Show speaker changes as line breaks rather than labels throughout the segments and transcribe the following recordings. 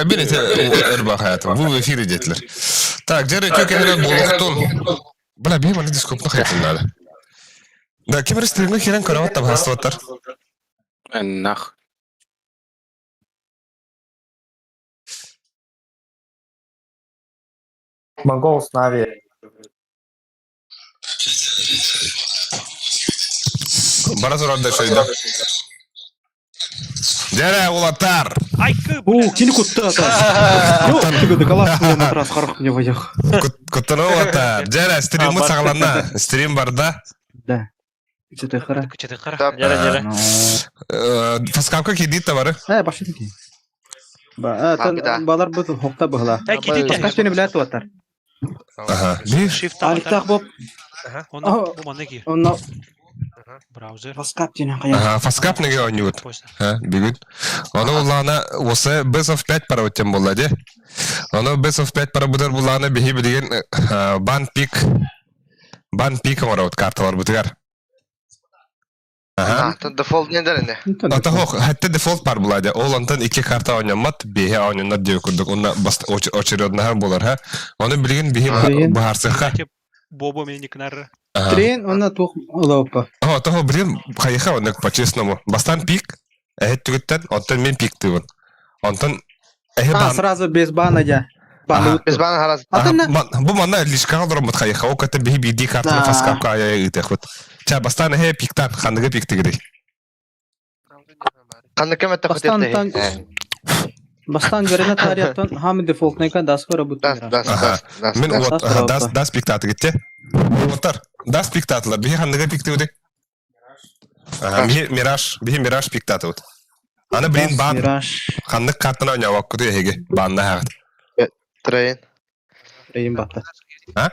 Бин ити ырбах хаятым. Бу эфир диэтилэр. Так, дьэ үтүө кэһинэн буолуохтун. Бля, биһи манна дископна хайатын надо. Да, ким эрэ стримҥа киирэн көрөҕүт табаһастыбаттар.
Нах.
Монгол с Нави.
Бара турар да шойда. Дьэрэ, улаттар!
Айкы,
О, кини кутта ата. Йо, тебе доколас матрас харах мне воях.
Куттана улаттар. Дьэрэ, стриммыт саҕаланна. Стрим барда.
Да. Чете хара.
Чете хара. Дьэрэ, дьэрэ.
Фаскамка кидит табары.
Э, башын ки. Ба, балар бу хокта быһла. Фаскаш тени билет туаттар.
Аха. Биир.
Shift
Аликтах боп.
Онно бу манна киир.
Онно
Браузер.
Фаскап тени хая.
Аха, фаскап неге ойнуут. Ха, бүгүн. Ону улаана осы best of 5 пара өттен болла де. Ону best of 5 пара бұдар булаана биһи билигин бан пик бан пик оҥоробут карталар бутугар. Аха.
Дефолт не дәріне.
Ата хох, хәтта дефолт бар була Ол онтон икки карта ойнаммат, биһи ойноннор диye курдук. Онна очереднаһар болар, ха. Оны билигин биһи баһарсыхха.
Бобо мени кнар.
Трен, онна тух олоппа.
О, того билин хайыха онна по-честному. Бастан пик, эһет түгүттен, онтон мен пик тыыбын. Онтон эһи
бан... сразу без бана я.
Без бана харас.
Бу манна лишкаға олороммут хайыха. Ол кытта биһи биирдии картаны фаскапка ая ыытыахпыт. Ча бастаан эһэ пиктан, ханныгы пиктигирий?
Ханнык кэм
Бастан Бастан верена тарияттан хам дефолтнайка даска работает.
Дас, дас, дас.
Мен вот дас дас пиктаты гитте. Уоттар, дас пиктатылар. Биһи ханныгы пиктигирий? Ага, биһи Мираж, биһи Мираж пиктаты вот. Аны блин бан
Мираж.
ханнык картаны ойнообоккуту эһиги банна хаҕыт.
Трейн.
Трейн батта.
А?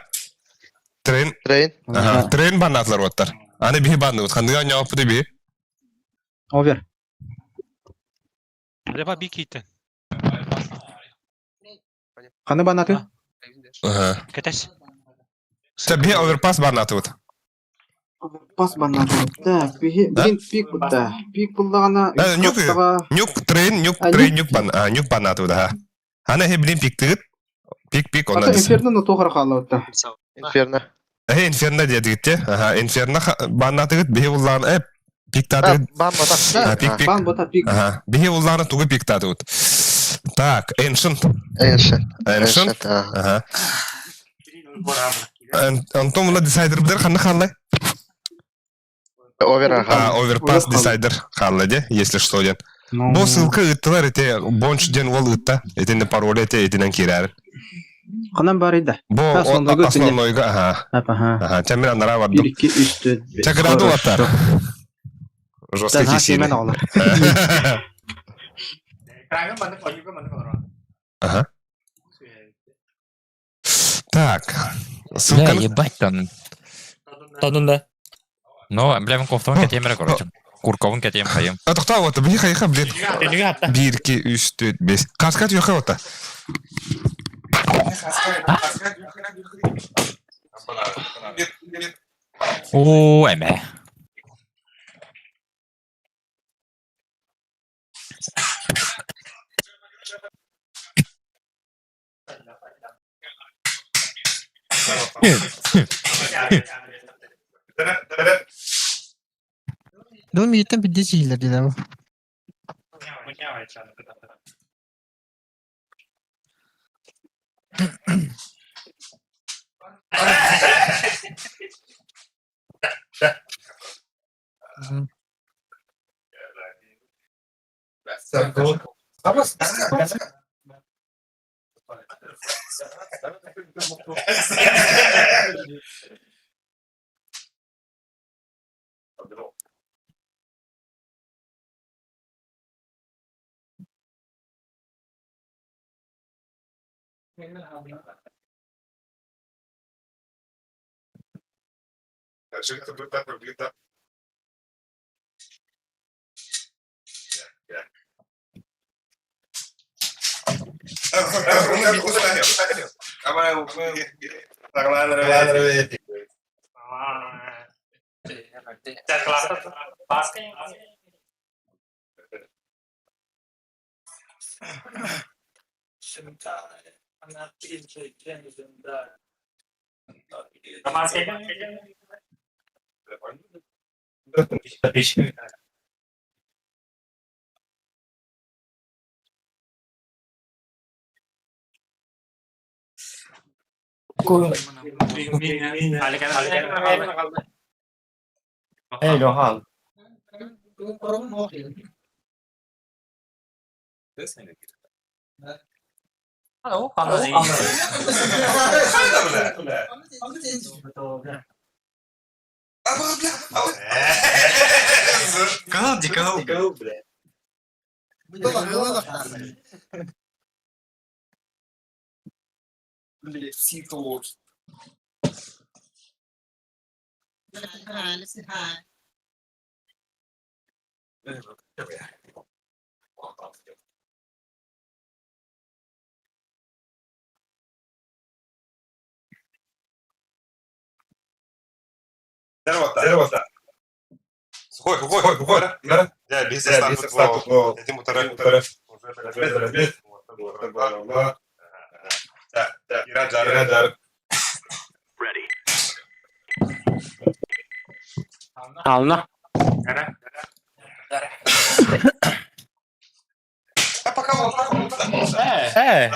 Трейн.
Трейн.
Ага, трейн баннаатылар уоттар. Аны биһи банныбыт. Ханныга ойнообоппутуй биһи?
Овер.
Леба би кийтен.
Ханы баннаты?
Ага.
Кэтес.
Чэ, биһи оверпас баннаатыбыт.
Пас баннаты. Так, биһи блин пик бутта. Пик буллаҕына
Нюк, нюк, трейн, нюк, трейн, нюк бан, нюк баннаатыбыт, аха. Аны эһи блин пиктыгыт. Пик, пик, онно.
Инферно на туохара хааллабытта.
Инферно.
Эһи инферно диэтигит те. Аха, инферно баннаатыгыт биһи уллаан э пиктаатыгыт.
Бан бота.
Пик, пик.
Бан бота пик.
Аха. Биһи уллааны тугу пиктаатыбыт. Так, Ancient.
Ancient.
Ancient. Аха. Онтон мына десайдердер ханна хааллай?
Овер
Оверпас десайдер хаалла де, если что ден. Бу ссылка ыттылар эте бонч ден ол ытта. Этинне пароль эте этинен кирер.
Ханан бар иде.
Бу основнойга ага.
Ага.
Ага, чамир анара бардым.
1 2 3 4 5.
Чакыраду аттар. Жесткий кисини. Ага. Так.
Бля, ебать там.
Тонун да.
Ну, бля, мен кофтабын кэтиэм эрэ, короче. Курковун кэтиэм хайым.
А тоқтаа вот, били хайха, блин. Биир, ки, үс, төрт, бес. Каска түйэхэ ота.
Оо, эмэ.
Дом миигиттэн бирдэ сииллэр диэтэ
Ална.
Э.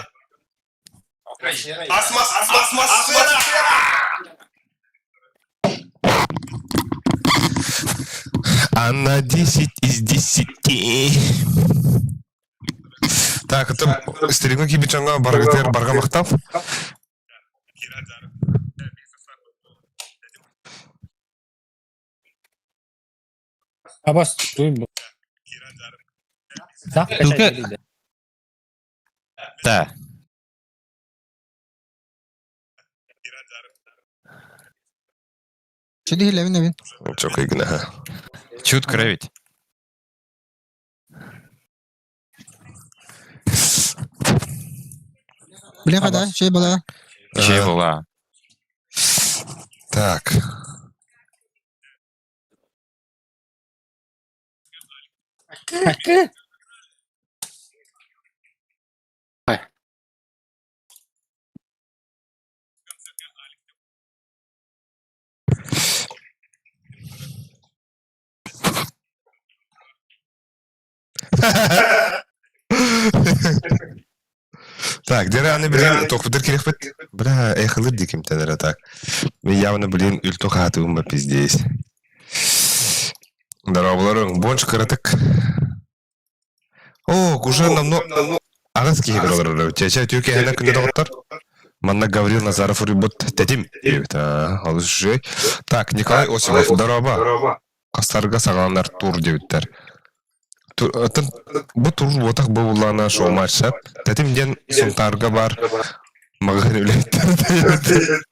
Она 10 из 10. Так, это стримы кибичанга баргатер баргамахтав.
Абас, туй.
Только... Да.
Şimdi Levin Levin.
Çok iyi günah. ha.
Чут кровить.
Bilin kadar şey bala.
Şey была.
Так. Так, деревянный, блин, только керек бит. Бля, эхлыр диким тенера так. Мен явно, блин, үлту хатыгым пиздец. Здорово, буларың. Бонч кыратык. О, уже намно... Ағыз кихи көрөлөр. Чече түркия хәнә күндә доктор. Манна Гаврил Назаров урбут тетим. Алыс Так, Николай Осипов, здорово. Кастарга сагаланар тур дебиттер. Бу тур ботак бу булана шоу матчап. Тетим ден сунтарга бар. Магын үлеттер.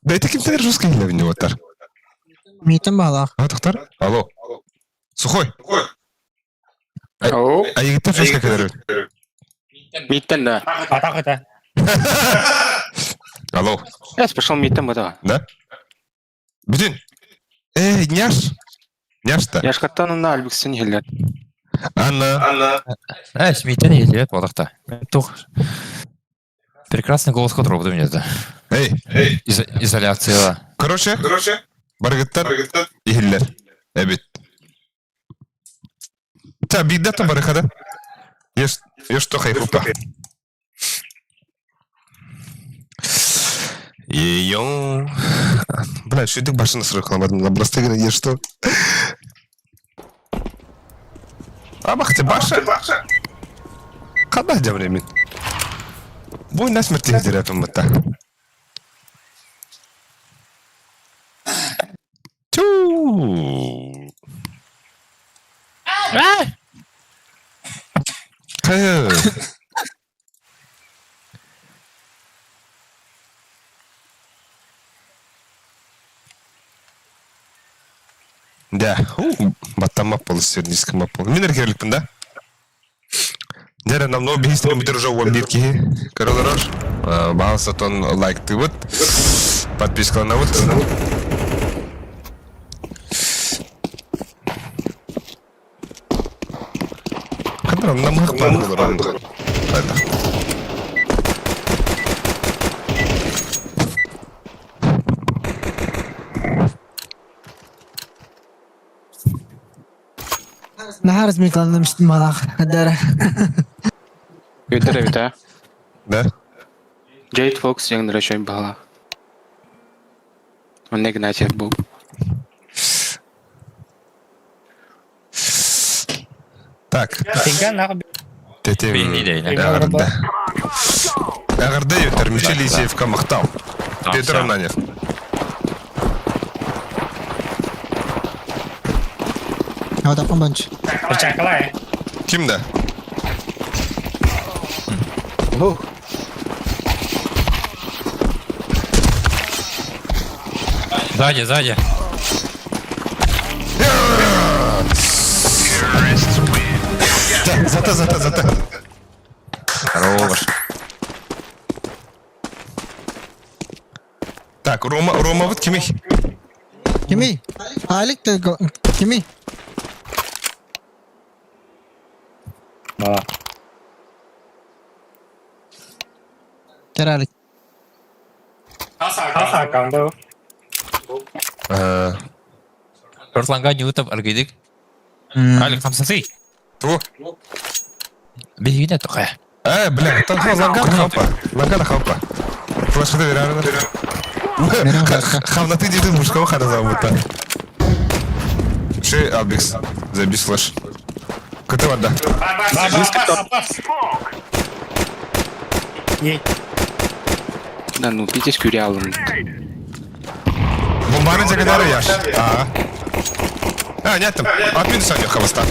Бәйті кимтер русский илебин деп оттар.
Митин бала.
А, тоқтар? Алло. Сухой.
Оу.
А егіттер жестко кедербит.
Миттен да.
Атак это.
Алло.
Я пошел миттен бата.
Да? Бүтін. Эй, няш. Няш-то.
Яшкаттан на альбиксен хиллер.
Анна.
Э, смейтен едет, вот Тух. Прекрасный голос которого у меня, да.
Эй.
Изоляция.
Короче. Баргыттар. Ихиллер. Эбит. Та, бидда барыхада. Еш, еш то хайфупа. Йо. Бля, шүйдік башына сұры қыламадым. Лабрастыгына еш что? Абахте, баша. Қада жамремен. Бой насмерть дерепім бұтта. Тю. Хайы. Да, баттамап бол стерниск мап бол. Мен эркерликпин да? Дәрі нам но бейстерін бүтір жау 11 кихи. Көрілір. Бағалса тон лайк тыбыт. Подпискаланабыт. Қандыр намық бар болар.
Нахар размикланным малах. Дара.
Өйдөр эбит а.
Да?
Джейд Фокс яңнара шөй баһалаах. Онно Игнатьев бу.
Так.
Тинга нах
Тетем.
Бейни
Эҕэрдэ. Эҕэрдэ өтөр Мичил Елисеевка махтал. Петр Ананьев.
А вот банч.
Чакалай.
Ким да?
Сзади, сзади.
Зата, зата, зата.
Хорош.
Так, Рома, Рома, вот кимий?
Кимий? Алик ты кимий?
Да.
Тералик.
Аса кандо.
Шортланга ньютов аргидик. Алик хамсасы.
Ту.
Бигине тоқай.
Бля, там лаган хапа. Лаган хапа. Флешка верарна. Хавнаты деды мужского хана зовут. Ши Албикс. Забей флеш. КТ вода.
Да ну, питесь кюрялым.
Бомбары загадары яш. А. А, нет там. От минуса у хвоста.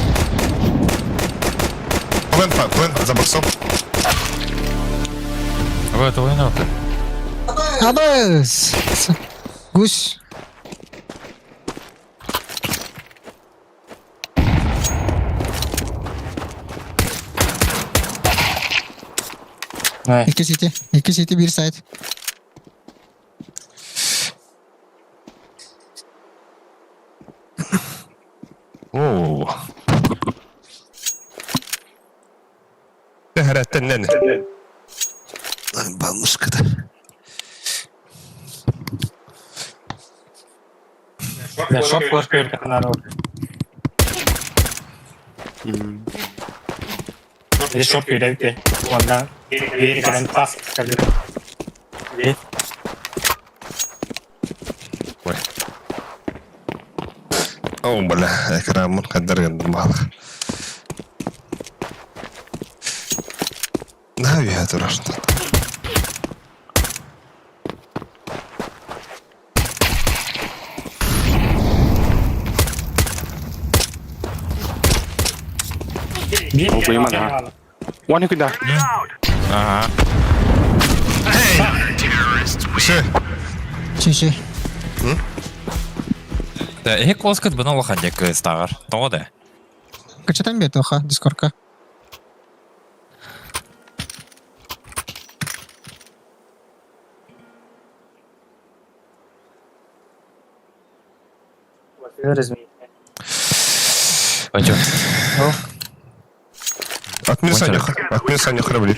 Плен, плен, за боксом.
В эту войну.
Абыз! Гусь. Екі сети. Екі сети bir сайт.
Оо. Тэхэрэттэн Балмышкада.
Да, шоп флешка канал. Или шоп юрәүте. Онда бери кален пас скажи.
Ой. О, бля, экранмын қадар енді мал. Навиатор ашты.
Ого, One куда?
Ага.
Ше,
Чеши.
Да, эхе коскат бұны лохан дек стағар. Тоға да.
Качатан бет оха, дискорка.
Пойдем.
от минуса от минуса не храбли.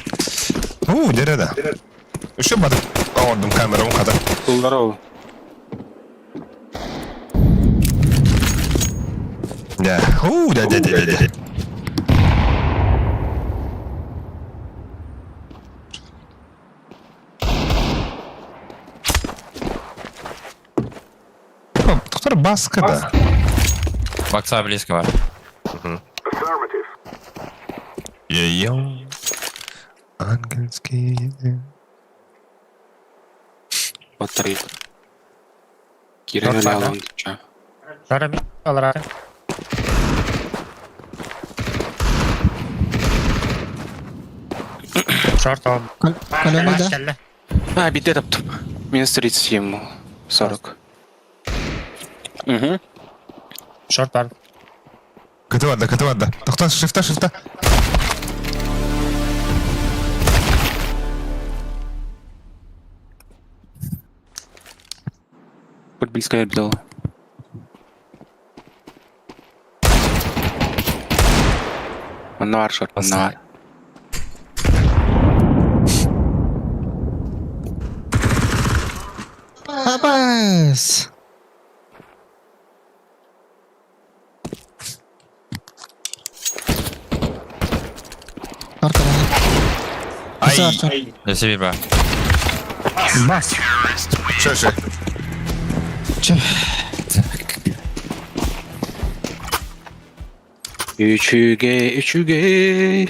У, дереда. Еще бады. Ордым камерам қада.
Здорово.
Да. У, да, да, да, да, да. Доктор Баска, да.
Бакса близко бар.
Е-е. Ангельский.
Батарейка. Кирилл
Батарейка.
Ча.
Шара алара. Шорт ал.
Каленый, да?
А, беде таптым. Минус 37, 40. Угу.
Шорт бар.
КТ да, КТ да. Тоқта, шифта, шифта.
Хоть близко я бдал. Нар, шорт, нар.
Абыз!
Ай.
Десе bir ба.
Бас.
Шо, шо.
Че.
Үчүгэй, үчүгэй.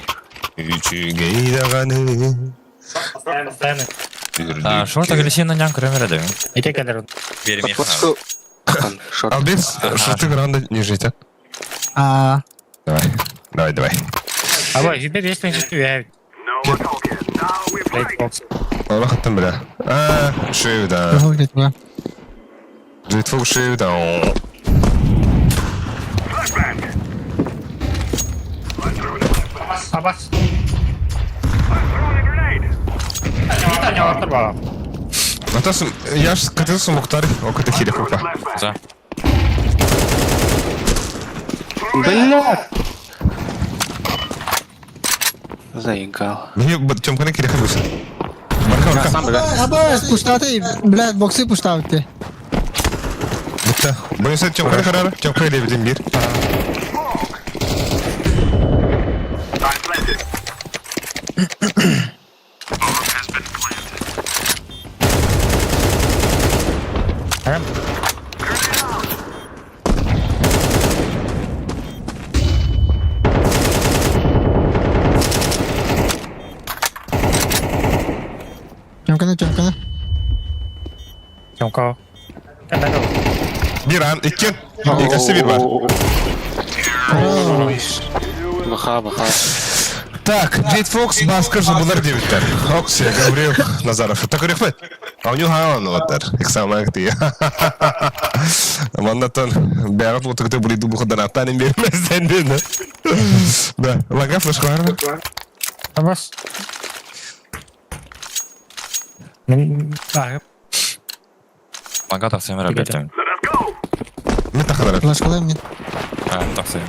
Үчүгэй даҕаны.
А, шорт агрессивно нян көрөмөр эдем.
Ите кэлэр.
Бермей.
Подпуску. Шорт.
Албес, шорты гранда не жить, а?
А,
Давай. Давай, давай.
Аба, тебе есть меньше я. Лейтбокс.
Аллах бля. А, шею, да.
Жол кетпе.
Житфук шею, да.
Абас.
Атас, я ж катился Мухтар, около Хирихупа.
За.
Бля! Заиграл.
Мне Тёмка Кирихабус. Барка, барка.
Сам, бля.
Аба, пуштаты, блядь, боксы пуштаты.
Бутта. Бойся Тёмка Харара, Тёмка Лебедин мир.
Тёмканы, тёмканы.
Тёмка.
Bir an, iki. İkisi bir var.
Баха, баха.
Так, Джейд Фокс, Баскар, Жабулар, Девиттер. Окси, Гаврил, Назаров. Так, Рехмет. А у него хаон оттар. Их ты. Маннатан, бәрат вот тогда были дубу ходанатан им берместен да. Да, лага флешкар.
Абас.
Лага тахсым ребята.
Мен тахадар.
Флешкалай мен.
А, тахсым.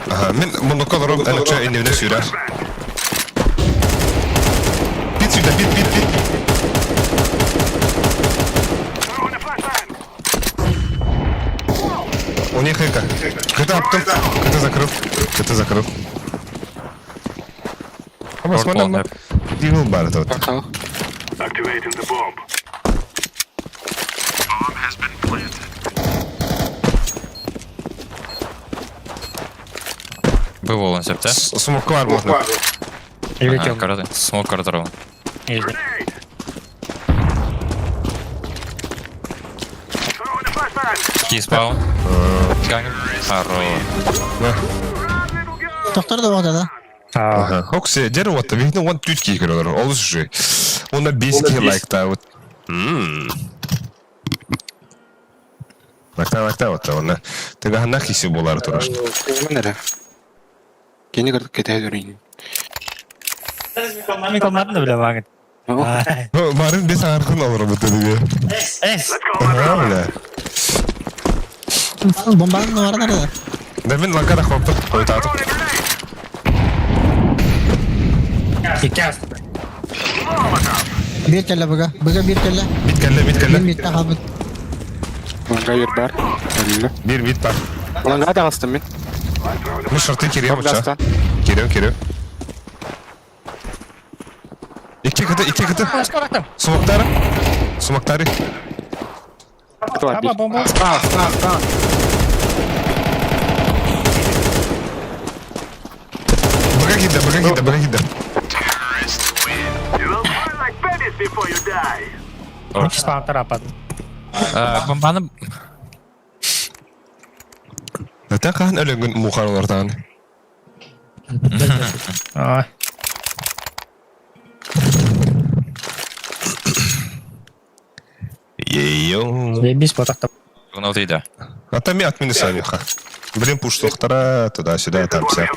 Ага, мен монокол роб әлі инне сүйрәр. Бит сюда, бит, бит, бит. У них это. КТ аптым. КТ закрыл. КТ закрыл. Аба, смотри, Дигл бар это вот.
Портал.
Был волан септе.
Смок бар можно.
Ага, смок картару. Киспаун. Ганг. Харо.
Тоқтар да оғда да.
Ага. Окси, дерево вот, видно, он тютки играл. Ол же. Он на бейсике лайк та вот. Лайкта, лайкта вот, он. Ты ганах иси болар тураш.
Менере. Кени кырдык кете дөрейин.
Миколмадны бля багыт.
Барын бес архын алыр бу деге.
Эс.
Ага, бля.
Бомбаның нумары nerede?
Да мен ланкара хлоптыр, қойтаты.
Икки
Bir kelle быга. Быга bir kelle.
Бит кәлле, бит
Мен
кәлле.
битте қалбыт.
Ланга бир бар. Өллү.
Бир бит бар.
Ланга да астым мен.
Мен шарты кирем уча.
Гастан.
Кирем, кирем. Икки кыты, икки кыты. Сумактары. Сумактары.
Кто бар?
Аба, бомба.
Ста, ста, ста.
Быга киде, быга киде, быга киде.
Спаун тарапат.
Бомбаны
Нәтә каһан өлөнгөн мухарлардан.
А.
Ейо.
Бес ботақта.
внутри да.
А там я отмену сами ха. Блин, пуш тохтара, туда-сюда, там вся.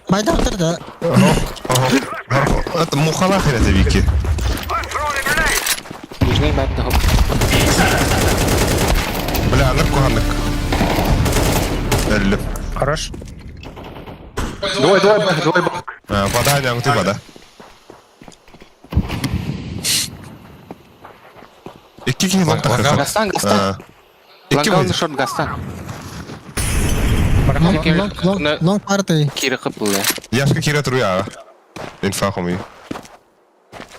Майда да.
Ого, ого. Это мухалах это вики.
Нижний бар да.
Бля, анық куханнык. Әлі.
Хорош.
Двое, двое, бах, двое, бах.
Вода, не ты вода. Икки кихи лонг тахыр.
Гастан, гастан.
Икки
Ланга
войд.
шорт гастан.
Лонг, лонг, лонг, лонг парты.
Кири кыпылы.
Яшка кире туруя. Инфа хоми.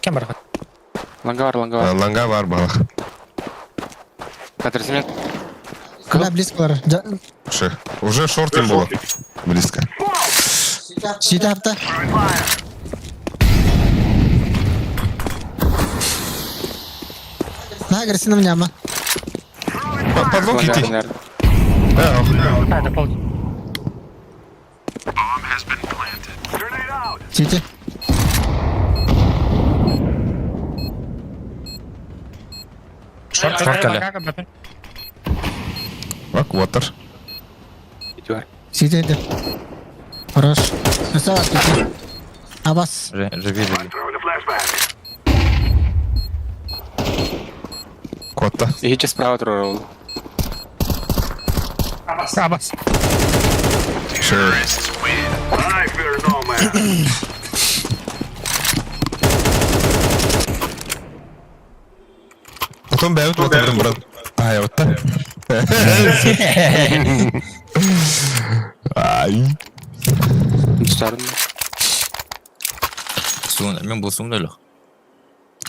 Кем бар?
Ланга бар, ланга бар.
Ланга бар балах.
Катерсимет.
Бля, близко бар.
Уже, уже шорт им было. Близко.
Сити хапта. На, агрессивно няма.
Подлог
Ланга,
идти.
наверное.
А, это пол.
Сити.
Шорт,
Шорт кэллэ.
Баквотер.
Ити бар.
Сити это. Хорош. Красава, Сити. Абас.
Живи, живи.
Котта.
Иһиче справа турар ол.
Абас.
Sure. Потом бәют вот брат. А, вот так. Ай.
Старын.
Суын, мен бұл суын өлі.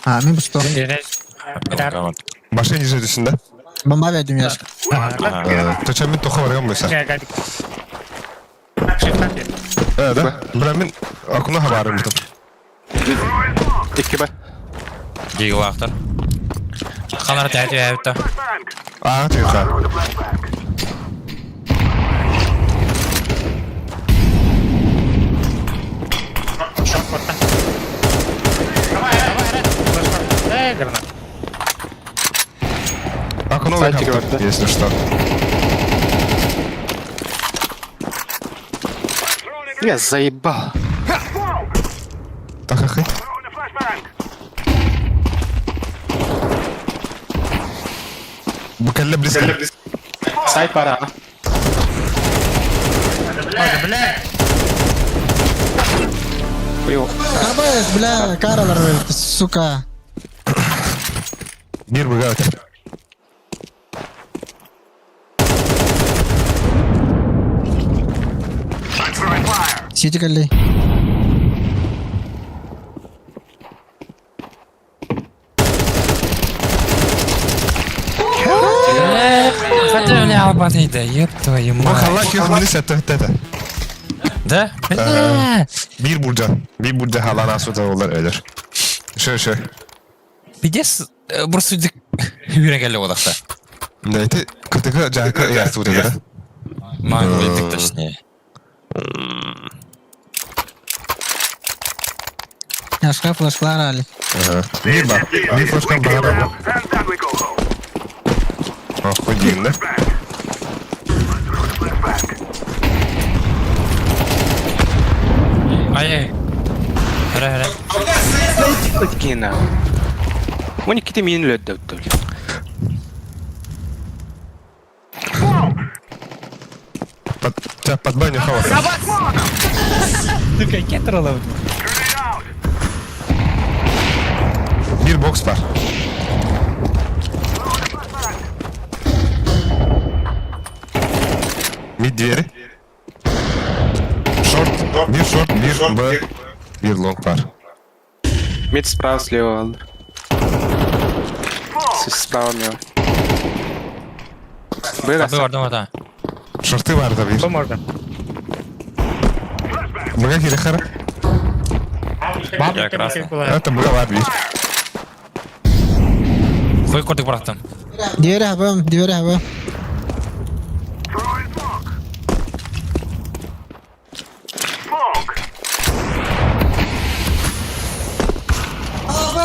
А, мен бұсты.
Башня ниже түсін да?
Бомба бердім яшка.
Точа мен тоқа барған бойса. Да? Бра мен акуна хабарым бутым.
Икки бар.
Дигілақтар. Қанар тәті әбітті.
А, түйқа.
Шорт котта. Давай, давай, давай. Эй, гранат.
Окно
Сайтик
выход,
бар, да?
если что.
Я заебал.
Тахахы. Букалля близко.
Сайт пара.
Бля.
Ой,
Абас, бля, каралар өлді, сука.
Мир бігає.
Сити кэлли.
Хотя бля, албатый да, еб твою
Бу
мать.
халла күйөх мені сәтті өтті.
Да? Бля.
Bir burca. Bir burca hala nasıl da olur ölür. Şö şö.
Пидес, просто үйрен келі одақта.
Neydi? Kıtıkı cahkı yastı dedi.
Маған өлдік точнее.
Яшка флешкалар али.
Bir bak. Bir flaşkan bana bak. Охуенно. да?
Ай-ай. Хара, хара.
Кина. Оны ките мені өлді өттөл.
Под, тебя под баню хава.
Сука, кетрала.
Bir boks var. Mid двери. Шорт. Bir шорт, bir Б, bir лонг бар.
Мид справа, слева алды. Справа мен. Б
Абы бардым ата.
Шорты бар да bir.
Б можно.
Б кире хара.
Я красный.
Это Б бар bir.
Қой көрдік бірақтан.
Двери хабам, двери хабам.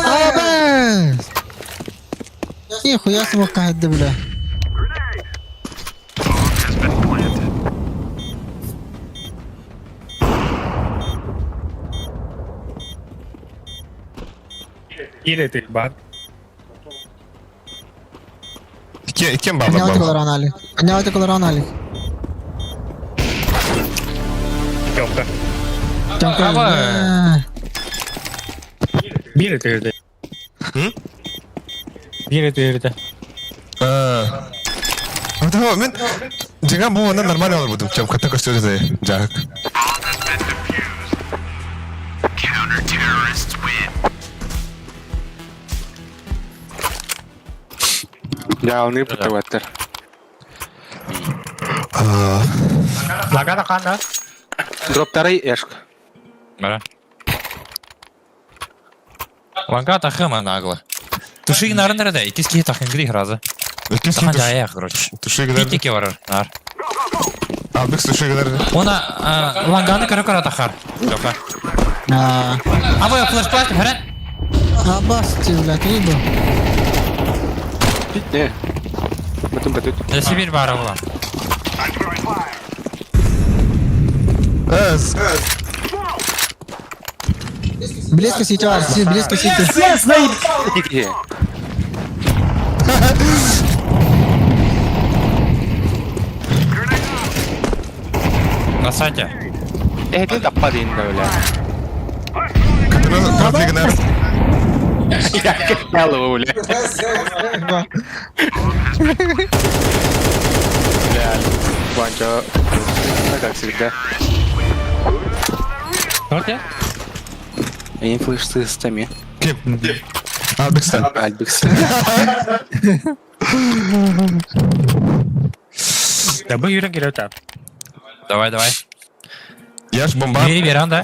Абас! Нихуя смог кахады, бля.
Или ты, бат.
Кем бар
Поднялте
бар?
колоран али. Поднялте колоран али.
Тёмка.
Тёмка,
Аба.
бля.
Били ты, ты. Били ты, ты.
А, мен жига бу онан нормально алып будум. Чем ката көстөрдө жак.
Дьаалыныы путаваттар.
Лагана ханна?
Дроптарай эшк.
Бара. Ланга тахыма нагло. Туши нарын да, иккис киһи тахынгри граза.
Иккис
Тахан
киһи
жая, короче.
туши гынар.
Питики барар. Нар.
Албекс туши гынар.
Она ланганы көрө-көрө тахар. Лёха.
А,
А вы флешплат, хрен?
Аббас, ты, бля, ты был.
Пит не. Бытым бытыт.
Да Сибирь бара була.
Эс.
Близко сити, Арси, близко сити.
Тики.
На сайте.
Эһэтин таппа диин да бля.
Катына катына гынар.
Ялова бля. Бля. Ванчо. Как всегда.
Что
Они флеш с тами.
Ким? Албекстан.
Альбекс.
Да бу yürün geliyor там.
Давай, давай.
Яш бомба.
Бери веранда.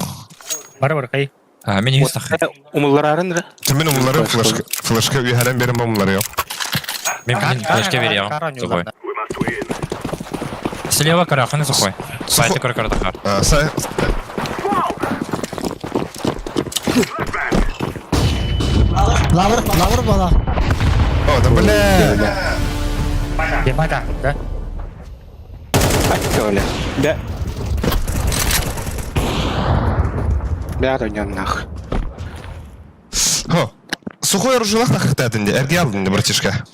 Бар бар кай.
А, мен юз тахы.
Умулларарын да.
Тимин умлары флешка. Флешка үйһәрен берем бомбалары yok.
Мен мен флешке берем. Сухой. Слева караханы сухой. Сайты көрө-көрө тахар.
А, сай.
Лавр, лавр была.
О, да бля.
Демата, да?
Айтты бля. Да. Бля, да нах.
Хо. Сухой оружие тахтатын де. Эрге алдын де, братишка.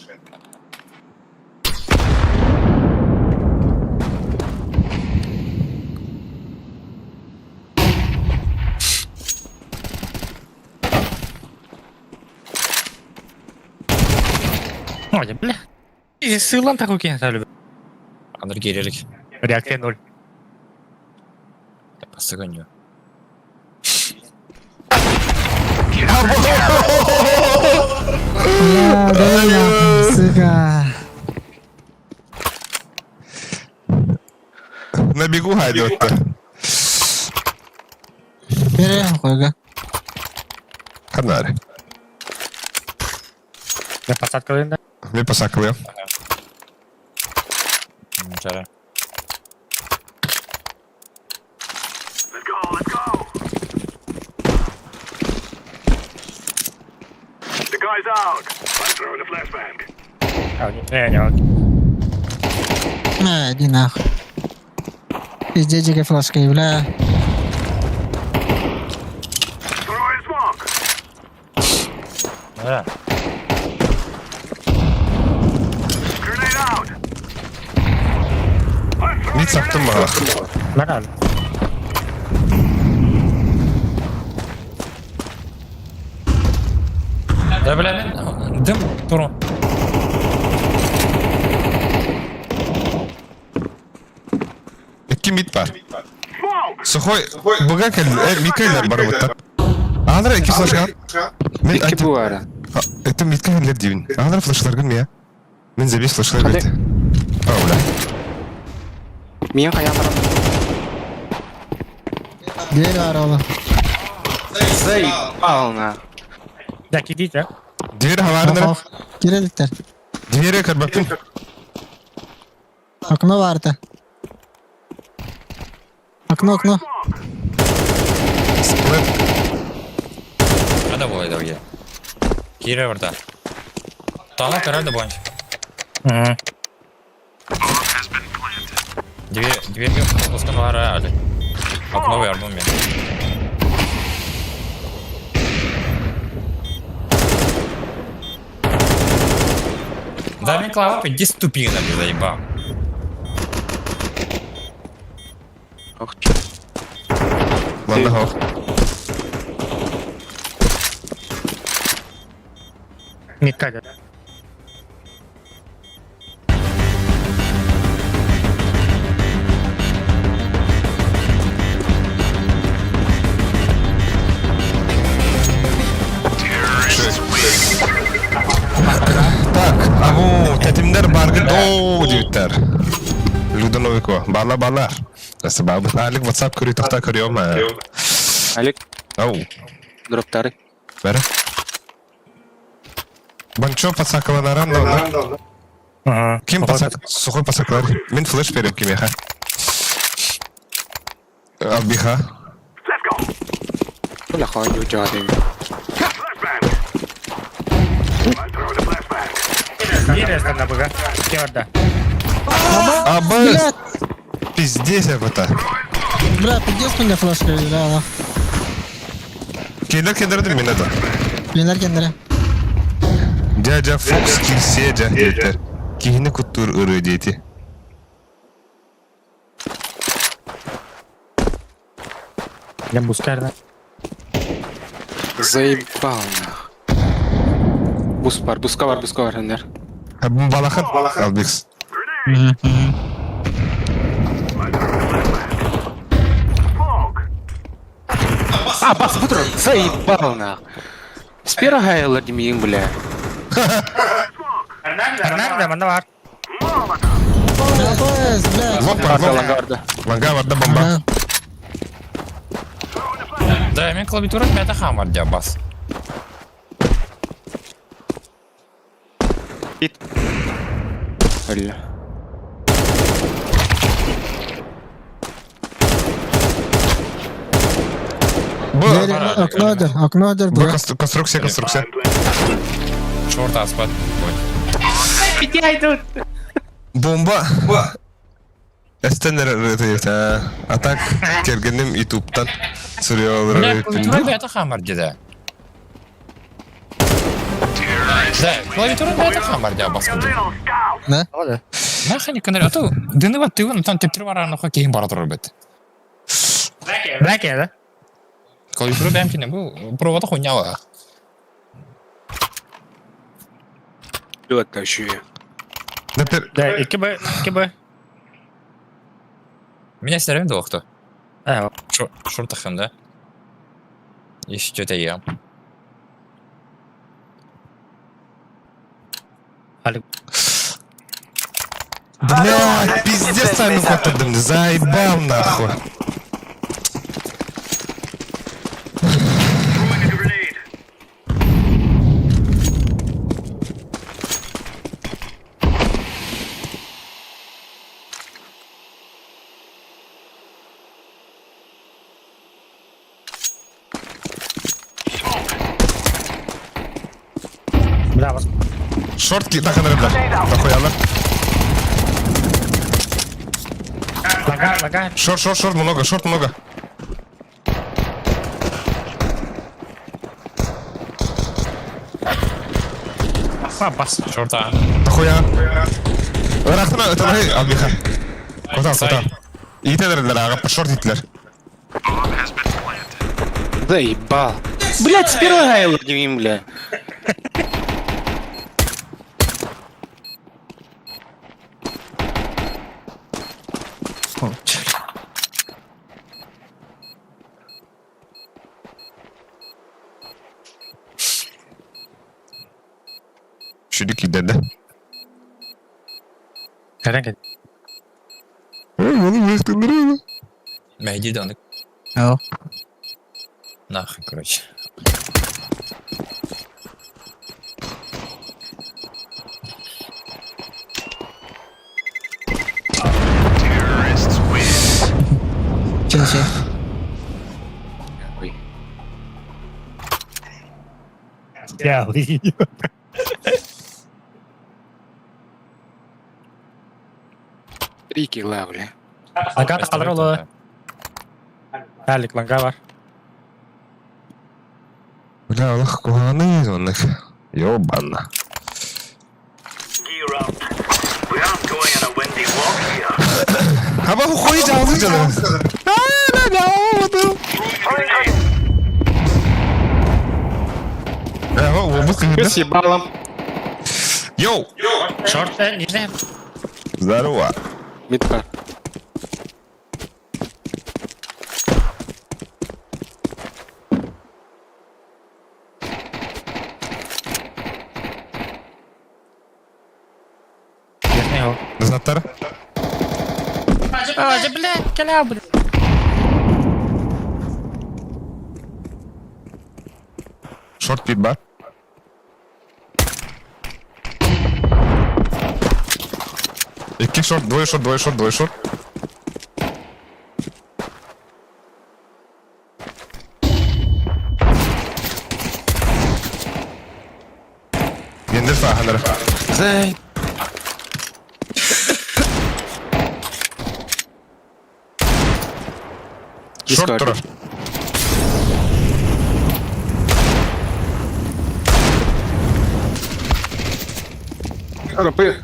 Ой, бля. И сылан такой кинь ставлю.
Андрей Кириллик.
Реакция ноль.
Я просто гоню.
Бля, да нахуй, сука.
На бегу хайдотта.
Бери, хуйга.
Канари.
Да посадка да?
Мен посакылыям.
Жара.
А, не, не, окей.
На, иди нахуй. Пиздец, дикая флешка, бля.
Да.
Мит саптым мага.
Нормально.
Да, бля, мен дым туру.
Икки мит бар. Сухой буга кел, микелер бар бутта. Андра икки флешка. Мен
Икки буара.
Это митка хәлләр дибин. Андра флешлар гын мия. Мен забес флешлар бит. О, бля.
Миен каямарам.
Дверь орала.
Заебал на.
Да, кидите.
Дверь хаварныр.
Кирилликтер.
Двери карбапын.
Окно варта. Окно, окно.
Сплет.
Ада болай да Кире барда. Тана көрө да бойынша. Дверь, дверьге қосқан бар әлі. Окно вернул мен. Да, мен клава, иди ступи на заебал.
Ох,
Ладно, хох.
Митка, да.
Так, аму, тәтем Бааргыт оо диэбиттэр. Люда Новикова. Баалар баалар. Спасибо. Алик WhatsApp көрүү тохта көрүөм.
Алик.
Ау.
Дроптары.
Бәрі. Банчо пацакаланарам да. Ким пацак? Сухой пацаклар. Мин флеш берем кимеха. Албиха.
Бля, хойду жаадым.
Биир на быга. Кеверда.
Абы!
Блядь,
Пиздец это.
бля, пиздец меня флешка, бля,
Кендер кендер мен это.
Пленар кендere.
Дядя Фокс кирсе дя диэтер. Кихини куттур ыры дети.
Я бускарда.
Заебал нах. Бус бар, буска бар, буска бар, хәннәр.
Балахан. Албикс.
А, бас, бутыр, заебал нах. Спера хайлар демейін, бля.
Арнар манна бар.
Бля, бля.
Лоп,
Барда,
лоп.
лангарда.
Ланга барда бомба.
Да, мен клавиатура пята хамар дя бас.
Бля.
Б.
Окно окно
Б конструкция, конструкция.
Шорт аспат.
Бомба. Эстенер это а так кергеним ютубтан
Бля, клавиатура пята хамар дя. Да, клавиатура пята хамар дя бас.
Да?
Нахай канал, а то дыныва ты там тептер вара на хоккей бара турбет.
Бәке, да?
Клавиатура бәм кине бу провода хуйняла.
Это еще.
Да, 2Б, 2Б.
Меня все равно кто.
А,
Шортахам, да? Еще что-то я.
Блядь, пиздец сами хотадым, заебал нахуй.
Бля, вас.
Шортки так надо. Нахуя
Лага, лага.
Шорт, шорт, шорт много, шорт много.
А, бас.
Шорта.
Нахуя. Рахтана, это нахуй, Албиха. Куда, куда? Итедер, шорт итлер.
Заебал. Блять, спера хайлар демейін, бля.
Шүрік иде
Карака.
Мәйди данык.
Ау.
Нахуй, короче.
Че, че?
Ой.
Я,
Три килла, бля.
Лага тақалар олы. Алик, лага бар.
Бля, Аллах куганы онных. Ёбана. Хаба хуй жалды жалы.
С ебалом.
Йоу!
Шорт, не знаю.
Здорово.
Мидкар.
Назадтар.
А, блядь, кэля, блядь.
Шорт пит бар. Икки шорт, двое шорт, двое шорт, двое шорт. Гендер саханар.
Зай.
Шорт турар.
Рапы.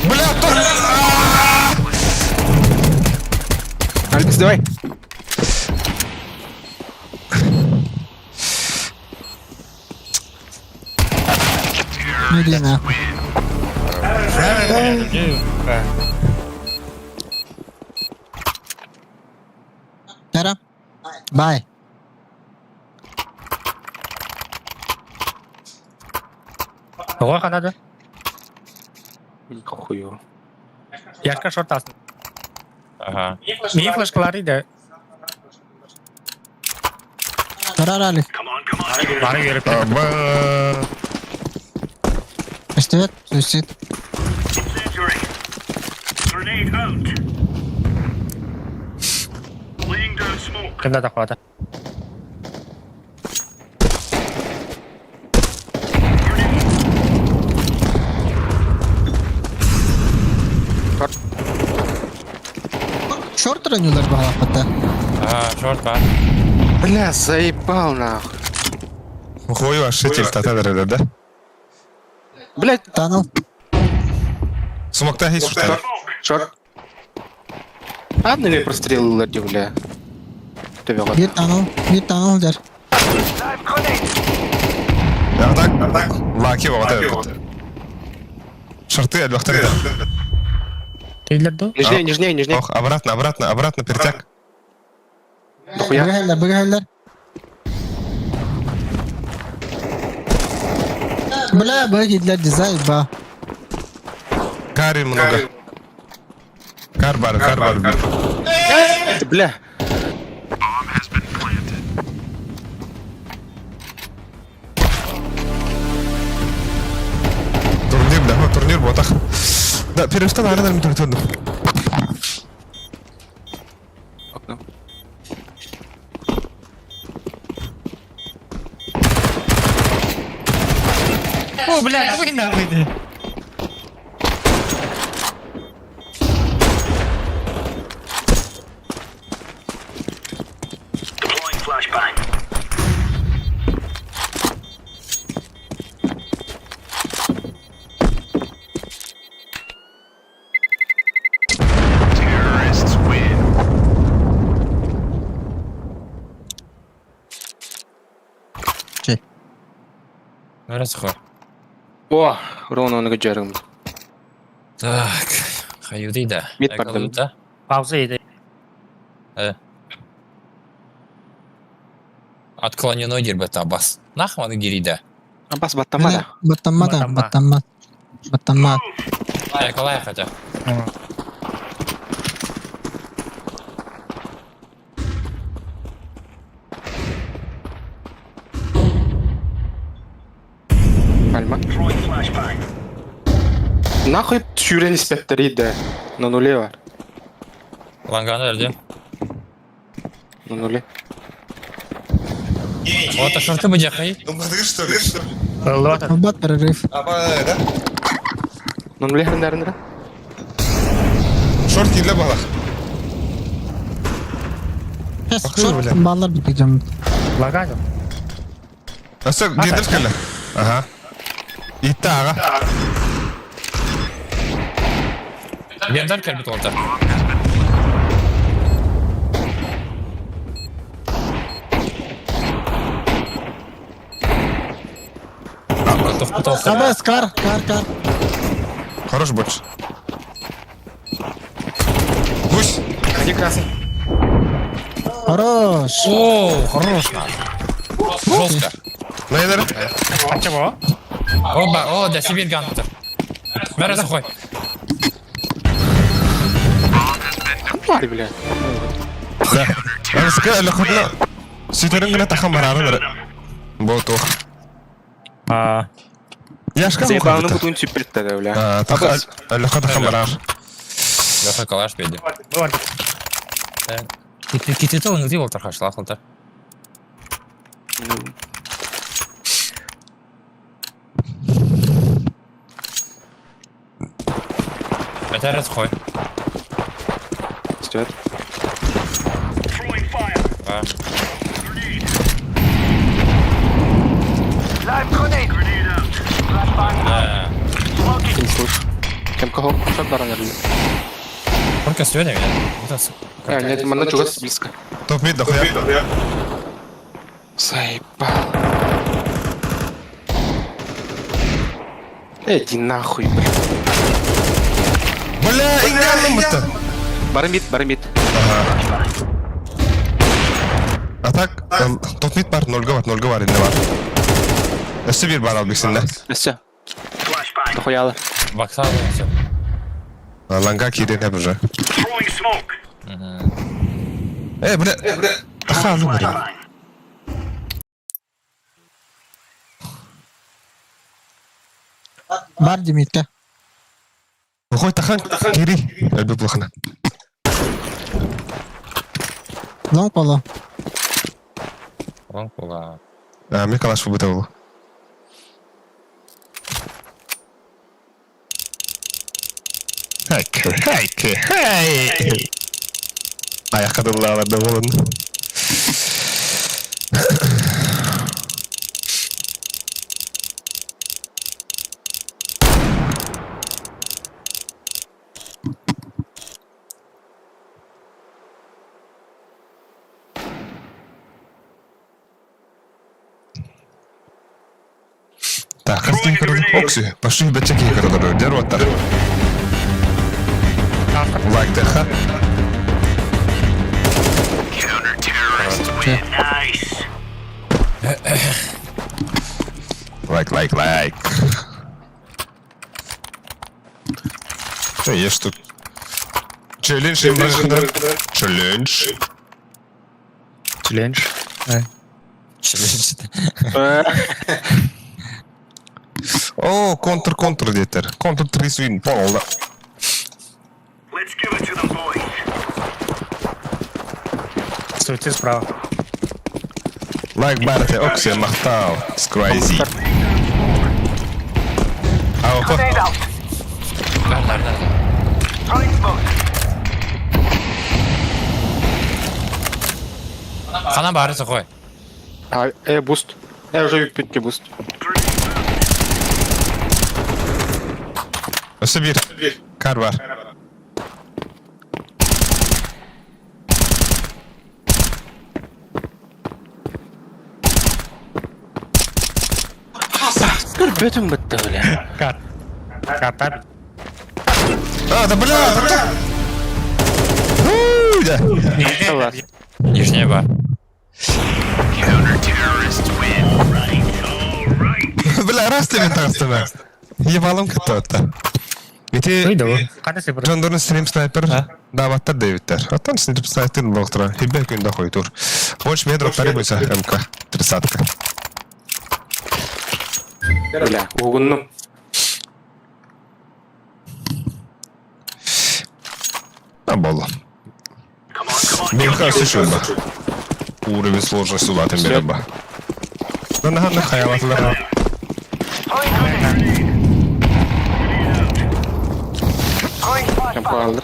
Бля, тур!
Альбис, давай.
Медленно. Тара. Бай.
Тоҕо ханада?
Хую.
Яшка шортасın.
Ага.
Мин флешкалары да.
Тарар Алик.
Бары беріп.
Ба.
Эстивет, суицид.
Кімді тақпады?
Шорт ранюлар бағалақпатта.
А, шорт бар.
Бля, заебал нахуй.
Хою ашитель татар да?
Блять,
Таныл.
Сумакта хей шорт.
шорт. Адными прострелы бля. Төбе
Bir таныл. Bir таныл дер.
Так, так. Лаки вот. Шорты әлбәхтер.
Тейлерді?
Нижнее, нижнее, нижнее.
Ох, обратно, обратно, обратно, перетяг.
Дохуя.
Бүгәлләр, бүгәлләр. Бля, бүгәлләр дизайн ба.
Кари много. Кар бар, кар бар.
Бля.
Турнир, да, вот турнир, вот так. Да, перестань, наверное, турнир.
Окно.
О, блядь, вы нахуй ты.
Че?
Ну, раз хуй.
О, ровно он говорит.
Так, хаюды да.
Мид пардон.
Да?
Пауза еді.
Отклонено дербет абас. Нахманы гирида.
Абас баттамада.
Баттамма да, баттамма. Баттамма.
Эколай хотя.
Пальма. Нахуй сюрен инспектор да. На нуле бар.
Ланганы верди.
На нуле.
Вот, а шорты бы хай.
Ну, ты что ли?
Бат прорыв.
А, да?
На нуле хрендарындыра.
Шорт кийле балах.
Сейчас
Ах,
шорт
бля.
баллар битегем.
Лагадым.
Аса, гендер кэллэ. Ага. Итта ага.
Гендар кэлбит олта.
Абас, кар, кар, кар.
Хорош больше. Гусь.
Один красный.
Хорош.
О, хорош нахуй. Жестко.
Найдер.
А чего?
Оба, о, да, Сибирь гантер. Бәрі сухой.
Бар, бля.
Да. Арыска өлөхөтүнэ сүтэрин гына тахан бараары бары. Бу туох.
А,
Яшка
Заебал, ну бутун сүппүттэр, бля.
Өлөхө тахан бараар.
Леха калаш беди.
Бу
Китите ол нигде ол тархашлах олтар. Это сухой.
Стоит.
А. Да.
Не слышу. Кем кого? Что баран
Только сегодня меня.
А, нет, манна чугас близко.
Топ мид дохуя.
Заебал. Иди нахуй, блядь.
Бля, иңнәлім бітті.
Барамид, барамид.
А так, топ мид бар, нольга бар, нольга бар, инде бар. Өссө бир бар албексинде.
Все. Дохуяла.
Бакса, все.
Ланга кирен хеп уже. Э, бля, таха алым бля.
Бар Димитка.
Охой тахан кири. Әлбе плохана.
Лонг поло.
Лонг була.
А, мне калаш бу бу. Хайке, хайке, хай. Аяққа дыллаларда болын. Так, хастин көрді. Окси, пошли бәчеки көрді. Дер оттар. Лайк деха. Лайк, лайк, лайк. Что ешь тут? Челлендж, челлендж.
Челлендж.
Челлендж.
О, контр, контр диэтэр. Контр 3 свин, понял, да.
Суйцы справа.
Лайк барте, окси, махтал. It's crazy. А, опа.
Бар, бар, бар. Хана бары сухой.
А, буст. Я уже пятки буст.
Өссө бир. Кар бар.
Көрбөтүм бітті, бля.
Кар. Карта.
А, да бля, да бля. Уй, да.
Класс.
Нижняя ба.
Бля, раз тебе тастыма. Ебалым кытты. Ити
Ыйды. Қандай сыпыр?
Жондорун стрим снайпер даваттар дэвиттер. Оттон стрим снайпер локтора. Хибе күндө хойтур. Больше метров тарибуйса МК. Тридцатка.
Бля, угунну.
А боло. Меха сушуба. Уровень сложности улатын береба. Да на на хаялатылар.
Кем қалды.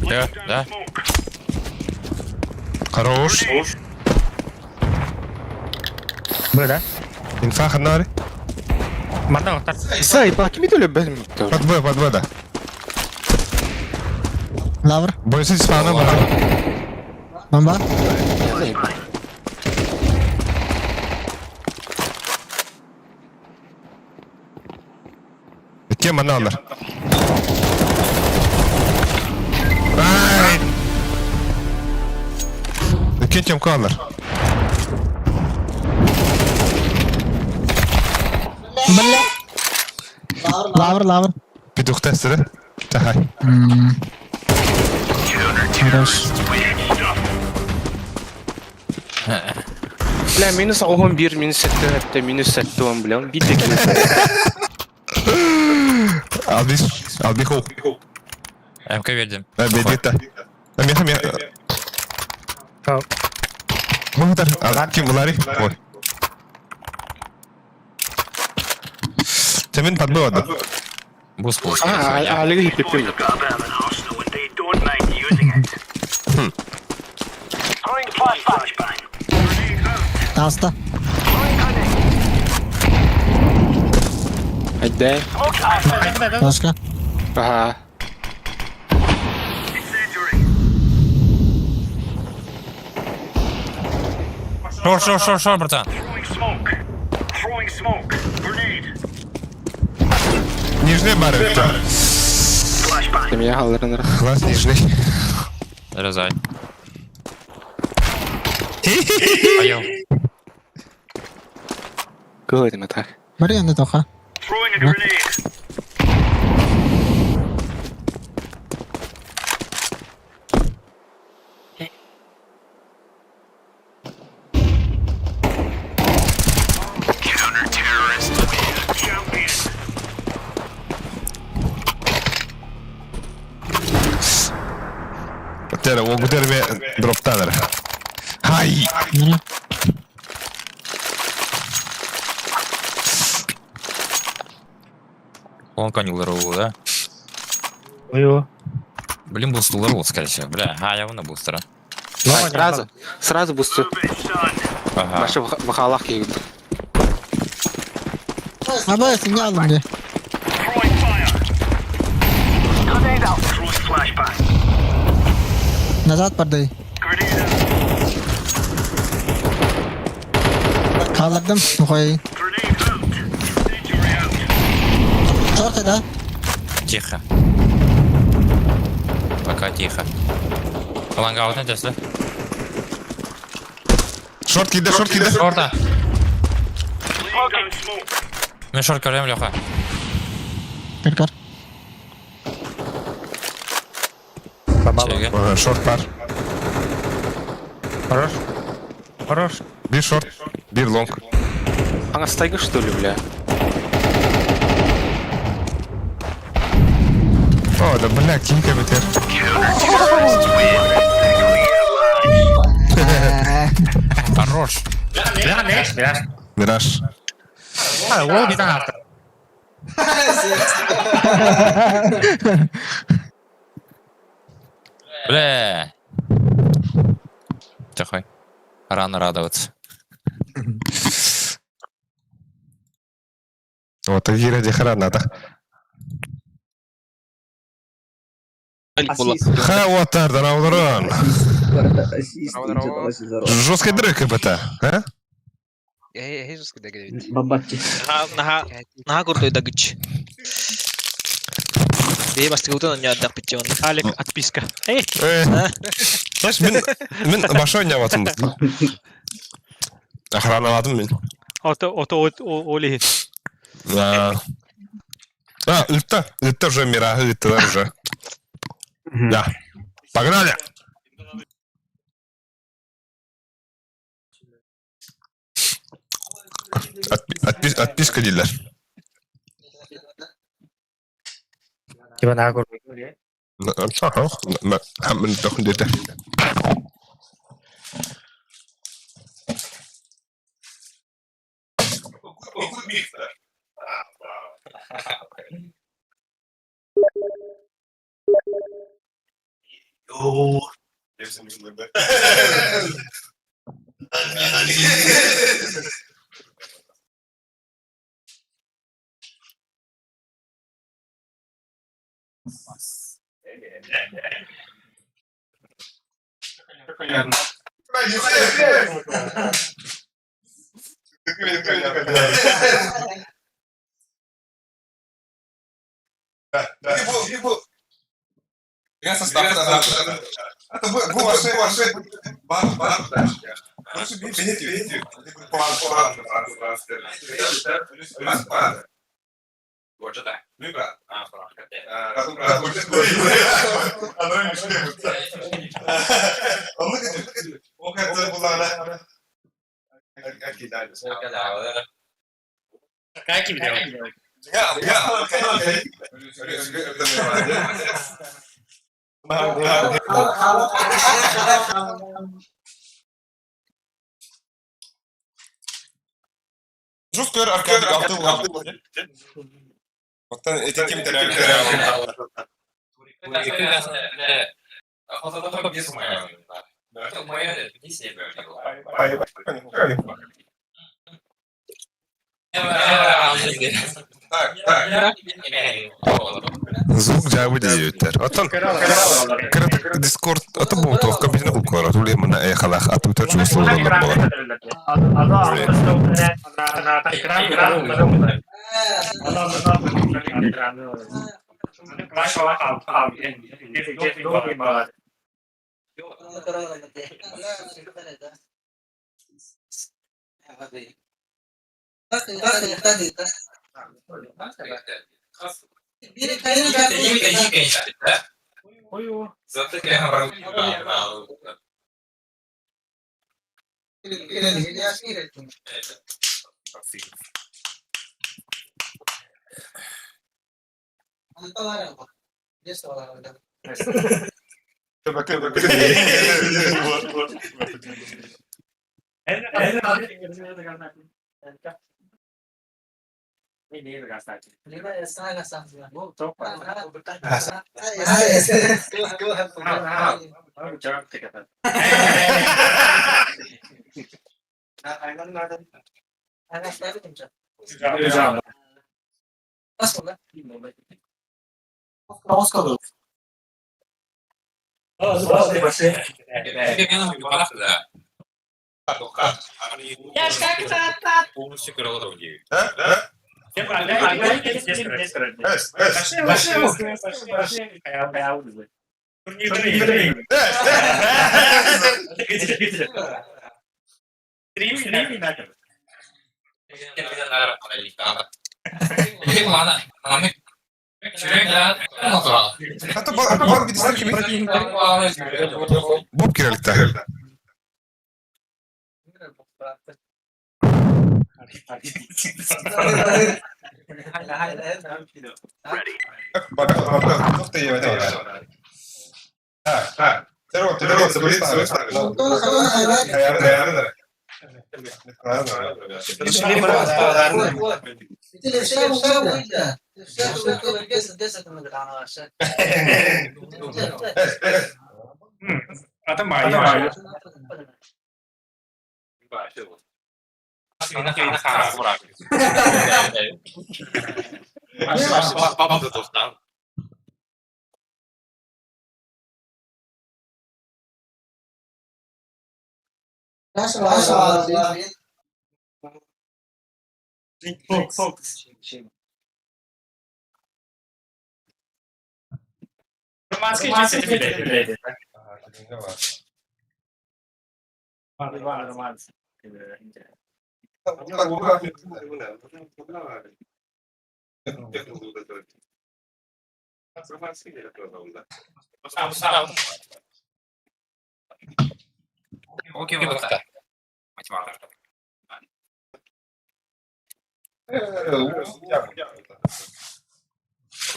Да, да.
Хорош.
Б, да?
Инфа ханнари.
Манна оқтар.
Заебал, кими төле бәлім бітті.
Под Б, под Б, да.
Лавр.
Бойсы спана бар.
Бомба.
Заебал.
Кем аналар? Ай! Кем калар?
Бля. Лавр, лавр.
Петухта сыры. Тахай.
Хорош.
Бля, минус 11, минус 7, минус 7, бля, он бит такие.
Албис, албиху.
МК вердим.
Бедита. Меха меха. Мухтар, а ким Лари? Ой. Темин подбыл.
Буст получил.
А, Олег хиппи.
Таста.
Айдай.
Башка.
Ага.
Шор, шор, шор, шор, братан.
Нижний бары.
Ты меня галернер.
Глаз нижний.
Зарезай. Поел.
Говорим так.
Мария не тоха.
Тере, огудер ме дроптанер. Хай!
Мира.
Он конюлар да?
Ой,
Блин, бустулар скорее всего. Бля, а я вон на бустера.
Сразу, сразу бусту.
Ага.
Ваши в халах кигут.
Абай, не алым де. Назад бардай. Қалырдым, қой. Шорты, да?
Тихо. Пока тихо. Лангаут на Тесле.
Шорт киде, шорт киде.
Шорта. Ну шорт көрем, Леха.
Кір-кір.
Чеге.
Ага, Шорт бар.
Хорош. Хорош.
Bir шорт, bir лонг.
Она стайга что ли, бля?
О, да бля, кинька бетер.
Хорош.
Мираж.
Бля. Тихо. Рано радоваться.
Вот, Гира Дихарана, да. Ха, вот тардан аудырын. Жесткий дрык КПТ, а?
Наха крутой дагыч. Бей бастыгытын не отдах питчон.
Алик, отписка. Эй,
Знаешь, мен, мен башой не аватым. Охраналадым мен.
ото, ото, оли.
А, это уже мира, это уже. Да. Погнали! Отписка дилер.
Типа на гору.
Мен тохын деді. Звук дьаабы диэбиттэр. Оттон кыратык Discord атын буолтуохка битини куккуора туле мына эхалах атыбытар чугас олороллор буолар. Боб кирэликте.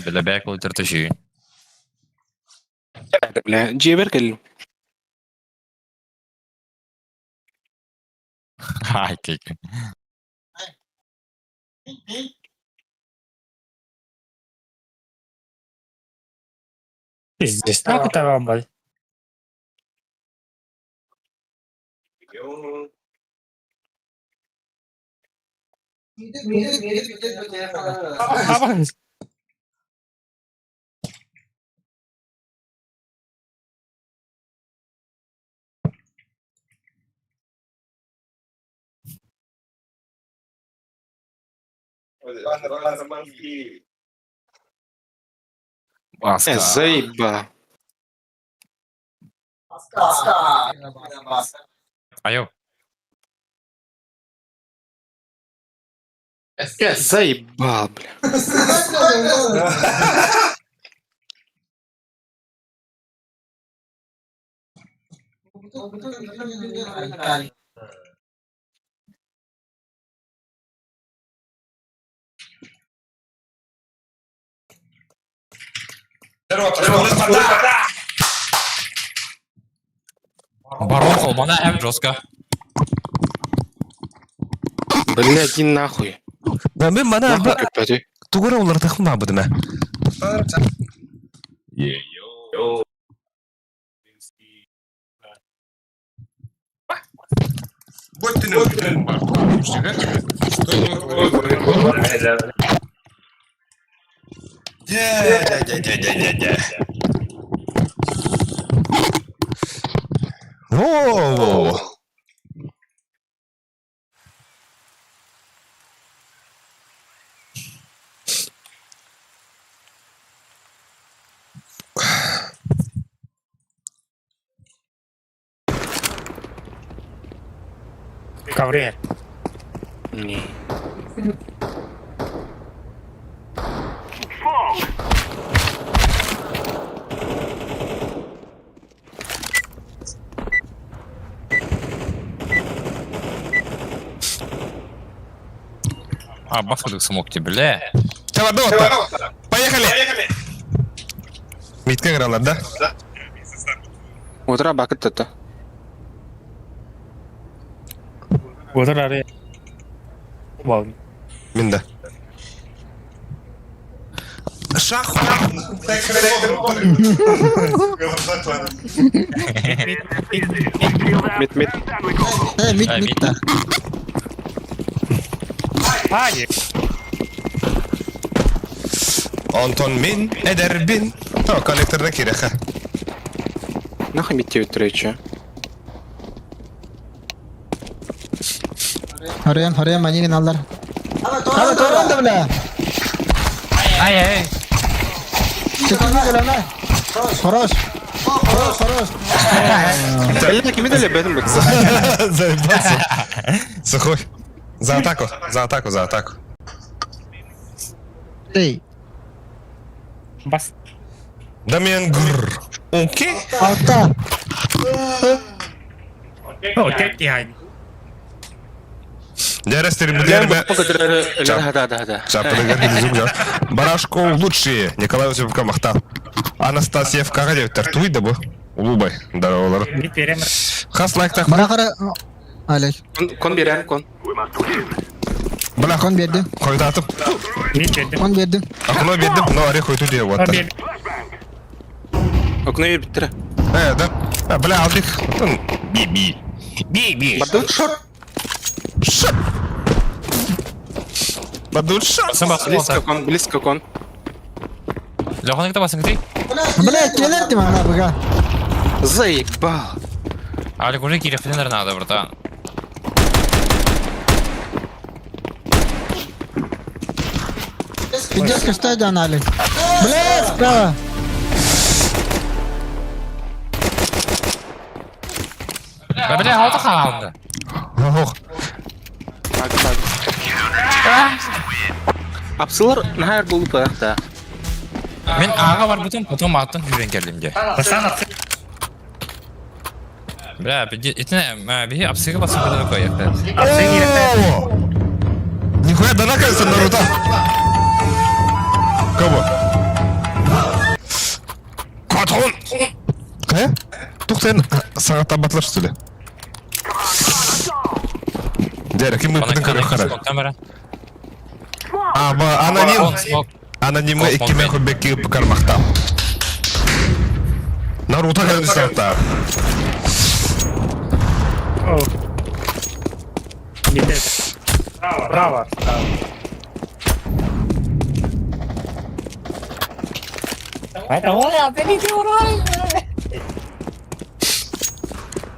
Бэлэбээк ол тарташи.
Бля, дьиэбэр кэллим.
Хай, кик.
Пиздец, так это вам, блядь.
Баска.
Заеба.
Айо.
Заебал, бля.
Барон холбана эм жестко.
Бля, иди нахуй.
Да мен мана
Нахуй көппөтүй.
тугура улар тахма быдына. Во-во-во.
Ковре.
Не.
А, бахнул смог тебе, бля.
Поехали! Митка играла, да?
Утра бакыт тата.
Утра Вау.
Минда. Шах!
Мид, мид.
Мид, мид, да.
Антон мин, Эдербин. То, коллекторда киреха.
Нахуй мид тебе трече.
Хорыйан, хорыйан, манигин аллар. Aba, torun да, бля.
Ай-ай.
Чекини гөлөмө. Хорош. Хорош, хорош.
Бля, кими дали бэтим быт?
Заебался. Сухой. За атаку, за атаку, за атаку.
Эй.
Бас.
Дамиан Грр. Окей.
Алта.
О, тетя.
Барашко лучшие. Николай Осиповка махта. Анастасия в Кагаде тартуй да бу. Улубай. Здоровалар. Хас лайк так.
Барахара. Алек.
Кон берен, кон.
Бля,
Кон берди.
Койдатып.
Кон берди.
Окно бердим, но орех уйду диye вот.
Окно бериптир.
Э, да. Бля, алдык. Би-би. Би-би.
Бардык шорт.
Шот. Бардык шот.
Близко кон, близко кон.
Леха, кто басың ты?
Бля, келер дим ана буга.
Заебал.
Алик уже кирехтенер надо, братан.
Пиздец, что это Алик? Бля, справа.
Бля, бля, алты қалды.
Ох.
Так, так. Апсылар нахайр болуп да.
Мен аға бар бүтін, потом аттын жүрен келдім де. Бля, итіне, бихи апсыға басып білді қой.
Нихуя, да наконец-то Наруто. Кого? Катон! Кая? Тухтен сағат батлар что ли? Дәрі, кім бұның көрі қара?
Камера.
А, аноним. Анонимға иккемен хөббекки кармақта. Наруто кәдімгі сағатта.
Право.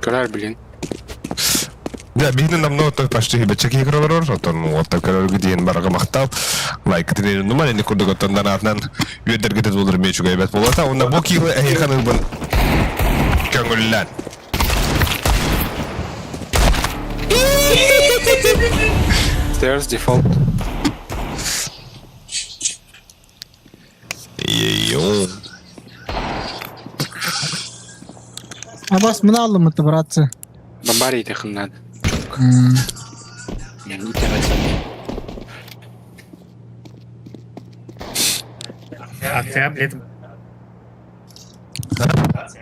Көрөр, блин.
Да, бихни намного той почти хибечек игралар, отон вот так диен барага мактал. Лайк тренер ну мани курдук отон данатнан үедер кетет болдыр мечу гайбет болата. Онда бу килы эхиханы бун көңүллән.
Stairs default.
Абас мына аллымыты, братцы.
Бомбарий тихын надо.
Акция билет.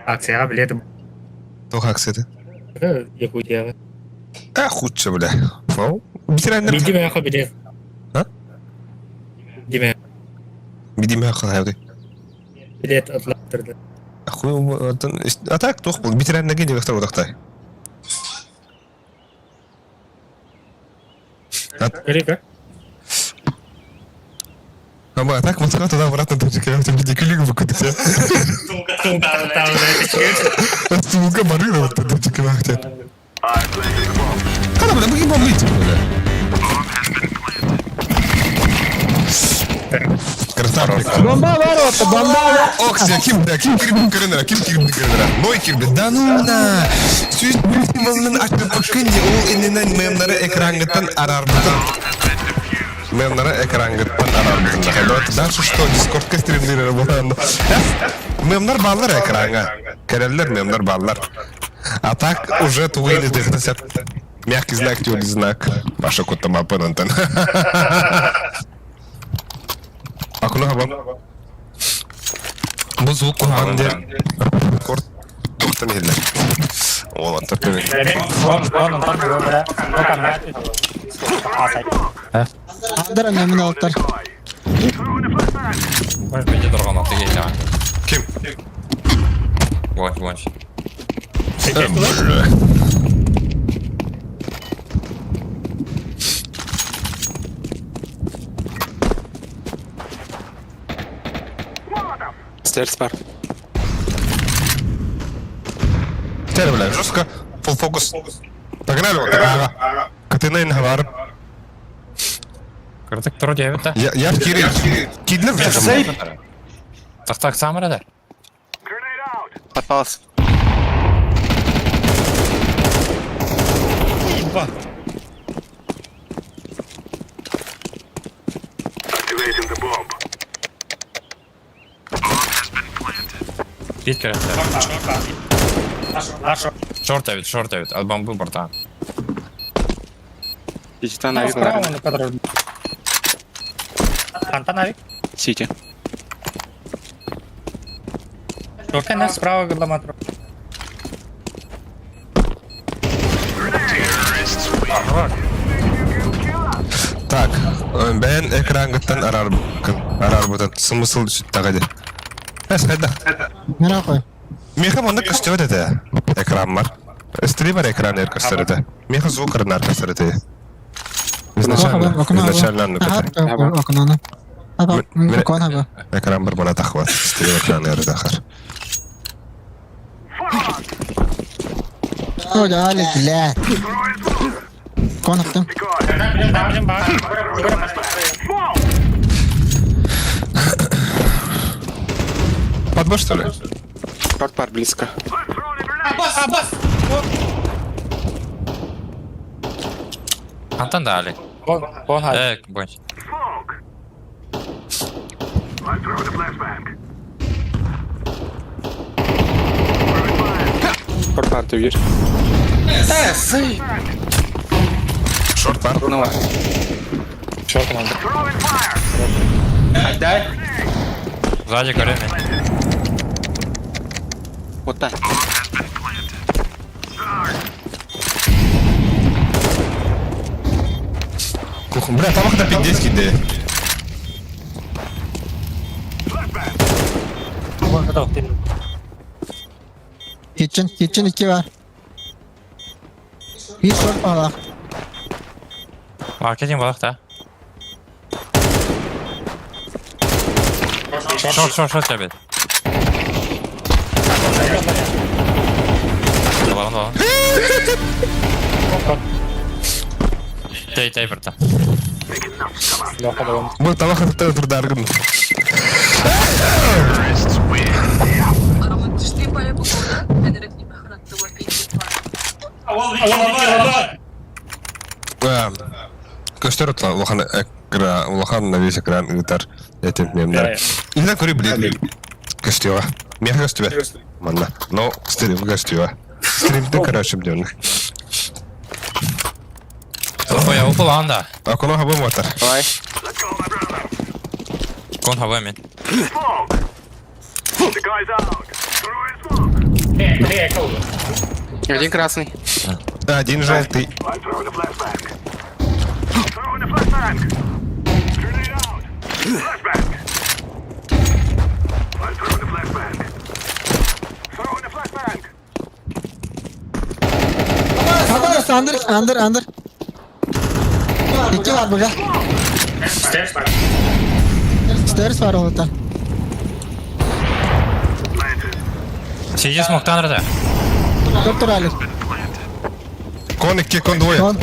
Акцияҕа билет.
Туох акцията?
Якутияҕа.
А, худше, бля. Ол, Битирэннэр...
Бидимэхэ билет.
А?
Диме.
Бидимэхэ хаһайбыты.
Билет атлаттырды.
Хуй, а так туох был битирэннэргэ диэхтэр утахтай.
Көрүкө.
А так Москва туда обратно тоже тебе күлүгү букутся. Сумка барыла вот тут чекалахте. Когда бля, мы бомбить, бля. Красавчик.
Бомба бар отто, бомба бар.
Окси, ким, бля, ким кирбин көрөнөр, ким кирбин көрөнөр. Ной кирбин. Да ну на. Сүүс малынан ачпыккын ол иннинен мемнары экрангыттан арарбытын. Мемнары экрангыттан арарбытын. Дальше что, дискордка стримдер болан. Мемнар баллар экранга. Кереллер мемнар баллар. А так уже тугыйны дыхтасят. Мягкий знак, твердый знак. Паша кутта мапын Акуна хабам. Бу звук куһаҕан диэн рекорд туохтан иһиллэр. Уолаттар көмө.
Андыр мемин алыптар.
Может быть, дороган алты келді.
Ким?
Вон, вон.
Бля.
Стерс бар.
Теперь, бля, жестко. Full фокус. Погнали вот. Ага. Катына хабар.
Кырдык тұр деп та.
Я я в Кири. Кидлер
Так так самыра да.
Попался.
Бит керек. Шорт авит, шорт авит. От бомбы борта.
Дичта навик.
Антон
Сити.
Шорты справа гламатро.
Так, бен экрангыттан арар арар бутан. Смысл сүттәгәде. Әс хайда.
Мира қой.
Меха монда көстөбөт этэ. Экран бар. Стример экран эр көстөр этэ. Меха звук арнар көстөр этэ. Изначально, изначально анны көтө.
Окунаны. Аба, окон аба.
Экран бар бана тахват. Стрим экран эр дахар.
Ой, дали, блядь. Кон аттым.
Подбор что ли?
Шорт бар близко.
Антон да, Али.
Вон, вон,
Э, бонч.
Шорт бар, ты видишь?
Шорт бар.
Ну ладно.
Шорт надо.
Отдай.
Сзади көрем.
Вот так.
Кухон. Бля, там охота пиздец киде.
Kitchen, kitchen 2 var. Bir short var.
Маркетинг балақ та. Шорт, шорт, шорт тебе. Балағын, балағын. Тей, тей, брата.
Бу табах охота турдаргын. Көстөр отла улахан экран, улахан на весь экран гитар. Этим мемнер. Иногда кури, блин. Көстөға. Меха көстүбэ. Манна. Но стрим көстүбэ. Стримде короче блин.
Ой, я упал анда.
А куна хабы мотор.
Давай.
Кон хабы мен.
Один красный.
Один желтый.
Хабас, андыр, андыр, андыр. İki var burada. Stairs var orada.
Сиди смоктан рада.
Доктор Али.
Кон икки, кон двое.
Кон.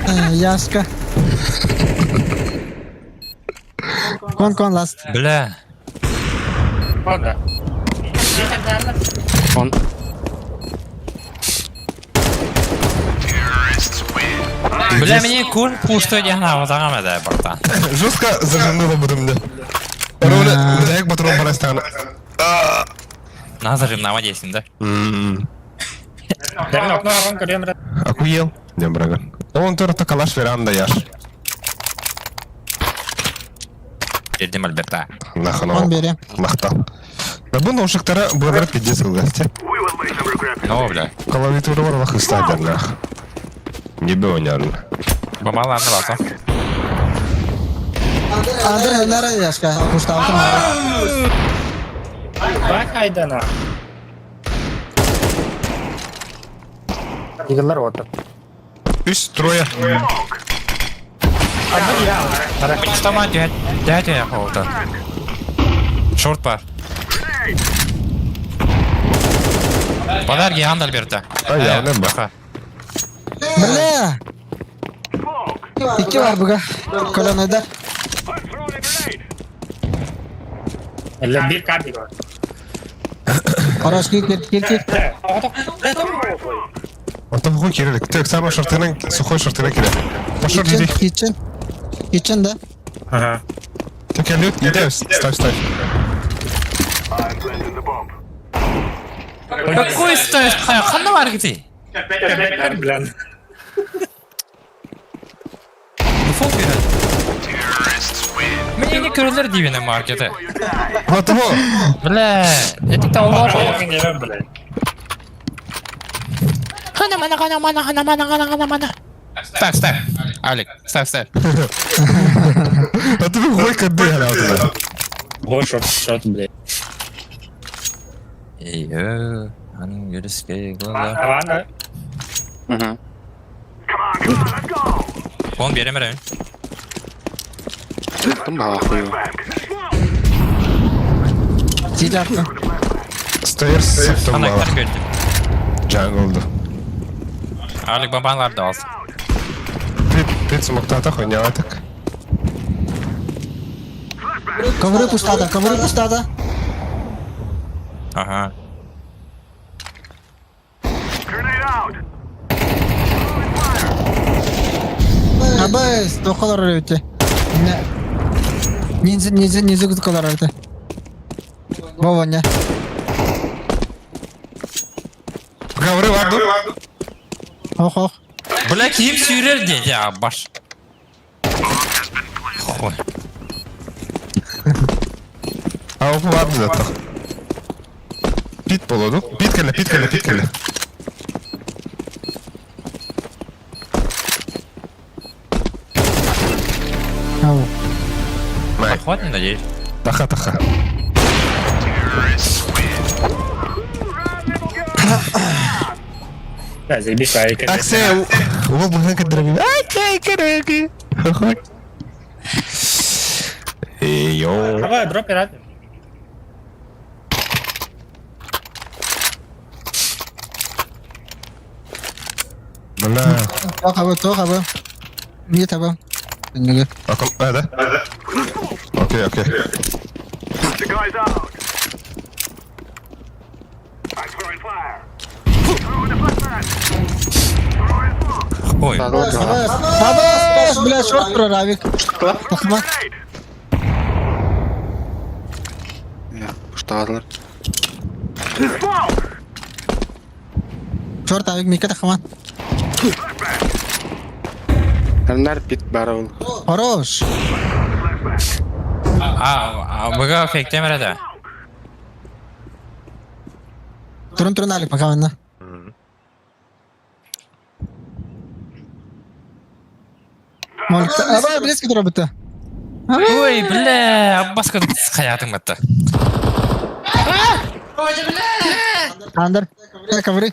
Бля, Яшка. Кон, кон, last.
Бля.
Он.
Бля, мне кур пустой дягна, вот ага да, братан.
Жестко зажимнуло буду мне. Ровно, бля, патрон барастан.
На зажим на воде да?
Охуел? Не, брага. Он тоже калаш веранда яш.
Пердем Альберта.
Нахуй.
Он бери.
Махтал. Да бу наушниктара благодаря пиздец гости.
О, бля.
Клавиатура бар хыстадыр нах. Не бионярн.
Бамала анда баса.
Андыр, нere Яшка? Kuştavtım abi.
Bak Aydan'a. Yıllar oldu.
Үс трое.
Штама дядя я холода. Шорт пар. Подарки анда Альберта.
А, явно ба.
Бля. İki var burada. Kolonada.
Eller bir kart var.
Araç gir gir gir gir.
Ото хуй кирилик. Так само шортынан сухой шортынан кире. Пошел
Kitchen,
иди.
kitchen. Kitchen да.
Ага.
Так я лют, иди, ставь, ставь.
Какой ставишь? Ханна маркети.
Блин.
Дефолт берет. Мне не көрілер деймін маркеті.
Вот его.
Бля, я тек алла
Блин.
Хана мана хана мана хана мана хана хана мана. Ставь, ставь. Алик, ставь, ставь.
А ты хуй кады гулял туда.
Вот шот, шот, блин.
Ее ангельские глаза.
Ладно.
Угу.
Он берем район.
Там была хуева.
Сити attım.
Stairs септом
Ана
мало.
кар берді.
Джанглду.
Алик бабанларды алсын.
Пит, пит смоктата хуйня так.
Ковры пустада, ковры пустада.
Ага.
Абай, тоқалар өте. Не. Ниндзя, ниндзя, ниндзя кудкалар өте. Вова, не.
Ковры варду.
Ох, ох.
Бля, киім сүйрер де, я баш. Хуй.
А опа варду зато. Пит болоду. Пит келе, пит келе, пит келе.
Ау.
Май.
Хватит, надеюсь.
Таха, таха.
Да, заебись, Алик.
Аксе, уол бухан кадраби. Ай, кай, Хохой. Эй, йоу.
Давай, дроп пират.
Бля.
Тоқ абы, тоқ абы. Не табы. Дүниеге.
Акон, а, да? Окей, окей.
Ой,
Абас, абас, бля, шорт про Равик. Тахма.
Пуштаалар.
Черт, авик мика тахаман.
Нар пит бар ол.
Хорош.
А, быга фейктем эрэ
Турун турун алик пока манна. Моль, аба близко турабыта.
Ой, бля, аббаска хаятым батта.
Андер, ковры.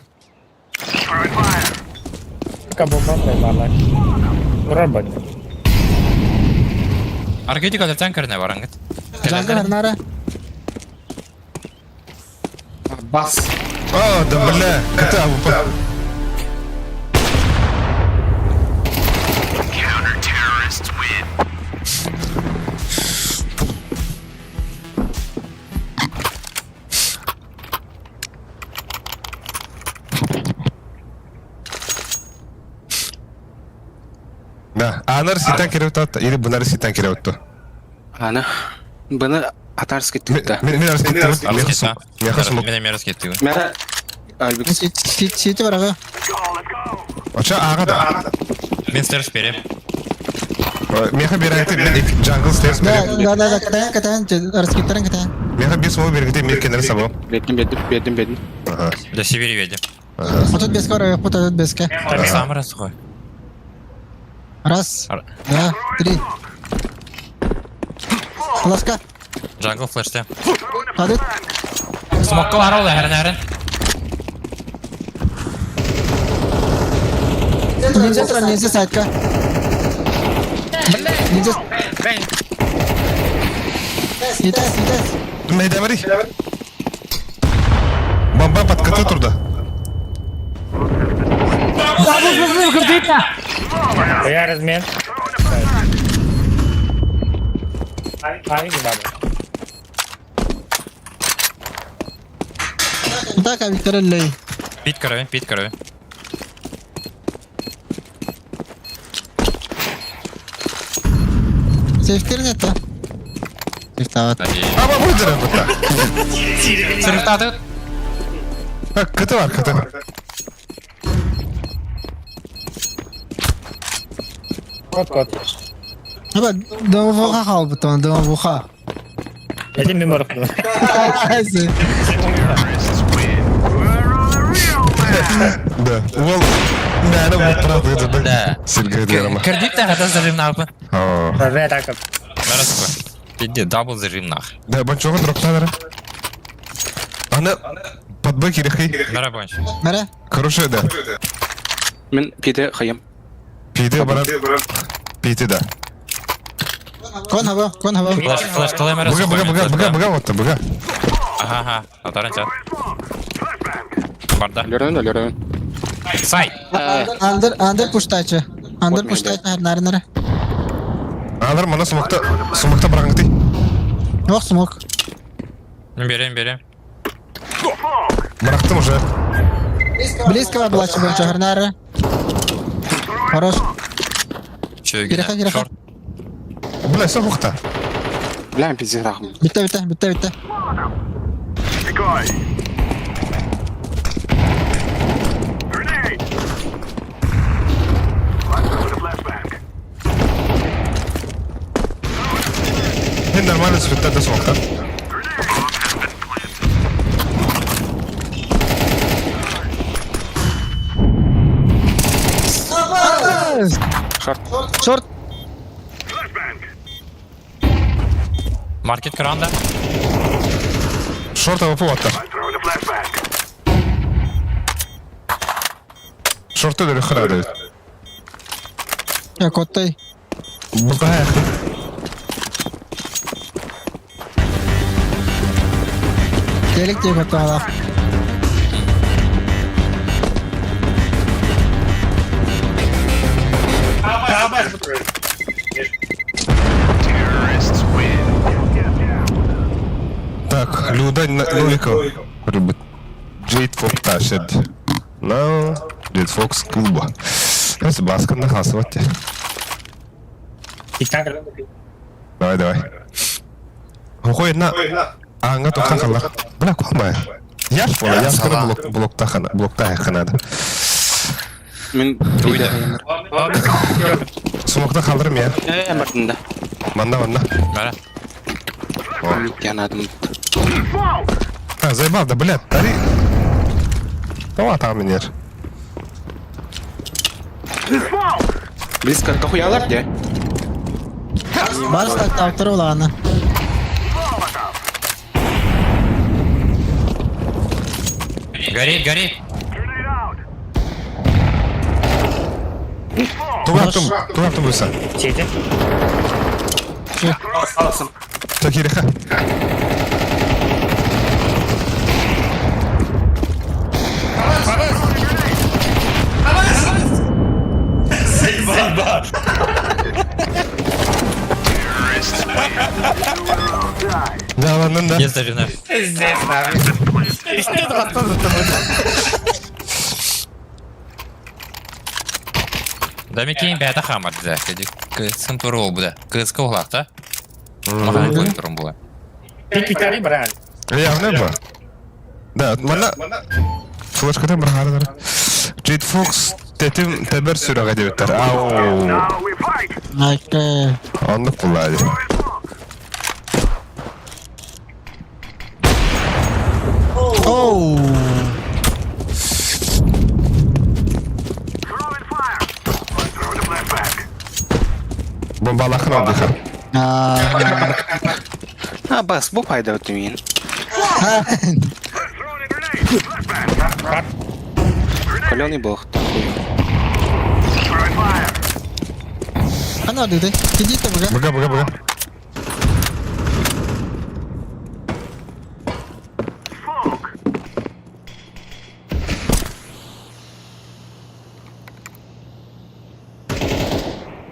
Кабуман баалар. Урар бат.
Аргетик ататан көрүнэ барангыт.
Жанга Харнара.
Бас.
О, да бля, кота упал. Да, анар ситан кереутат или бунар ситан кереутtu.
Аны. Быны атарский тутта.
Мен мен арскетти. Мен хасмок.
Мен мерзкий ты.
Мера Альбик.
Сити барага.
Ача ага да.
Мен стерс берем.
Меха беректи мен джангл стерс
Да,
берем.
да, да, да, катаян, катаян, раскиттаран катаян.
Меха бес мол беректи мен кенер сабо.
Бедим, бедим, бедим, бедим.
Ага.
Для Сибири ведем.
Вот тут без барага, вот тут без
Сам раз сухой.
Раз, два, три. Ласка,
Джангл флеште.
падает.
Смокка бар ол әрін әрін.
Ниндзя трон, ниндзя сайтка. Ниндзя. Итес, итес.
Мейдемери. Бомба под КТ турда.
Я размен. Ай, ай, не надо.
Так, а Виктор Лей.
Пит крови, пит крови.
Сейфтер нет, а? Сейфтават.
Аба выдера бата.
Сырықтады.
КТ бар, КТ.
Кот, кот.
Аба, домовуха халбытон, домовуха.
Эти мимо рухну.
Да. Ол Мәні вот правда это
Да.
Сергей Дерма.
Кредит та хата зажим нахуй.
Рэ так.
Раз сухой. Пизде, дабл зажим нах.
Да, банчога дроптадыр. Аны под Б кирехи.
Мара бонч.
Мара?
Хорошая, да.
Мен пиде хаям.
Пиде барат. Пиде, да.
Кон хаба, кон хаба.
Флеш, флеш, талай мара
Быга,
сухой.
быга, быга, быга, быга, вот быга.
Ага, ага. Атарын чат. Барда.
Лерен, лерен.
Сай.
Андер, андер пуштачы. Андер пуштачы, нары, нары.
Алар мана сумакта, сумакта бараңты.
Ох, смок.
Берем, берем.
Барактым уже.
Близко была бойынша, нары. Хорош.
Че,
Переходи, переходи.
Шорт.
Бля, все бухта.
Бля, пиздец рахм.
Битте, битте, битте, битте.
Мен нормально сүттәді сумакта.
Шорт.
Шорт.
Маркет кранда.
Шорт АВП атта. Шорты дөрі хырады.
Я коттай.
Бұлға аяқты.
Телек те коттай ала.
Так, Люда Новикова. Любит. Джейд Фокс тащит. Ну, Джейд Фокс клуба. Просто баска нахасывать. Давай, давай. Уходит на... Ааҥҥа туха халлар. Бля, куһамай. Яш буола, яш кына блок блокта хана, блокта ханада.
Мин
Туйда.
Смокта халдырым я.
Э, бардында.
Манна, манна.
Бара.
Янадым.
А, заебал, да, блядь, тари. Давай там минер.
Близко кахуялар де.
Барс так автор улаана.
Горит, горит.
Тугартым, тугартым буйса.
Чейdi.
Аласым.
Такиреха. Да, ладно, да.
Без даже
Здесь
Да мекейин бәті хамар да. Кысым туры ол бұда. Кысқы олақ та. Маған қойып тұрым бұла.
Пик пикари брат.
Явно ба. Да, мана флешката бір харадар. Джейд Фокс тетим тебер сүрәгә дип Ау.
Айка.
Аны куллады.
Оу.
Бомбалахын алды.
Аа.
А, бас, бу пайда өтті мен. Каленый бог.
Ана dedi. Кидите буга.
Бага, бага, бага.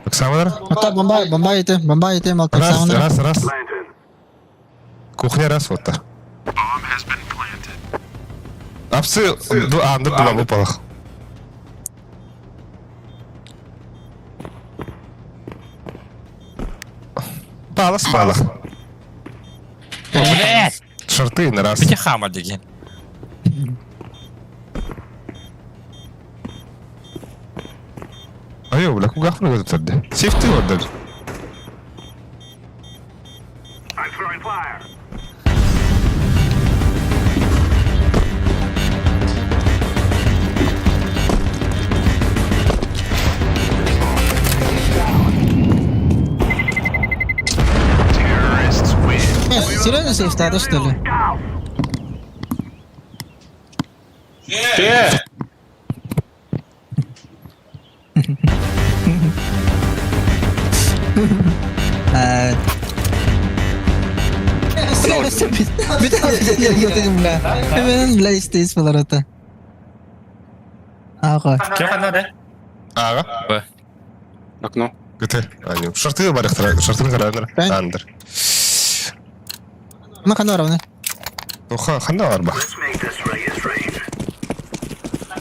Оксамадар?
Ата бомба, бомба ите, бомба ите, мал
Раз,
таксамана.
раз, раз. Кухня раз вот так. Апсы, ду, а, андыр дула бу палах. Палас, палах.
Блять!
Шорты на раз.
Бите хамар деген.
Айо, бля, кугах много төрдө. Сефти ордер.
Серьезно сейф что ли?
Че?
Бля, бля, истейс болар Ага.
Кем
Ага.
Окно.
Гүтэ. Ани. Шорты барыхтара, шортын карандар. Андыр.
Ма хана равны.
Тоха, ханда арба.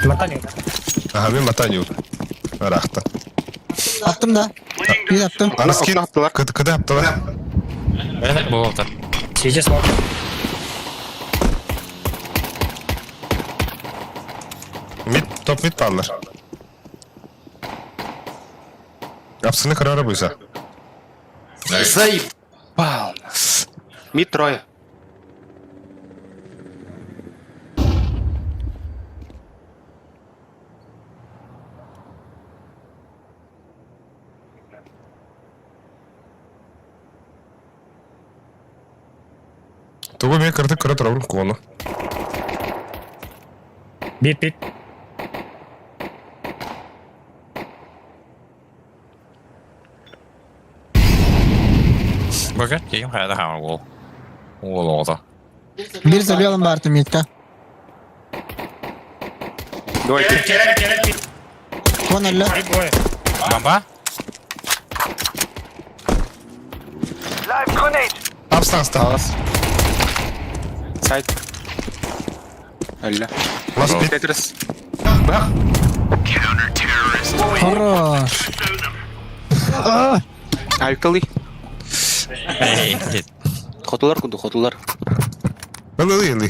Матаню.
Ага, мен матаню. Арахта.
Аттым да. Bir attım.
Аны скин.
Окно аттылар.
Кыда аптылар.
Болты.
Сейчас смог.
Мид, топ мид баллар. Апсыны карара буйса.
Заебал. Мид трое.
Тугу мен кырды кыра турабын кону.
Бит бит.
Бага, кейім қайда хамар ол. Ол олды.
Bir забелым бар митка.
Двойки.
Келер келер бит.
Вон алла.
Двое.
Бомба?
Апстан ста.
Сайт. Алла.
Лас бит.
Тетрис. Бах.
Хорош.
Айкалы.
Эй,
Хотулар куду, хотулар.
Ылы, ылы.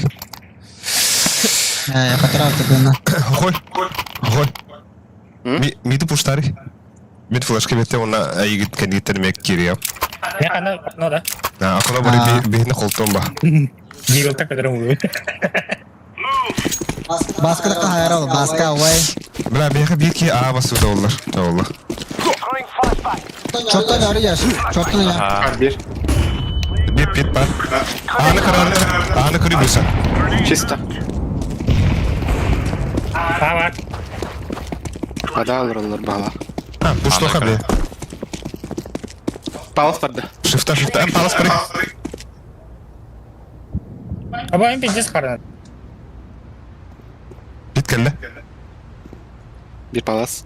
Патрал тыгына.
Хой. Хой. Миди пуштари. Мид флешка бетте онна айгит кандиттер мек кириям.
Не, ана, ну да.
Акына бары бихне холтон ба.
Дигл так которым улы.
Баска да хайрал, баска ой.
Бля, бияха бир ки а басу да олар. Да олар.
Чоттан яры яш. Чоттан я.
Ага.
Bir.
Bir pit бар. Аны кыр, аны кыр. Аны кыры буса.
Чисто.
А, бар.
Вода алыр бала.
А, пуштоха бля.
Палас барды.
Шифта, шифта. Эм, палас бары.
Аба, им пиздец харна.
Пит келді.
Bir палас.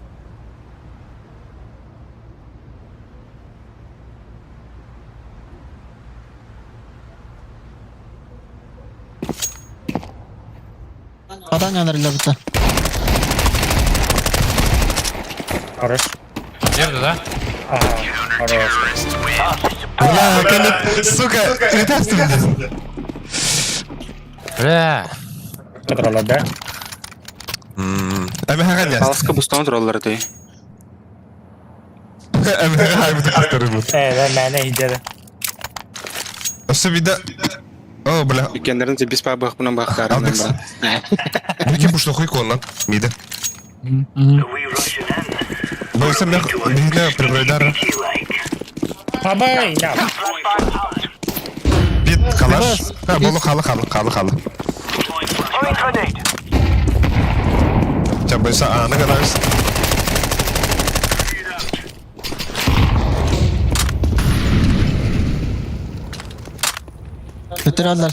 Адан янар бita.
Хорош.
Жерді да?
Ага, хорош.
Бля, келді. Сука, ретасты бля.
Бля.
Патрала, да?
Эми хаган яст.
Паласка бустан тураллар ты.
Эми хаган бутыр.
Э, да, мәне иджеді.
Өсө биде. О, бля.
Икенлерин те бис па бах бунан бах карынан
Алдыкс.
брат.
Бики пуштохуй коннан. Миде. Бойса мех миде прибрайдар.
Аба, я.
Бит калаш. Ха, болу халы халы халы халы. Ча бойса аны калаш.
Көтөр алдар.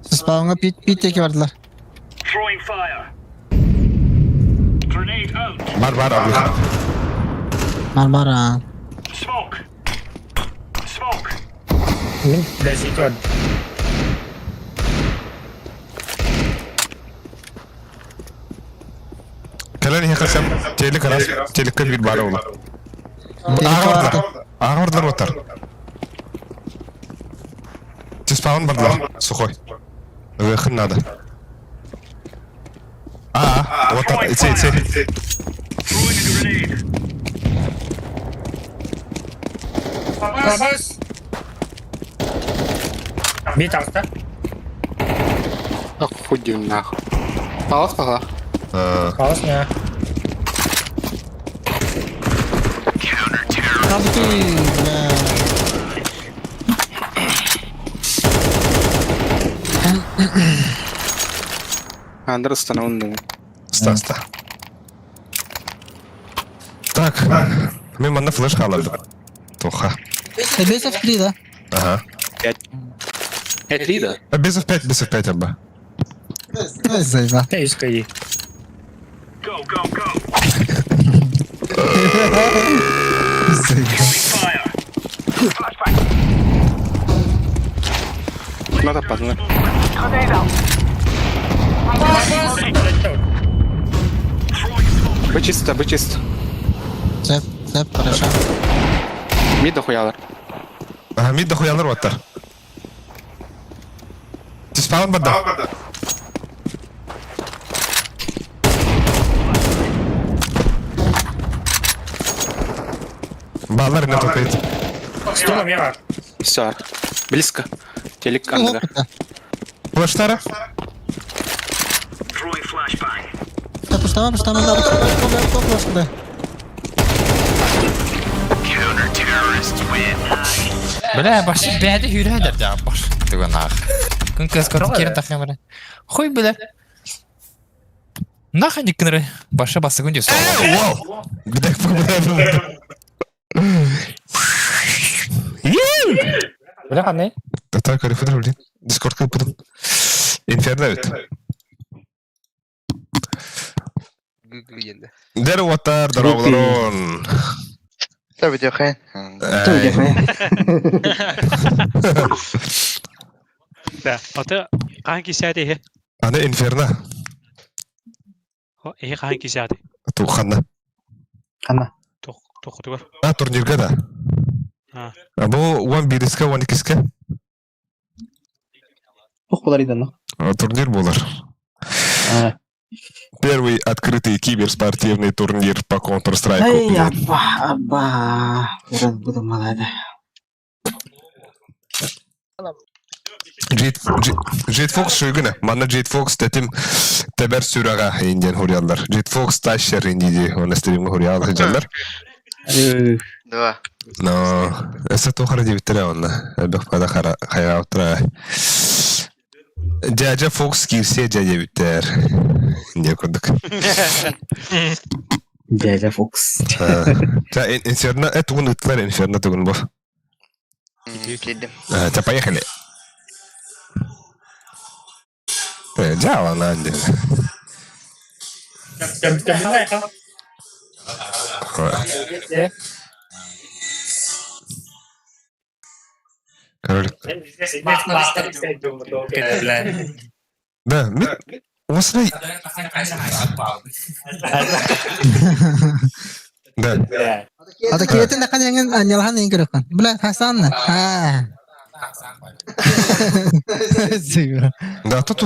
Спаунга пит пит теки бардылар.
Бар бар абы.
Бар бар. а.
Мин десять бар.
Кэлэн хакасам телек арас телекке бир бар ола.
Телекке барды.
Ага бардылар отар. Спаун бардылар. Сухой. Выход надо. А, вот так, иди, иди.
Абас. Бит алста.
Охуй нахуй. Палас пала.
А,
Палас не.
Табы бля.
Андыр станауын
Ста, ста. Так, мен манна флеш қалырдым. Тоха.
Бесов 3 да.
Ага.
Пять да?
А, Бесов 5, бесов 5, абба.
Зайва.
Ты искай.
Надо падла. Бы чисто, бы чисто.
Цеп, цеп, хорошо.
Ми дохуялар.
Ага, мид дохуялар оттар. Спаун барда. Балар не топит.
Стулом я бар.
Все. Близко. Телек андыр.
Флештара?
Да, пуштама, пуштама, да, пуштама, пуштама,
Бля, башы бәді хүрәдір да, баш. Түгін ақ. Күн көз көрді керін тақым бля. Хуй, бля. Нахай никкінрі. Башы басы күн десу.
Вау! Где
Бля, қандай?
Так, реферер, блин. Дискорд кылып Инферно бит. Дер ватар, даравларон.
Та видеохай.
Да. Аты қан кисәді хе.
Аны инферно.
Эхе қан кисәді.
Туханна.
Хана.
Тоқытыгар.
А, турнирга да.
А.
А бу 11-ке, 12-ке.
Тух болар иданна.
Турнир болар. Первый открытый киберспортивный турнир по Counter-Strike.
Эй, абба, абба. Көрөн буду малады.
Jade, Jade Fox шүйгіні. Манна Jade Fox тәтім тәбәр сүрәға инден хурьялар. Jade Fox тащер инди оны стримға хурьял хыджалар.
Два.
Но эсэ тухара дебиттере онна. Элбэх пада хара хайаутра. Дядя Фокс кирсе дядя биттер. Не курдук.
Дядя Фокс.
Та инферно это тугун ыттылар инферно тугун бу.
Кидим.
Та поехали. Дьявол нанди. Король. Да, осылай. Да.
Ата киэтин да каняңын анялахан эң көрөккөн. Бля, Хасан. Ха. Сигура.
Да, тут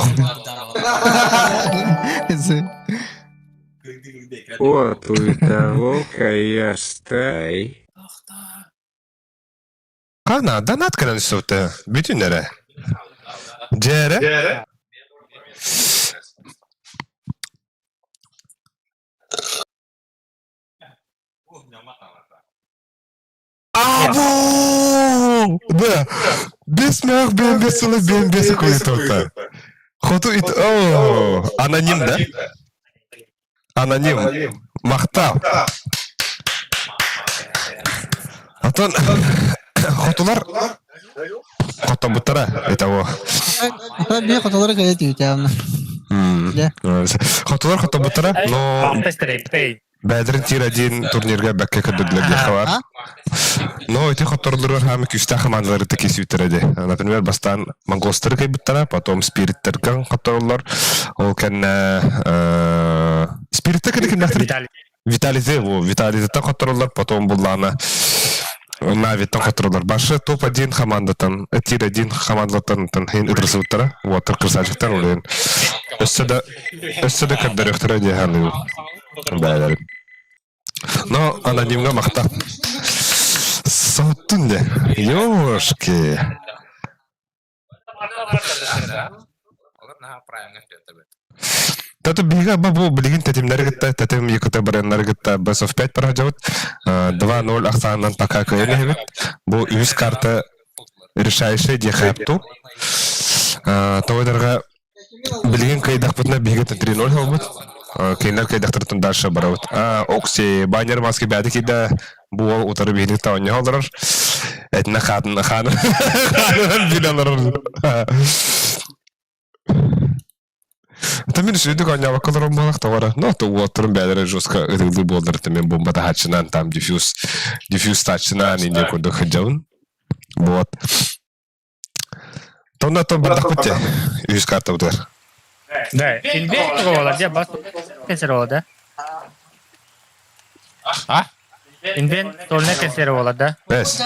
Вот у того стай.
Кана, донат кыран сөтө. Бүтүннере. Жere. Абу! Да. Бес мях бен сылы бен бес куй Хоту ит о, аноним, да? Аноним. Мактал. Атон хотулар Хотобуттара это
Ата би хотолор кая тиутяна.
Хотулар хотобуттара, но Бәдірін тир один турнирга бәккә көдүрләр дияхалар. Но эти хоторлар һәм күстә командалары таки сүтерәде. Например, бастан Монголстар кайбыттара, потом Спириттер хоторлар. Ол кән Спириттер кән кем Виталий Зе, Виталий Зе хоторлар, потом буллана Навиттан хоторлар. Башы топ-1 командатан, тир 1 командатан хин ыдрысыттара. Вот, красавчиктар улен. Өссө да өссө да кәддәрөхтөрө дияханы. Бәләр. Но анонимга мақта. Соттун де. Ёшки. Тата бига бабу билигин тетимнер гытта, тетим якыта бареннер гытта Best of 5 прожават. 2-0 ахсаннан пока кыйын Бу үз карта решающий дехапту. Тойдерга билигин кыйдак бутна бига 3-0 холбут. Кейнер кайдахтыртын дальше барабыт. Окси, баннер маски бәді кейді бұл утары бейдік тауын холдырыр. Этіне хатын ханы билалар. Та мен шүйдік аня вакаларым балақ товара. Но то уоттырым бәдірі жестко ытыгды болдыр. Мен бомба тахачынан там диффьюз диффьюз тачынан инде курды хыджауын. Вот. Тонда то бардак бітте. Үз карта бітер.
Да, инвент болады, я бас кесер болады.
А?
Инвент толне кесер болады, да?
Бес.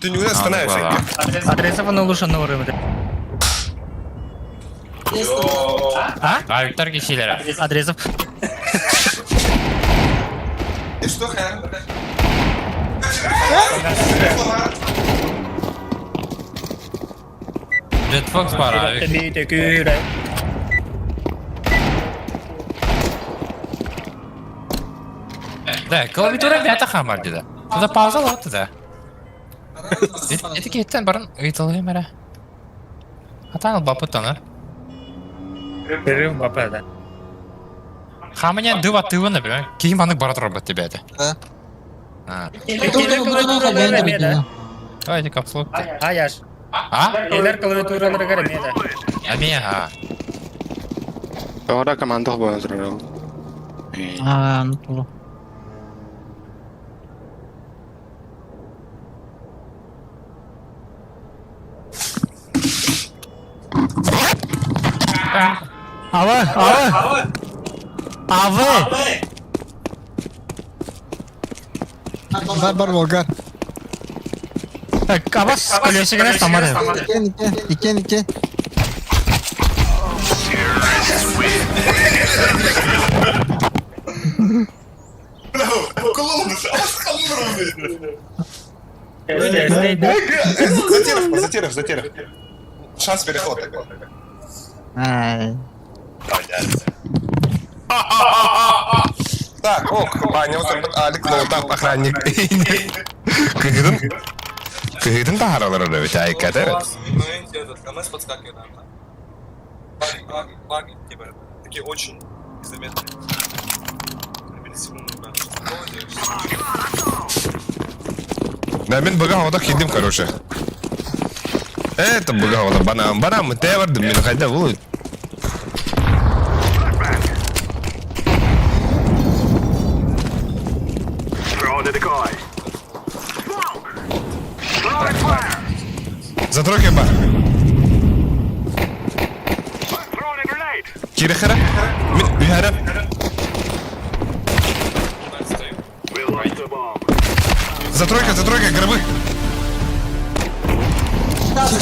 Ты не останавливайся.
Адресов он лучше на уровне.
А? Авиктар кешелер.
Адресов.
Что,
Red Fox бар авик. Да, клавиатура бята хамар dedi. Туда пауза лапты да. Эти кеттен барын ыйтылы мәре. Атан бапы таныр.
Перерыв бапа, да.
Хаманя дыва тывы, например. Кийим анык бара турар бат тебе
Да.
А. Давайте капсулу.
А, яш.
А?
Элер клавиатуралары карамеда.
А меня, а.
Тоғыра команда бола турар.
А, ну то.
Ава, ава. Ава.
Бар бар болгар.
Так, абас колесигіне самады.
Икен, икен, икен, икен.
Затеров, затеров, затеров. Шанс перехода такой.
Ай.
Так, ох, Ваня, вот этот Алик, ну там охранник. Кыгытын, кыгытын тахаралар öyle айкат, evet.
моменте этот КМС подскакивает, наверное. Баги, баги, баги, типа, такие очень незаметные. На миллисекунду, да. Такого делаешь.
Да, мен быга havada кидим, короче. Это быга havada банам, банам, те бардым, мен хайда бұл. Затройка бар. Кирехера? Мен үйәрем. Затройка, затройка, гробы.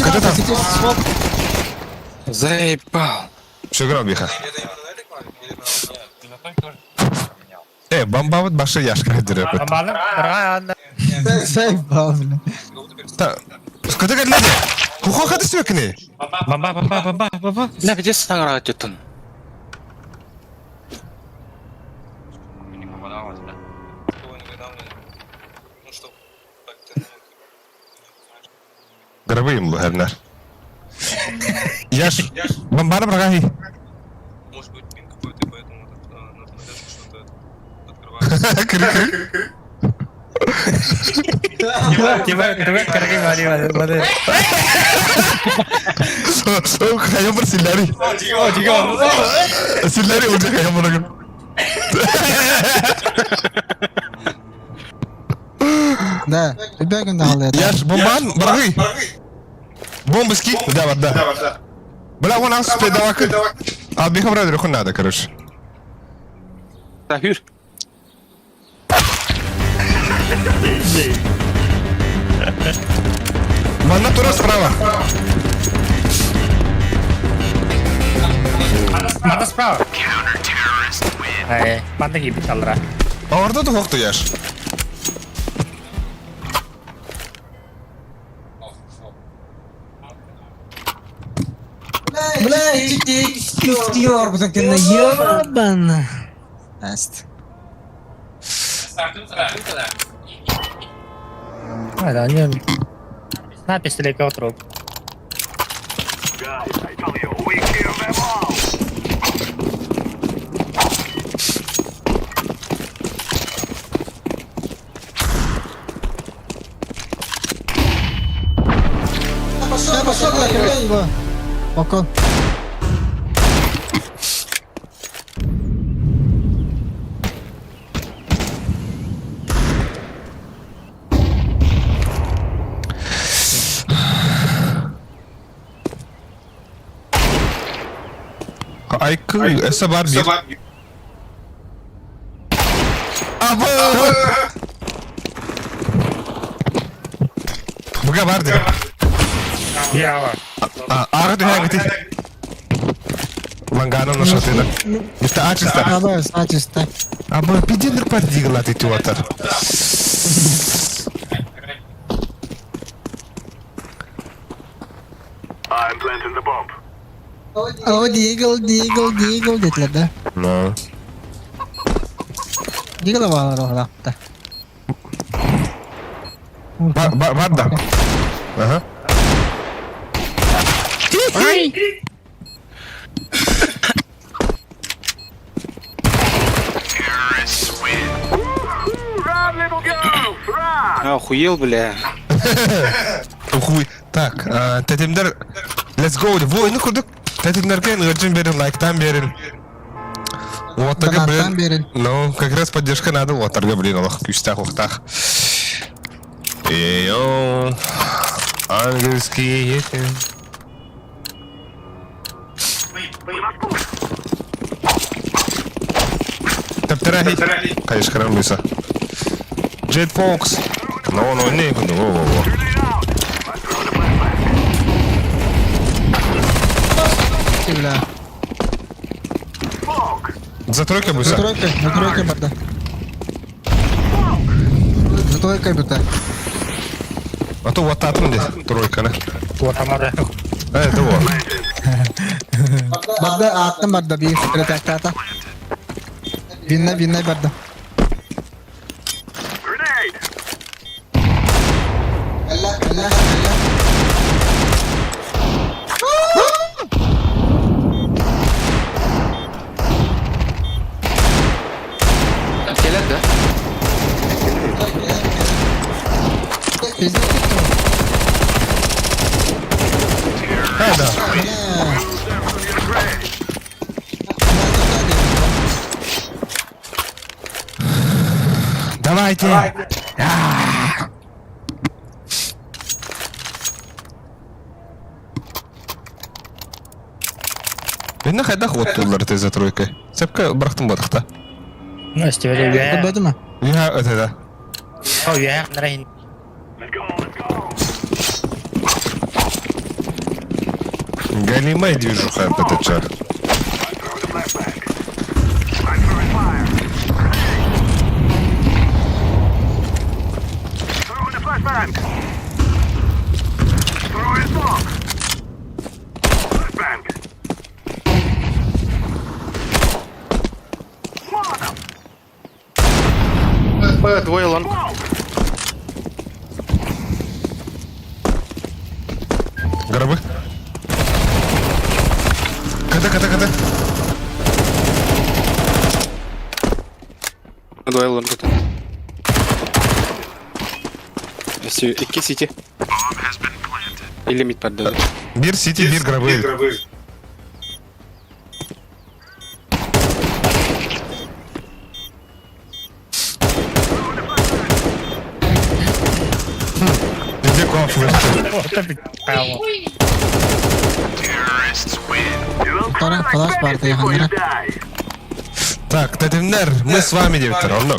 Когда там?
Заебал.
Все гроб биха. Э, бомба вот башы яшка диреп.
Амалым, рано.
Заебал, бля.
Та, куда кадледе? Кухо хады сөкне?
Бомба, бомба, бомба, бомба.
Бля, где саңра түтін?
Не попадалось, да?
Такого никогда у меня не было. Ну что, так тянул, знаешь.
Гробы им бухернер. Яш, бомбары брагахи.
Может быть, пин какой-то, и поэтому этот, на флешке что-то открывается.
Кыры-кыры.
Тиба, тиба, кыргы бari бari бari.
Хайа бір силлери. Силлери уже хайа бір.
Да, ребята, да,
Яш, бомбан, брагы. Бомбы ски? Да, да. Бля, вон нас давак. А биха брат, руху надо, короче.
Да, хүр.
Манна тура справа.
Мата справа. Ай, мата кип алра.
А орда да хохту яш.
Бля, Ёбана. Аст.
Ай, да, не. На пистолет труп.
Я пошел, его. Балкон.
Айкы, эсэ бар бир. Абы! Буга бар дир.
Я.
Ага дүһәң гити. Лангано на шатына. Миста ачиста.
Абы, ачиста.
Абы пидендер пар диглат ити отар.
О, Дигл, Дигл, Дигл детлер да.
Ну.
Дигл балар оғлақта.
Бар, бар, бар да. Ага.
Ай!
Охуел, бля.
Хуй. Так, тетимдер let's go. Войну курдук. Тетимдерге ыржын берин, лайктан берин. Оттарга,
Донаттан
блин.
берин.
Ну, как раз поддержка надо. Оттарга, блин, олох, күстах, охтах. Йоу. Ангельские ети. Таптарахи. Конечно, храм лыса. Джет Фокс. Ну, ну, не, ну, во, во, во.
бля.
За тройка
За
буса.
тройкой, за тройкой барда. За тройкой бута.
А то вот атом де тройка, не?
Вот там надо.
Это вот.
Барда аттым барда bir тата. Винна, винна барда. Элла, элла, элла.
Келер да?
Пиздец.
А, да.
Бля.
Давайте. Мен хайдах вот тулар ты за тройкой. Цепка брахтым батахта.
Ну, если я...
Көрбөтүм
Я это да.
О, я, нрайн.
Галимай движуха это чё.
Б, двое long.
Гробы. КТ, КТ, КТ.
Двое long это. Икки CT. Или mid барды.
Биир CT, биир гробы. Где кофе?
Второй флаш барды яханнара.
Так, Тэтимнер, мы с вами, девтер, онно.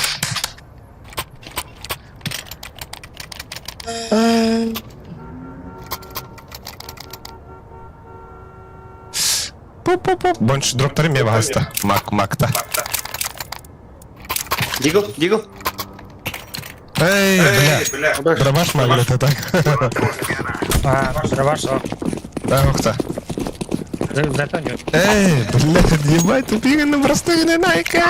Пу-пу-пу. Бонч дроптары ме бағаста. Мак, макта.
Deagle, deagle.
Эй, бля. Дробаш могли это так.
А, дробаш, о.
Да, охта.
Зато нет.
Эй, бля, ебать, тупик на простые на найка.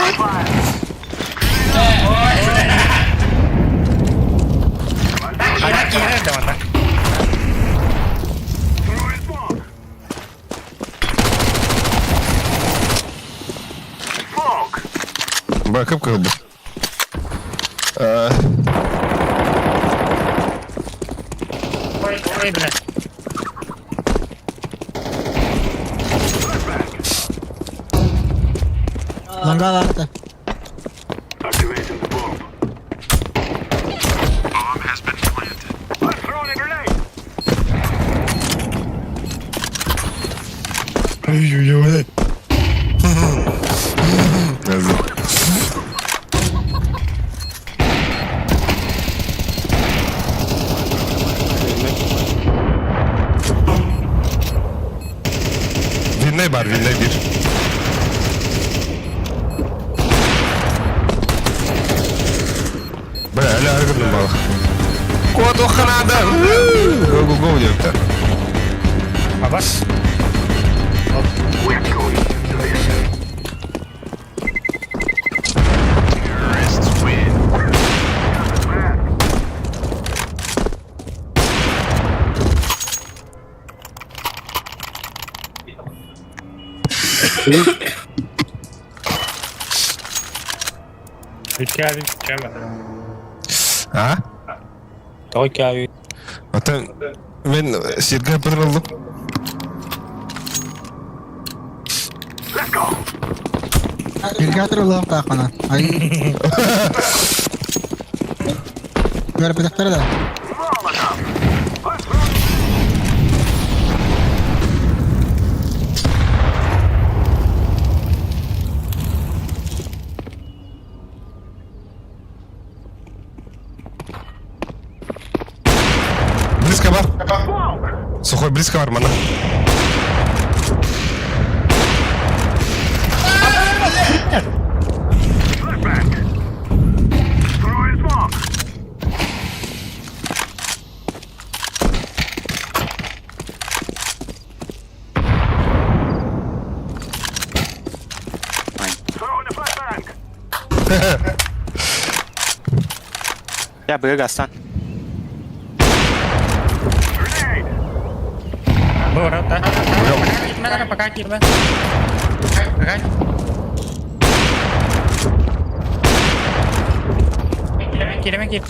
А кире да она.
Бэкап как бы.
Ой, ой, бля.
Лангал арта.
Ой-ой-ой. Винней бар, винней бир. Бля, аля аргырдым балық. Кот оханада! Го, го, го депті.
А бас? Икки кәмә.
А?
Той кәви.
Ата мен сирге бір алдым.
Иргатор улаах таахана. Ай. Көрбөтөхтөр да.
Близко бар. Сухой, близко бар, мана.
Я быга гастан.
Бу ората. Пока пока кирбе. Пока. Киреме кир.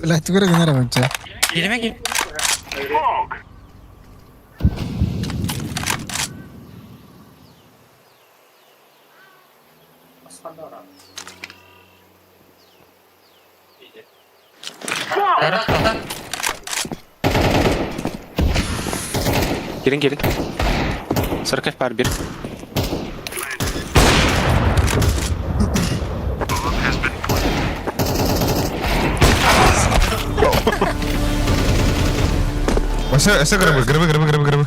Блядь, тугу эрэ гынар эбит.
Киреме кир.
Киирин киирин. Церковь пар бир.
Өсө, өсө грибы, грибы, грибы, грибы, грибы.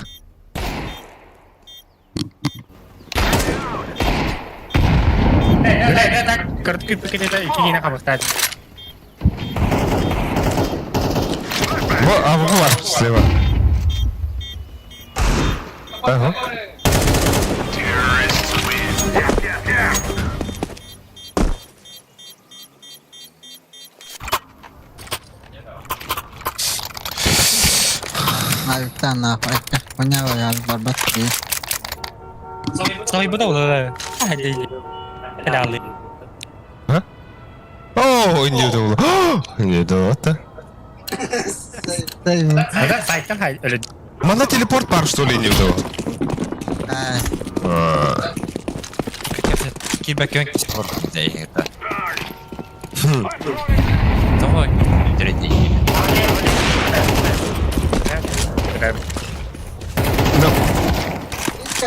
Короткий пакет это икигина хабастат.
Бу, а бу бар слева. Ага.
Айыптан нахуй. Хуйня я барбат.
Соһуйбута буолар. Helal.
О, не было. Не было.
Хада сайтан хай өлө.
Мана телепорт пар, что ли, не было?
Кибәкөн это. Того третий.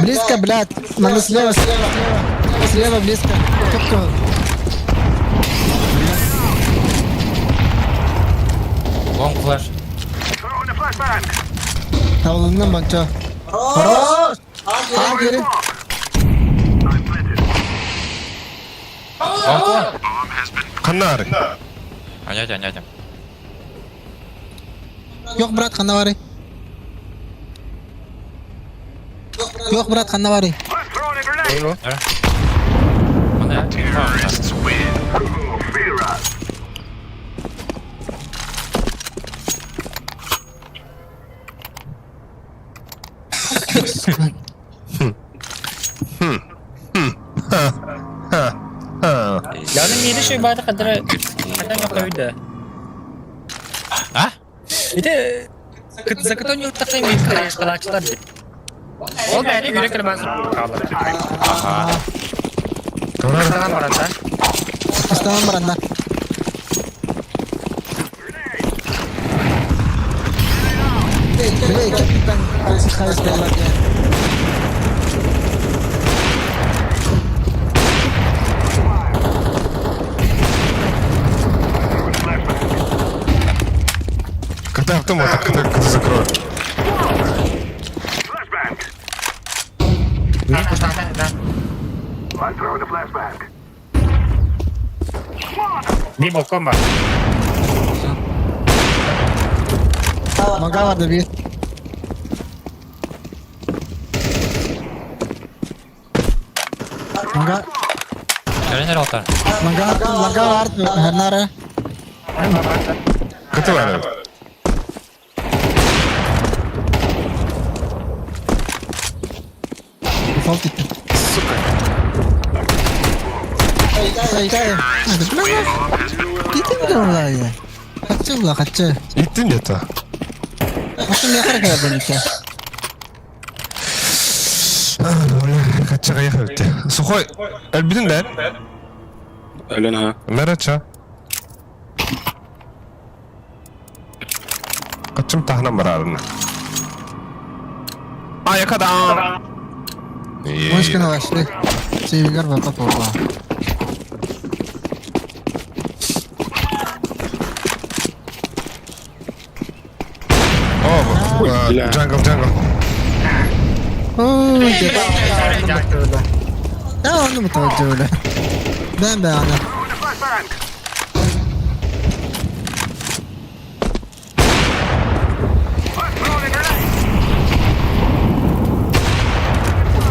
Близко, блядь. Надо слева, слева, слева. Слева, близко. Кепка.
Long flash.
Тавланным банча. Хорош! А, гери.
Long flash.
Ханнары.
Анятя, анятя.
Yok брат, ханна бары. Yok брат, ханна бары.
Мана.
Яны мире шөй бады кадыр. Хата yok öyle.
А?
Ите закытон юртакта мире калачылар. Ол бәре үрек кырмаз.
Ага.
Баран баранда.
Астан баранда. Бля, капитан, хайс
Когда автомат, когда когда закрою.
Би балкон бар.
Мага бар да бир. Мага,
Кәренер алтар.
мага, мага бар, ханнары.
Кыты бар.
Дефолт итти.
Сука.
Ай, ай, бля. Китим да Хачы була, хачы.
Иттин где-то.
Хачы мен харакет эден
Хачыга ехать. Сухой. Әлбидин да?
Өлөн ха.
Мерача. Качым тахна барарына. А, якада.
Мышканы вошли. Сейвигар бапа попа.
О,
бля.
джангл, джангл.
Ой, Да, он мутаджуля. Бен бен ана.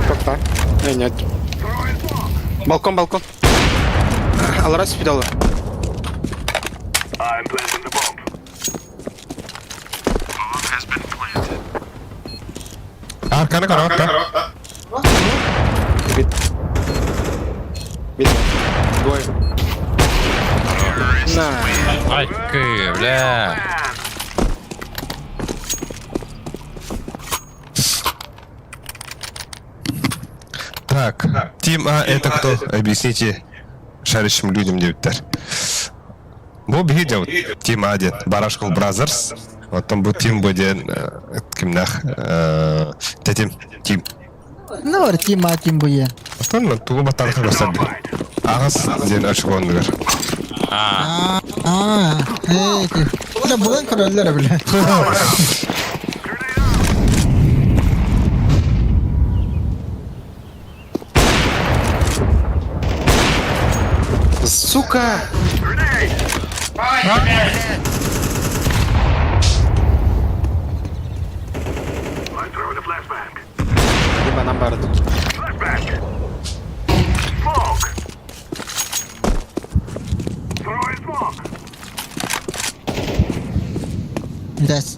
Как так? Не, нет. Балкон, балкон. Алара спидалы.
Арканы караватта.
Бит. Бит. Двое. На.
Ай, кы, бля.
Так, Тим А это кто? Объясните шарящим людям диэбиттэр. Бу биһи дьэ Тим А диэн Барашков Brothers. Оттон бу Тим Б диэн кимнээх тэтим Тим.
Ну, бар Тим А, Тим Б диэн.
Оттон тугу баттаанха көрсөрдү. Аҕыс диэн очконнугар.
А,
Аа, ээ, ти. Да булан көрөллөр бile.
Сука! Либо нам барды.
Дес.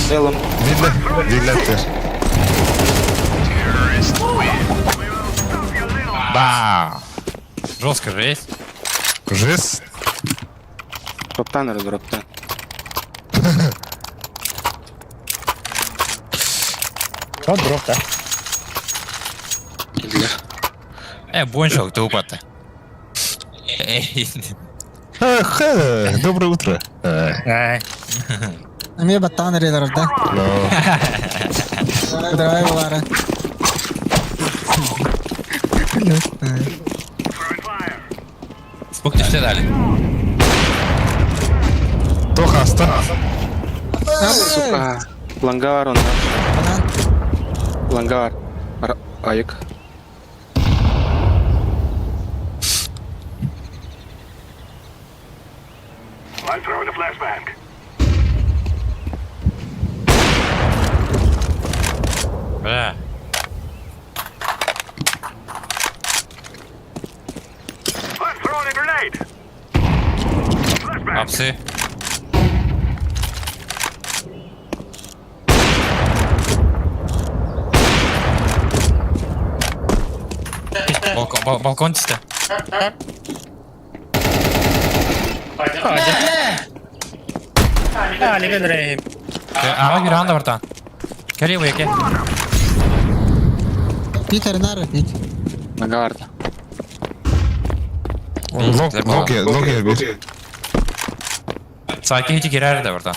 Целом.
Видно? Видно ты.
ба. Жестко жесть.
Жест.
Дроптан или дроптан?
Что дроп, да?
Или.
Бончок, ты упад. Эй,
Эх, доброе утро.
Ай.
Эме баттаан эрелер да.
Ну,
Драйв бара.
Сколько тебе дали?
то хаста.
Сука. Лангар он. Лангар. Айык.
Бля. Апсы. Балкон, балкон чисто. Ага, гранда, братан. Кери, выйки.
Питер нар бит.
Лангарда.
Лог, лог, лог бир.
Саки эти кирер да, братан.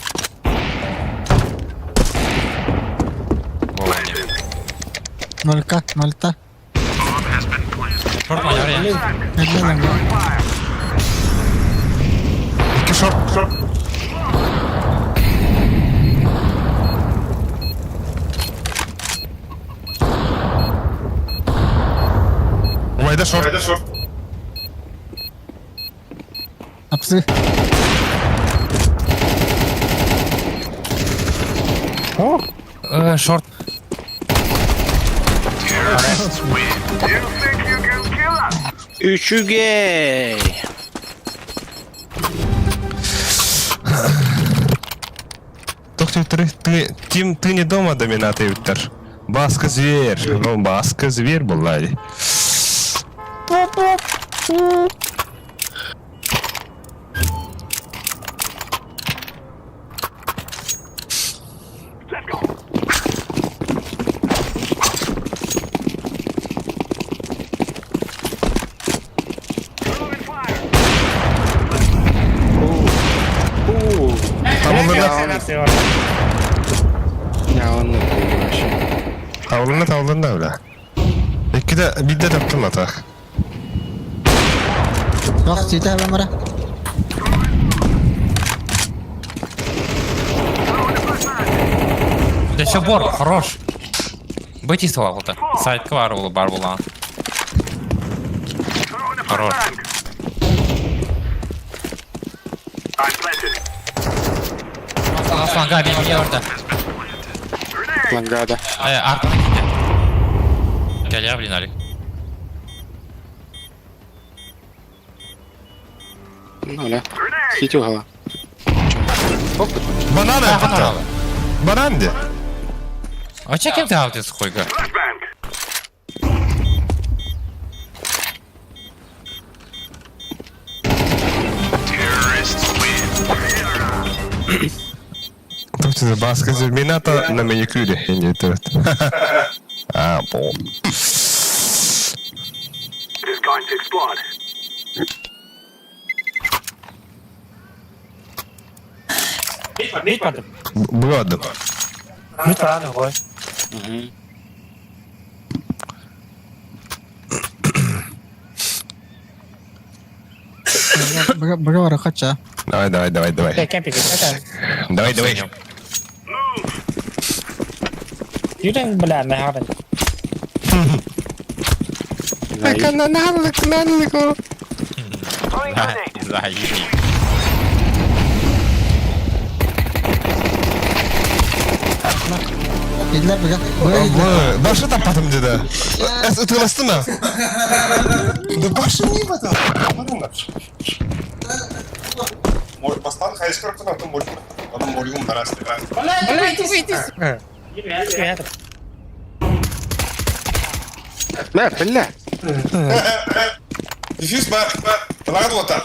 Нолька, нольта.
Шорт манер я.
Эме ланга.
Икки шорт. Шорт. Умайда шорт.
Апсы.
Шорт.
Үчүгэй!
Доктор, ты, Тим, ты не дома доминаты Виктор. Баска зверь. Ну, баска зверь была. Табылына,
Я он вообще.
табылына, табылына, бля. Икки де, bir de таптым атақ.
Yok, сүйте бамара.
Да все, бор, хорош. Быти вот Сайт квар бар була. Хорош. Аслан, Габи, я орда.
Лангада.
Арканы ките. Кэлиэх блин, Алик.
Ну, бля. Хити угала.
Банан это. Банан где?
А че кем ты аутит хуйга?
Тут баска мината на маникюре. Не это. А, бо.
Мид бардым.
Бладом.
Мид баран ой.
Бага бара кача.
Давай, давай, давай, давай.
Кемпинг.
Давай, давай.
Юрен, бля, нахарен.
Заебись.
Кидлер бага. Бага.
Башы таппатым деді. Эс ұтыласты ма? Да башы не бата. Бастан хайскар күн атын болюм. Адам болюм барасты.
Бля, иди, иди.
Бля, бля.
Дефьюз бар. Талағат ота.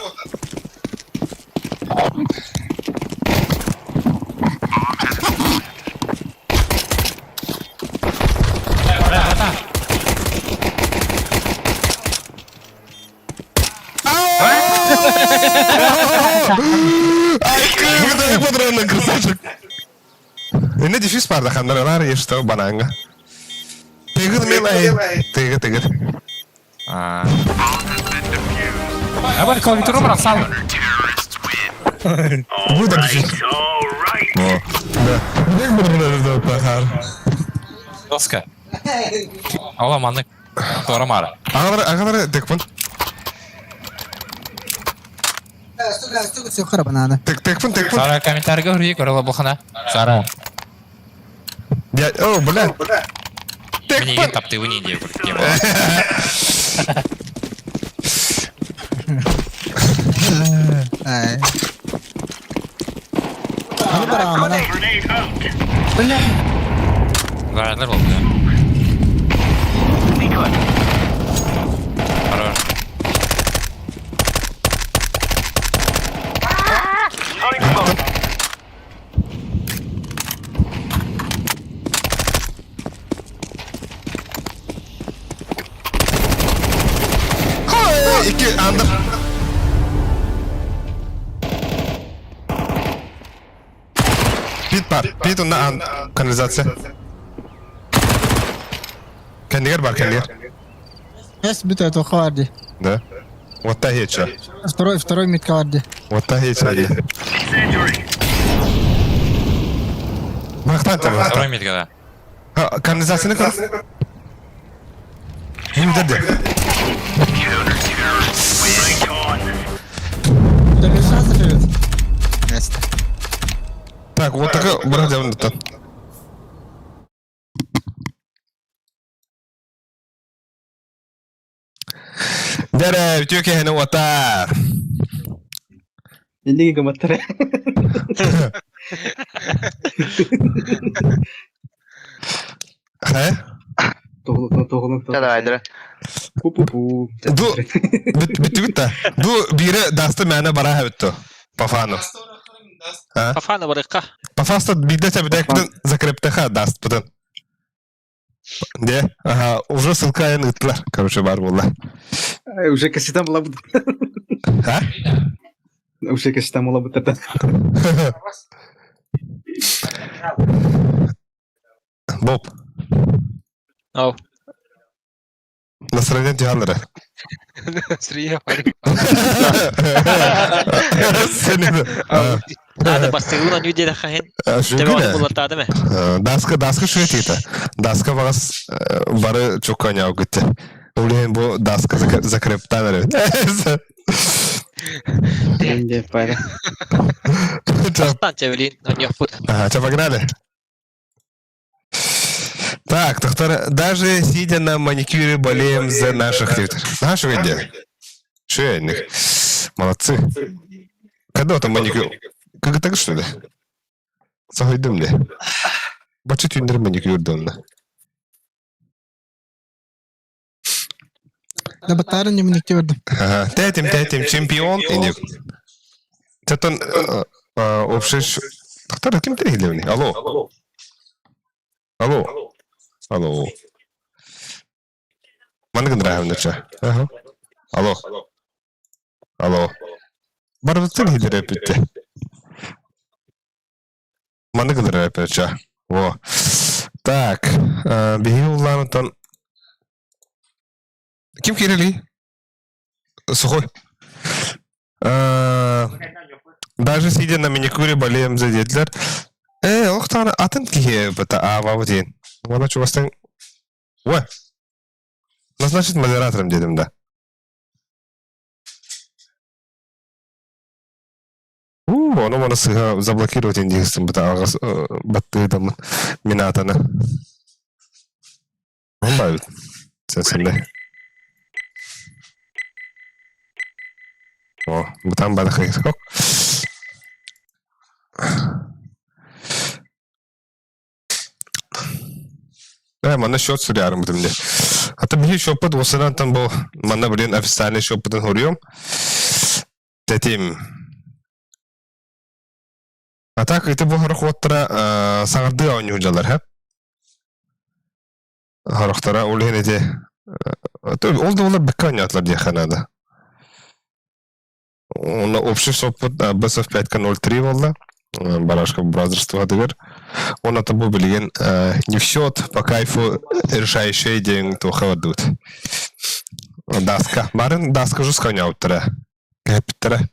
Ай, кыргыда патронный красавчик. Эне дефьюз бар да хандар ешті бананга. Тыгыр милай. Тыгыр, тыгыр.
А. А бар клавиатуру бросал.
Бу да дефьюз. О, да.
Доска. Ола маннык. Тора мара.
Ағалар, ағалар, текпін.
Все банана.
Тек, текпін, текпін.
Сара комментарийга хурье көрөла бухана. Сара.
Я, о, бля.
Мне
Текпін.
тапты вы не идею.
Ай. Аны бара амана.
Гарандар был, да. Хорош.
Хой, Iki андыр. Пит бар. Пит онда ан канализация. Кендигер бар, кендигер.
Эс бүт это хаварди.
Да. Вот та хеча.
Второй, второй мид каварди.
Вот та хеча. Бактан та
Второй мид, да.
Канализацияны көр. Ким деди?
Да без шансов идет. Место.
Так, вот такой брат там. Дәрә, үтүө кэһэни уотар.
Инниги гыматтар.
Хэ?
Тоғылын, тоғылын.
Давай, давай.
Пу-пу-пу.
Ду, бүттүгүт да. Ду бире дасты мәне бара хэбитту. Пафану.
Пафана барыкка.
Пафаста бидде тебедек бүтүн закрептеха даст бүтүн. Де? Ага, уже ссылка айын ыттылар. Короче, бар болла.
Ай, Уже кассетам була бут.
А?
Уже кассетам була бут.
Боб.
Ау.
Настроение тиалары.
Срия барык.
Сени.
Ада бастыгын аню деде хахен. Тебе булатады ме?
Даска, даска шует ета. Даска багас бары чоканя огытты. Улен бу даска закрептан.
Инде пайда.
Бастан чебелин аню пут.
Ага, что, погнали? Так, доктор, даже сидя на маникюре болеем за наших лидеров. Наших где? Шейных. Молодцы. Когда там маникюр? Как так что ли? Соһуйдум де. Бачы түндер маникюр донна.
Да батарын немникте бердим.
Ага. Тетим, тетим, чемпион. Тетон общий... Доктор, ким ты Алло. Алло. Алло. Маннык нравится. Ага. Алло. Алло. Барбытын хидер эпитте. Маннык нравится. Во. Так, биһи уллаанытан Ким кирили? Сухой. Даже сидя на маникюре болеем за диэтилэр. Э, охтана атын киһи бата аабабыт диэн. Уонна чугастан Ой. Назначить модератором дедим да. У, ону маны сыһа заблокировать индигистин бата аҕас баттыытаммын мин аатана. Он бабит. Сенсенде. О, бутан бада хыйсок. Э, манна счет суруйарым бутым де. А то биһи счеппут осынан там бу манна блин официальный счеппутун хоруйум. Тэтим. А так ити бу хорохуоттара саҥардыы оонньуу дьаллар, һэ? Хорохтора ол иһин ити ол да буоллар бэккэ оонньоотулар диэххэ наада. Уонна общий соппут BSF 5.03 буолла. Барашка бразерствотыгар. Уонна бу билигин не в счет по кайфу решающий диэн туохха бардыбыт. Даска. Барын даска жестко оонньообуттара. Кэппиттэрэ.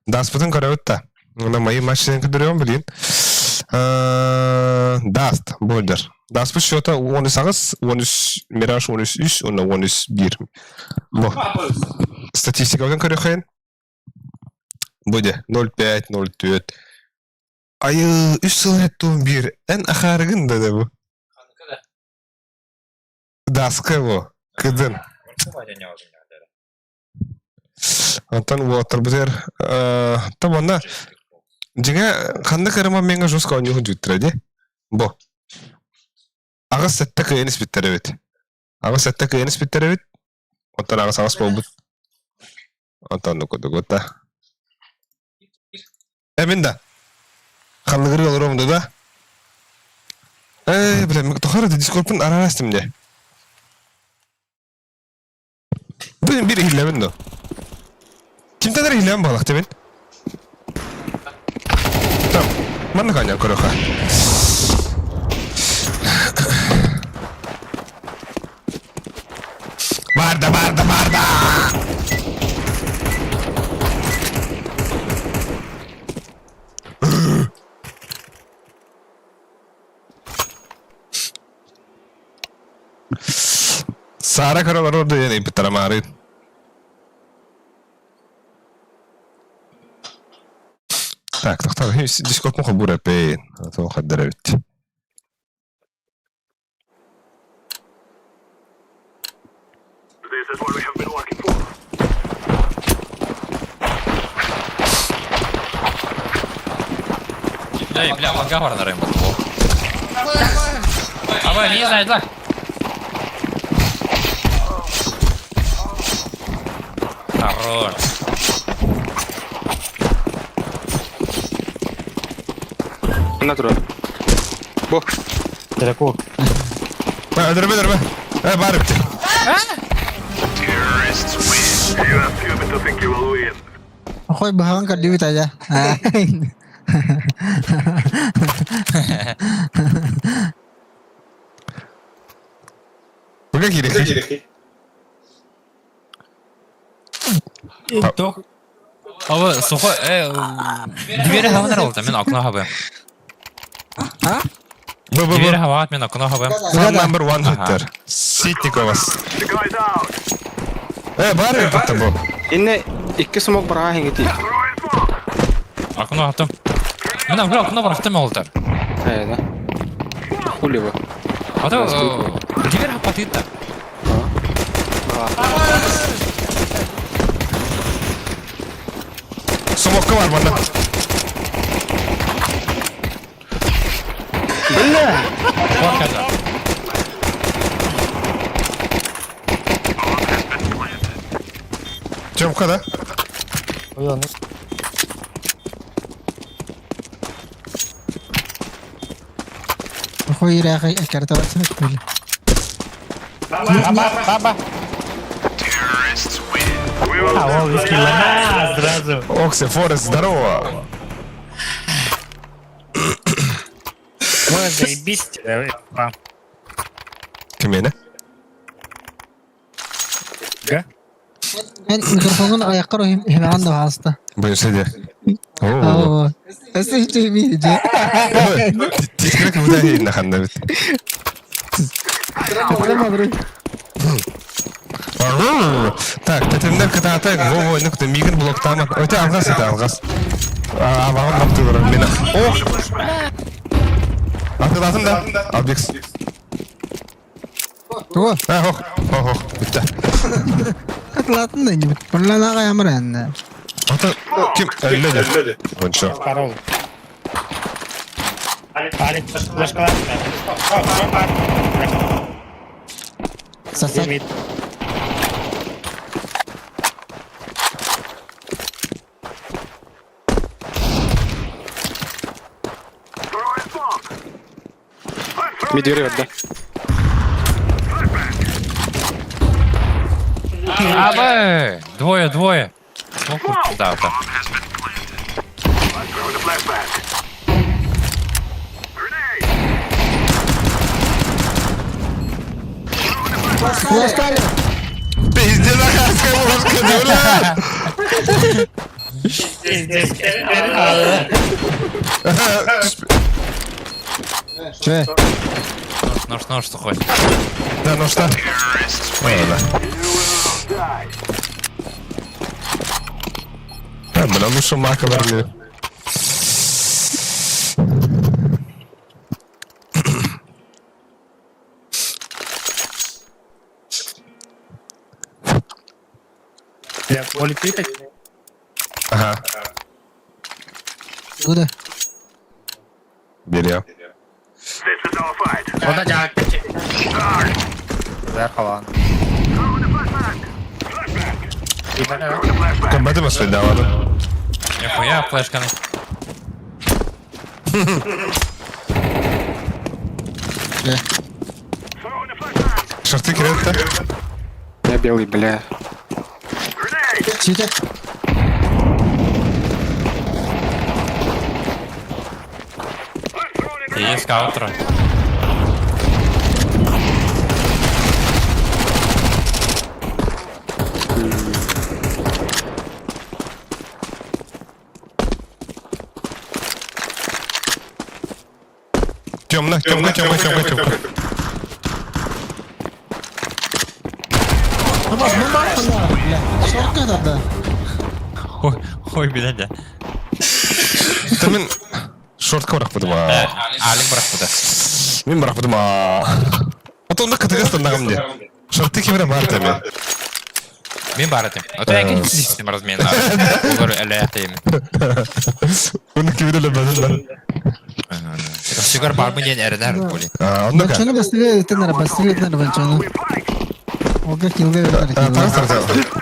Даспытын көрөбүт да. Уонна мои матчтарын көрдөрүөм билигин. Даст Больдер. Даспыт счета 18, 13 Мираж 13, уонна 13 Бу. Статистикабытын көрүөххайын. Бу де 0,5, 0,4. Айы, үс сыл еттуун биир. Эн ахаарыгын да да бу. Даска бу. Кыдын. Онтон уолаттарбытыгар то манна дьиҥэ ханнык эрэ момеҥҥа жестко оонньуу дьүттэрэ дии. Бу. Аҕыс сэттэ кыайан испиттэр эбит. Аҕыс сэттэ кыайан испиттэр эбит. Оттон аҕыс аҕыс буолбут. Онтон курдук да. Э мин да. Халлыгырыы олоруом да да. Э, бля, тохара дискорпун араастым де. Бу бир иһиллэбин дуо? Кимтэн эрэ иһиллэбин буолах дебин. Там, манна каньян көрөхө. Барда, барда, барда! Саара көрө олорор диэн ыйбыттара маарыын. Так, тохтоо, дискордпун холбуур эппин. Туох хайдар эбит.
Эй, бля, ванга баранарым был. Абай, не знаю, да. Хорош.
Манна турар. Бу.
Далеко.
Өлөрбө, өлөрбө. Э, бар эбит.
Охой баһаҕын көрдүбүт айа.
Быга киирихи.
Тох.
Aba сухо двери хаванар олта мен окно хабы.
А?
Б, б,
Двери
б.
хават мен окно хабы.
Фан number one hitter. Ситниковас. Э, бар эбит бу.
Инне икки смок бараға хингити.
Окно хатым. Мен окно окно барахтым олтар.
Э, да. Хули вы.
А то дивер хапатыта.
Смокка бар манна.
Бля!
Показа.
Тёмка, да?
Хуй ряхай, карта ватсак.
Баба, баба. А, он из на, сразу.
Окси, Форест, здорово.
Ой, заебись.
Кемене?
Га?
Мен микрофонун аяққар химаған да хаста.
Бұйырса де. О.
Оо. Эсэ чими же.
Тискрек буда хейн ханда бит. Так, тетемдер кытаата, во-во, ну кыта мигин блоктама. Өте алгас это алгас. А, вагон блоктылар мен. О! Атылатын да. Албекс.
Туга.
А, хох, хох, хох. Битте.
Атылатын да не. Бурлана каямыр энди.
Ата ким әлле Бунчо.
Парол. Алик, флешкалар.
Сосать.
Медведь, да.
Абы! Двое, двое. Да, да.
Флешкали.
Пиздец, аханская ложка, бля!
Че?
Нож, нож сухой.
Да, ну что? Ладно. А, бля, лучше мака верни.
Бля, полетит.
Ага,
Куда?
бери.
Ода жаа.
Захалан.
Комбаты бас да, ладно.
Нихуя, флешканы.
Шорты кирет-то?
Я белый, бля.
Чите.
Есть каутер.
Темно, темно, темно, темно, темно.
Бабас, ну бах, бля. Шорка да.
Ой, ой, бля, да.
Та мен шортка барақ бұдым
Алик барақ бұда.
Мен барақ бұдым А то онда категория нағым де. Шорты кемере бар теме.
Мен бар этим. А то я кем систем размен. Олар әлі әтеймін.
Оны кемере лөбәдін
Сигар бар мы ден әрінәр боли.
да. Онда ка.
Бачоны бастыга этенер, бастыга этенер бачоны. Ога килге берер.
Тағыстар,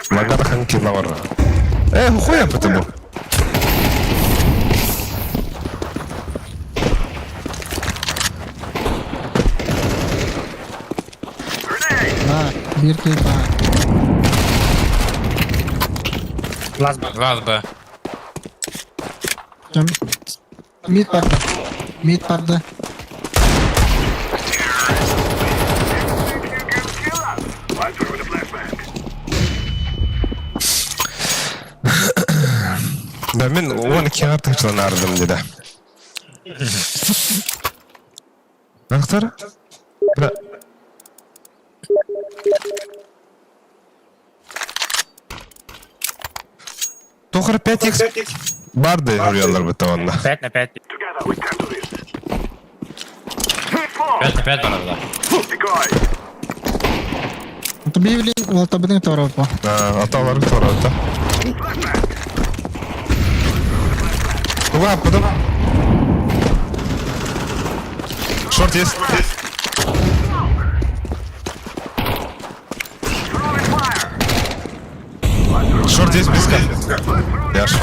Магада хан килла бар. Э, хуя потому.
Ба, бир кей ба.
Глаз
Глаз Б.
Жам. Мид барды. Мид барды.
Да, мен оны кеғар тықшылан ардым деді. Ақтар? Бра. Тохар 5x барды үрелер бітті онда.
5 на 5.
5 на 5 баралар.
Библин уолтабытын торопо.
Аталары торопа. Куда, куда? Шорт есть. Шорт есть близко. Яш.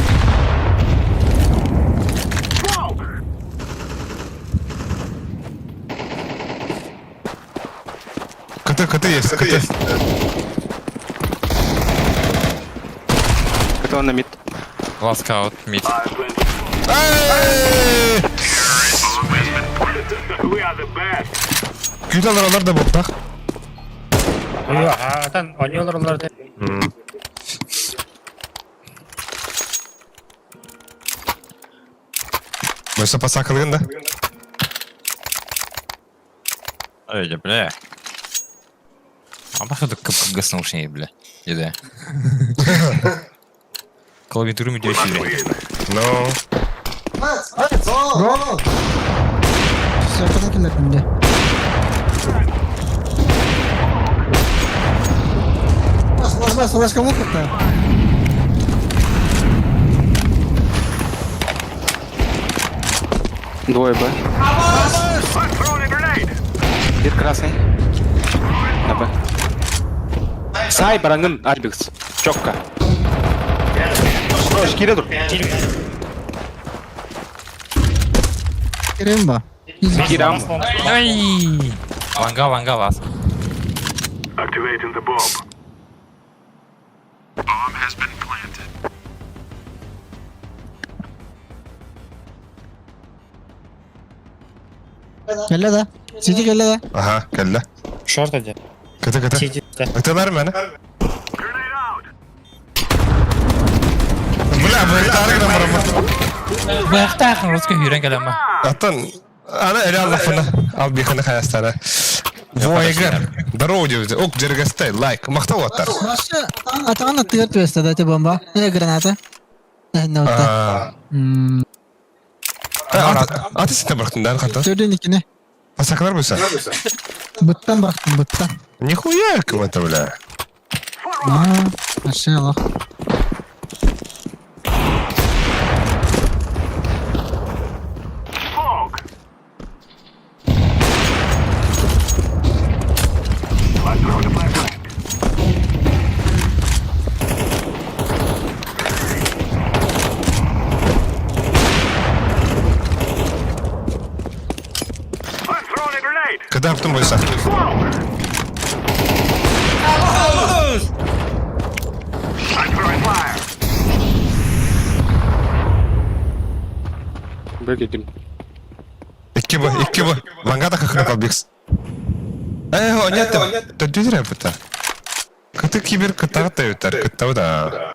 КТ, КТ есть, КТ есть.
Кто на мид?
Ласкаут, мид.
Эй! Күйдалар алар да боттақ.
Атан ойнолор олар да.
Бойса пасақылғын да.
Ой, бля. А походу кып-кып бля. Иде. Клавиатуру ми дешили.
Ну.
Гол! Все, куда килер Бас, флешка муката.
Двое Б. Бир красный. На Б. Сай барангын Альбикс. Чокка. Кире тур.
Кирем ба.
Кирам.
Ай! Ванга, ванга вас.
Кэллэ да. Сити кэллэ да.
Ага, кэллэ.
Шорт один.
КТ, КТ.
Сити.
КТ бар мені. Бля, бля, таргана барамын.
Быахтаахын русский хүрен кэлэмэ.
Аттан, ана эле аллафына, ал биханы хаястана. Войгар. Здорово, девушка. Ок, жергастай, лайк. Мактау аттар.
Башы атаган аттыгар түбэстэ да те бомба. Э граната. Э нота.
Аты сен барақтын, да, қанта?
Төрден икине.
Пасақлар болса?
Буттан барақтын, буттан.
Нихуя кім это, бля.
А, вообще Аллах.
Когда потом болса?
Б кидим.
Икки б, икки б. Вангата хахна калбикс. Эй, о, нет, төдүрэ бұта. Кыты кибер кытағы тәуітер, кыттау да.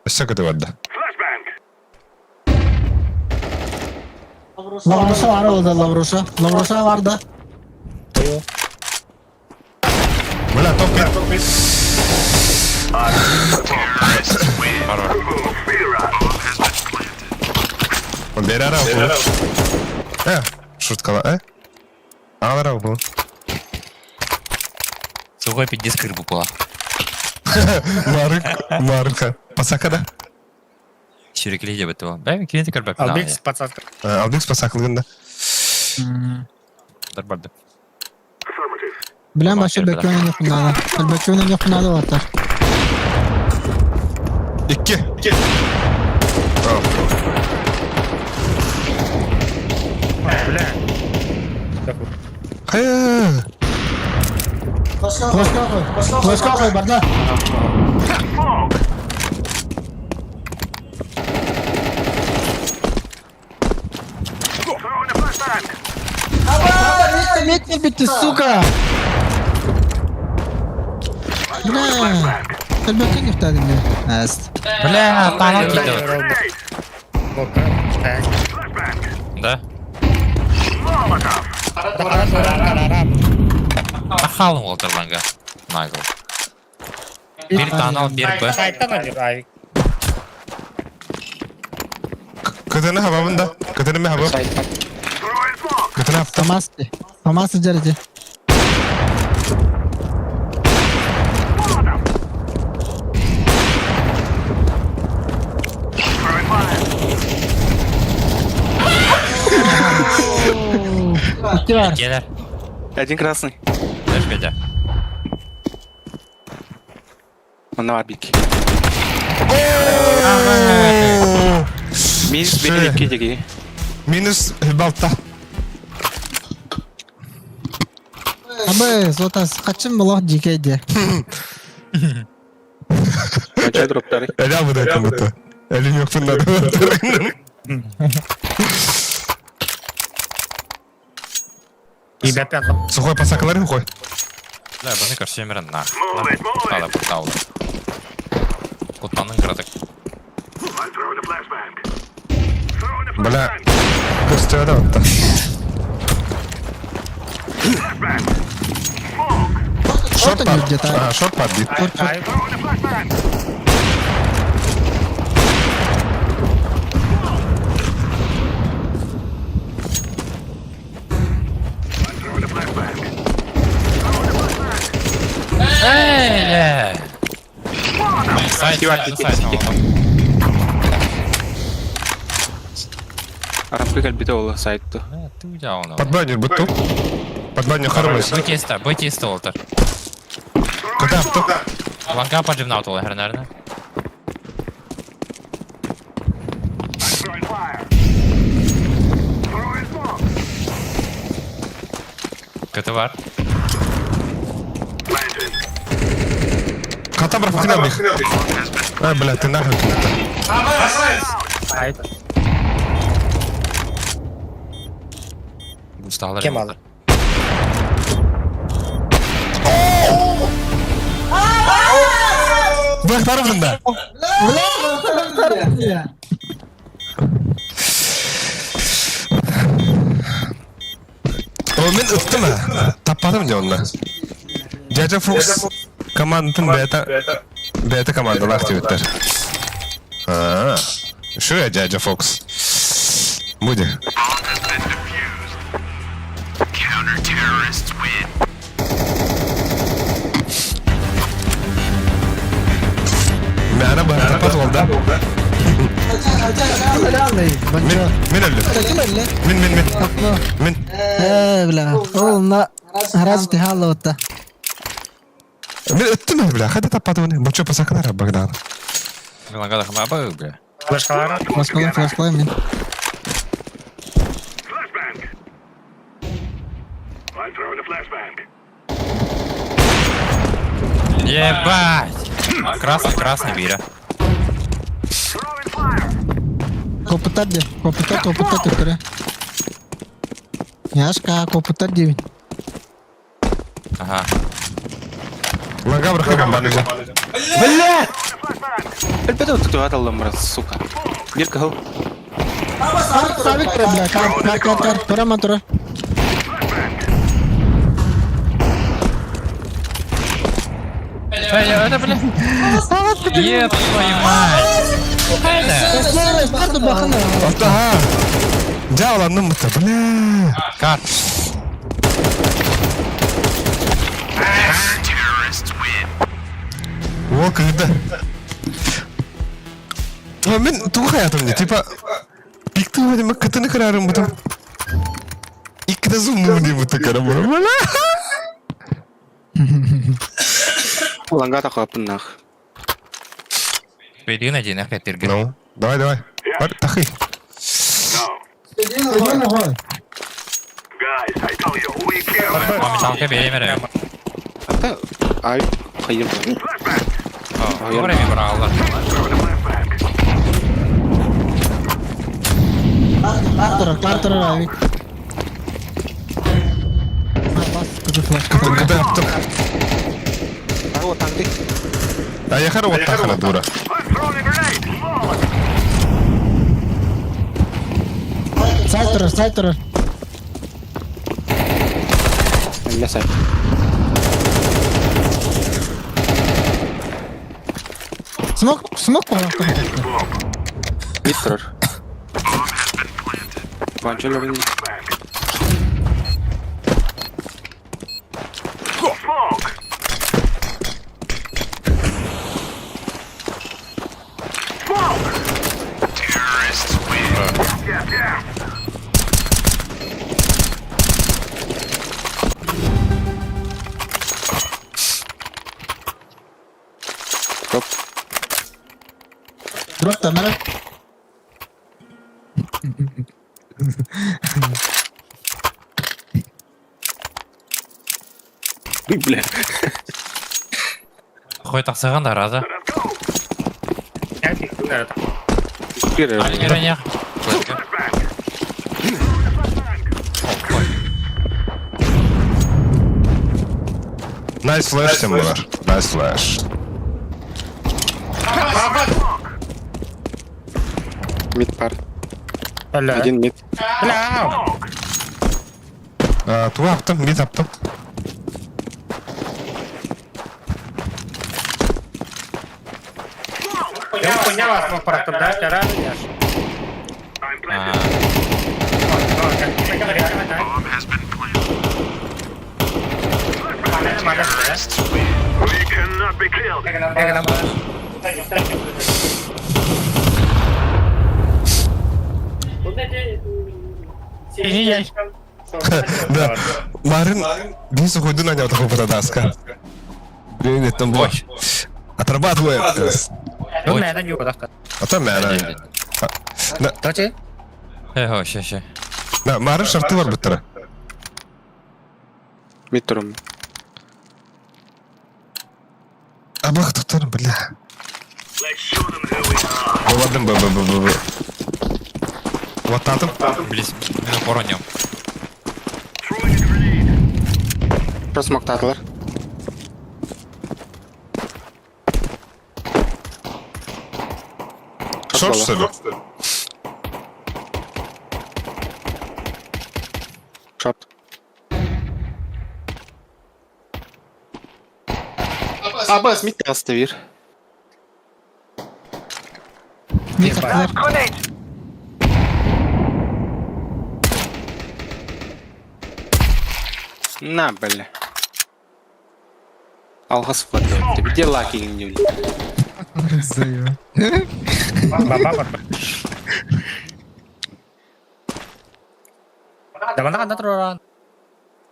Өссө кыты барды.
Лавруша бар oldu Лавруша. Лавруша бар да.
Бля, топ мид. Бері ара бұл. Э, шуткала, э? Алара бұл.
Сугой пиздец крыбу была.
Марык, марыка. Пасака да?
Сюрекли деп это. Бәй, клиенты көрбәк.
Албекс подсадка.
Албекс пасақылғын да.
Дар барды.
Билен башы бөкөнө нөхүнада. Бөкөнө нөхүнада батар.
Икки.
Бля.
Хая.
Флешка кой. Флешка кой барда. Метнер битти, сука! Бля! Бөкөн нөхтадым бля. Аст.
Бля, танал киді. Да? Ахалым олтыр ланга. Нагл. Бир танал, бир б.
Сайттан ойныр, авик.
Кытыны хабабын да. Кытыны мен хабаб.
Сайт.
Кытыраапта.
Камаз. Камаз сылдьар ити. Икки бар.
Келер.
Один красный.
Даш Петя.
Он на бик. Минус бери деги.
Минус балта.
Абы, зотас, качым болох дикейде.
Качай дроптары.
Эля буду как будто. Эли не надо.
Ребят, пятый.
Сухой пасакалар сухой.
Да, баны көрсемерін на. Порталы, порталы. Куттанын кыратык.
Бля. Көстөдө отта.
Шорт
Шорт
где-то.
А, шорт подбит.
Ай,
Эй! Сайт, сайт, сайт.
Арампы кальбите ола сайтты.
Ты удял, ну.
Подбаню буту. Подбаню хороший.
Бу тесто, бу тесто олтар.
Куда авто?
Ланга поджимнал тула, наверное. КТВ.
Хата брахнул их. Ай, бля, ты нахуй тут.
ай.
Усталар.
Кем алды?
Бахтаров да.
Бля,
О, мен ыттым а. Таппадым не онна. Дядя Фокс командатын бета бета командалар активиттер. А, Şu ya Дядя Фокс. Буде. Мяна бар тапат oldu. Мен мен өлдüm. Мен мен мен. Мен.
Э, бля. Ол на разве ты халлота?
Мен ыттым бля. Хadi таппады оны. Бочо пасакалар Богдан.
Ланга да хама бля.
Флешкалар.
Флешкалай, флешкалай мен.
Ебать! Красный, красный бира.
Копытар де, копытар, копытар төкөрө. Яшка, копытар дебин.
Ага.
Лага брахагам баныжа.
Бля! Элбете тутту аталдым брат, сука. Бир кыл.
Сабик бля, кар, кар, кар, кар, тура ма тура.
Эй, это, бля. Еб твою мать!
Карту бахана.
Ага. Дьявола, ну бля.
Кар.
О, когда? А, мен тугу хаятым не, типа пикты вроде кытыны карарым бутым. Иккиде зумну не буту карам. Бля.
Ланга тақапын нах.
Бейдин один, опять тиргер.
Ну, давай, давай. Бар, тахы.
Моменталка беремере.
Ата ай хайыр.
Добре ми брала.
Картера, картера, авик. Бас, кызы флешка.
Когда аптым.
А вот танки.
А я хару вот тахана дура.
Сайт турар, сайт турар.
Мясай.
Смок, смок пожалуйста.
Бит турар. Ванчелер.
Бак тамара.
Бля.
Хой тахсыган да раза.
Первый.
Nice flash тем булар. Nice flash.
Мид пар. Один мид.
Тугу аптым, мид аптым. Да. Марын бис уходу на него такой потадаска. Блин, это бой. Отрабатываем. А то мяна.
Э, ща, ща.
Да, Марын шарты бар бұттыра.
Мид турум.
Абах туттар, бля. Боладым, б, б, б, б, б. Вот татым.
Близ, мен поронем.
Просто мактатылар.
Шорт, что ли?
Шорт. Абас, мид таставир.
Мид тахтылар.
На, бля. Алгас флаг. Ты где лаки не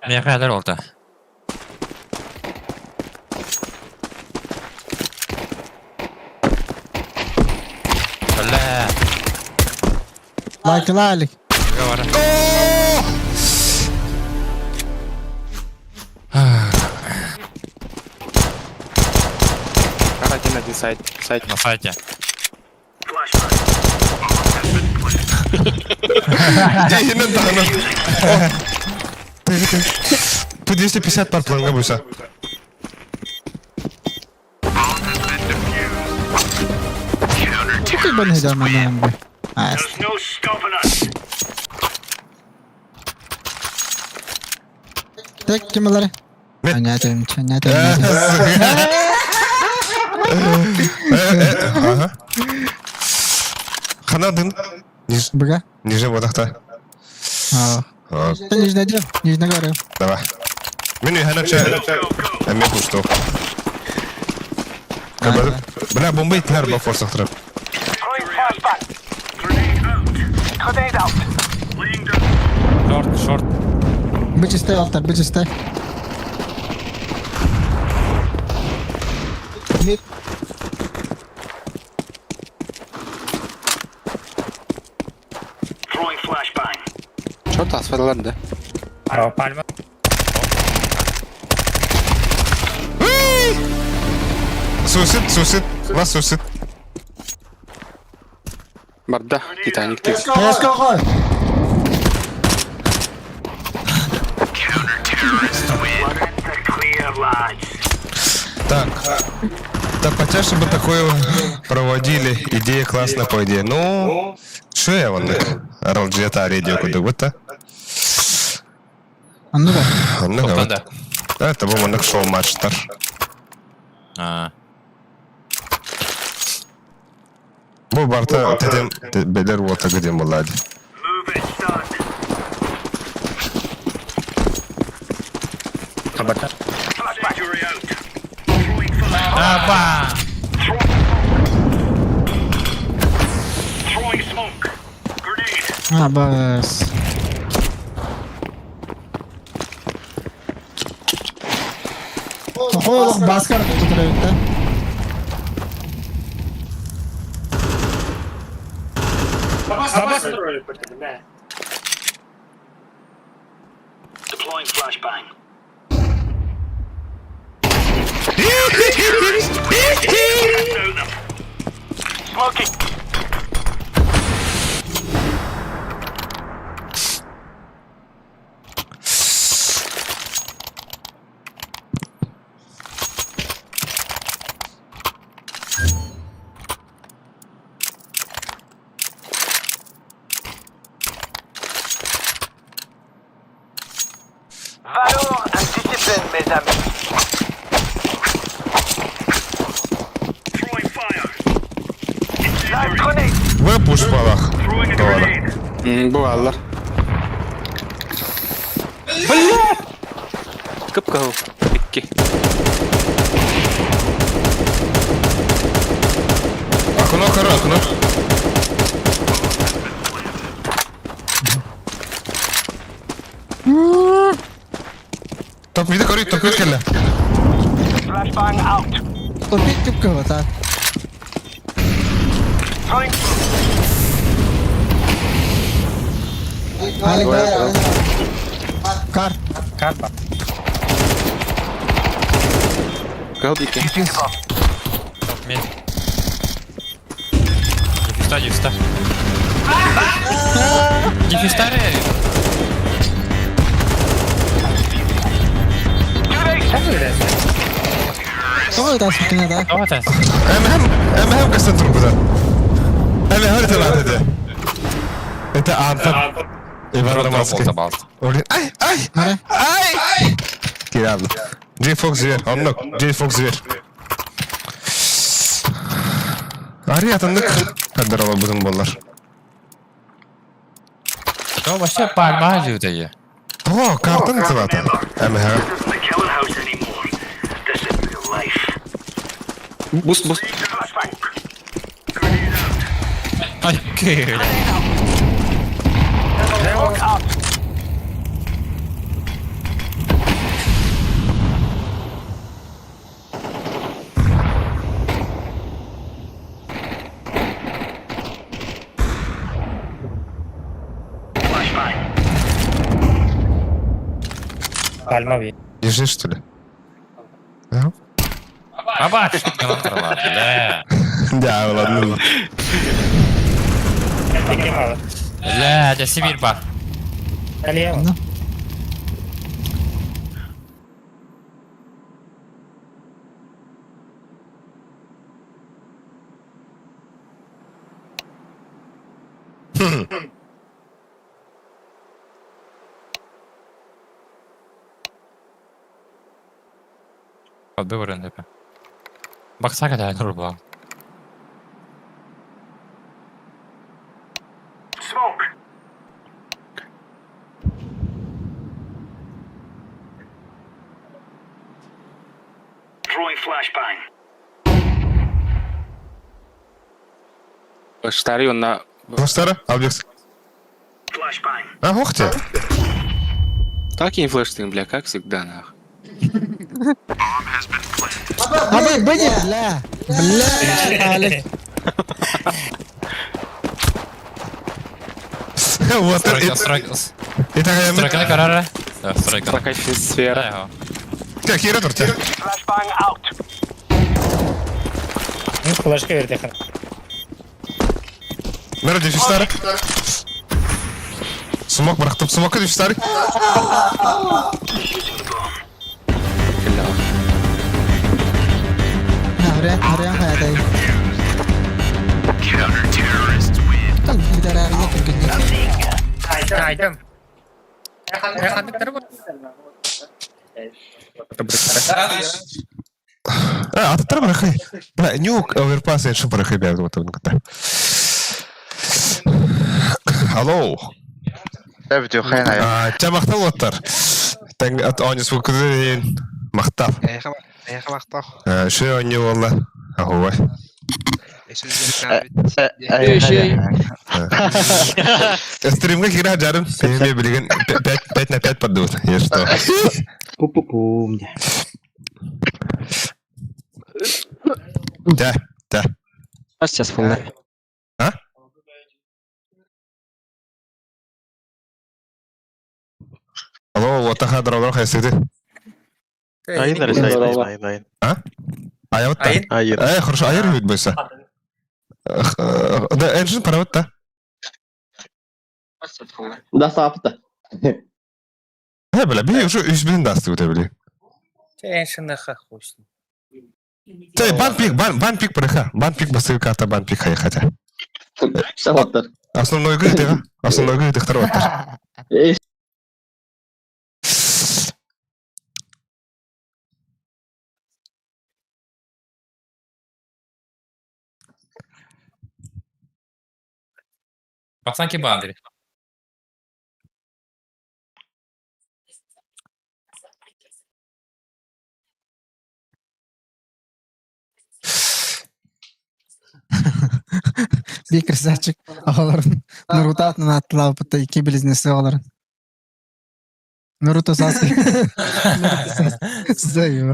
Мен хәлер олды. Бля.
Лайк лалик.
Говорю.
Один один сайт. Сайт.
На сайте.
Дейінен тағына. По 250 пар планга буса.
Ты бы не дал мне. Так, кем алары? Понятно, понятно.
Ага. Ханадын.
Бага.
Ниже бодақта.
Ты нижний дем, нижний говорю.
Давай. Мен үйханапча. Әмме пушту. Бля, бомба итлер ба форсақтырып.
Шорт, шорт.
Бычистай, алтар, бычистай. Мид.
Шорт асфальтлар, да?
Пальма.
Суицид, суицид, вас суицид.
Барда, Титаник ты.
Let's go.
Так. Да почаще бы такое проводили. Идея классная, по идее. Ну, что я вон RLG-та радио куда будто.
А ну да.
Ну, вот. Это был маннык шоу матчтар.
А.
Бу барта тедем белер вота гдем булади.
Аба!
А, бас. Охо, баскар тут да?
Вы пушпалах. Doğru.
Бу аллар. Бля! Кып-кыһыл. Икки.
Окно, коры, окно. Топ миди коры, топ мид кэллэ.
Топик кып-кыһыл так. Алик, давай, давай. Кар.
Карта.
Кыһыл икки.
Топ мид. Дефиста, дефиста. Дефистаре.
Тоҕо ытаспыккына да?
Тоҕо тас.
МХ, МХ кастан турбута. МХ это это. Это Антон. Иван Романский. Ай, ай,
Мара.
ай! Киралды. J Fox зверь, оннук. J Fox зверь. Ари атыннык. Кадырала бутун боллар.
То вообще пальма жүүтэйе.
О, картын тылата. МХ.
Бус, бус.
Ай, кыыл.
Пальма ви.
Лежишь, что ли? Да?
Аба, Бля.
Да, ладно.
Икки мало.
Бля, это Сибирь ба.
Налево.
Ну.
Подбыврын деп. Баксага да нурбла.
Штари на...
Флаштара? Объект. А, ух ты.
Так я не флеш бля, как всегда, нах.
Абай, быни! Бля! Бля! Алик.
Вот
Стройка,
это.
стройка.
Это
Стройка карара. Да, стройка.
Прокачивает сфера.
Как хера туртя?
Ну, флешка вердехан.
Мэр дефистары. Смок бырахтым. Смокка дефистары.
Арыйан, арыйан хайатай. Там бидарарына түргүннүк.
Айдым. Хандыктары бар.
А, аттар бырахай. Бля, нюк оверпас я что бырахай бя вот там. Алло.
Дәбді хайна.
А, ча мактал оттар. Таң от онис вукудин мактап.
Эйха мактал.
Шö онни болла. Ахуа. Стримге кира жарым. Пеме билген 5 5 на 5 поддут. Я что?
Пу-пу-пу. мне.
Да, да.
Сейчас фулла.
А? Алло, вот хадыр хайсыды.
Айын, айын, айын, айын.
А? Аябыт
Айын.
Айын.
Хорошо, айыр үт бойса. Да, энжин парабыт да.
Да саапта.
Бля, би уже үс билин дасты өте били. Ты бан пик, бан, бан пик барыха. Бан пик басты карта, бан пик хай хотя.
Сааттар.
Основной гы ты, основной гы ты второй.
Пацанки бандри.
Bir красавчик. Ağaların. Naruto atına attılar. Bu iki bliznesi ağaların. Naruto Sasuke. Naruto Sasuke. Size gibi.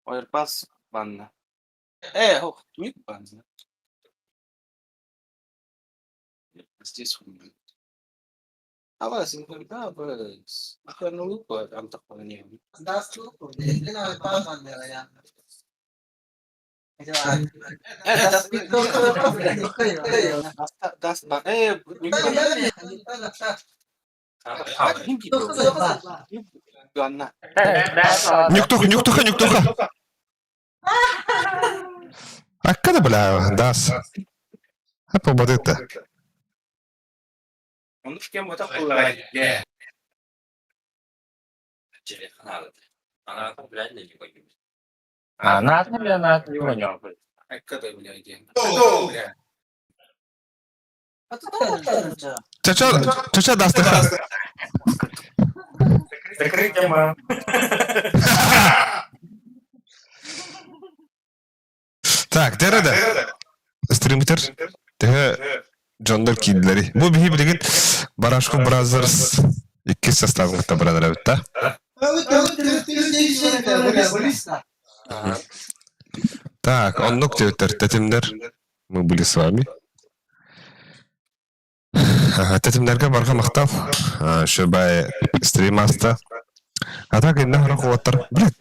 Ойрпас банна. Ох, не банна. Здесь Ава, да,
Нюктуха, нюктуха, нюктуха. Аккада, бля, дас. А пободыта. Чача, чача даст. Так, дәрәдә. Стримтер. Теге Джондер кидләри. Бу биһи билигин Барашко Brothers икки составын кытта баранар бит та. Так, оннук диэбиттэр тэтимнэр. Мы были с вами. Тэтимнэргэ барга мактал. Шөбай стрим аста. А так инде хорох уоттар. Блядь.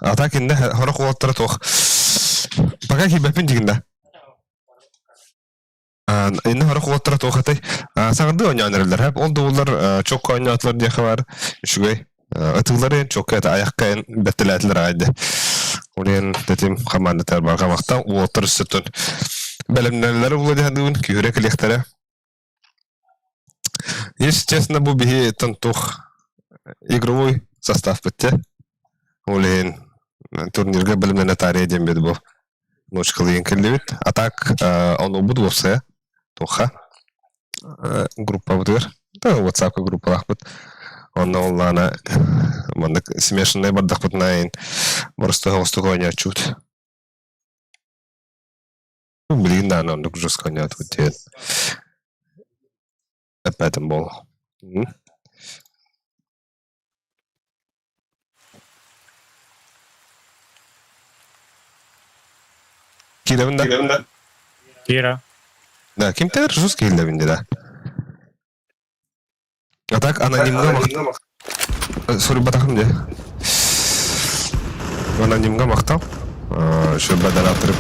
А так инде хорох уоттар тох. Пока кибепин дигинде. Инде хорох уоттар тох атай. Саңды ойнанырылар. Хәп ол дуулар чок ойнатлар диэхэ бар. Үчүгэй. Ытыгларын чок это аякка беттеләтләр айды. Улен тетим командатар барга мактал уоттар үстүн. Бәлемнәләр булды дигән күрәк лехтәре. Если честно, бу биһи тантух игровой состав битте. Улен турнирга бәлемнәнә тария дем бит бу. Ночкалы келдебит. А так, он убуд вовсе. Тоха. Группа бутыр. Да, WhatsApp группалах бит. Онна оллана мандык смешанный бардак бит найын. Просто хостук ойнячут. Блин, да, оннук жестко ойнят бит. Опять бол. Киребин да?
Кира.
Да, ким-то жесткий киһилэбин да. А так анонимҥа суруйбатахым дии. Анонимҥа махтал. Еще модераторы.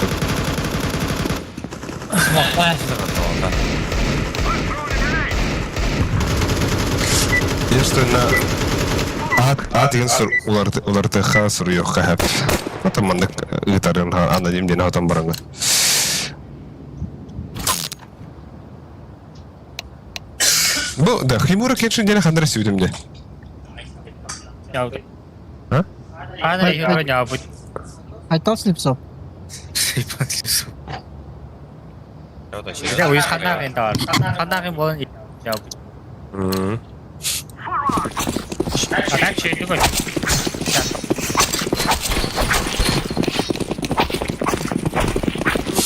Естественно, аат деген уларытыахха суруйуохха сөп. Ата маннык ыытарын аноним диэн хотон бараҥҥын. Бу да Химура Кеншин диэн ханна сүтүм дии. А?
Айтал Слепцов.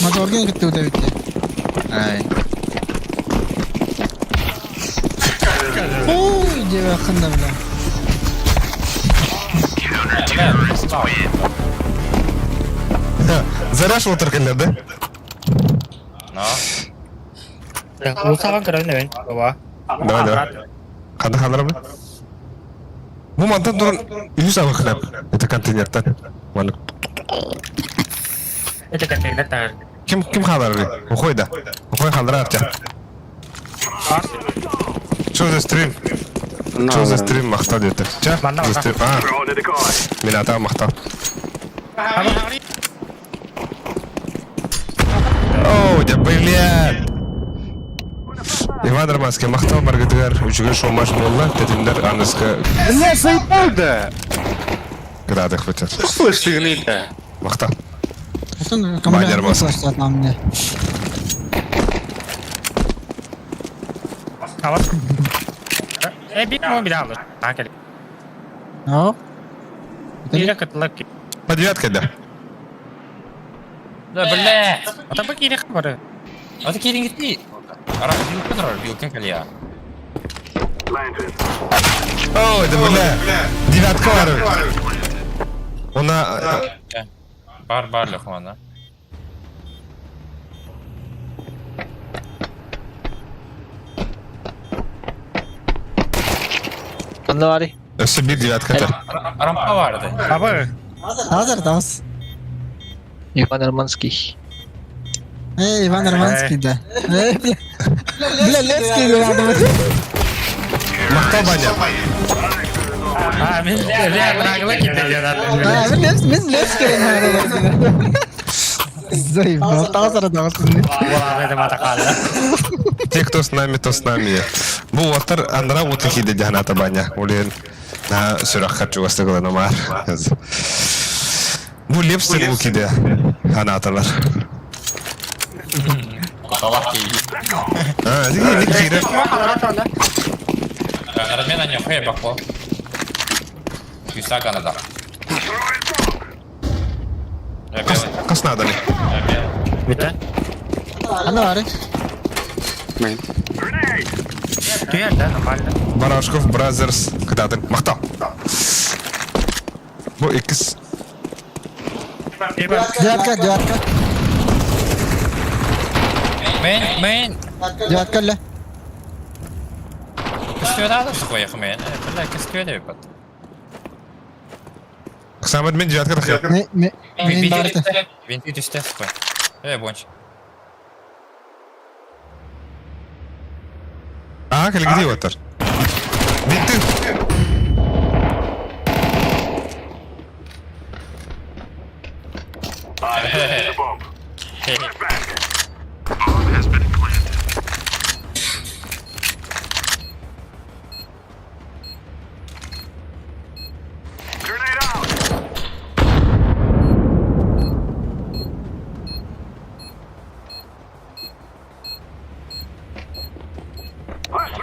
Мажорга кытта үтэ Ай. Ой, диэбэ ханна бля.
Зараш отыр кэллэр да?
Улсаҕан көрөн эбин, баба.
Давай, давай. Ханна хааларабын? Бу мантан туран үһүс абы хлеб. Это контейнертан. Маннык.
Это контейнер таар.
Ким ким хааларый? Ухой да. Ухой хаалара Артя. Что за стрим? Что за стрим махтал диэтэ? Ча? За стрим. А. Мин ата махтал. О, да блядь! Иван Романский махтал баргытыгар үчүгэй шоумаш буолла тэтимдер аныска
Бля, заебал да!
кыраадых бытыр.
Слышь, ты гнида.
Махтал.
Баннер маска. Мне.
По девяткой, да.
Да, бля!
А там какие хабары?
А такие рингитни. Ара, вилка дорог, вилка калья.
О, да бля. Девятка бар. Она...
Бар бар лехмана.
Онно бары.
Өссө бир девятка это.
Рампа барды.
Хабар.
Азыр дас.
Иван Романский.
Эй, Иван Романский, да. Эй, бля. Бля, Левский рядом.
Махтал баня.
А, мен бля,
А, мен Левский, мен Левский рядом. Заебал, тазыр дас.
Те, кто с нами, то с нами. Бу оттар андра уты хиде дяхната баня. Улен на сүрах хочу вастыгылана мар. Бу лепстер бу киде анаталар.
Куталах кии.
А, диги ник кире.
Размена не хуя бакло. Кюса Канада.
Кас надо ли?
Бүттэ.
Ана бары.
Мейн.
Түгел, да, нормально.
Барашков Brothers кытатын. Махтал. Бу икс.
Девятка, девятка.
Мейн, мейн.
Девятка ля.
Кыстыда да сухой мейн. Бля, кыстыда бит.
Самат мен девятка тахы.
Ме, ме, мен барты.
Винти түсте сухой. Э, бонч.
А, кэлгиди отар. Винты.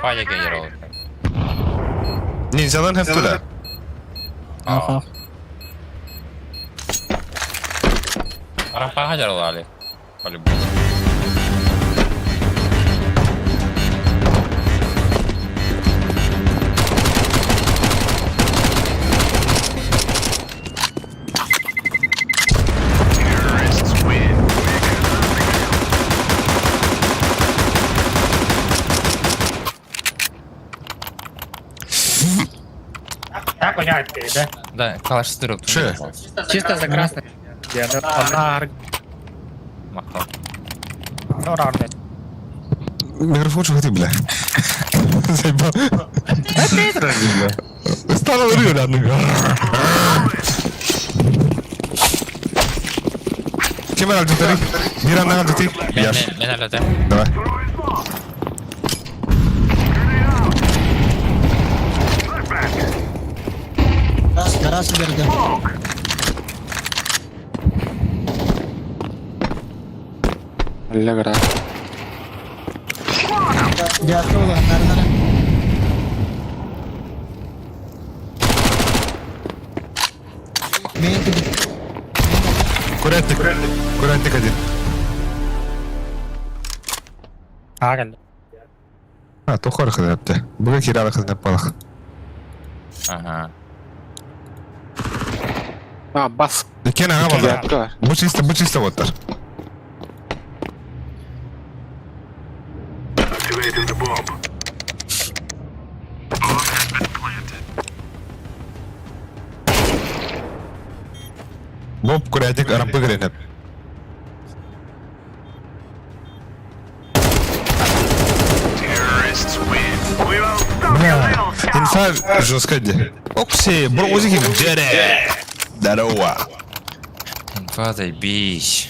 Паника герой.
Ниндзялар хэп туда.
Аха.
Рампага жарылали. По-любому.
понять, да?
Да, калаш сырып.
Че?
Чисто за красный.
Она
Мактал.
Микрофон что ты, бля? Заебал. Стало рыба, Кем алды Bir andan aldı
Мен
Яш.
мен әлі
Давай.
Гараж берді.
Алла гора.
Девятка была, нары нары. Мен киди.
Курятник. Курятник один.
Ағал.
А, тухар хызапты. Бүгін киралы хызап балах.
Ага.
А, бас.
Кен ага балар.
Девятка.
Бу чисто, бу чисто оттар. Боб курятник арампы гренеп. Бля, инфа жестко де. Окси, бро, озики джере. Здорово.
Инфа заебись.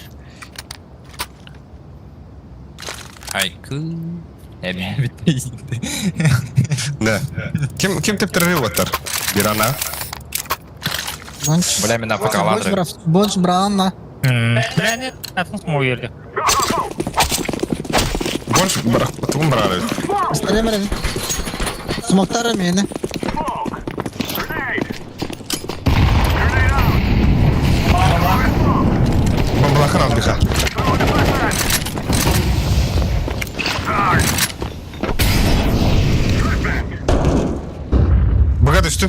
Айку. Эми битти.
Да. Ким ким тептерри оттар? Бирана.
Бонч.
Бля, мен апк
Бонч
аладыр.
брав. Бонч браанна.
Бля, нет, атын смог
Больше барах, потом брали.
Стремер. Смоктар мені.
Бомбалахан албиха. Богатый что?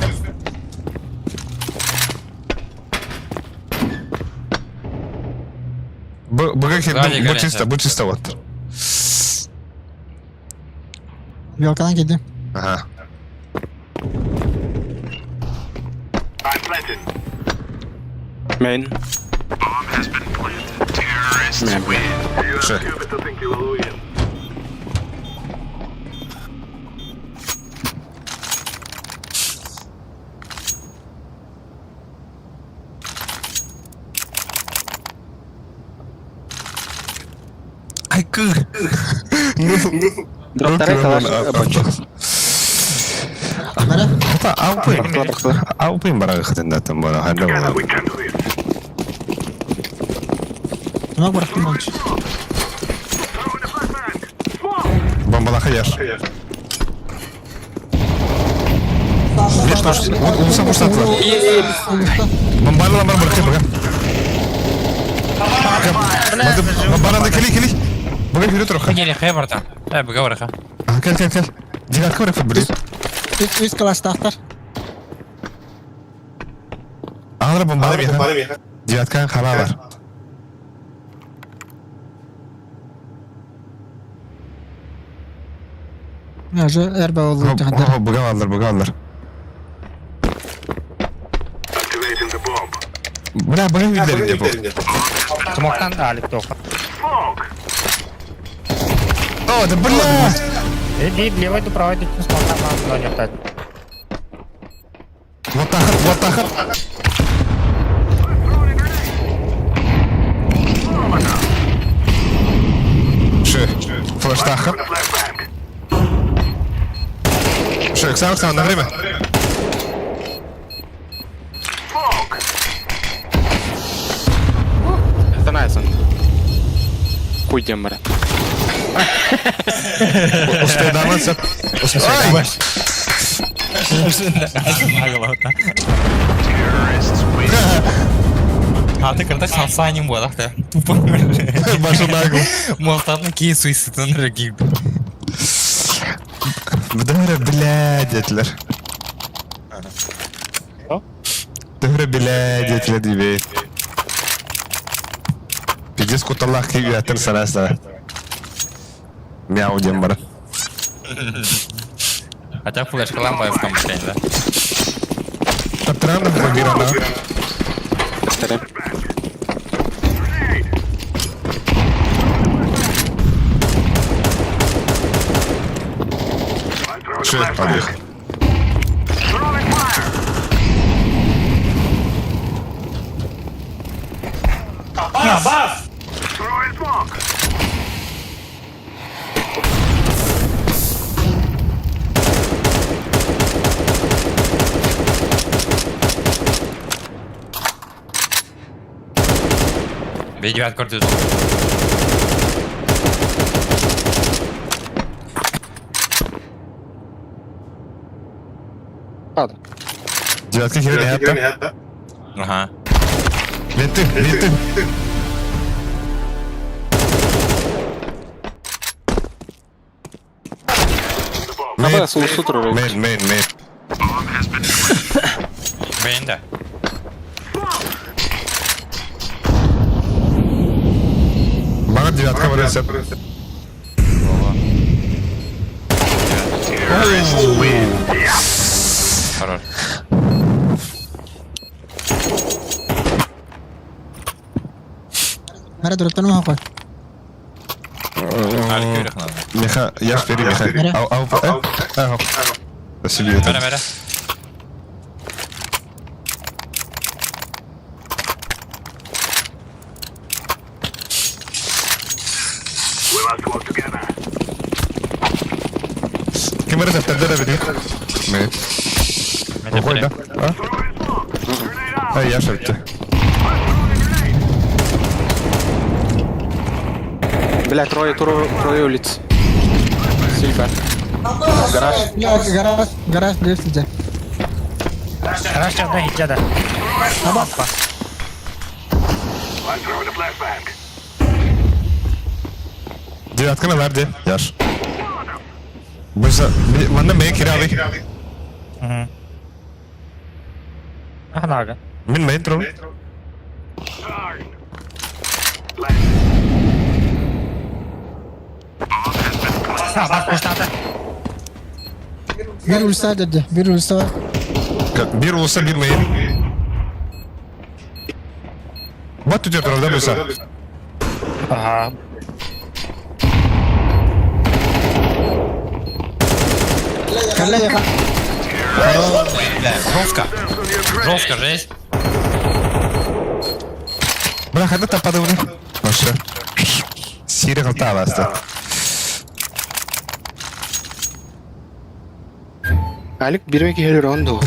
Сзади
Б
горят,
чисто,
да.
бу чисто вот.
Белкадан киди.
Ага.
Мен. Мен.
Ше. Айкы. Ну,
Дроптары калаш. Бонч.
Бара.
Ата аупы. Аупы барага хатында там бара. Ханда бара.
Смок бырахтым бонч.
Бомбалаха яш. Беш тош. Вот улса пуштатла. Бомбала бар быркы бага. Бомбала кели кели. Бага вперед руха.
Кели хэ барта. Э, бага бараха.
Кел кел кел. Дигатка бар футболист.
Үс үс калаштахтар.
Ағыр бомбала беха. Дигатка хала бар.
Ажы эрбе oldu.
Бага алдар, бага алдар. Бля, бага видели деп.
Смоктан алик тоқ.
О, да бля!
Иди, левой до правой, дитин смоктан но не так.
Вот тахыр, вот тахыр. Ше, флеш тахыр. Ше, Оксана, Оксана, на время.
Это найсон. Хуй дембара.
Успей даматься. Успей.
А ты когда сансаним бодах та. Тупо.
Башы нагл.
Молтатны кей суицидын рәги.
Бдәрә бля детлер. Дөрә бля детлер дибе. Пиздец куталлах кийгәтен сараса. Мяу дем бар.
Хотя флешкалар бай в комплекте, да?
Таптыран бир ана.
Тарап.
Шесть побег.
Бей девятку көрдү.
Девятка херня хатта.
Ага.
Менты, менты.
Аба сулсу турар.
Мейн, мейн, мейн.
Бейн да.
Мага девятка барыса.
Хорош.
Мара дураттан махакой.
Али көрөх надо.
Меха, я впереди, Меха. Ау, ау, ау. Ау. Спасибо.
Мэрэ, мэрэ.
Кем это тогда да Мы. Ой, да? А? А, я шепте.
Бля, трое, трое, трое улиц. Сильба. Гараж.
Гараж, гараж лифт где.
Гараж чанда хиджада.
Девятка на ларде, Яш. Быса, манна мейн кирави.
Ахнага.
Мин мейн трол.
Бас пуштата.
Bir ulsa dedi. Bir ulsa var.
Bir olsa bir main. What tutuyor трол, да, Буса?
Ага.
Кале яка.
Бля, жестко. Жестко, жесть.
Бля, хада тапады уже. Вообще. Сири қылта басты.
Алик бирмеки хелер онду.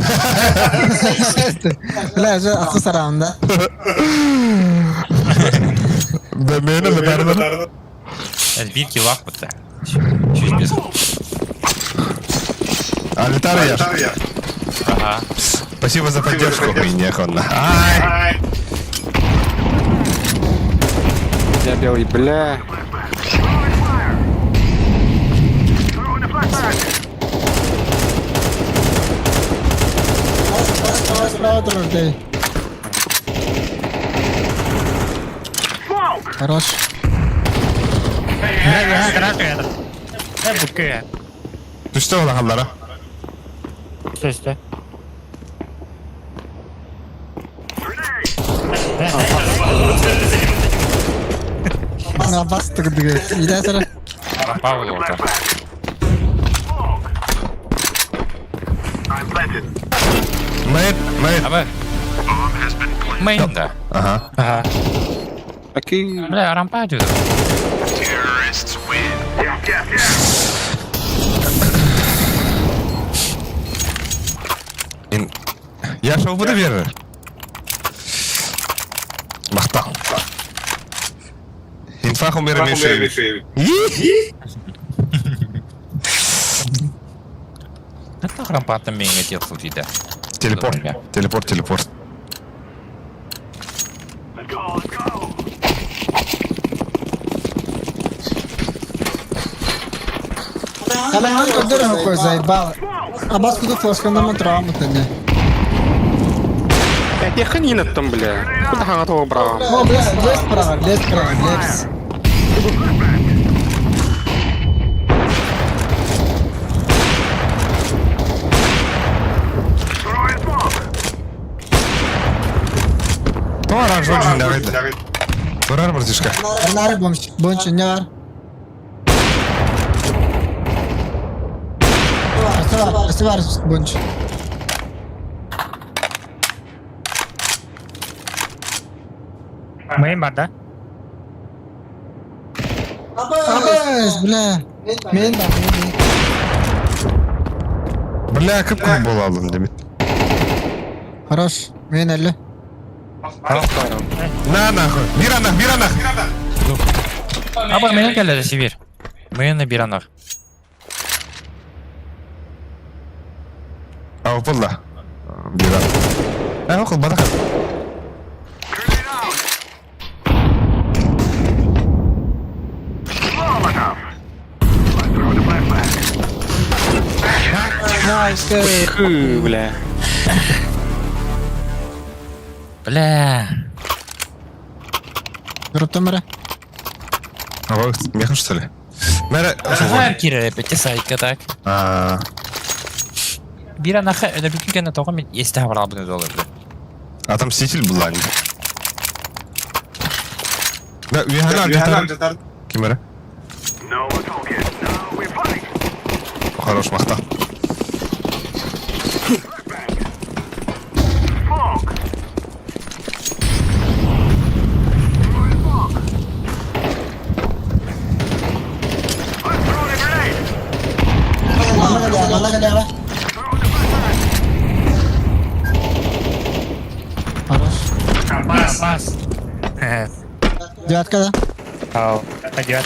Бля, же асы сарağında.
Да мені да бәрі.
Это бир килл бітті. Чуть без.
Алитара Яш.
Ага.
Спасибо за поддержку. Ой, нехуй. Ай!
Я белый, бля.
Справа durur değil. Хорош.
Гараж это. Э, будка.
Düştü ola hallara.
Что это?
На бастык диге. İde sıra.
Рампа болду.
Мейн, мейн.
Аба. Мейн да.
Ага.
Ага.
Аки.
Бля, рампа деді.
Яша, буду веры. Махта. Инфа хумера меши.
Это рампа мейнге тел дейді.
Телепорт. Телепорт, телепорт.
Hemen öldürün koy заебало. А бас куда флешка на травму тогда.
Я ханина там, бля. Куда хана того брал?
О, бля, лес справа, лес справа, лес.
О, оранжевый дьүннэҕэ Турар братишка.
Нары бомж. Бонч не бар. Өссө бар, өссө бар бонч.
Мейн бар да?
Абас, бля. Мен бар, мен, мен.
Бля, кып-кып буола алдым дебит.
Хорош. Мен әлі.
На нахуй. Бир анах, бир анах.
Аба, мен келді Сибирь. Мен бир анах.
А, упылла. Бир анах. Э, окул, бадах.
Хы, бля.
Бля.
Дроптан бара.
А, меха, что ли? Мэра...
Ага, кире, пяти сайка так.
А,
Бир анаха, это бүкілгені тоғы мен есті хабар албыны долларды.
отомститель была. Да, Вихана жатар. Кимера? Хорош, махта.
Манна кэлиэ, манна кэлиэ. Хорош.
Пас, пас.
Девятка, да?
Ау, пойдет.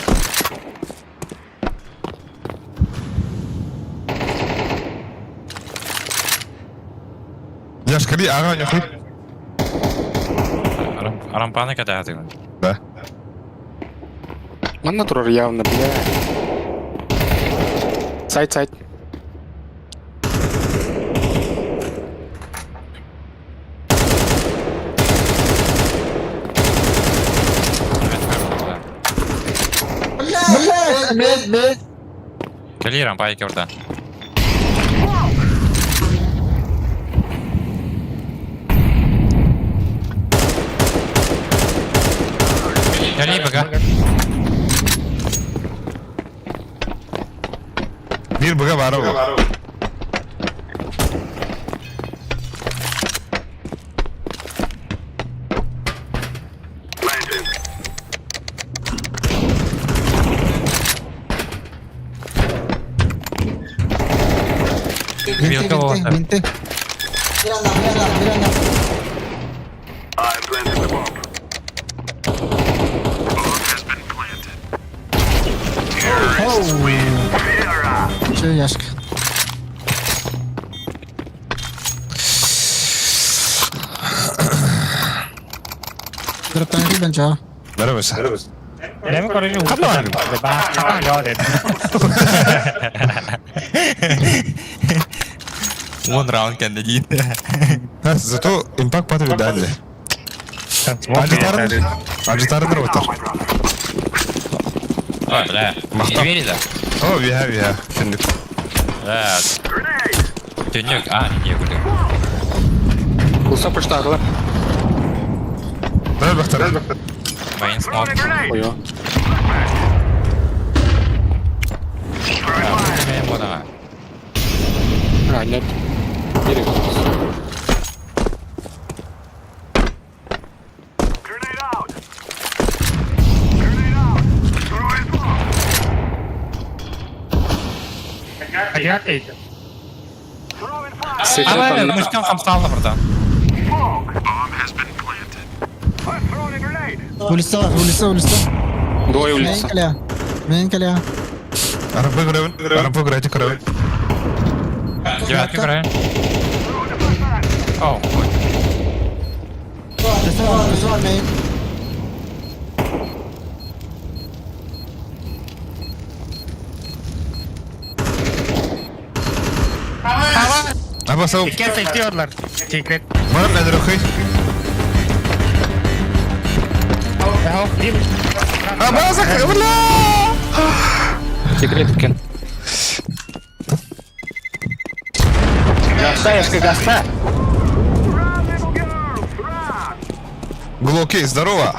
Я ж кали, ага, нюхай.
Рампаны когда ты?
Да.
Манна турар явно, бля. Сайт, сайт.
Бля, мен, мен.
Кели рампа екі орда. Кели бага.
Бир быга бары ол.
Винты,
Вилка
винты,
болса.
винты. Бир ана, бир ана, бир ана. Оу. Че, Яшка? Дроптан килбен чаа.
Бәрі
Леми короче,
Он раунд кенді дейді.
Зато импакт патри дали. Ажитарын, ажитарын роботар.
Ой, бля.
Махта.
Двери, да?
О, виха, виха. Түннүк.
Бля. Түннүк, а, не, не,
Улса почтагылар.
Бәрі бақтар.
Мейн смок.
Ой,
Мен бодаға.
А, нет. Бери.
Пойдет эти.
Ава, мышкан хамсталды бұрда.
Улица бар, улица, улица.
Двое
Мен
улица.
кэлиэ. Мен кэлиэ.
Арапы көрөбүн. Арапы көрөтү көрөбүн.
Девятка көрәйін. Оу, ой.
Өссө бар, өссө бар мен.
Аба сау.
Икки сектиорлар. Секрет.
Барып әдір оқи. Аба сақ. Бля!
Секрет екен. Гаста, Яшка, гаста.
Глоки, здорово!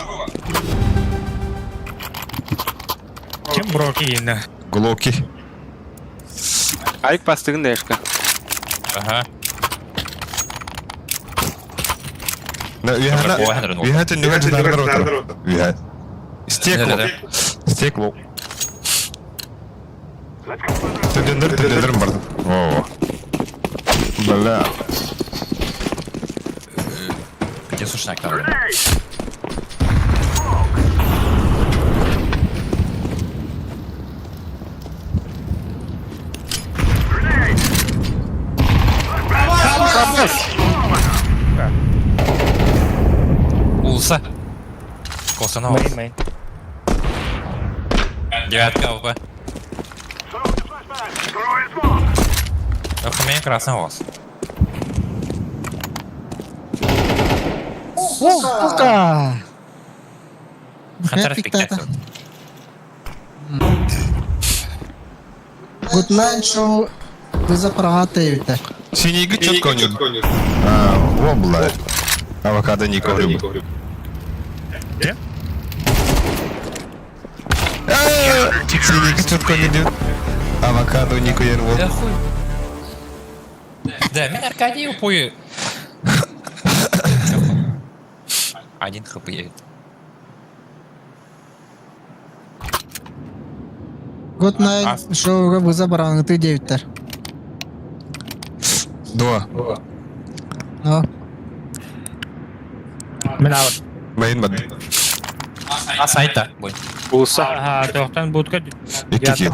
Кем броки инна?
Глоки.
Айк бастыгын дэшка.
Ага.
Үйэ түннүгэр дьынардар отыр. Үйэ. Стекло. Стекло. Түннүр түннүрүм барды. О. Бля.
Где сушняк там? Улса. Косанова.
Мейн, мейн.
Девятка ОП. Ох, у меня красный волос.
Сука!
Хантер пиктата.
Good night, show. Вы за прагата
Синий четко не. А, о, бля. Авокадо Нико грибы.
Где?
Синий четко не идет. Авокадо Нико ервол.
Да хуй. Да, мен Аркадий упою. Один хп едет.
Good night, show. Вы за прагата девяттер.
Два.
Но.
Мен аут.
Мейн бад.
А сайта. Бой.
Улса.
Ага, тоқтан будка.
Икки килл.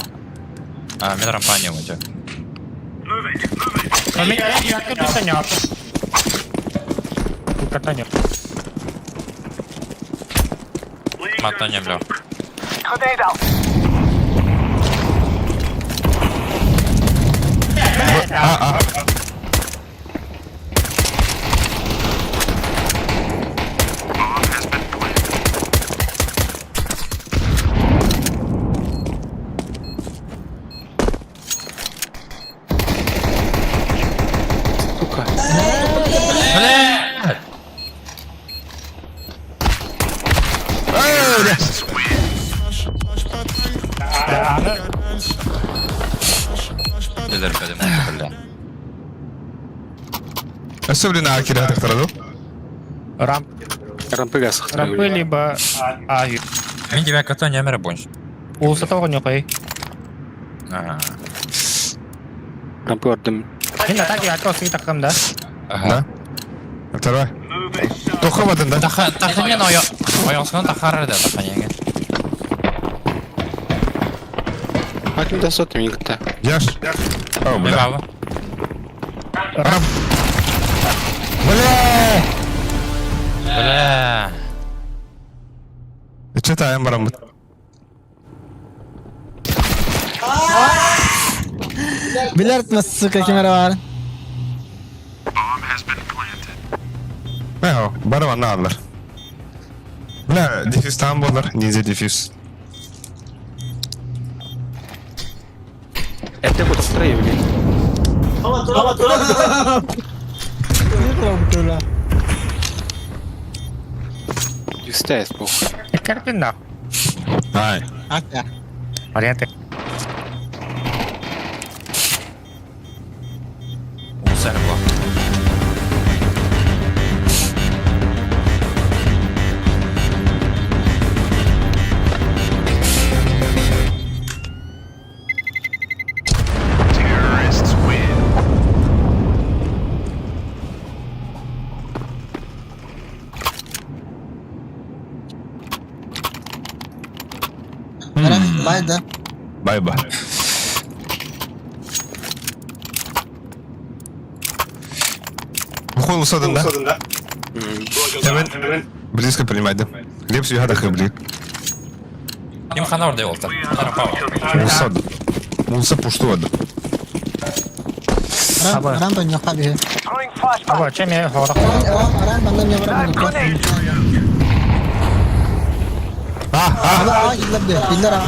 А, мен рампания өте.
Мен девятка тут не Будка не.
Матаня, бля.
А, а.
Сука.
Бля! Дедер, бля, бля.
Особенно Акира тахтараду.
Рамп,
Рампыга
рампы либо А.
Мен девятка то не больше.
Улса того не кой.
Ага.
Рампы ордым.
Мен ата девятка осы тақым да.
Ага.
Да. Второй. Тоха бадын да.
Таха, таханен ойо. Ойосун тахар да таханен.
Аким да сот мигта.
Яш. О,
Не
бля.
баба.
Рам. Бля!
Бля.
Читаем барам.
Билер сука, кемера бар.
Мео, барам аналар. Бля, дефьюз там болар, ниндзя дефьюз.
Это вот стрей, блин. Юстес, похуй.
Карпин нах.
Ай.
Ата.
Варианты.
Улса не было.
Бай, да.
Бай-бай. Бухой усадын, да? Hemen близко принимать, да? Глеб сүйхада хыбли.
Им хана ордай олта. Рампа.
Усад. Улса пуштуад.
Рам, рампа не хаби.
Аба, чем я хорах?
Рам, рам, банда не барам.
А, а.
А, иллер де, иллер.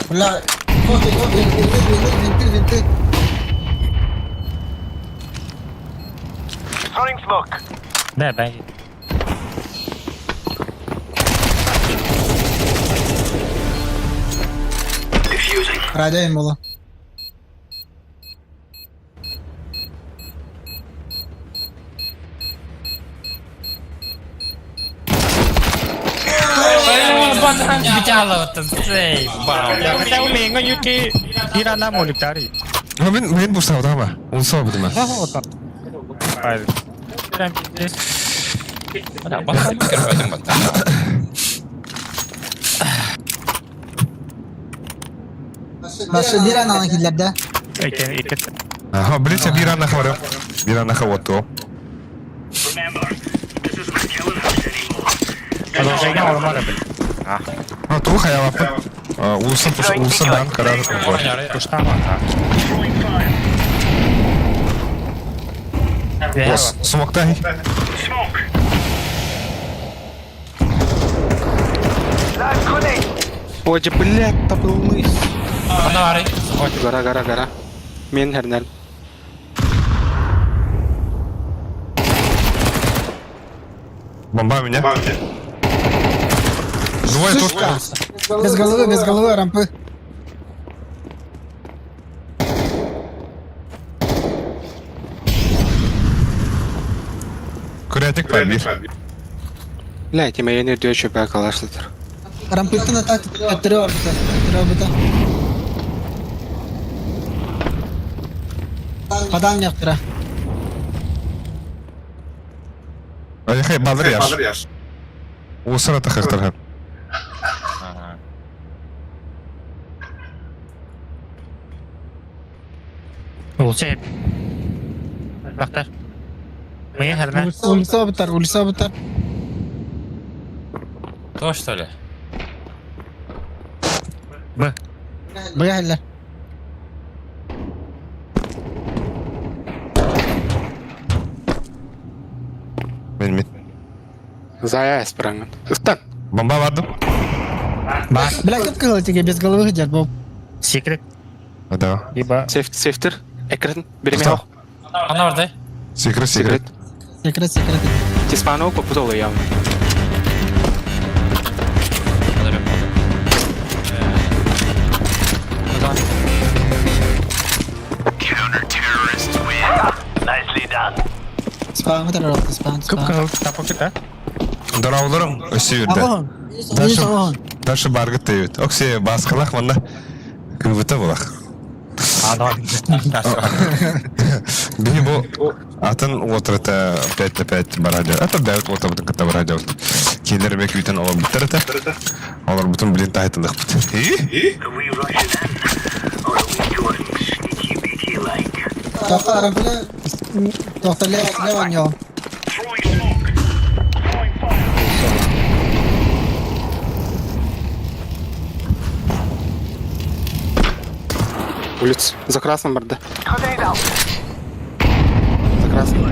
Бля, кофе, кофе, винты, винты, винты, винты.
Да, б.
Радио им было.
Мен мен бу савдама. Унсоо бутума.
Башы бир ананы киллерде.
Ага, блин, бир ана хавары. Бир ана хавату. А, ту хаялапы. Улуса улуса дан карар. Смокта.
Ой, блядь, табылмыс. Гора, гора, гора. Мен хернер.
Бомба меня. Двое тут.
Без головы, без головы, рампы.
Курятик побил.
Блядь, я не өтө бә калашлытыр.
Рампыттан атак төттөрү орбута. Төттөрү орбута. Падан яктыра.
Ай, балыр яш. Усыра тахактар.
Улица бутар, улица бутар.
То что ли?
Быгайлар.
Мен мен.
Зая эспранган. Ыстан.
Бомба бардым.
Бля, кып кылы тебе без головы хотят, Боб.
Секрет,
Да.
либо
Сейф, сейфтер. Экран. Береме.
Ана бар
Секрет, секрет.
Секрет, секрет.
Тиспанов попутал явно.
Спам, это рот, спам, спам.
Дорауларым өсүйірді.
Агон.
Дальше, дальше баргыт дейбит. Оксе басқалақ манда кыбыта булах. Бини бу атын отырыта 5 на 5 барадио. Ата дәвит отырбытын кытта барадио. Кейлер бек үйтен олар бұттырыта. Олар бұтын білін тайтындық бұт. И?
Тоқта рампы. Тоқта лево, лево него.
Улиц. За красным барда. За красным.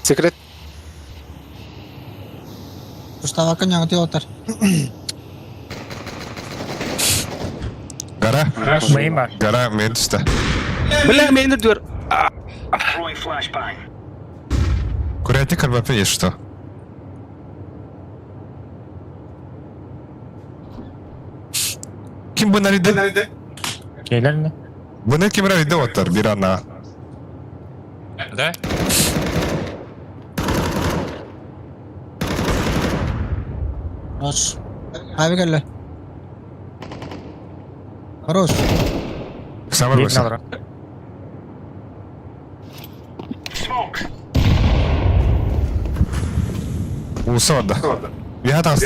Секрет.
Уштавака него ты отар.
Гара. Гара мен түсті.
Бля, мен дүр.
Курятик карбапе есть что? Ким bu nerede?
Кейлер
Bu ne kim nerede otar bir ana.
Да?
Хорош. Ави келле. Хорош.
Самар болса. Улуса orada. Bir hatası.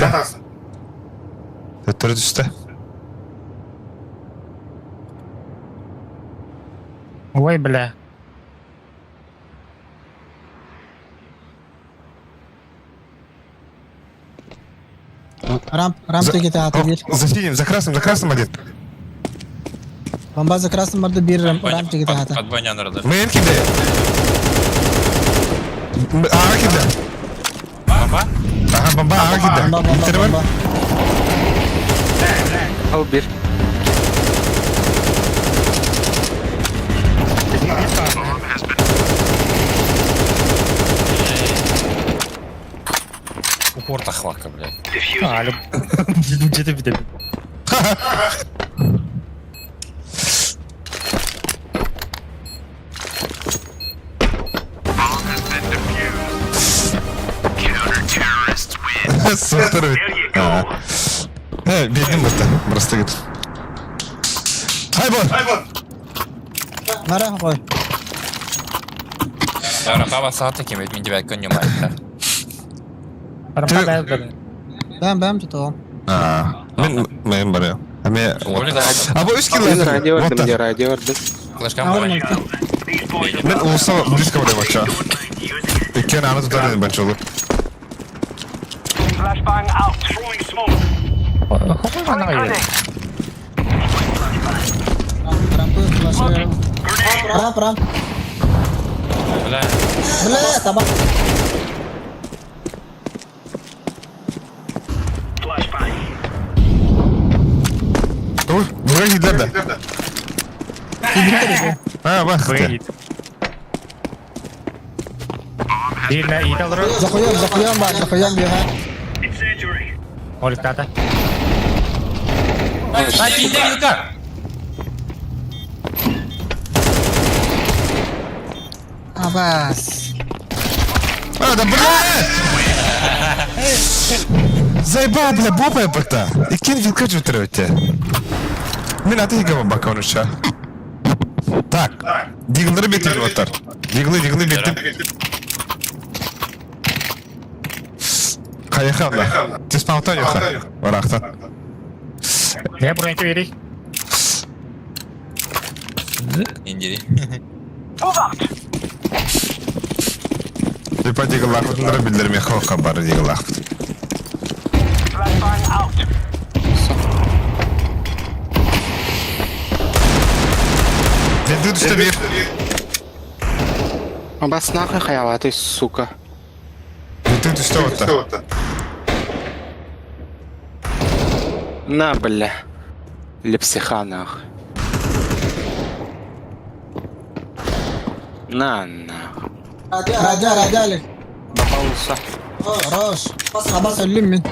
Төттөрү түстэ.
Ой, бля.
Рамп, рамп тегете аты бир.
За синим, за красным, за красным один.
Бомба за красным барды бир рамп, рамп тегете аты.
Подбанян орды.
Мен кимде? Ага кимде?
Бомба?
Ага, бомба, ага киирдэ.
Бомба, бомба,
Иттер бар.
бомба.
Ал бир.
Упор хватка, блядь.
А, Где-то бит.
Сохтор бит. Ага. Э, биэрдим бытта. Просто гит. Хайбон!
Нара, ой.
Рампа сааты кем ведь мен девятка не мает.
Бэм, бэм, тут он.
А, мен мен бар. Аме А бу үс килл.
Радио бардым, я радио бардым.
Флешка мой.
Мен улуса близко бар бача. Иккен аны тутар едим бача
Рампы, флеши. Рамп, рамп.
Бля.
Бля, табак.
Ой, буга кидлер да. А, бах.
Захуем, захуем, бар, захуем, бега.
Олик тата.
А, киде вилка!
Абас.
А, да бля! Заебал, бля, бопа бакта. Иккен вилка жутырып Мен аты егема бака онуша. Так, диглары бетим оттар. Диглы, диглы бетим. Каяха, бля. Ты спаутан юха. Барахта.
Я броньки бери.
Индири.
Типа диглах билдерме хоха бар диглах. Веду түстө бир.
Бас нахуй хаяватый, сука.
Веду түстө отта.
На, бля. Лепсиха, нахуй. На, нахуй.
Радио, радио,
Бабауса.
Хорош. Абас өлүм мен.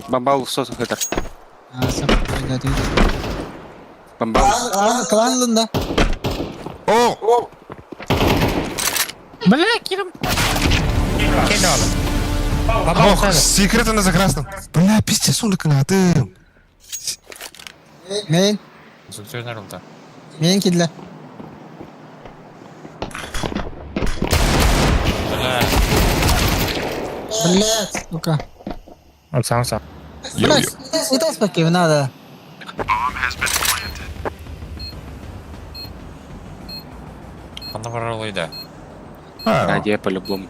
Бабауса, хытыр. Бабауса.
Клан да.
О!
Бля, кирим.
Ох, секреты на закрасном. Бля, пиздец, он ты.
Мен.
Субсидия рулта.
Мен кидлер.
Бля.
Блять, сука.
Он сам сам.
Блять, не так спокойно надо.
Анда барар да.
Радио по-любому.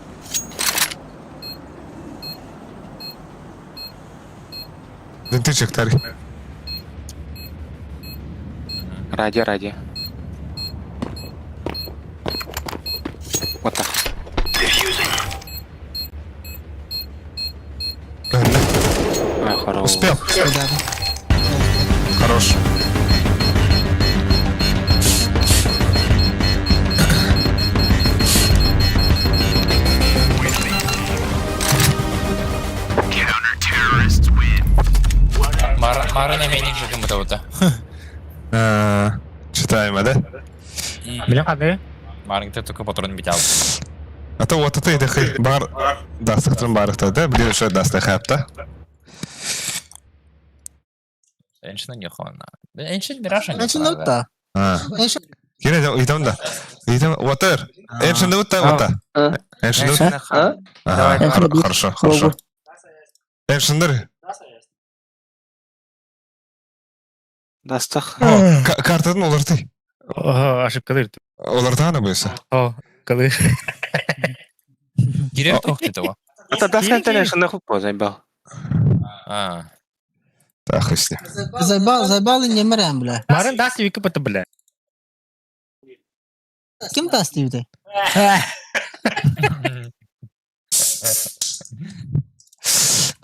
Ты чектарь.
Радио, радио. Вот так. Ай, хорош.
Успел. Хорош.
Мара на меник же кем будто.
Читаем, да?
Бля, кады.
Марың только патрон бит алды.
А то вот это и бар дастықтың барықта да, біле ошо дастық хапта.
Эншин не хона. Эншин мираша не.
Эншин утта.
А.
Эншин.
Кире, идем да. Идем, ватер. Эншин утта, утта. Эншин утта. Ага, хорошо, хорошо. Эншиндер.
Дастах.
Картадан оларты.
Ого, ошибка дыр.
Олартаны бойса.
О, калы.
Кире тохты того.
Это дастах конечно, нахуй заебал.
А.
Да, хуй с ним.
Заебал, заебал и не мрем, бля.
Марын даст вики бата, бля.
Ким даст ты?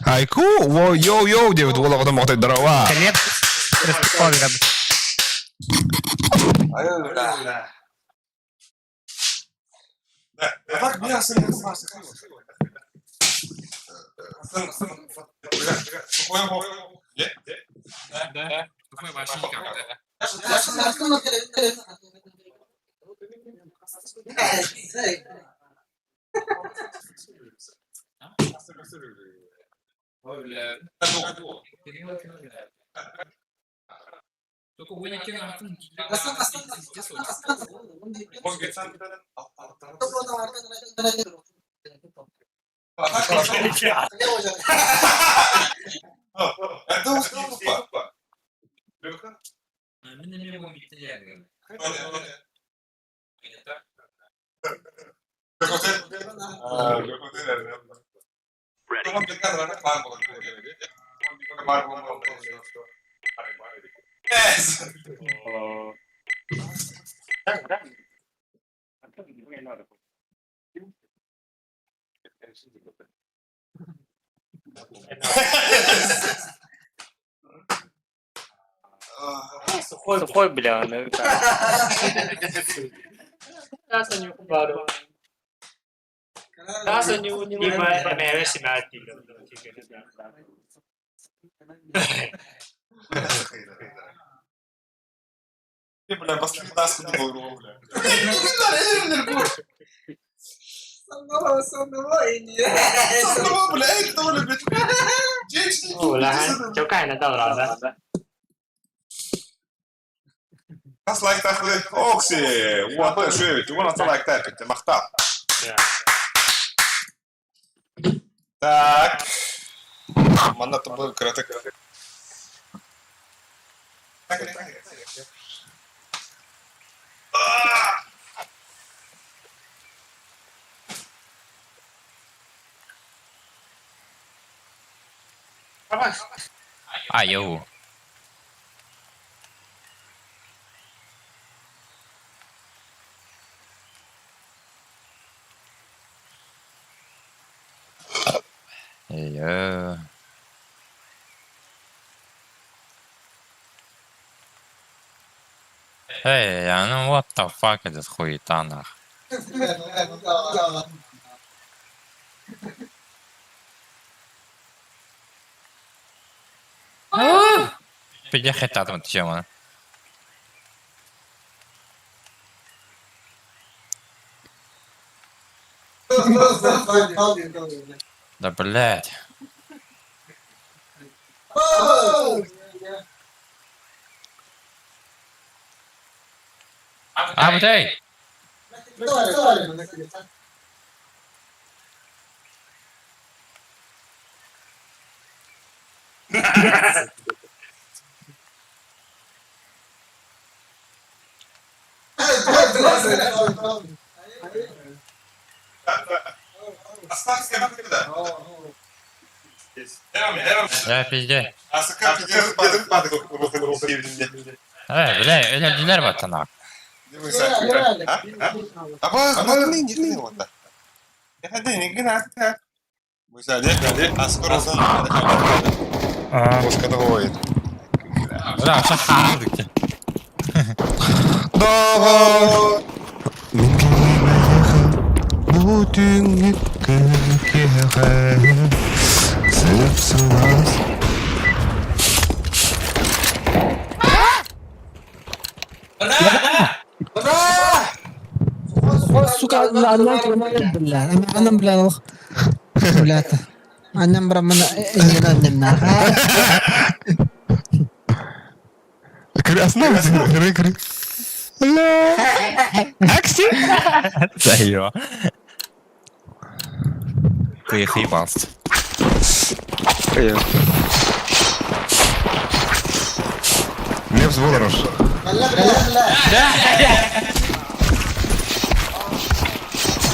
Айку, во, йоу-йоу, диэбит уол оҕото моҕотойдорова.
Кэлиэп республика.
Сухой, бля.
А, йоу. Эй, Эй, а ну what the fuck этот хуета нах. Пидяхета там тема. Да блять. А, вот эй! Я пизде. Эй, бля, өлөрдүлэр баттана. Бля, шахардык.
Доҕор, мин бу түҥҥүккэ киэһэ сып-сылаас
Сука, бля, анам, бля, ох. Блядь. Анам брамана, не
Красный, кыры, кыры. Акси!
Заебал. Ты ебался.
Лепс Болоров.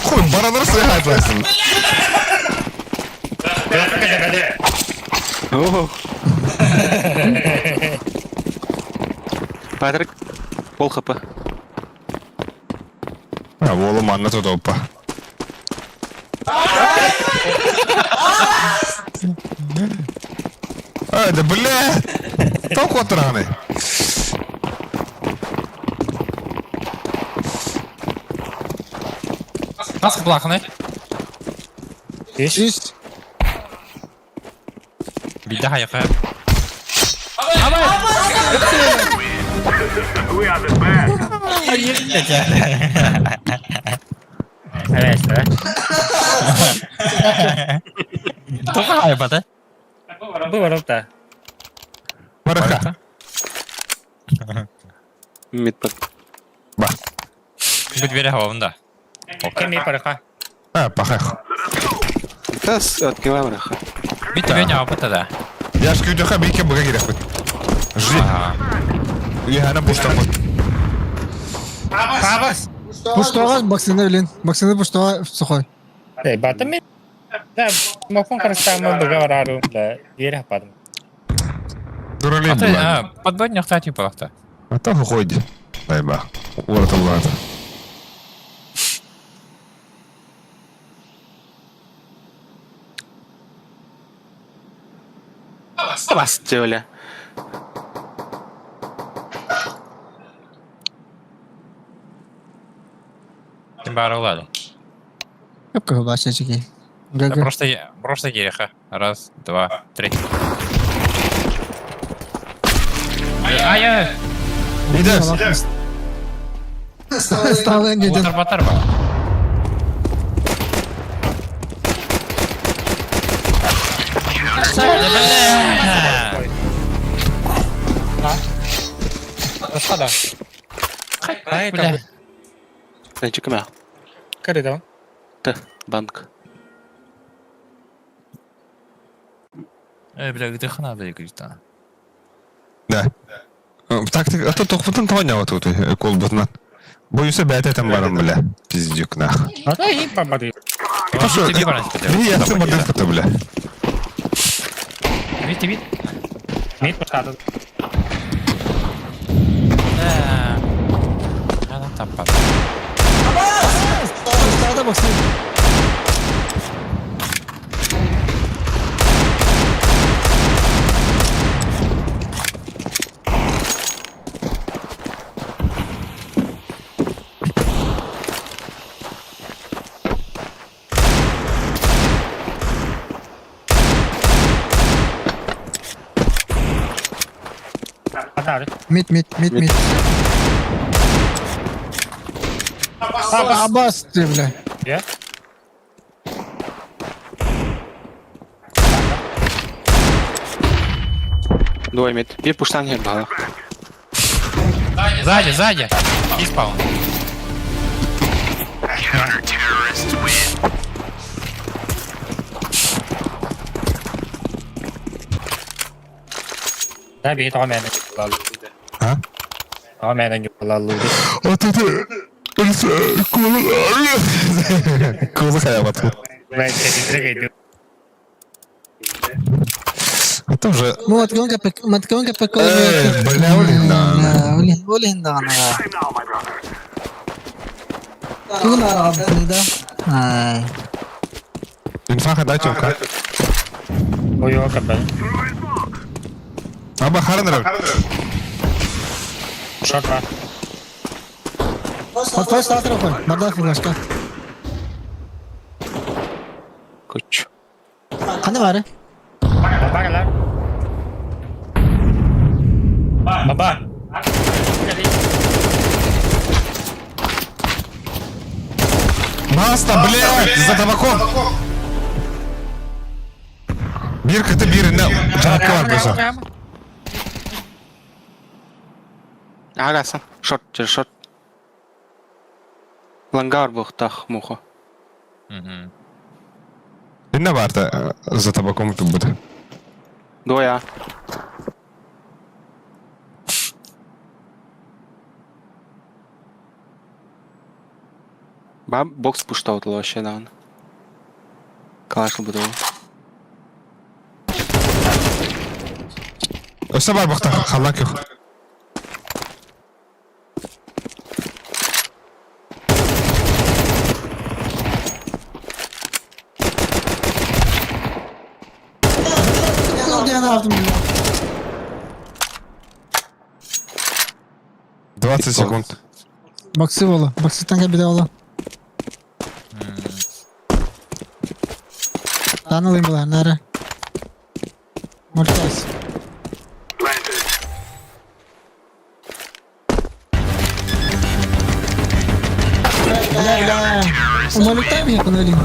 Хуй, баранар сыграть
Патрик, пол хп.
А, вола манна тут опа. Ай, да бля! Тоқ отырғаны.
Нас кыблахны.
Үс.
Бидде хайка. Тоға айбады.
Бу барылта.
Бараха.
Мид под.
Ба.
Бүт бере хавында.
Кеми параха.
А, пахах.
Тас открываем раха.
Бит тебе не опыта да.
Я ж күйдіға бейке бұға керек бит. Жди. Я на пуштамын.
Абас.
Пуштоға баксыны блин. Баксыны пуштоға сухой.
Эй, батым мен. Да, мокон карастамын быга барарым да. Бери хападым.
Дуралей була.
Подбой не хтати палахта.
А то хуйди. Дай ба. Урата булата.
Бас бля.
Ким бары улады.
Көп баша чеки. ГГ.
Просто просто ереха. Раз, два, три. Ай, ай.
Иде.
Сталын дедім.
Батар батар ба.
Басқа да. Ай,
Бля.
Значит, кем?
Коридор.
Т. Банк.
Эй, бля, где хана да игрит-то?
Да. Тактик, а то тоқпытын тоня вот тут, кол бутынан. Боюся бәт этем барам, бля. Пиздюк нах.
А да и помады.
Пошел. Не, я ты модель бля.
Вид, вид.
Мид пуштады.
Да. Она тапат.
Пуштоға баксыны.
Атары.
Мид, мид, мид, мид. Абас ты, бля.
Я?
Двое мид. Bir пуштан хер бала.
Сзади, сзади. И спаун.
Да, бей, тоға мені.
А?
Тоға мені юлалу.
Вот это... Кулы хаябат. Это уже...
Ну, маткон КПК.
Эй, бля, блин, да.
Блин, блин, да, да. да. Ай.
Инфаха дайте ка.
Ой, ой, кабел.
Аба харнер.
Шока.
Подфаш сатыр қой. Барда флешка.
Күч.
Қандай бары?
Баба калар. Баба.
Маста, блядь, за табаком. Бир кыты бир не. Жакка бар болса.
Агасан. Шорт, через шорт. Лангар бухтах муха.
Угу.
Не барта за табаком тут будет.
Двое. Ба бокс пуштау вообще дан. Калаш буду.
Өсө бар бухта халак yok.
Алдым.
20 секунд.
Боксы болу. Боксыттан кәбеде болу. Танылыйм була, нары. Мультас. Бля, бля. Умолюктайм я паналин.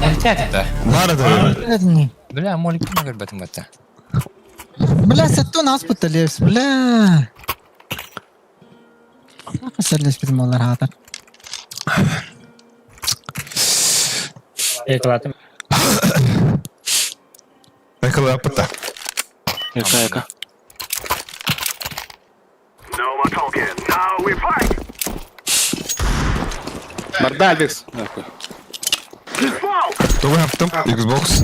Молитят это.
Бары да.
Это не.
Бля, молик не көрбөтүм бата.
Бля, сәттен нас буталевс, бля. Сәрлес битим олар хатар.
Экалатым.
Экала апыта.
Эка, эка. Барда, Алекс. Нахуй.
Тугу аптым. Xbox.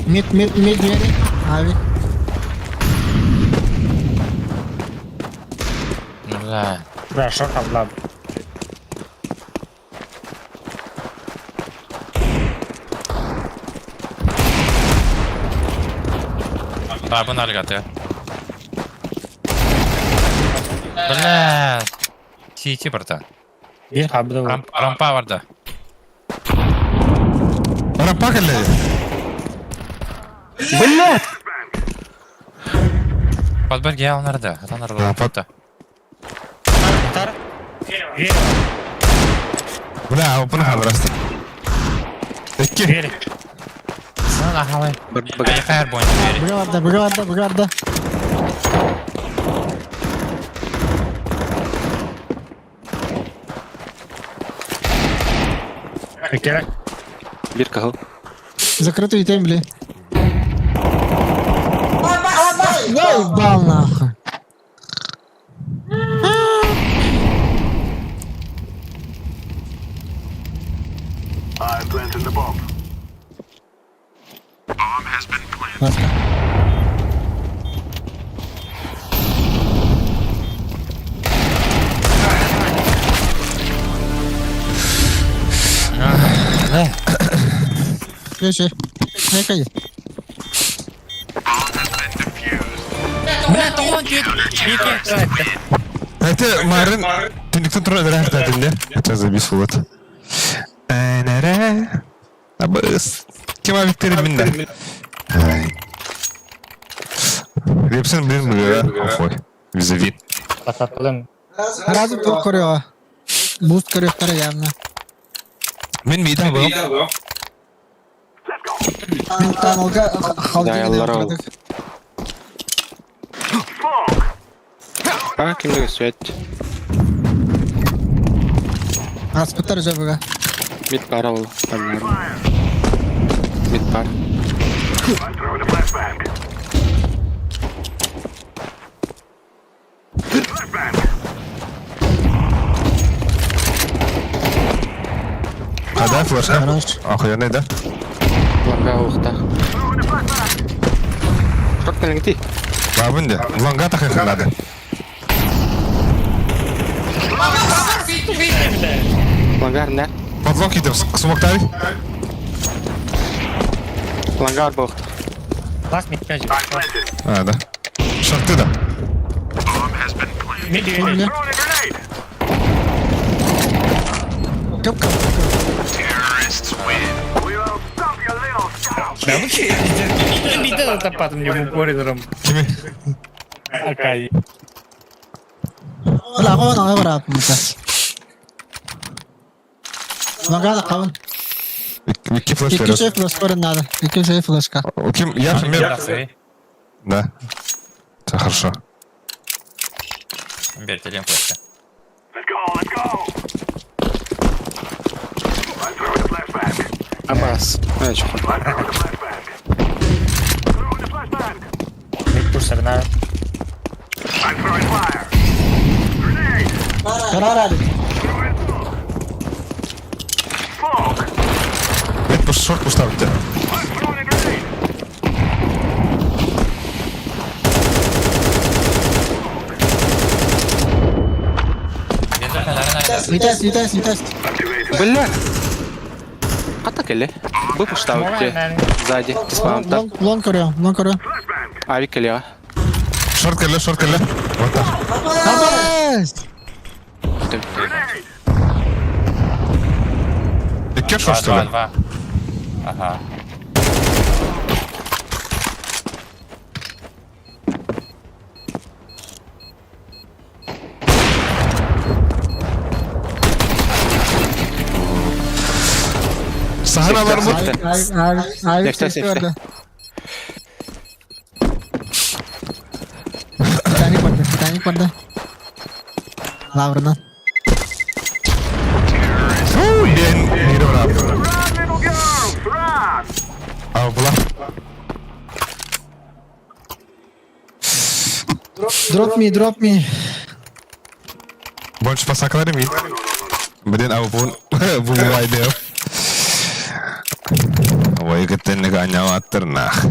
Мид, мид, мид, двери. Ави.
Бля.
Бля, шорт алла.
Бабын алгаты. Бля. Сити барда.
Bir хабды бар.
Рампа барда.
Рампа келди.
Блядь!
Подбер геалнарда. Атанарда.
Патта.
Тар.
Бля, опын хабарасты. Икки.
Бери.
Сан ахалай.
Барда,
Айқар бойын.
Бля барда, бля барда, бля барда.
Керек.
Бир кахыл.
Закрытый тем, бля. Ебал нахуй. Ласка. Включи. Некай.
Бля, тоғын кет.
Это Марын түндіктен тұра дәрәхт әтінде. Это забис вот. Әнәрә. Абыс. Кем авиктері минді? Ай. Репсен блин бля. Охой. Визави.
Пататылым.
Сразу тур көрüyor. Boost көрüyor явно.
Мен мейда был.
Мен танылга
Да,
халдин.
А, кимдеге свет.
Аспыттар жабыга.
Мид бар ол. Мид бар.
Қада флешка.
Хорош.
Охуенный, да?
Ланга уқта. Шорт кәліңгіти.
Бабын де. Ланга тақайқын надо.
Лангар не?
Подлог етіп, смоктari.
Лангар болықты.
Лас мид пять.
А, да. Шарты да.
Мид двери.
Кып кып.
Да вообще, мид это тапатым не в упоре
Кими?
Акай.
Бля, қойын ағай бар атымызда. Ланга да қабын.
Икки флеш
Екі шей флеш көрін надо. Екі шей флешка.
Ким? Я мен. Да. Это хорошо.
Бер, телем флешка.
Абас. Ай, чуху.
Мид пушер
Карар әлі.
Мен пуш шорт пуштап бітті.
Витас,
Витас, Витас, Витас.
Бля! Қата келе. Бу пуштау где? Сзади, диспаунта.
Лонг, лонг көрүө, лонг көрүө.
Авик кэлиэҕэ.
Шорт кэллэ, шорт кэллэ. Вот так.
Абас!
Икки шорт, что
Два,
ли?
два. Ага.
Саһан аларбыт.
Авик
Нефте,
сесте
нефте.
барда. Титаник барда, Титаник барда. Лаврынан.
Фу, диэн биири быраап. Абла.
Drop me, drop me.
Больше посаклары мин. Блин, а бу бу байды. Ой, кеттенник анялаттыр нах.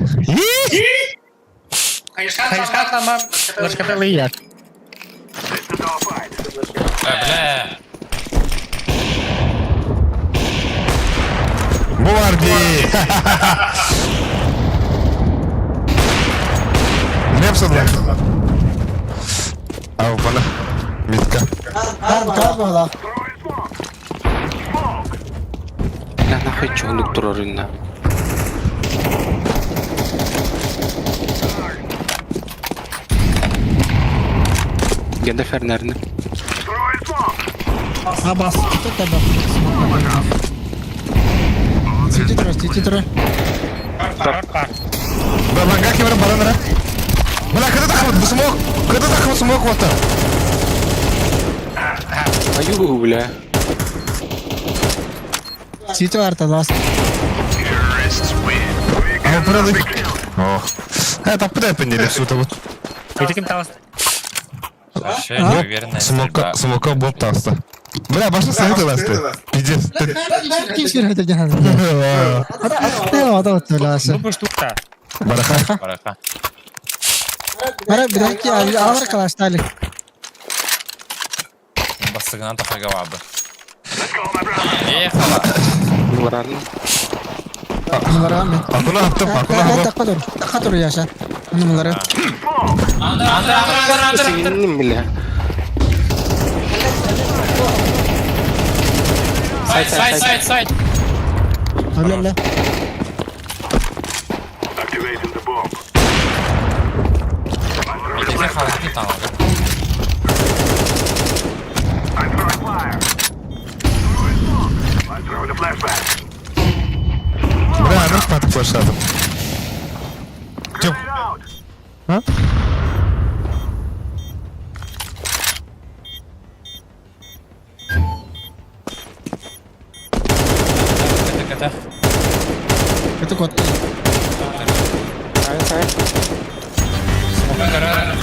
Хайышка хамар, лашкаталы я.
Бля.
Буварди! Лепсодлар. Аупана. Митка.
Кар, кар буолла.
На нахуй чугунук турарынна. Генде фернерни.
Абас, тут таба. Сити трое, сити трое.
Баланга кемер баланра. Бля, когда так вот смог? Когда так вот смог вот
Аю, бля.
Сити арта ласт.
А правда. Ох. Это препенили всю вот.
Ити ким талас?
Вообще неуверенная
Смока,
стрельба.
смока боб таста. Бля, башня стоит ласты. Пиздец.
Ким сир хэтэ дьахан. Ата ата ласа.
Бу штукта.
Бараха.
Бараха.
Бара бирaki алар калаштали.
Бастыгынан тахагавабы. Ехала.
Барарын.
Numara мен.
Акуна хаптым, акуна хаптым.
Такка тур, такка тур яша. Numara.
Андыр, андыр, андыр, андыр, андыр.
Синим, бля.
Сайт, сайт, сайт, сайт.
Алла.
Идите халаты там.
Бля, аныр патып флешладым. Тёп. А?
КТ, КТ.
Это кот.
Сай, сай.
Андыр, андыр.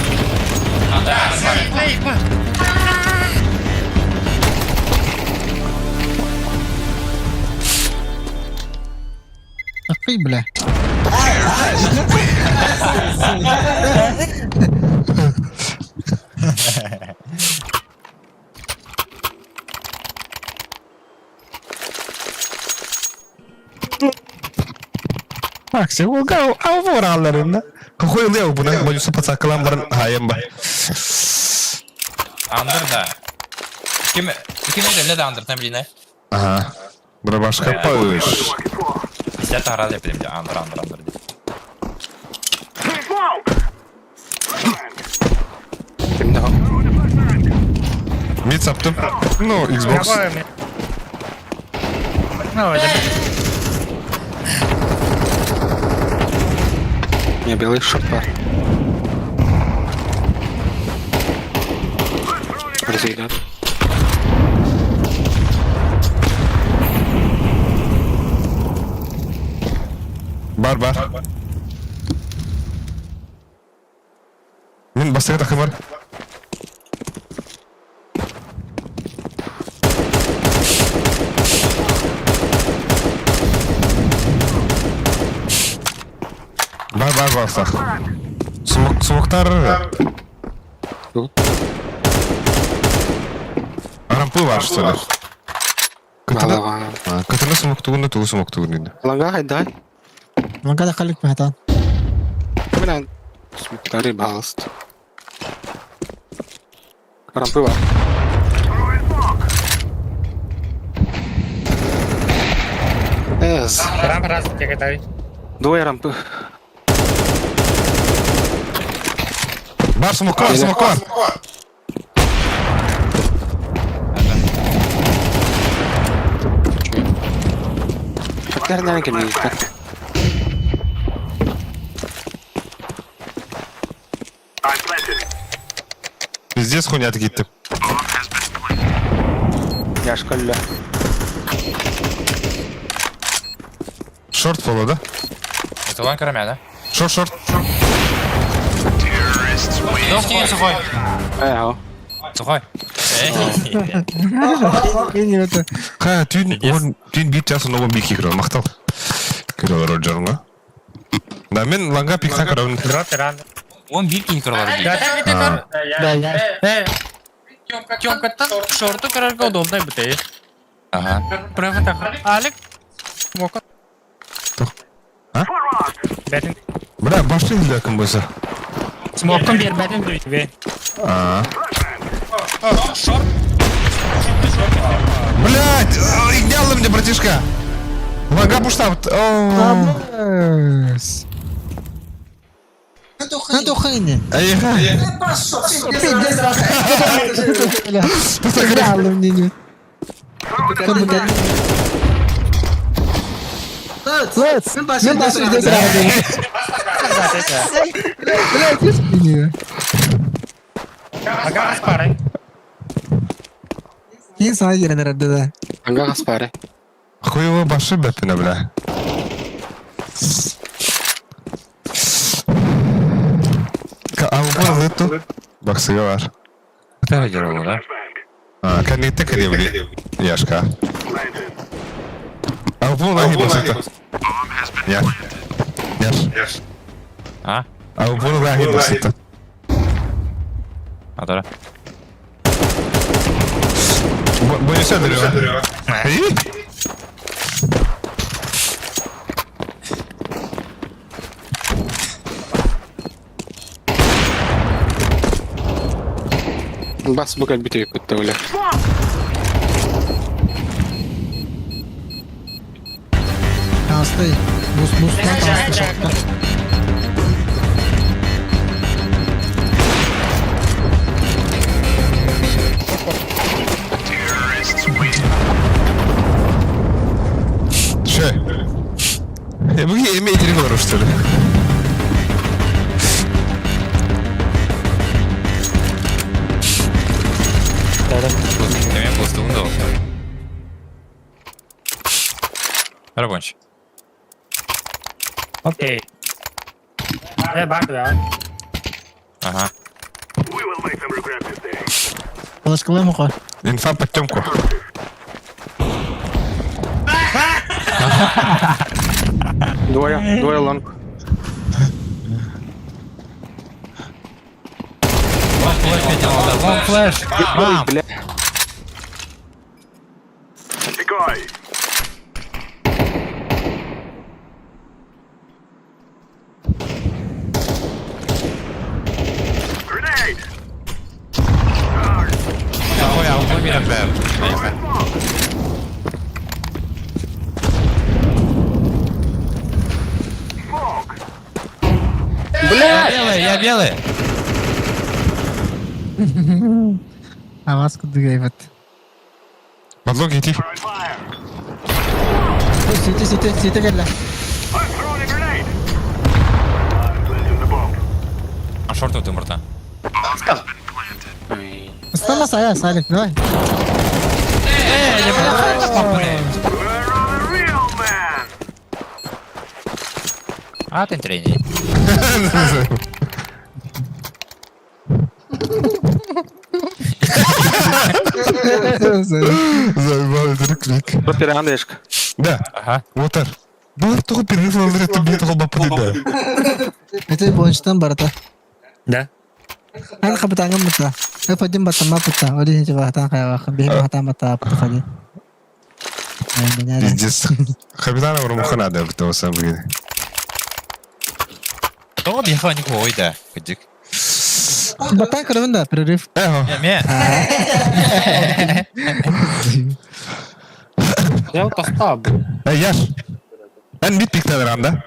Акый бля.
Так, сен алларында. Какой лев буна боюсь пацакалам баран хаем ба.
Андыр да. Ким, ким это да андыр там блин,
Ага. Бра башка пыш.
Сет арал деп дейм, андыр, андыр, андыр деп.
Кимде хо?
Мид саптым. Ну, Xbox.
Ну, это
У меня белый шорт бар. Разъедат.
Бар бар. Мин бастыгы такы бар. Бар бар бар сақ. Смок смоктар.
Ну?
Рампы бар что ли? Кытына кытына смоктугун да тугу смоктугун диэн.
Ланга хайдай.
Ланга да халык махатан.
Мен смоктары пожалуйста. Рампы бар. Эз.
Рамп раз текетай.
Двое рампы.
Бар смокар, смокар.
Nereden geliyor?
Пиздец хуйня такие
Яшка ля.
Шорт поло, да?
Это лан карамя, да?
Шорт, шорт.
Дох тиген сухой.
Э,
Сухой.
Ха, түүн он түүн бир час оного бик играл. Мактал. Көрөлөр Роджерга. Да, мен ланга пикта көрөмүн.
Он бир кийин көрөлөр.
Да, да, Тёмкаттан шорту көрөргө удобный бутей.
Ага.
Прямо так. Алик. Мока.
А?
Бәтин.
Бля, башты илдә кем булса.
Смоктан бер бәтин дүйбе.
А.
Шорт.
Блять, идеально мне, братишка. Ланга пушта.
Надо хайне.
Ай,
Лец, мен башы үйде Блять,
Ага, аспарай.
Кин сана келен эрде да.
Anga gaspare.
Хуево башы бәпіне, бля. А у лыту? Баксыга бар.
Это делал, да?
А, коннекте кіребілі. Яшка. А у лаги басыта. Яш. Яш.
А?
А у лаги басыта.
А, да.
Боюся дерева.
Бас букал битей кутта бля.
Асты. Бус бус асты шақта.
Ше. Я могу иметь регору, что ли?
Эме постугун да Рабонч.
Окей. Э, бар да.
Ага.
Балашкалай муха.
Инфа под темку.
Двое, двое лонг.
Вон флеш хотел, да, вон флеш. Бам!
Бля.
Ой, а он меня бэр. Бля! Я белый, я белый.
А вас куда гайбат.
Подлог идти.
Сити сити сити келе.
А шорт ты мурта.
Стала сая, Салик, давай.
А ты тренер.
Заебал, это клик.
Пропирандешка.
Да.
Ага.
Water. Бар тоғы перерыв алыр это бит тоғы бапы да.
Это бончтан барата.
Да.
Ан капитангым бута. Э подим батама бута. Оли не тиба хатан кайга. Бихим хатан бата путахали.
Пиздец. Капитана Урумуха надо, потому что блин.
Тоҕо биһиэхэ оник ой да, кырдьык.
Батан көрөбүн да, перерыв.
Эхо.
Эмиэ.
Я вот остал.
Эй, Яш. Эн бит пиктадырам да?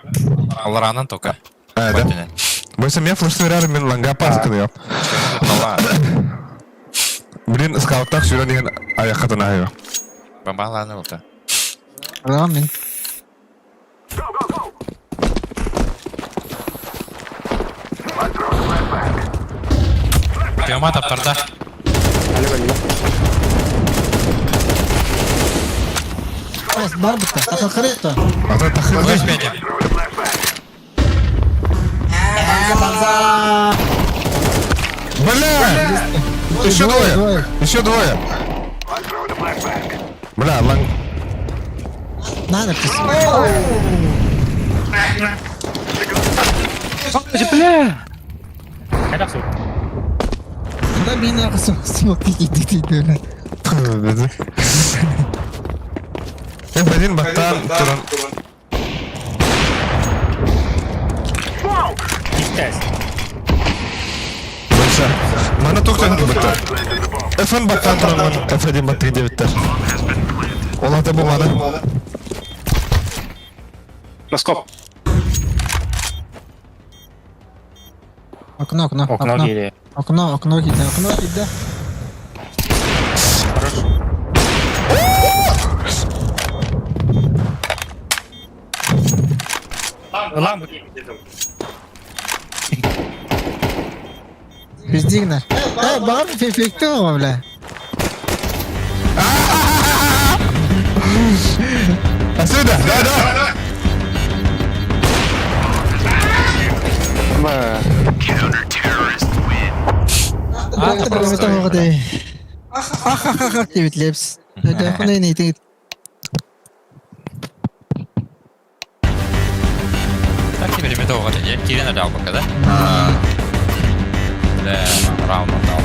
Аллараанан тока.
Э, да. Бойся, меня флеш мен ланга пасканы. Блин, скауттах сюда деген аяққатын айы.
Бамбаланы болта.
Алам мин.
Тема таптарда.
Бар бітті. Тақыры етті.
Ата тахыр.
Өз бәйдем.
Бля! Еще двое! Еще двое! Бля, ланг...
Надо пис.
Бля!
Да мин ақысым смок дейді дейді.
F1 баттан туран. Бойса. Мана тоқтан бітті. F1 баттан туран F1 баттан девіттер. Олата bu мана.
Наскоп.
Окно, окно,
Окно
окно.
киирэ.
Окно, окно киирдэ, окно киирдэ.
Ылам.
Пиздигнер. Э, бағар эффекті ғой, бля.
Отсюда! Да, да!
Ба.
Просто. Ах, ах, ах, ах, деп лепс. Это хуй не ты.
Так тебе ребята оҕо дьэ киирэн эрэ албакка да? Бля, раунд отдал.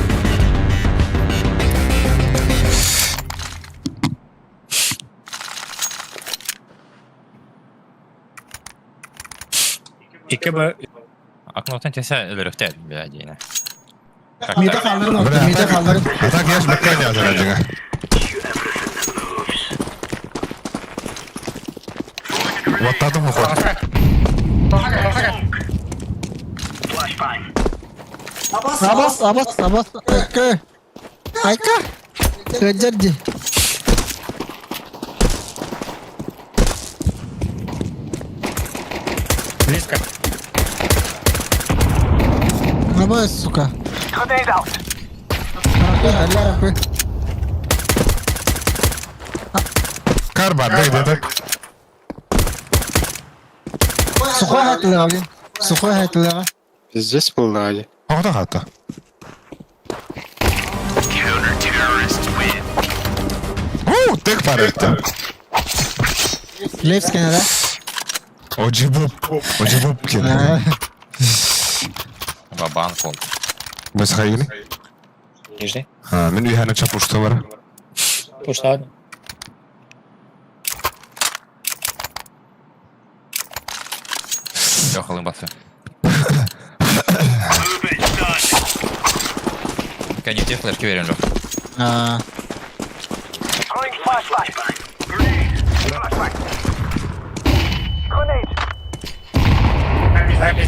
Икки б...
Окнотан тесе өлөрөхтэ бля диэне. Как
Миде
так?
қалдырын,
Бля,
миде қалдырын.
А так я ж бакка не азыр Вот татым уход.
Абас, абас, абас. Айка. Айка. Гаджарди.
Близко.
Абас, сука. Ракы, ракы.
Кар бар, да, где-то.
Сухой хатылыға, блин. Сухой хатылыға.
Пиздец был, да, али.
Оғда хатта. Уу, тек бар етті.
Левская, да?
Оджибуп. Оджибуп кен.
Бабан кол.
Біз хайгини?
Нижний.
А, мен үйхана чап ушты бар.
Ушла.
Yok alın басы. Кәне флешки берем жоқ.
А,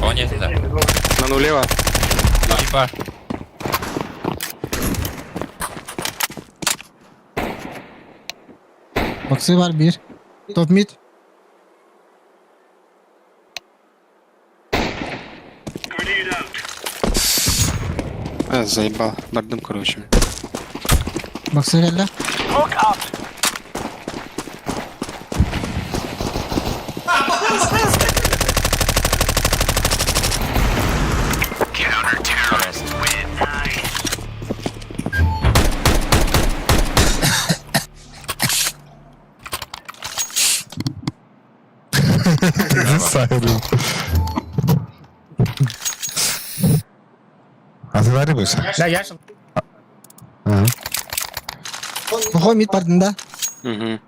О, нет, да.
На нулево.
Типа.
боксы бар bir. Топ мид.
А, заебал. Бардым, короче.
Боксы келді.
Сайрым. Азывари бойса.
Да, я ж...
Сухой мид бардын да.
Угу.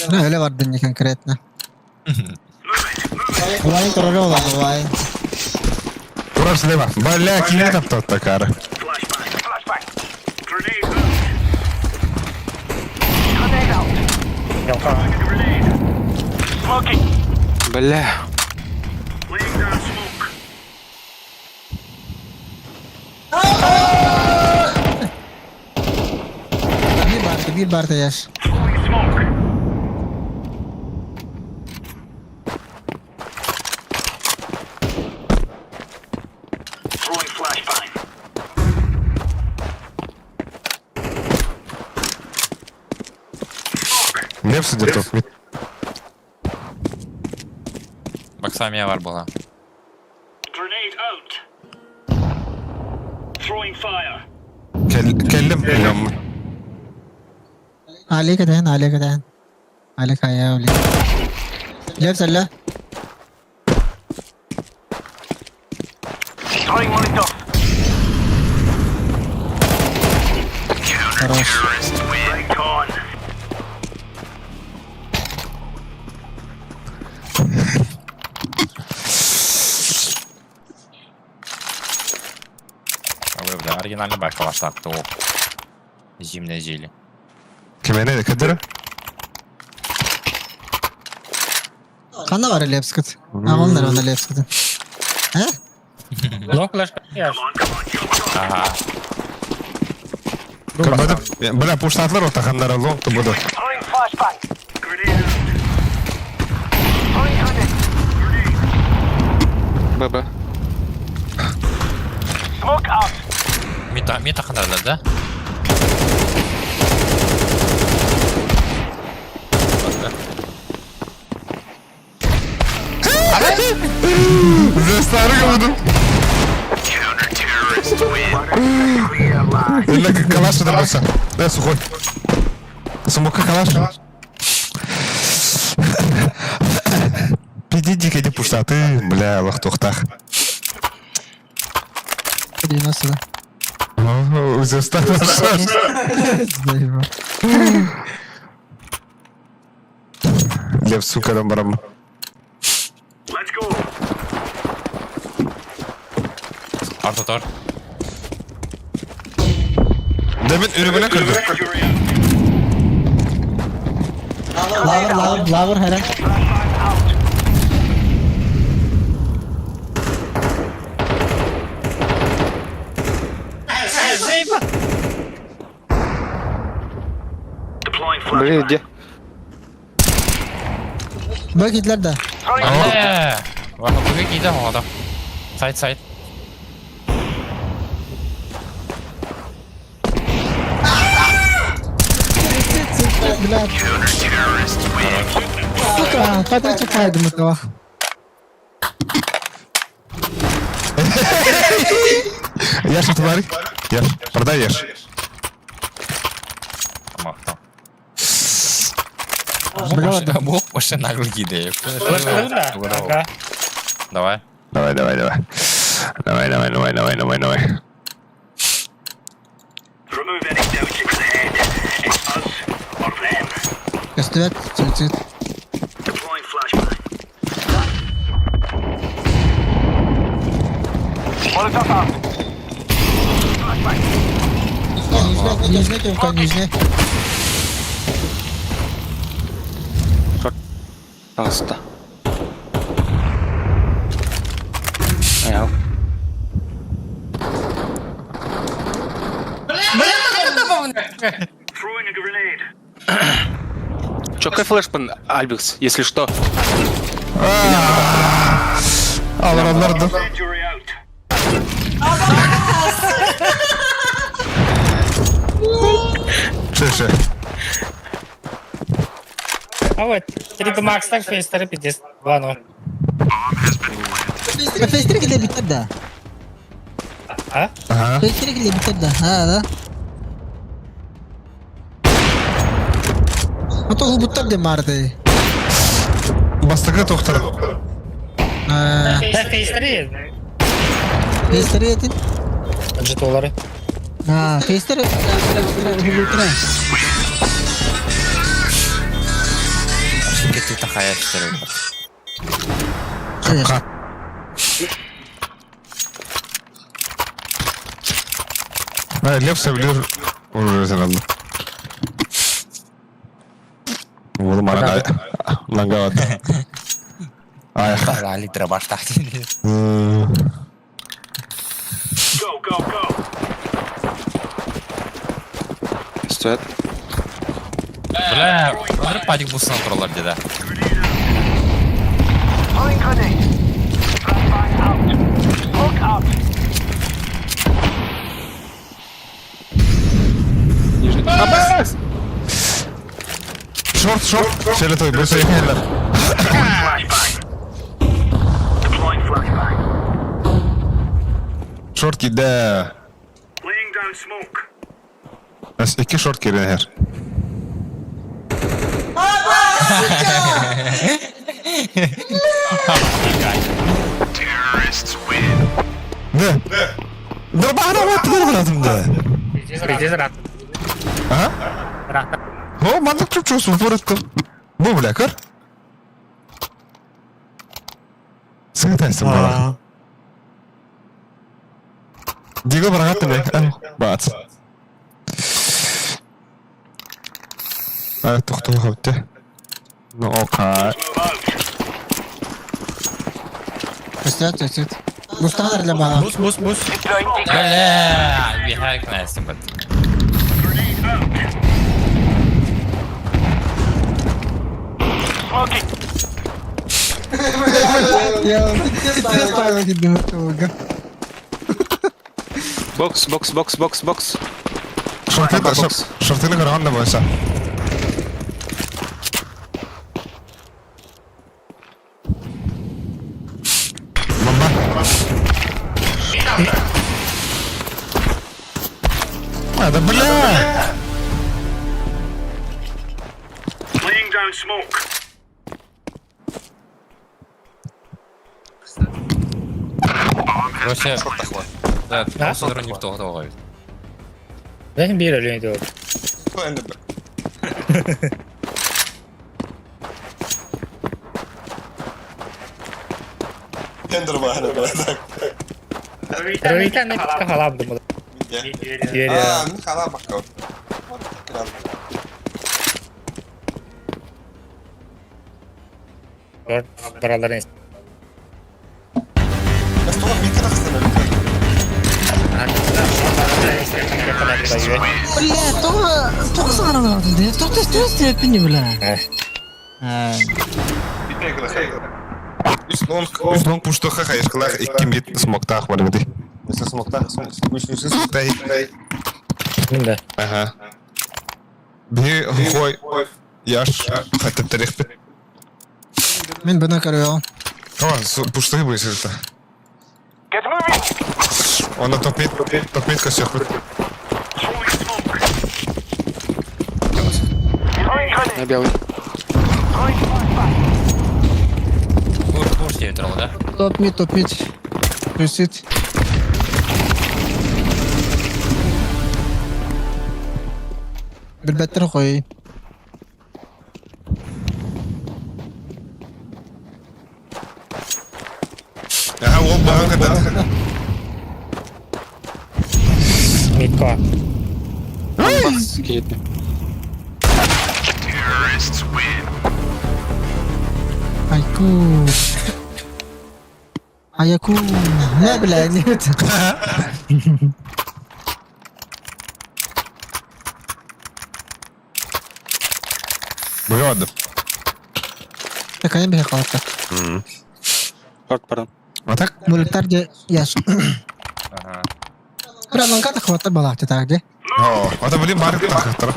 Ну, öyle vardı не конкретно. Вайн турары olan вайн.
Турар слева. Бля, кини таптат такара.
Бля.
Bir barda bir barda yaş.
Лепс где-то.
Бакса мия бар була.
Келлим. Келлим.
Алика дэн, Алика дэн. Алика я ули. Лепс алла. Хорош.
Ой, бля, оригинальный байка баштатты ол. Зимнее зелье.
Кимене кадыр?
Қанда бар Лепскіт? А, ондар онда Лепскіт. А?
Лонг флешка яш.
Ага.
Бля, пуштатлар отаханнара лонг то буду.
ББ.
Мета, мета хандарда, да?
Застары буду. Или калаш это Да, сухой. Смока калаш. Пиди кеди пуштаты, бля, лахтухтах.
90 да.
Застары.
Заебал.
Лев, сука, там барам.
Артотор.
Demin ürününe kırdı.
Лавр, лавр, лавр, хәрәм.
Блин, где?
Бак итлер да.
Бля, киде оғада. Сайт, сайт.
Бля. Сука, потрачу файду мытова.
Яш, тварь. Яш, продай Яш.
Махта.
Бля,
Бог вообще наглый киде.
Ага.
Давай.
Давай, давай, давай. Давай, давай, давай, давай, давай, давай.
Көстүбэт, суицид. Нижний, нижний, только нижний.
Пожалуйста. Аял. Чё, флешпан, Альбикс, если что.
Алар, Шеше.
А вот, 3 Макс так фейстеры пиздец. Ладно.
Фейстер киле битер да.
А?
Ага.
Фейстер киле битер да. Ha да. А то губуттар де марды.
Бастыгы тоқтар.
Да, фейстеры.
Фейстер етин.
Жетолары.
Ha, фейстер губуттар.
Сука, ты такая, что ли?
Капкан. Лев сөбүлүүр уружалла. Уолум арада лангават. Ай.
Рали дробаш тахти.
Стоят.
Бля, онры падик бусын туралар деда.
Нижний. Абас!
Шорт, шорт. Фиолетовый, быстро ехали. Шорт киде. Икки шорт кирен хер. Не? Дробана вот дробана да.
Придез рат.
А? О, маннык чуп-чуп суп Бу бля, көр. Сыгытайсың бала. Диго барагат бе. Бац. А, тоқтол хапты. Ну, окей.
Көстөт, көстөт. Бусталар для бала.
Бус, бус, бус.
Бля, бихайк настым бат.
Я ставил тебе мертвого.
Бокс, бокс, бокс, бокс, бокс.
Шорты, шортыны көргөн да болса. Бомба. А, да бля!
Короче, да, просто не в того того.
Зачем бир өлөйн деп. Рөйтен не халабды бу.
А, ну халабакка.
Бараларын.
Бля, тоға тоқсан араларды. Тоқта істеп пини бля.
Үс лонг пуштоха хайышкалах икки мит смоктах бар бити. Үс смоктах, үс смоктах.
Мында.
Ага. Би хой яш хатып тарих бит.
Мен бұны көріп
О, пуштохи будет это. Он на топ-мид, топ-мид косяк.
На белый.
Кур, кур тебе тролл, да?
Топ мид, топ мид. Суицид. Билбеттер қой.
Ага, ол бағын катат.
Митко.
Бакс кетти.
Айку. Аяку. Не, бля, нет.
Бұғады.
Такая бе қалды.
Шорт, пардон.
А так?
Мөліктер де яш.
Ага.
Бір ланка хвата балақты так де.
О, это блин бар так.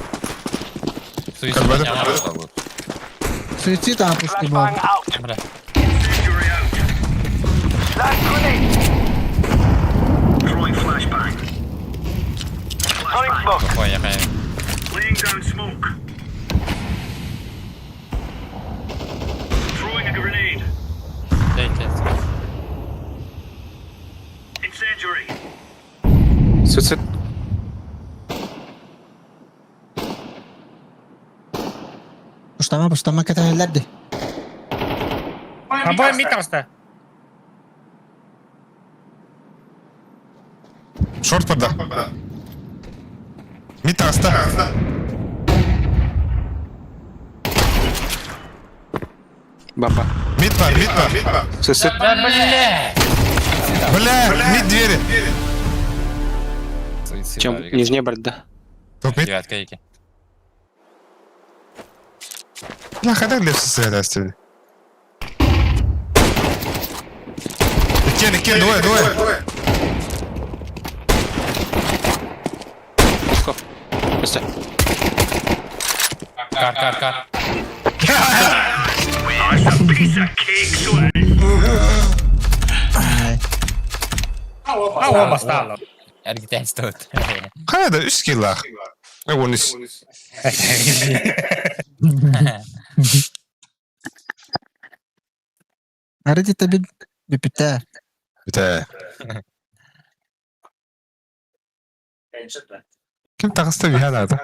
Суицид
Карбада.
не надо.
Суицид апусты был.
Бля. Ой, я хай. Дайте.
Суицид.
Пуштама, пуштама кэтэһэллэр дии.
Обоим мид таҕыста.
Шорт барда. Мид таҕыста.
Баба.
Мид бар, мид бар.
Сысыт.
Да бля!
Бля, мид двери.
Чем нижняя барда.
Топ мид.
Девятка екі.
Бля, хайдах лепсі сыграть Иккен, иккен, двое, двое.
Пусков. Өстө.
Кар, кар, кар.
Ай.
А, оба стало.
Эргитэн стоит.
Хайда, үс киллах. Он үс.
Арыт это бүпүтэ.
Бите. Ким таҕыста биһэн аата?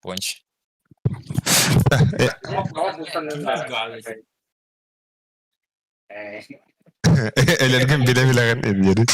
Понч.
Элэргин биле билеген эбиери.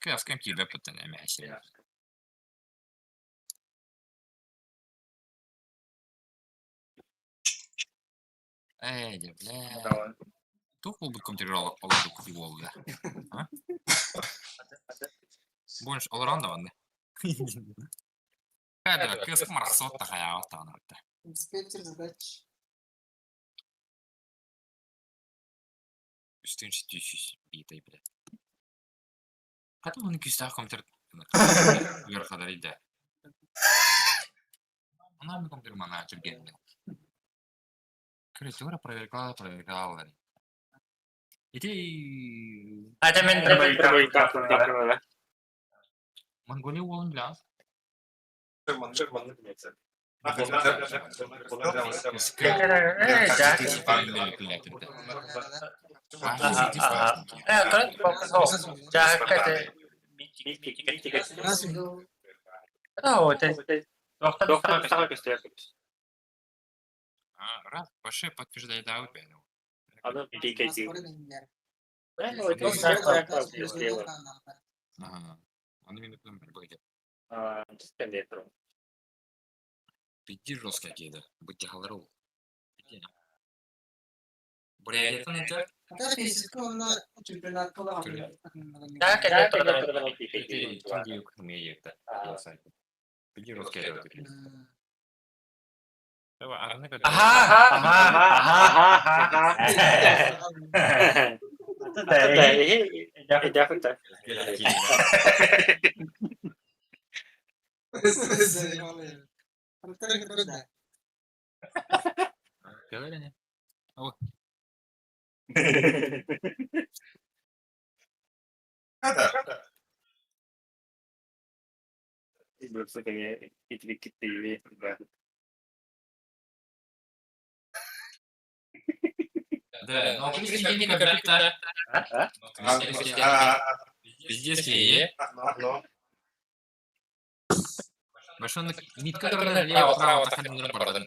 Кыаскам киирбэт буттан эмээсэ. Эй, дьэ, бля. Туох буолбут компьютер олордук буолла? А? Больше олорон да ванны. Кадр, кыаскам арахсыбат та хайаабат таҕаны барда.
Инспектор задач.
Үстүн сүүс биитэй, бля. Хата оны күүстээх компьютер ыарахатар да. Она компьютер мана түргенде. Короче, проверкала, проверкала. Ити Монголия уолун билэҕин? Раз, паше подтверждает аут. Ага. Аны мин өтүм бир Пиди жестко кейді. Будьте халару. Бурятияттан это? Пиди жестко Да, но Пиздец, е. Машина митка дорога лево, право, таханнары бардым.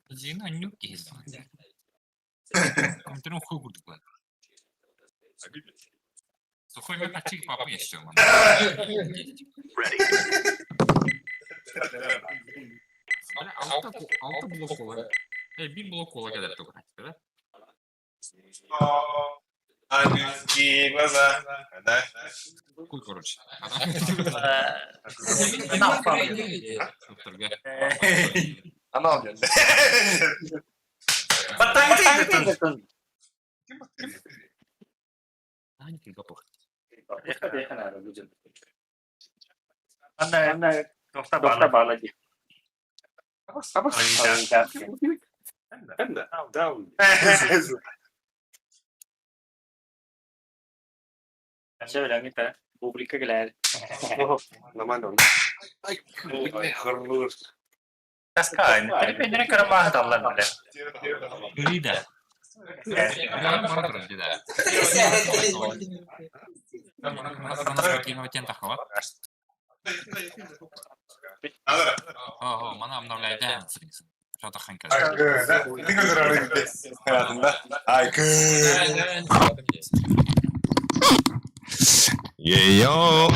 Зина нюк киһи. Компьютером хуй курдук. Сухой мен ачык папа еще. Алты блок кола. Бир блок кола кадar только. Да?
Ангельские глаза. Да.
Хуй, короче.
Анал
Лида. Мана обновляет. Что-то ханька.
Йо.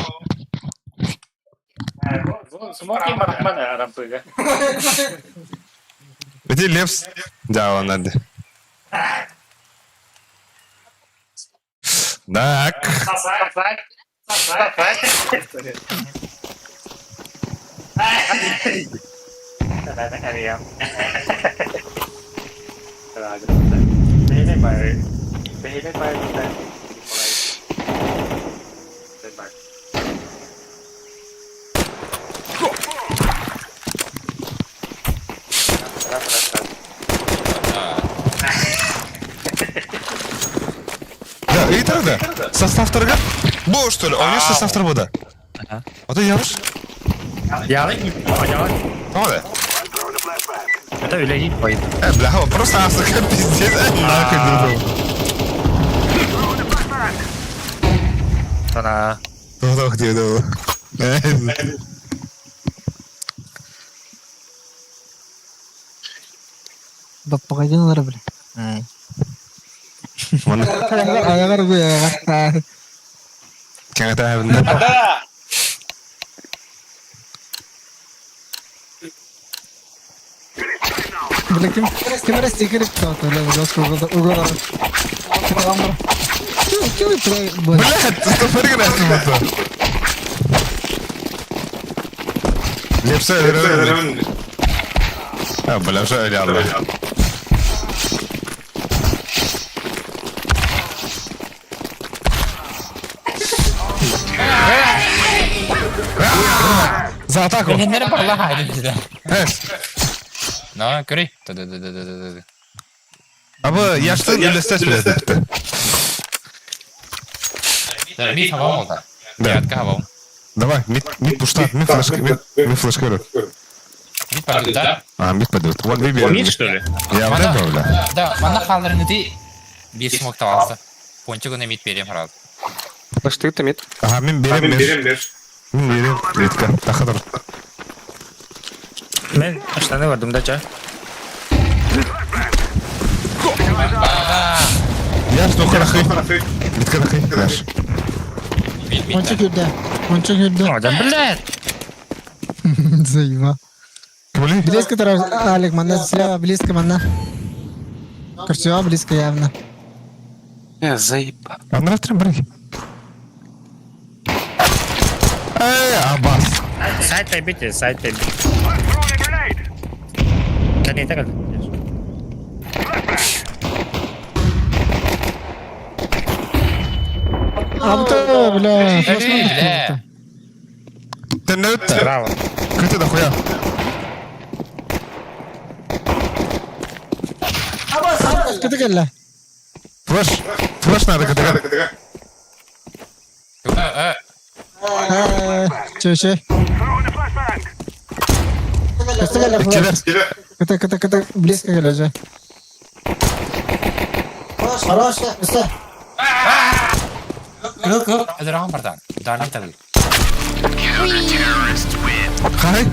Эти лепс. Да, он надо. Так. Да, и тогда. Состав торга. Бо, что ли? Он есть состав торга, да? А ты явыш? Тоҕо
Это үлэги пойд.
Бля, просто асыка пиздец. Нахуй дудум.
Тана.
Тоҕо диэдэ.
Баппаҕайдын ылар бile. Аяғар бу аяғар.
Кеңете әбінде.
Бile ким ким эрэ стикер тута бile жестко угол. Ким ким бля.
Блядь, ты фотографию вот. Лепсе, А, бля, уже реально. За атаку!
Беннер барла хайды.
Эс!
На, көрей. Да-да-да-да-да.
Абы, я что, үлестес билет.
Да, мид хавал молда.
Да.
Я хавал.
Давай, мид, мид пуштат, мид флешка, мид, мид флешка.
Мид пардут, да?
А, мид падут. Вот выбери.
Мид, что ли?
Я выбрал, бля.
Да, мана халырны ди. Бир смок тавалса. Пончик на мид берем рад.
Флеш ты мид.
Ага, мин берем, берем. Мин берем, редко. Тахадыр.
Мен штаны бардым да ча.
Я что, харахы. Мид харахы, наш.
Мид, мид.
Онча күрдө. Онча күрдө.
Да, блядь.
Заеба.
Блин.
Близко тарaf Алик манна слева близко манна. Корчева близко явно.
Заебал.
А на трем брей. Эй, Аббас.
Сайт бите, сайт бите. Да не так.
Абы бля.
Бля.
Ты не это.
Браво.
Крыты нахуя.
Кыты келле.
Флеш. Флеш надо, катыга.
Чөшө. Кыты келле.
Киллер.
Кыты кыты кыты близко келе же. Хорош, usta.
Кыл, кыл. Эдеран бардан. Дарны табы.
Хай.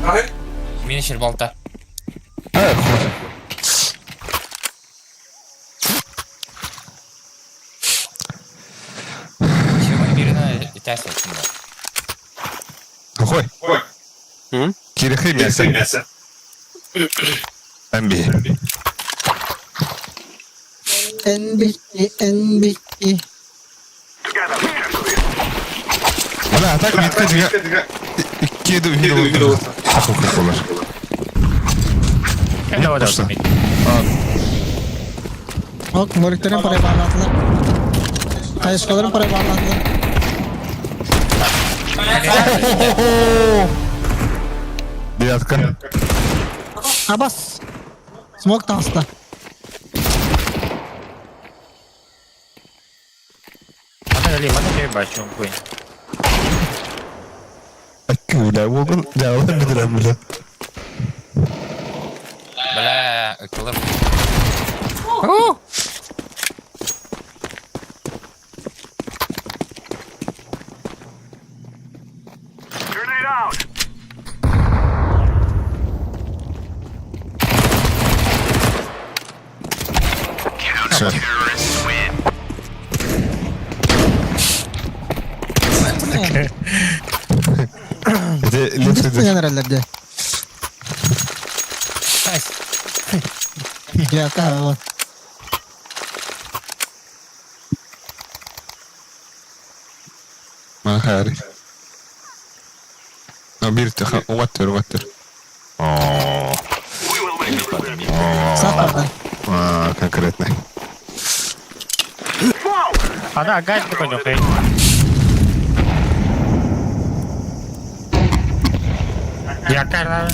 Мин шербалта.
Хой. Кирихи мясо. МБ.
NB, NB.
Бля, а так митка жига. Икки видео. Аху болар.
Давай, давай.
Ок, морiklerin parayı bağladılar. Kayışkaların parayı bağladılar.
Девятка.
Абас. Смок таста.
Мана ли, мана ли бачу, хуй.
Бля, оғын, жауын бідірем, бля.
Бля, ыкылыр.
Это
Generallerde. Ya tamam.
Мана хари. А бир теха, уаттер, уаттер. О.
Сахарда.
А, конкретно.
Ана гайд такой нюхай. Я кара.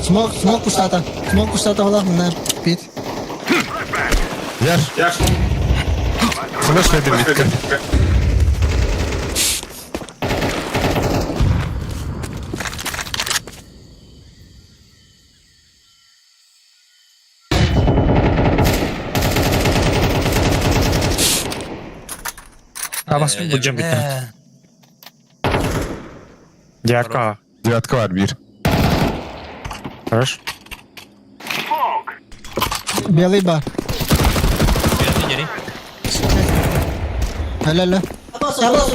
Смок, смок кустата. Смок кустата ола мына бит.
Яш. Яш. Флеш веди митка.
А вас будем бит. Девятка.
Девятка var bir.
Хорош.
Белый бар. Helal helal. Абас, абас,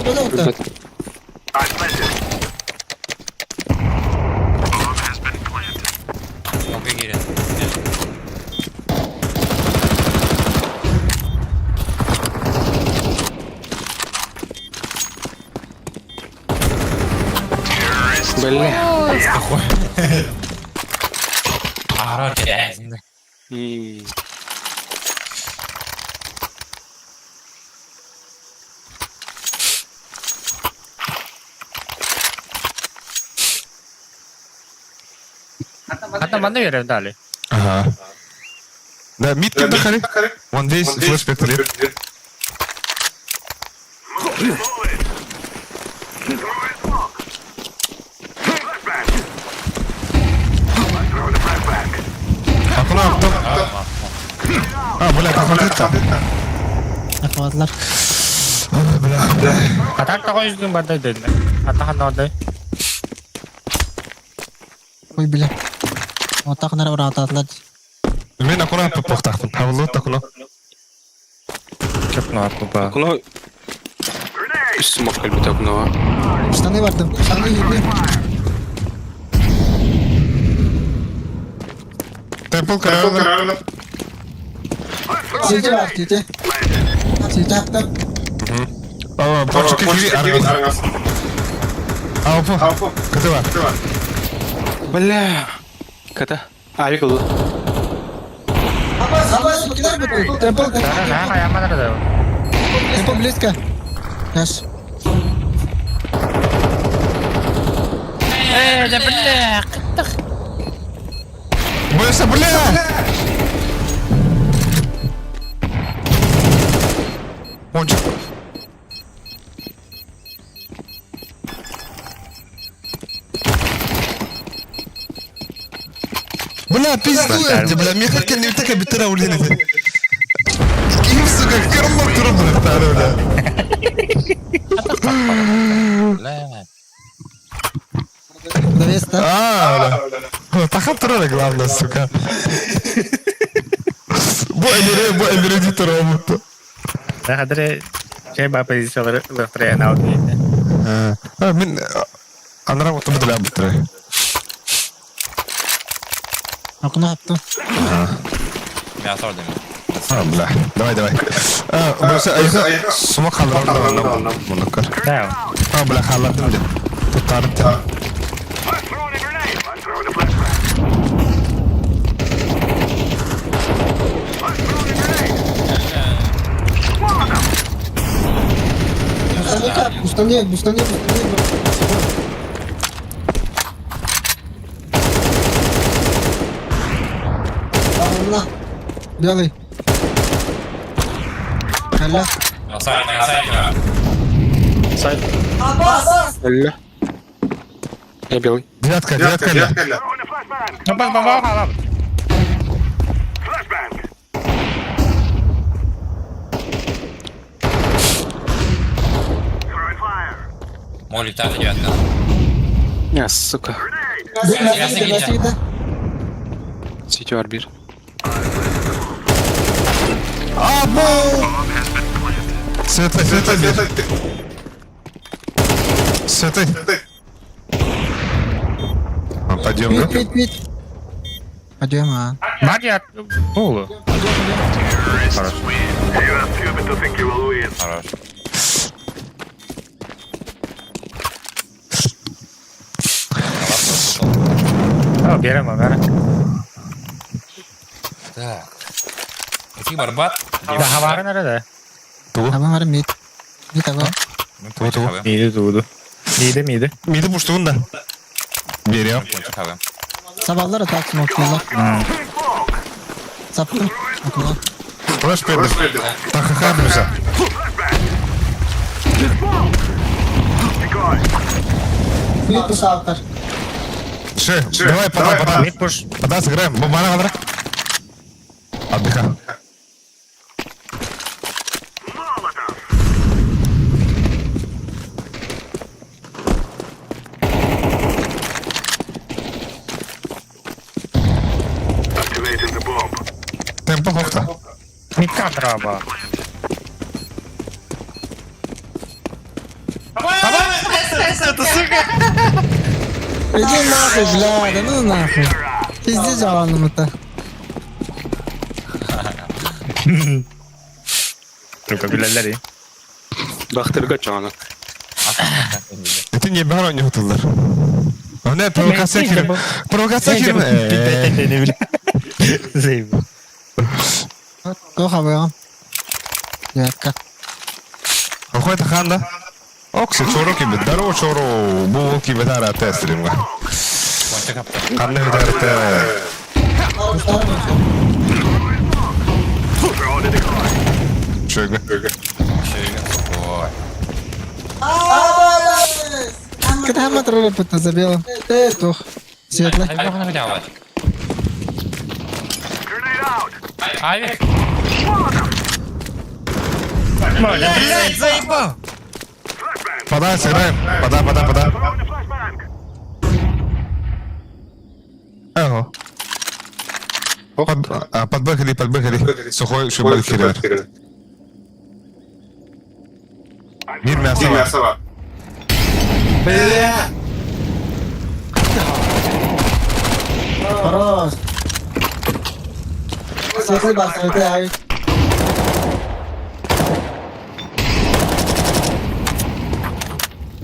Бля.
Ара, грязно.
Ата маны верем дали.
Ага. Да, митка дахали. Вон здесь флеш пистолет. Акуна авто. А, бля, посмотри-то.
Аквадлар.
Бля, бля.
А так такой жүздің бандай деді. Ата ханады.
Ой, бля. Отақ нара урататлар.
Мен акуна похтахпын. Хавлот акуна.
Чепна ба.
Окно. Смок кэлбит окно.
Штаны бардым. Штаны еби.
Темпл караван.
Сити бар, сити. Сити атта.
А, почки кири аргас. Алфа. Кытыва.
Бля. Ката. Авик ылы.
Абас, абас, кидар бу. Темпл.
Да, я мана да.
Темпл близко. Яш.
Э, да бля,
Бля, бля! Пончик. Бля, пиздует, бля, мне как не так обитара улин. Ким, сука, карма турбо, бля.
граната.
А, бля. Тахан турара главное, сука. Бу эмире, бу эмире дии туруоммут.
Хадре чай ба позициялары ылыктырайан аут диэтэ.
А, мин анара оту бутылаабыттара.
Окно аптым.
Мясо ордем.
А, бля. Давай, давай. А, броса, айха, сума халларым да мунукар.
Да.
А, бля, халлардым деп. Туттарым деп.
Бустане, бустане, бустане. Алла. Белый. Алла.
Сайт, сайт.
Сайт. Алла. Я белый.
Девятка, девятка, девятка.
Ну бас бомба халап.
Молик та девятка.
Не, сука.
Защита.
Сити арбир.
А, бу! Светлый, светлый, светлый. Светлый. А, Пойдем,
Мид,
да?
мид, мид. Пойдем, а.
Магия полу.
Хорош.
О, берем, берем.
Так. Ити барбат.
Да, хавары nerede?
Tamam var mid. Mid аба.
Ту, ту.
Midi туду. Midi midi.
Миди пуштугун да. Берем.
Sabahlar atak smoke'lular. Saptım. Okula.
Флеш бердим. Тахаха бюза.
Mid bu saatter.
Ше, давай, пода, пода.
Mid push.
Пода сыграем. Бомбана кадра. Отдыха. Темпо хохта.
Mid kadra ба.
Иди нахуй, бля, да ну нахуй. Пиздец жаланым это.
Только билелер iyi.
Бахтырга чана.
Это не бара не хотылдар. Не, провокация кирим. Провокация кирим.
Ne bileyim. Zeyb.
Go havaya. Девятка.
Какой то ханда? Окси, чоро кибет. Здорово, чоро. Бу кибет ара тестерим. Канны видарте. Чего?
Когда мы тролли пытна забила? Тух. Светло.
Авик. Блять, заебал!
Подай, сыграем. Подай, подай, подай. Ага. Под, а, подбэхали, подбэхали. Сухой шубаль херер. Мир мясо.
Бля!
Хорош. Светлый бар, светлый авик.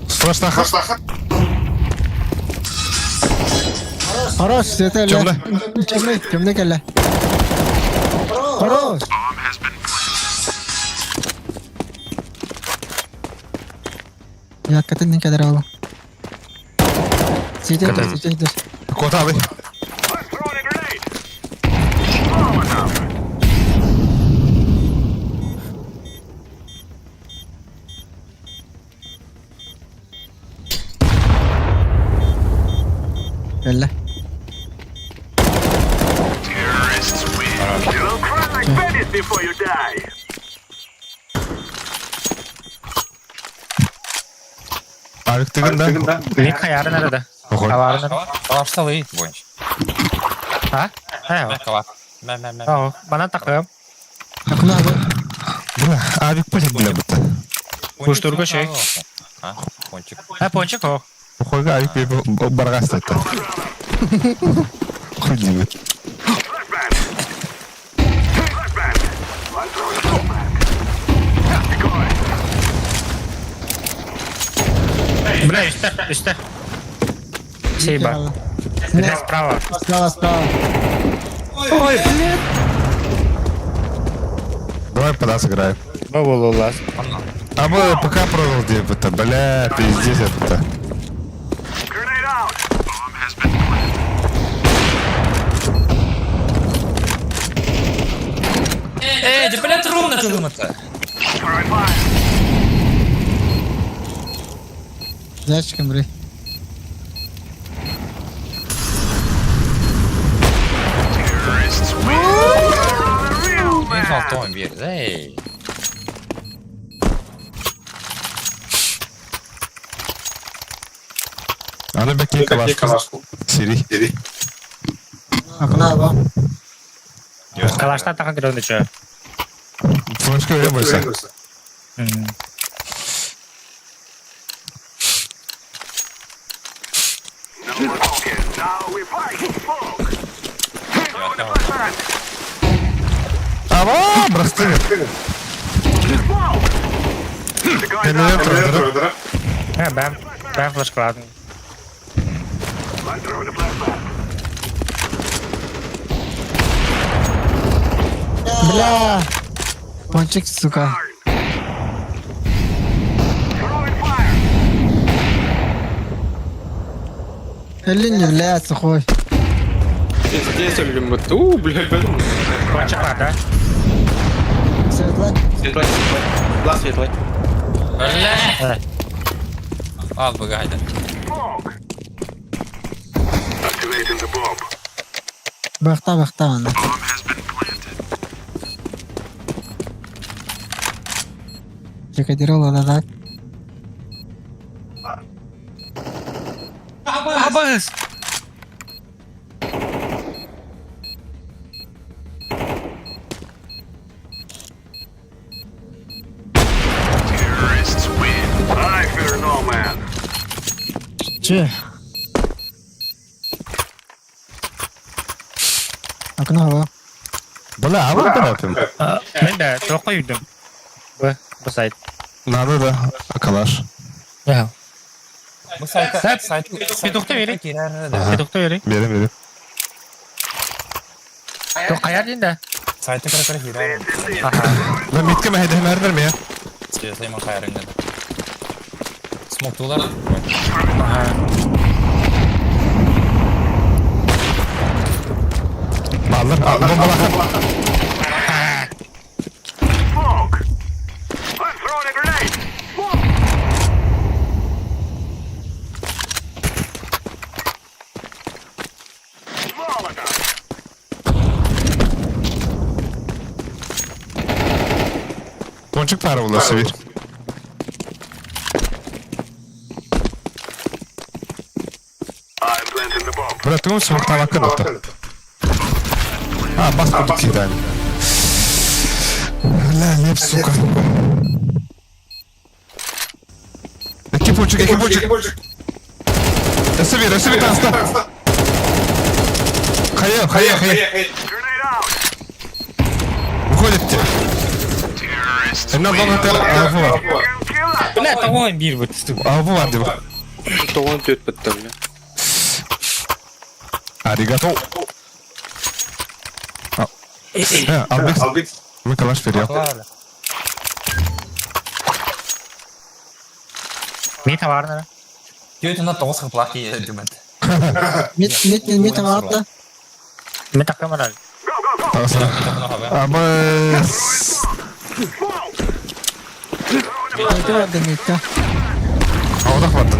Флеш нахер.
Хорош, светлый.
Темный.
Темный, темный кэллэ. Хорош. Девятка ты не кадрала. Сидит, сидит.
Кота вы.
Кэллэ.
Авик тыгын да.
Mid kayarı nerede?
Калашталый бойынша.
А?
Мә калаш. Мә, мә, мә.
О, бана такым.
Окно бу.
Бля, авик пыль, бля, будто.
Куштурга шей.
А, пончик.
А, пончик о.
Похоже, авик баргаст это. Хуй дивит.
Бля, үстә, үстә. Сейба. Бля, справа.
Справа, справа.
Ой, блядь.
Давай пода сыграем.
Бабулулас.
А мы пока продал где это, бля, пиздец это.
Эй, да блядь, рун это думата.
Зайчиком, бля.
Мен фалтон бер, эй.
А ну беки калаш. Сири.
Окно бу.
Калашта тагын грёнды чё.
Флешка ебайся. Ава, бросты. Генератор,
Э, бэм. Бэм флешкладный.
Бля. Пончик, сука. Или не, бля, сухой.
Здесь өлгім бітті. У, блядь, блядь.
Пончик бар, да?
Светлый.
Светлый, светлый. Ла светлый.
Бля. Ал бігайды.
Бахта, бахта, анда. Крокодил, да, да.
Абыз!
Че? Окно бу.
Бля, а вот торопим.
Мен дә тоққа юдым. Б, бу сайт.
Надо, да. Калаш.
Да.
Бу сайт, сайт.
Петухты бери.
Ага.
Петухты бери.
Берем, берем.
Тоқ қаяр дейін
Сайты кірі кірі хире.
Аха.
Да, митке мәхеде мәрдер ме?
Светлый ма хайрын деді. Смоктулар.
Аха.
Баллар, бомбалаха. Пончик пара уласы бир. Бля, ты умся макталакын ота. А, бас курдук кидан. Бля, леп, сука. Эки пончик, эки пончик. Эсеби, эсеби таста. Хайа, хайа, хайа. Выходит те. Эмне долго тер алфу бар.
Бля, тоғын бир бит.
Алфу бар деп.
Тоғын төт бітті, бля.
Аригато. Албек. Мы калаш вперед.
Ми товарны.
Тетя тоғыз қыплақ дүмет.
Мит, мит, мит, артта.
Ми тақым арал.
Абыс.
Пойду отда митка.
Ауда хватит.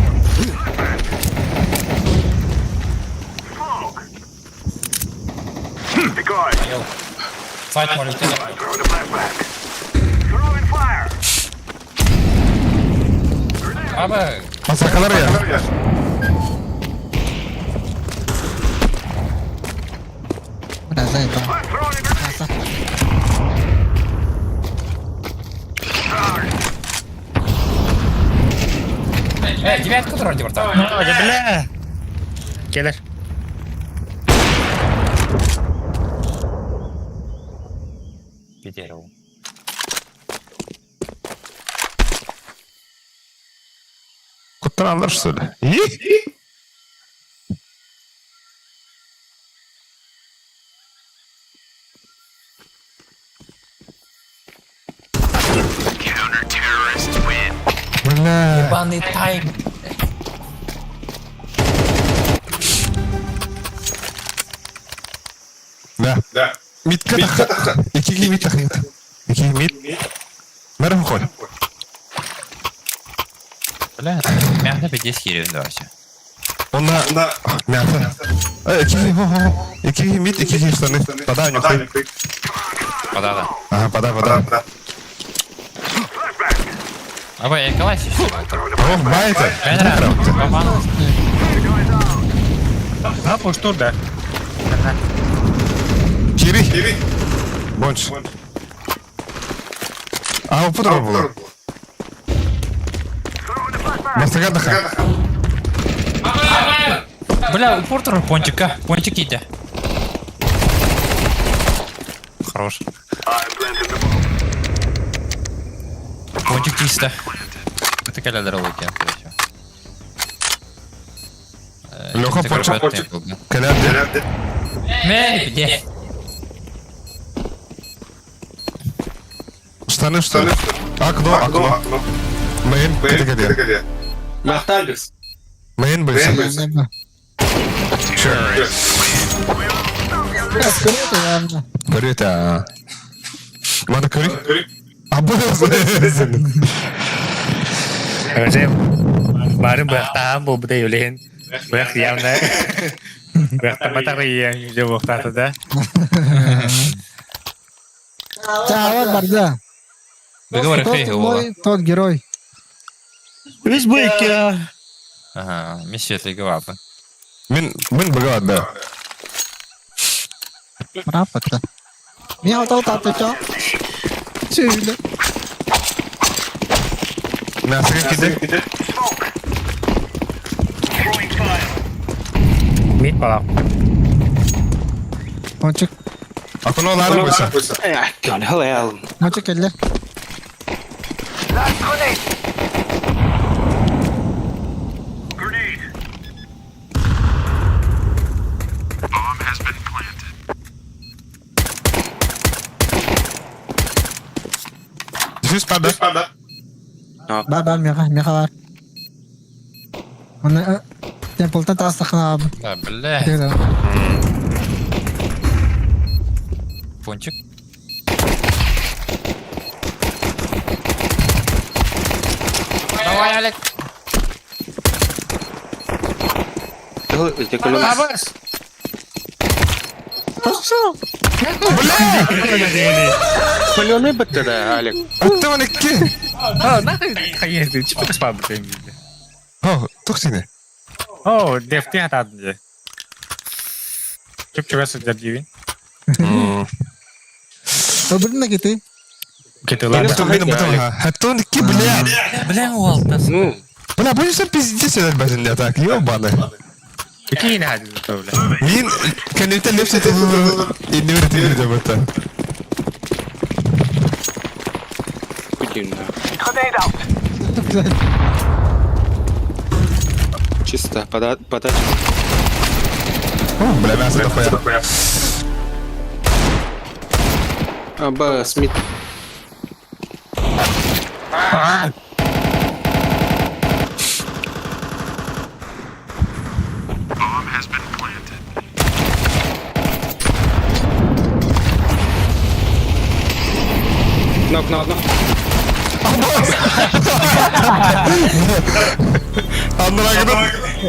Сайт молитвы. Абы.
Масакалар я.
Бля, заебал. Мясо.
Э, девятка турар дии бартаа.
Бля. Келер.
Питер.
Куттаналлар что ли? И? Бля.
Ебаный тайм.
Да. Да. Митка таха. Икиги мит тахит. Икиги мит. Мэрым хой.
Бля, мясо пиздец херен вообще.
Онна мясо. Э, икиги хо хо. Икиги мит, икиги штаны. Подай нюхай.
Пода, да.
Ага, подай, подай.
А вы эколайся еще.
О, байте.
А, поштур, да.
Кири. Бонч. А, упутал было. Мастага таха.
Бля, упор турар пончика. Пончик иди. Хорош. Пончик чисто. Это каля дорогой, короче.
Леха, пончик. Каляр,
Мэ, где?
Штаны, что ли? Окно, окно. Мейн, категория. Мейн бойся.
Круто, явно.
Көрүтэ. Мана көрүй. Абы.
Уже бары быахтаан буолбута юлehen. Быах явно. Быахтаматар иен же буохтаата да.
Чао, барда.
Договор
Тот
фей его.
мой, тот герой.
Весь быки.
Ага, миссия это
Мин мин быгат да.
Рапорта. Меня вот так чё? Чудо.
Мясо киде.
Мит палам.
Пончик.
Окно лары бойся.
Пончик келле.
Диффьюз пада.
Бар бар меха, меха бар. Оны темплтан тастақына абы.
Да, бля. Пончик. Давай, Алек.
Абас!
Пошел!
Бля!
Паленый бытты да, Алек.
Аттан икки.
О, нахуй хаезды, чипа каспабы
О, тохтине.
О, дефти хатадын же. Чуп чуга сылдьар диибин.
Öbürüne gitti.
Кети ладно.
Мин бутам. Аттан икки, бля.
Бля, уолтас.
Ну,
Бля, будешь пиздец этот базин так, ёбаный.
Какие надо, бля.
Мин кэнниттэн лепсе иннибэр тиийдэ бата.
Путин, да. Чисто, подача.
О, бля, мясо дохуя.
А, Б, Смит. Нок, нок, нок.
Аннарагыдан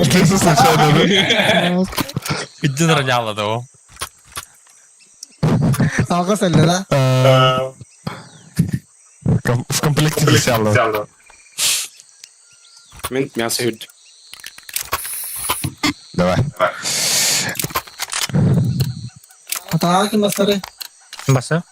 Чисто случайно, да?
Иди нырняла да.
Алға сәлді да?
В комплекте десялого.
Мен мясо үрді.
Давай.
Атаҕа ким бастары?
Баса.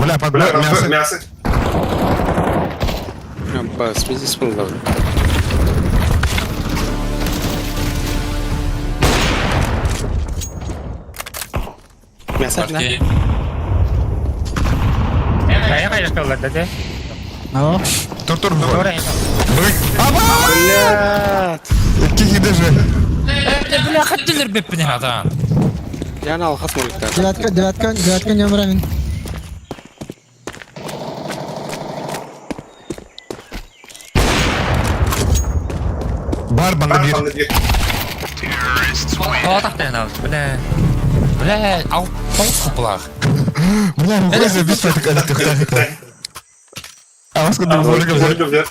Бля, под мясо.
Мясо.
Бас, пиздец был. Мясо, да?
Хайа хайа каллар да.
Ало.
Тур тур.
Тура.
Аба!
Блядь.
Кихи даже.
Бля, хаттылар беппини хатан.
Я на алхас мужик.
Девятка, девятка, девятка не умрамин.
Бар банда бир.
О, так ты Бля. Бля, ал тоғыз құпылақ.
Бля, ну забить это А вас куда взял?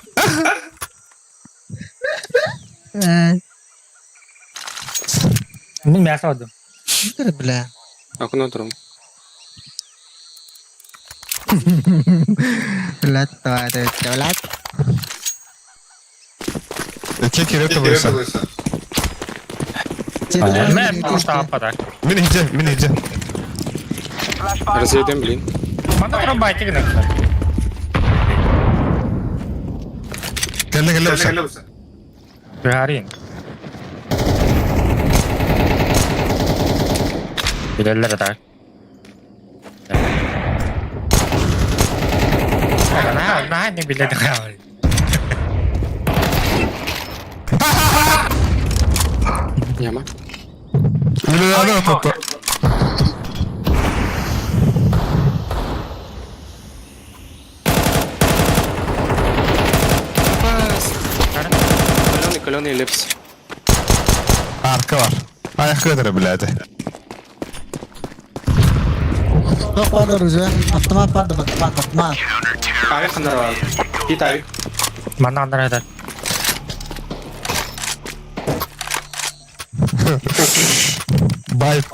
Мин мясо алдым.
Бля.
Окно трум.
Бля, давай, давай, блядь.
Кеки это выше.
Мен просто аппарат.
Мин иди, мин иди.
Разведем, блин.
Мана трубайте гына.
Кэллэ кэллэ выше.
Гарин. Билеллер так. На, на, не билет.
Яма.
Бля, она тут.
Каленый, каленый лепс.
Арка бар. Аяқ көтірі, блядь.
Тоқ барды уже. Автомат барды, автомат, автомат.
Авик хандарвал. Пит авик.
Мана андырады.
Байт.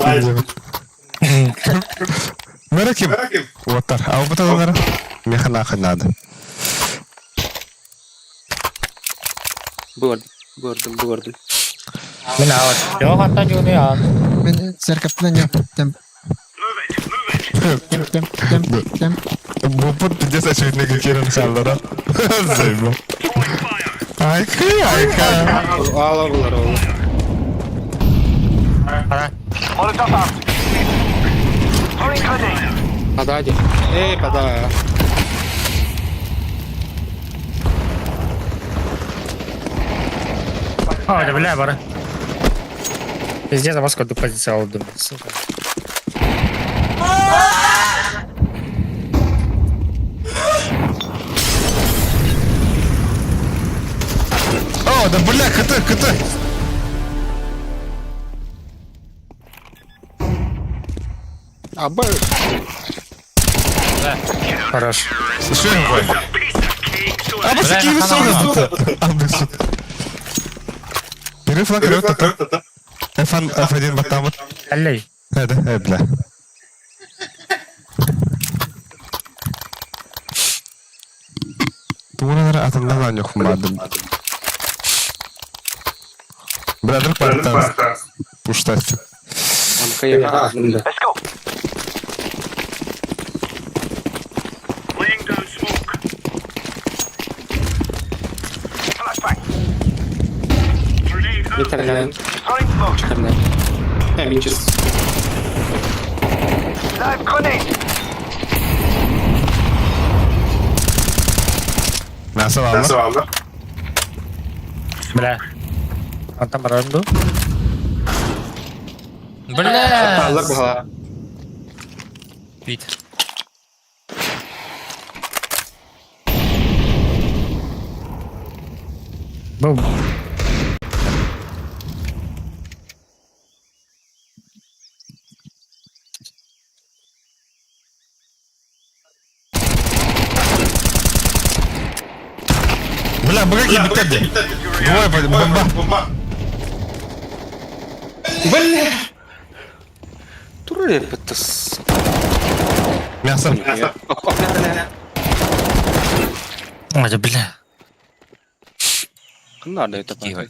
Мереким. Оттар. А вот это наверное. Механа надо.
Бұрдым, бұрдым, бұрдым.
Мин алат. Жоқ аттан жуны ал.
Мен церковьтан не. Темп. Темп, темп, темп, темп.
Бупут пиздец очевидно какие саллара. Заебал. Айка, айка.
Ала бұлар, ала.
Ара.
Подади. Эй, пода.
О, да бля, бара. Пиздец, а сколько позиция алдым. Сука.
О, да бля, КТ, КТ.
Аба.
Хорош.
Что я А вот такие высокие. А, сука. Перефлаг это. F1, F1 батамут.
Аллей.
Это, это, бля. Тууралары атымдан аньох мадым. Бля, друг партан. Пуштастик.
Амка я. Интернет. Интернет. Я минчис.
Мясо алла.
Бля. Антан баранду.
Бля.
Аллах бала.
Бит.
Бу.
Бля, бля, какие битады. Двое, бомба.
Бля. Тур это с.
Мясо.
Ой, бля.
Надо это
Тихо.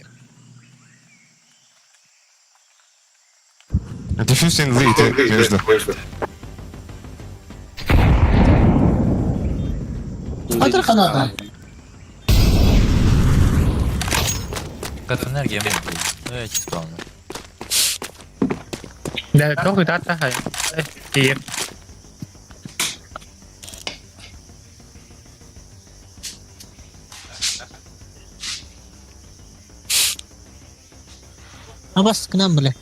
Дефьюз in lead между.
Атыр каната.
Как энергия, Ну, я чисто.
Да, только да, да. Тиер.
Абас кынан бile.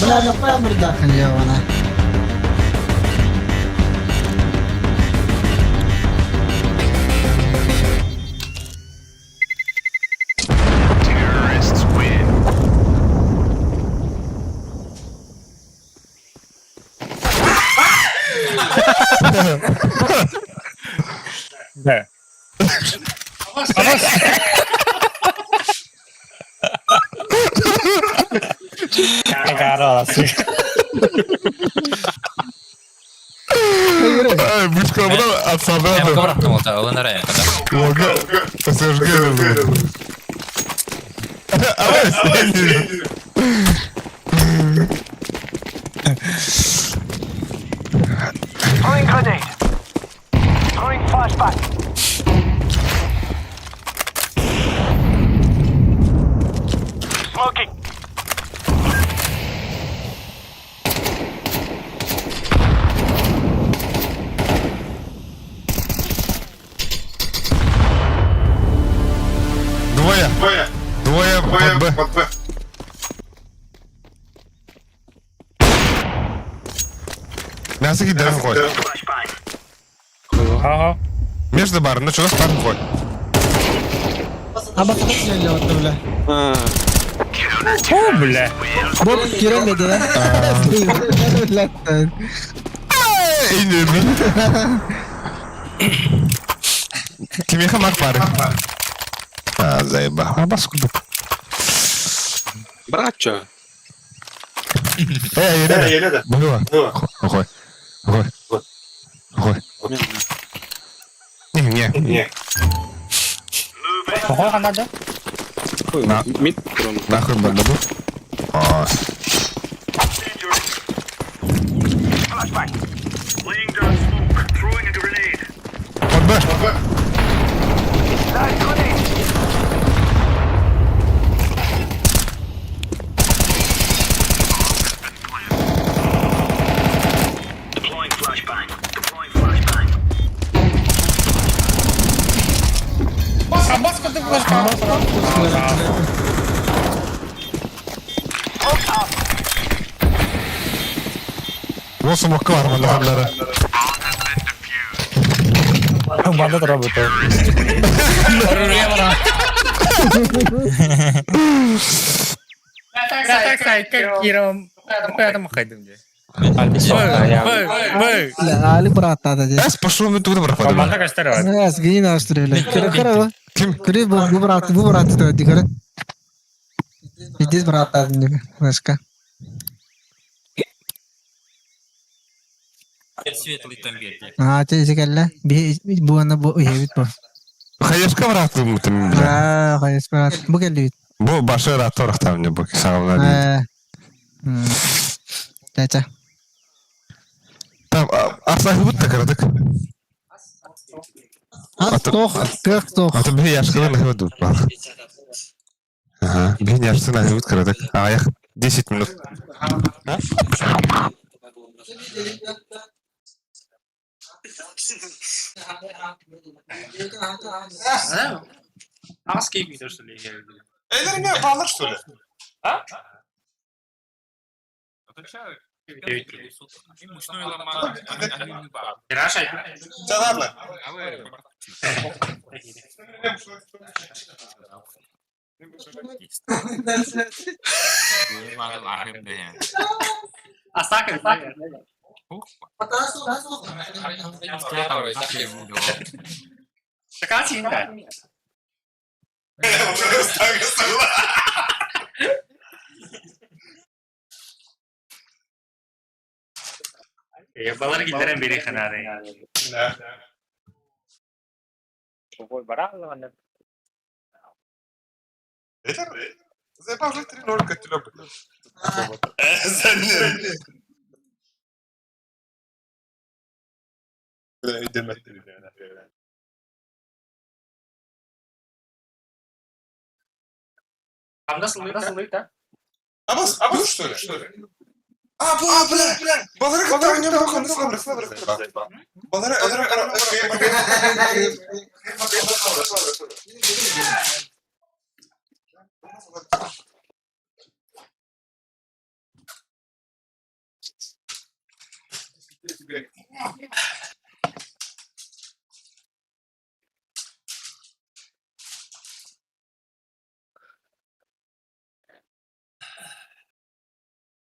Бля, лапа мырда. Ёбана.
Да. Абас. Кагара,
Ай, бычка, бұдан отсадады.
Я бұрақтым ол, ол НР, да?
Ого, СЖГ. Двое. Двое. Двое под Б. Мясо кидер хой.
Ага.
Между бар, ну чего спар хой.
Абас кынан бile.
О, бля.
Боб кирemedi да. Бля.
Кимеха мак пары. А, заеба. А бас кудук.
Брат, чё?
Эй, еле. Было. Хой. Хой. Хой. Не, не. Не.
Ого, надо.
На.
Мид.
Нахуй бандабу. О. Под Б.
Абас кудук
Осы мокка бар мында
Банда работает. Так, так, как Киром. Поэтому ходим где. Б, Б.
Али брат надо здесь.
Эс, пошел мы туда проходим.
Банда кастера.
Эс, гини настроили. Кыры кыры.
Ким?
Кыры бу брат, бу брат то дигары. Иди брат надо, Вашка.
Светлый там бедный.
А, те зикелле. Би бу ана бу ебит бу.
Хаешка брат там, бля.
А, хайс брат. Бу келли.
Бу башы рат там не бу сағымна.
Чача.
Там асахы бут кырдык.
Ас тох, кых тох.
Аты бе яшкы на хыдут бар. Ага, бе яшкы на хыдут кырдык. Аяк 10 минут.
Ас кеймейді, что ли?
Элерме балыр что ли? Ладно.
Балар киллэрэн биэриэх наада.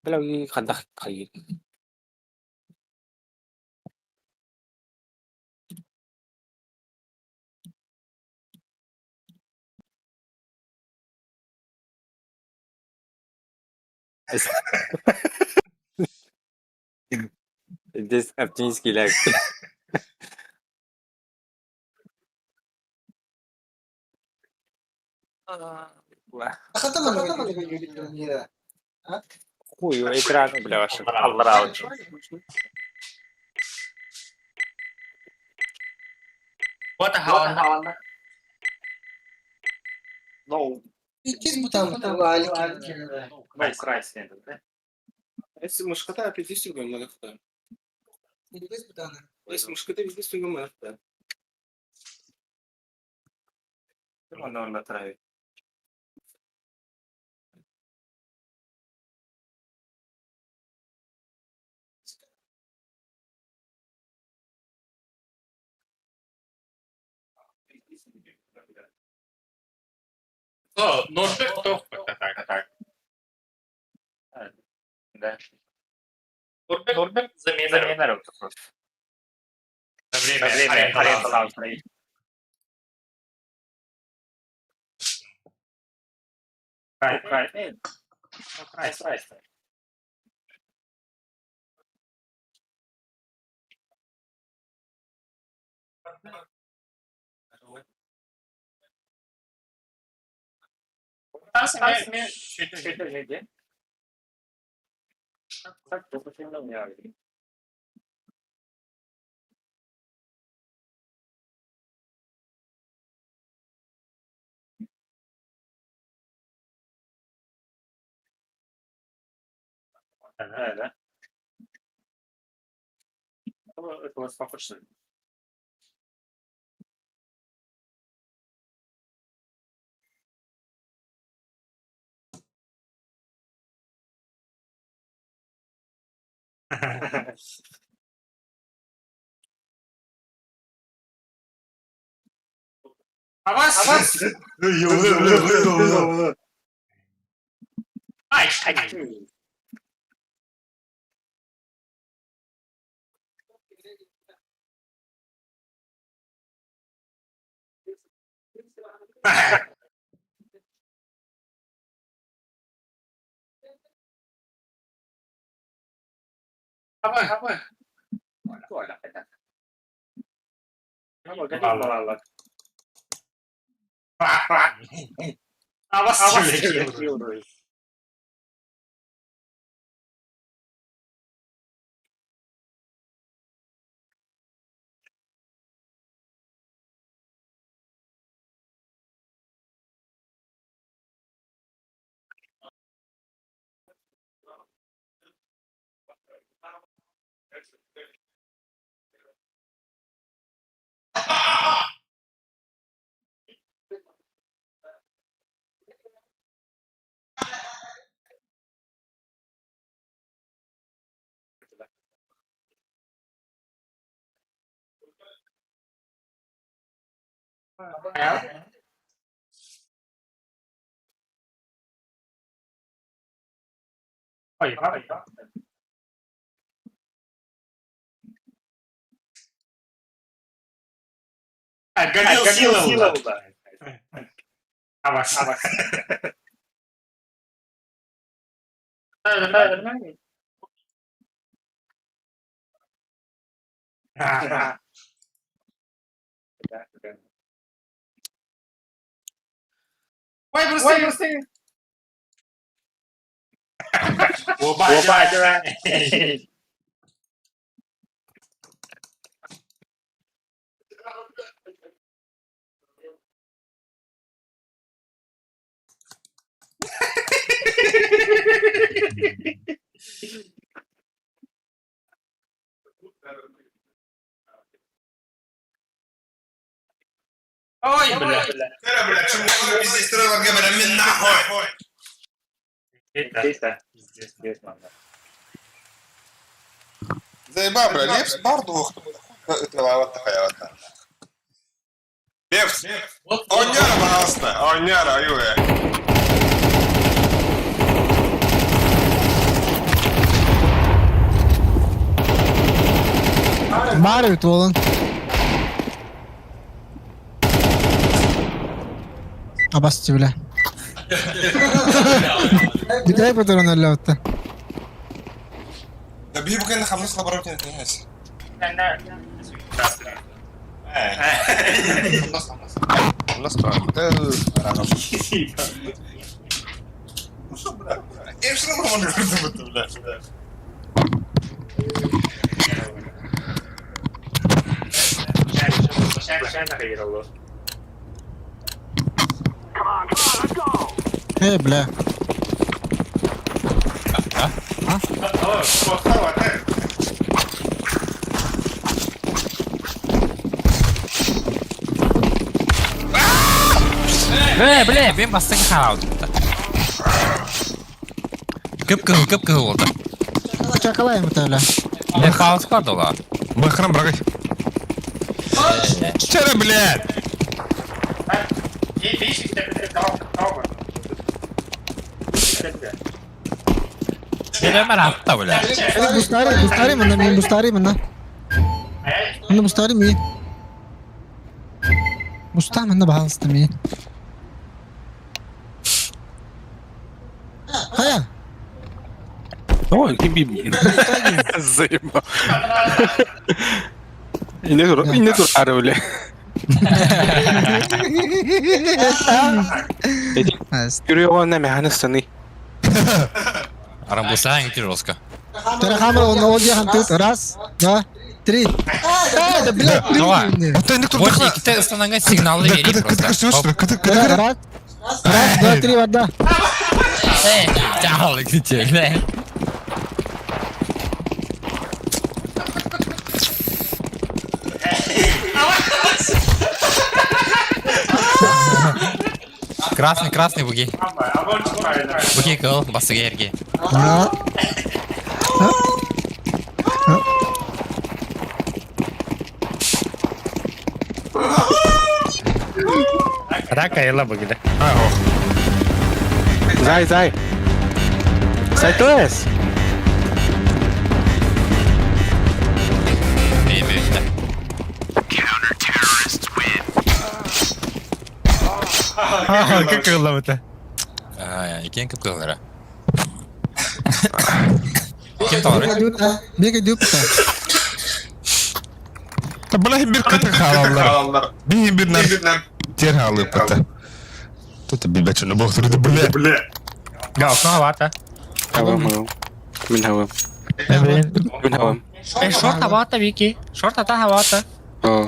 Бля, хандах хайыр. Здесь оптимистский ляг. Хуй, экран, бля, ваш.
What the hell? О, Норбек тох так, так.
Да.
Норбек, Норбек замена. На время аренды. Авас! Ай, ай. Авас! Горел сила. Авас. Авас.
Заебал, бля, Лепс бар двух. Лепс, оняра, пожалуйста, оняра, аюя.
Баар эбит буолан. Абасчы бля. Бүтэйик бөтөрөн өллөбүттэ.
Да би буквально хамнас лаборатория не
Э, бля.
Бля, бля, мен бастың хаалбыта. Кып-кызыл, кып-кызыл болду.
Чакалайм это, бля.
Мен хаос бар дола.
Бахрам брагай. Чера, блядь!
Мен атта, бля.
Бустари, бустари мына, мен бустари мына. Мына бустари ми. Буста мына баалысты ми. Хайа.
Ой, ким би. Заебал. Инне тур, инне тур ары бля. Күрүө механы сыны.
Арамбусаң ити жестко.
Тарахамра он ол жахан тут. Раз, два, три. А, да, блядь, три.
Давай.
Оттан никто
Вот иките ыстанаңа сигналы
Да,
берейин
кыды, кыды,
просто.
кыды, кыды, кыды,
Раз, раз, два, три, вода.
Эй, чао, иките, бля. Красный, красный буги. Буги кыл, басыга эрге.
А.
Зай, зай. Сайтоес.
Эми өттө.
Как кыллабыта.
Икен кып кыллара. Ким тавары?
Беге дюпта.
Да, бля, бир кыты халаллар. Би бир нар тер халы пата. Тут билбечүнү бохтурду, бля. Бля.
Да, основата.
Хавам, хавам. Мин хавам. Мин хавам.
Шорт авата, Вики. Шорт ата хавата.
О.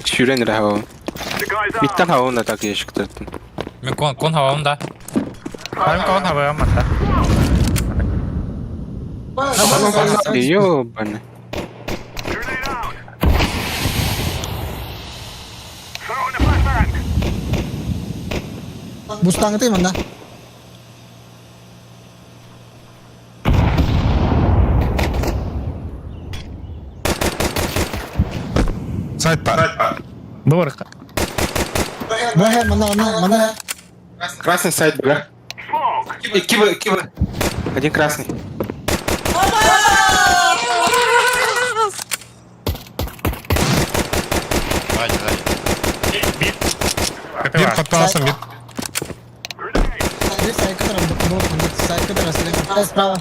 Сүүрэн эрэ хавам. Биттан хавам да так яшыктырдым.
Мен кон кон хавам да.
Барым кон хавам ата.
Ёбаный.
Бустаңы мында.
Сайт бар.
Бұрық.
Мына, мына, мына, мына.
Красный сайт, бля. Киба, киба. Один красный.
Давайте, давайте.
Бир подпаласам, бир.
Бир сайкы тарам, сайкы тарам, справа.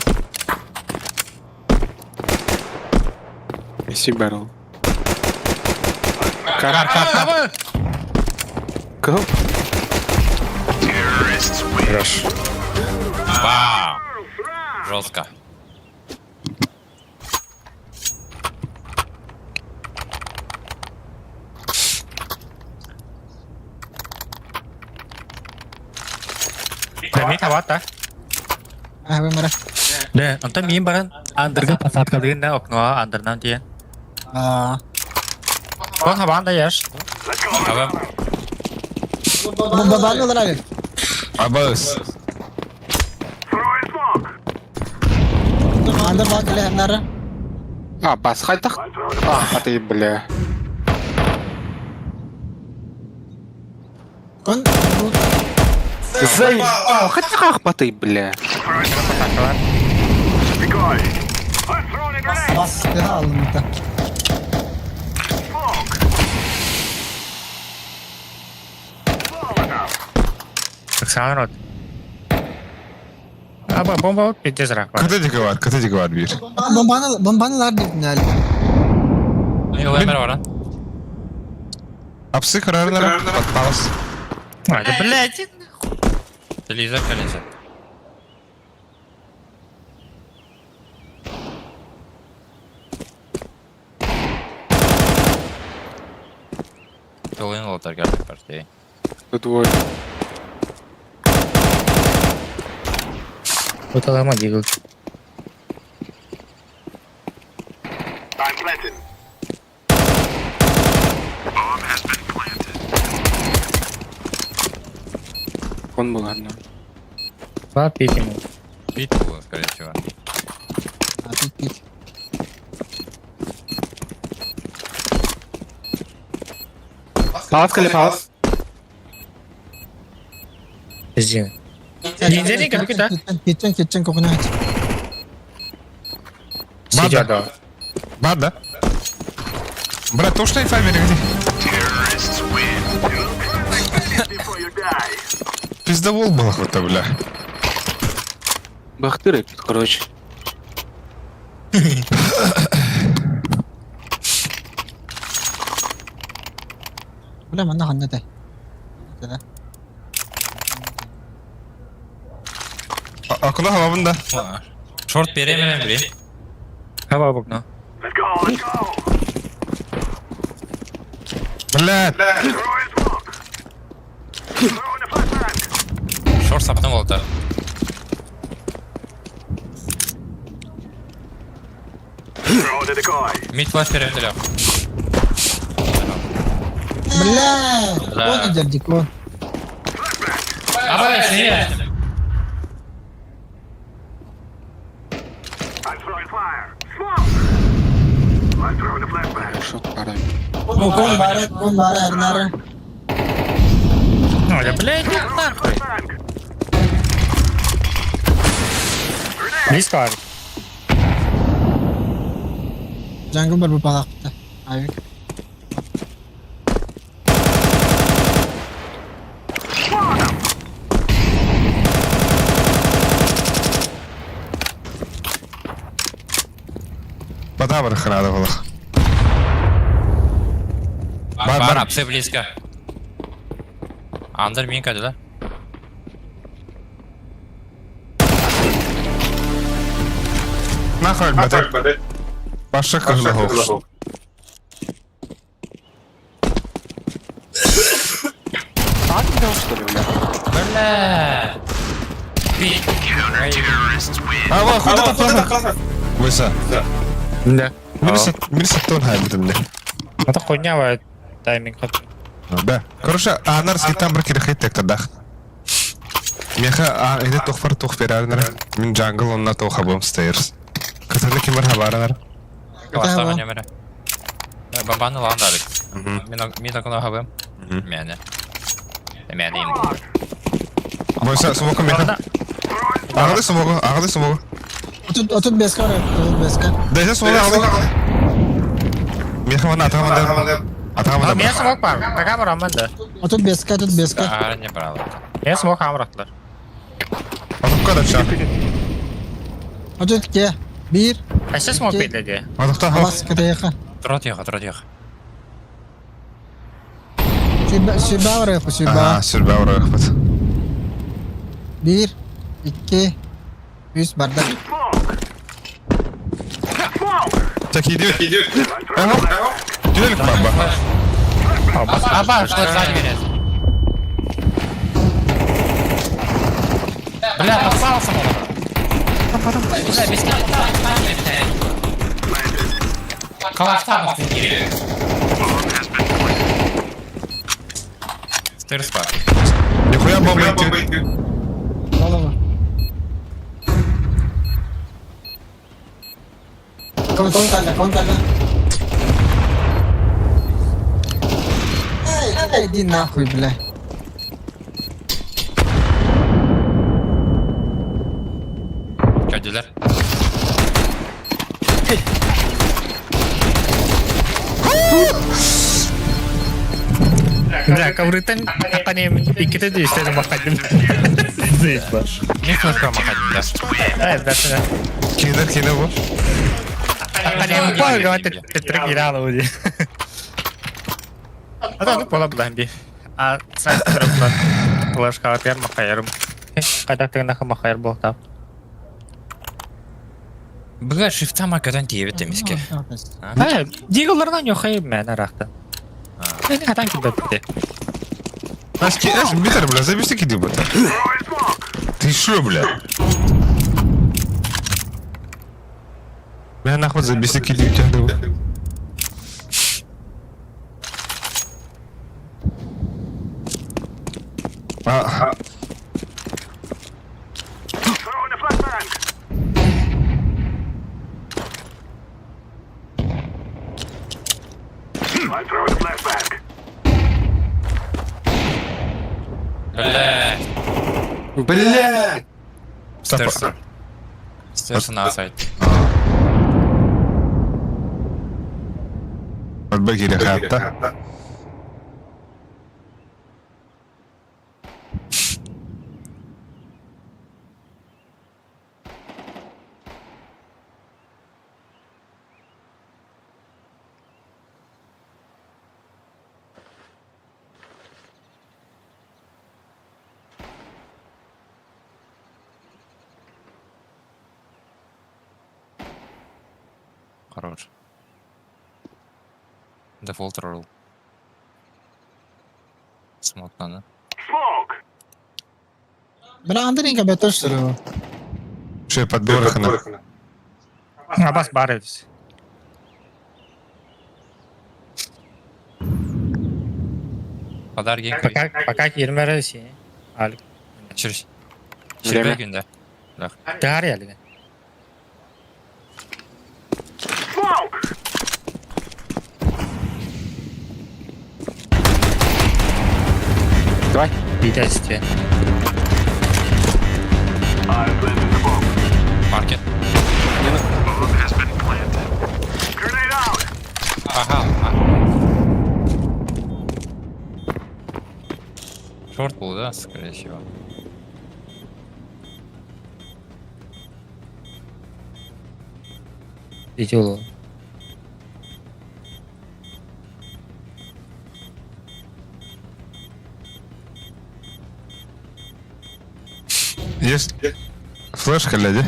Спасибо, барыл.
Кар, кар, кар.
Кого?
Хорош.
Вау. Жестко.
Мин хабата.
Аһабын бара.
Да, онтон миин баран андырга посадкалыын да окноа андырынан тиен.
Аа.
Он хабан да еш.
Абам.
Бомбаны ылар
Абас.
Андыр баа кэлэ нары.
А, бас хайтах. А, а ты, бля.
Он
Заебал, хотя ты, бля.
бас алынды.
Ыксаан рот. Аба бомба пиздец рах.
Кытыдик var, кытыдик var bir.
Бомбаны бомбаны лар дип нәл.
Йолай бар баран.
Апсы карарына палас.
Да блядь.
Телевизор колесо. Толын лотар geldi партия.
Тут вот.
Уталама дигл.
Он был одно.
Два пикину.
Бит было, скорее всего.
А пик пик.
Палас или палас?
Пиздец. Ниндзя как да?
Кетчен кетчен кухня.
Сидя да.
Бар да? Брат, то что и фамилия где? Пиздовол был охота, бля.
Бахтыры, короче.
Бля, манна ханна тай. Да.
Акуна хавабын да.
Шорт беремем бри.
Хаба букно.
Бля.
Шорт саптым лотар. Мид флаш берем деле.
Бля,
Бля.
он идет дико.
Аба, сине.
Хорошо, пора.
Он бара, он бара, нары.
Ну, да блядь, нахуй. Близко.
Джангл бар бу палакта. Авик.
Бадабр храда было.
Бар, бар, апсы близко. Андер минка да?
Нахуй, бля. Паша кырлы
Так взял, что ли, бля?
Бля. Бит.
А, ва, хуй это плохо. Выса.
Да.
Мирсет тон хай бутым
Это хуйня тайминг.
Да. Короче, анарский там бір керек хит тактадах. Меха, а, это тохфар тох берарнар. Мин джангл онна тоха бом стейрс. Катаны кимер хабаранар.
Класса нөмірі. Бабаны ландарык. Мин окно хабым. Мене. Мене им.
Бойса, смоку меха. Ағады смоку, ағады смоку.
Отут отут беска бар, отут беска.
Дайса смоку ағады. Меха мана атаманда. Атаманда.
Мен смок бар. Пока барамын да.
Отут беска, отут беска.
А, не брал.
Мен смок амраттылар.
Атып када чак.
Отут ке. Биир.
А сейчас мог пить,
Атахта
Бас кытайха.
Тротьеха, тротьеха.
Сүбэ барыах, сүбэ.
Ага, сүрбэ барыахпыт.
Биир, икки, үс барда.
Так, иди. Ага. Түнелік баба.
Аба, что сзади меня? Бля, подпался он. Бля, без Калаштан Стырс пар.
Нихуя бомба идти.
Голова. Контакта, контакта. Эй, иди нахуй, бля.
Кадилер.
Бля, коврытан аканем икките дүйстерин бакадым.
Не флешка махадим, да.
Ай, да, да.
Кине, кине бу.
Аканем пага тетрик ирала уди. Ата ну пола бламби. А сайт трапла. Флешка атер махайрым. Кайда тегна махайр болта.
Бля, шифта макадан тиебет темиске.
Ай, диголардан йохай мен арахта. Мен хатан кибетте.
Аш, аш, битер, бля, забери киди бата. Ты шо, бля? Бля, нахуй забери киди у тебя. А,
Бля.
Бля!
Стерс. Стерс на сайт.
Отбегири хатта.
Хорош. Дефолт ролл. Смок надо.
Бля, Андрейка, бля, тоже что
Че, подборхана.
Абас барыбыз.
Подарки.
Пока пока кирмерesi. Ал.
Через.
Время.
Через günde.
Dar ялига.
Давай.
Видите.
Маркет. Ага. Шорт был, да, скорее всего.
Идёло.
Есть флешка, ляди?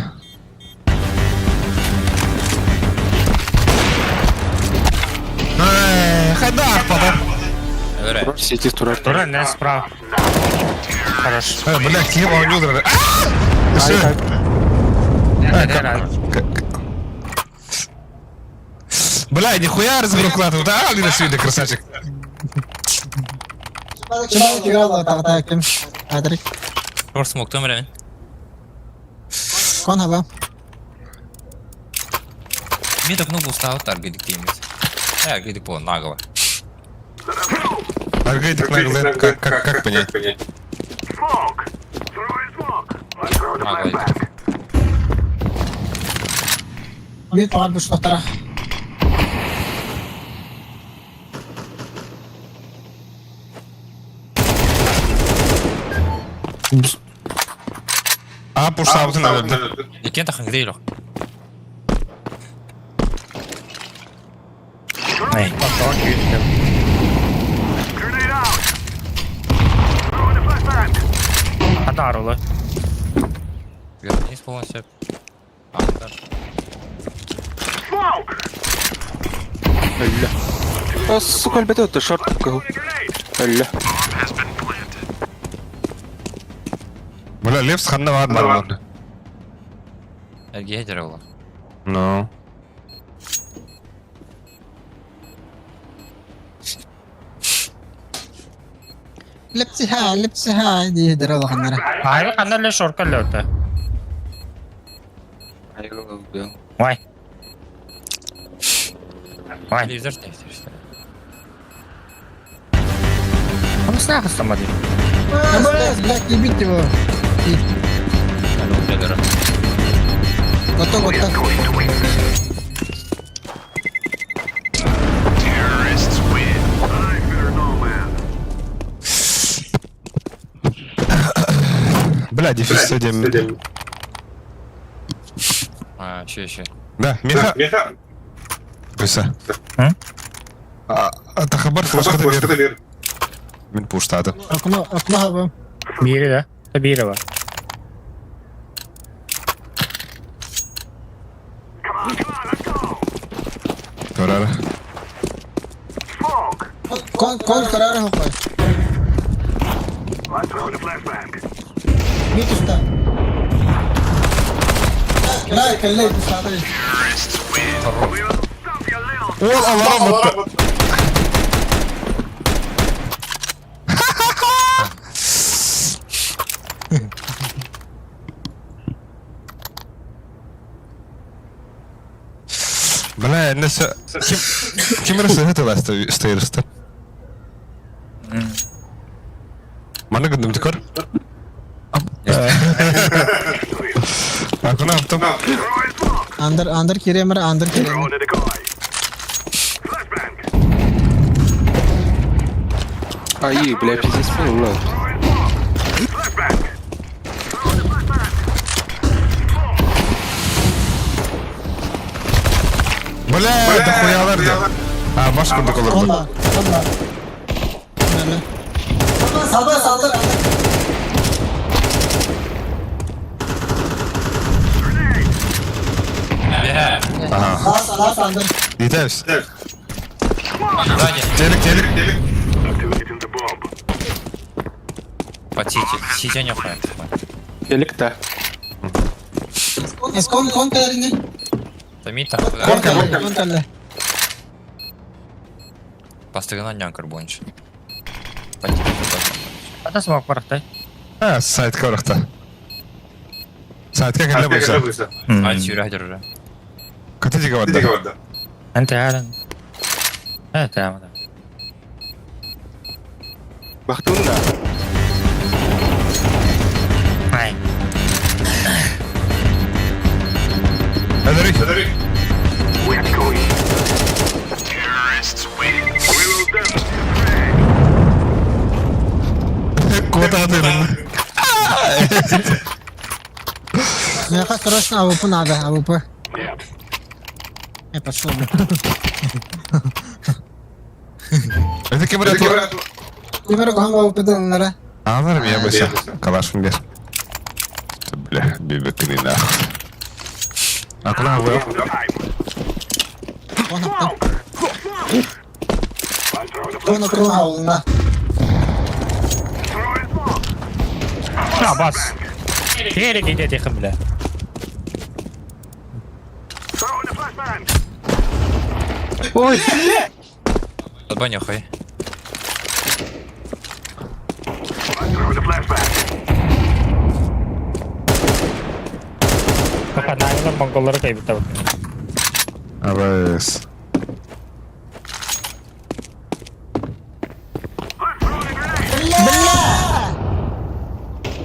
Эй, Хайдар, папа.
Öyle.
Сети турар.
Тура не справа. Хорош.
Бля, кем он удар? Бля, нихуя разгрукла тут, а, Алина сегодня красавчик.
Адрик.
Шорт смок там время.
Кон хаба.
Мне так много устал таргетик тимит. Я гидик по нагло.
Аргетик нагло, как понять?
Нагло.
Бит пар буштара.
А, пуш сабытын өлді.
Екен тахын грей лох.
Ай, тоҕо күүстүм. Хатаарылы.
Вернись полностью. Андер.
Өллө. О, сука, өлбөтө өттө, шорт кыһыл. Өллө.
Бля, Лепс ханна бар бар.
Эргиһэ дьэрэ буолар.
Ну.
Лепсиха, лепсиха дии дара улаханнара.
Айры ханна эле шорка эле өтө.
Айгыл
Ой. Ой.
Телевизор телевизор.
Он снах самады.
Блядь, блядь, не бить его. Готов, готов.
Бля, дефис 7.
А, еще еще.
Да, Миха. Быса.
М?
А тахабар флешка бер. Мин пуштады.
Окно, окно хабам.
Бири да. Та бири бар.
Көрөр.
Кон, кон карар хопай. Мит уста. Дай, коллеги, смотри.
Ол алара бутты. Бля, несе ким ким рысы это стоирсты. Маны гындым тикор. Акуна аптым.
Андер, андер киремер, андер киремер.
Ай, бля, пиздец, блядь.
Бля, это хуялар да. А, баш курдук олорду.
Онла, онла. Неле. Салdır, saldır.
Ага.
Last, last андер.
Дитебис.
Сзади.
Телек, телек.
По сити. Сити не хватит.
Электа.
Эскон, кон калерини.
Тамит там.
Кон кале, кон кале.
Постоянно нянкар больше. По тебе
Ата смок барахтай.
А, сайт корохта. Сайтка кэллэ буйса.
А, сюря держи.
Каты дига барда.
Анте аран. Это амада.
Бахтун да.
Ай.
Эдерик. Куда ты?
Меха срочно АВП надо, АВП. Я пошел.
Это кем это?
Кемер кон АВП далнара.
Алар я буйса. Калашым бер. Бля, бибекни нахуй. Акуна вы.
Кон апта. Кон окно аулна.
А, бас. Керек иде тихим бля.
Ой,
Отбанюхай.
Каханайна монголлары кайбыта.
Абыс.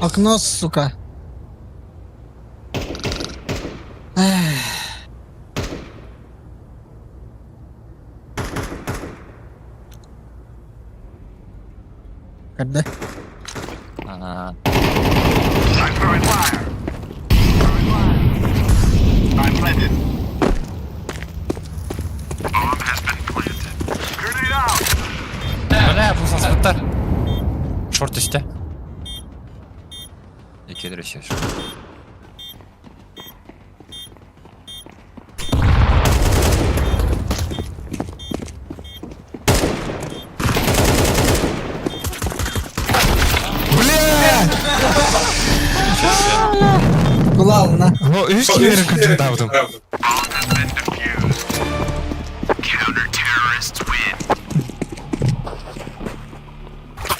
Окно, сука. Эх. Когда?
Ага. Саспыттар. Шорт истэ. Икки еще.
Бля!
Кулална.
О, үс киһи күчүн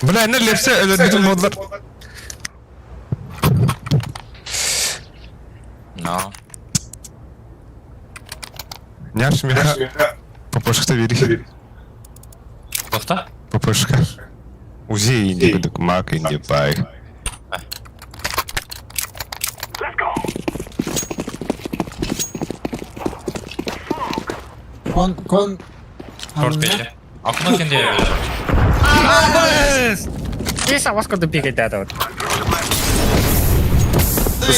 Бля, не лепсе, өлөрбүтүм буоллар.
Но.
Няш меха ППшка бери.
Тоқта?
ППшка. Узи инди кудук мак инди пай.
Кон, кон.
Шорт пече. Окно кенде.
Здесь а вас куда бегать да вот.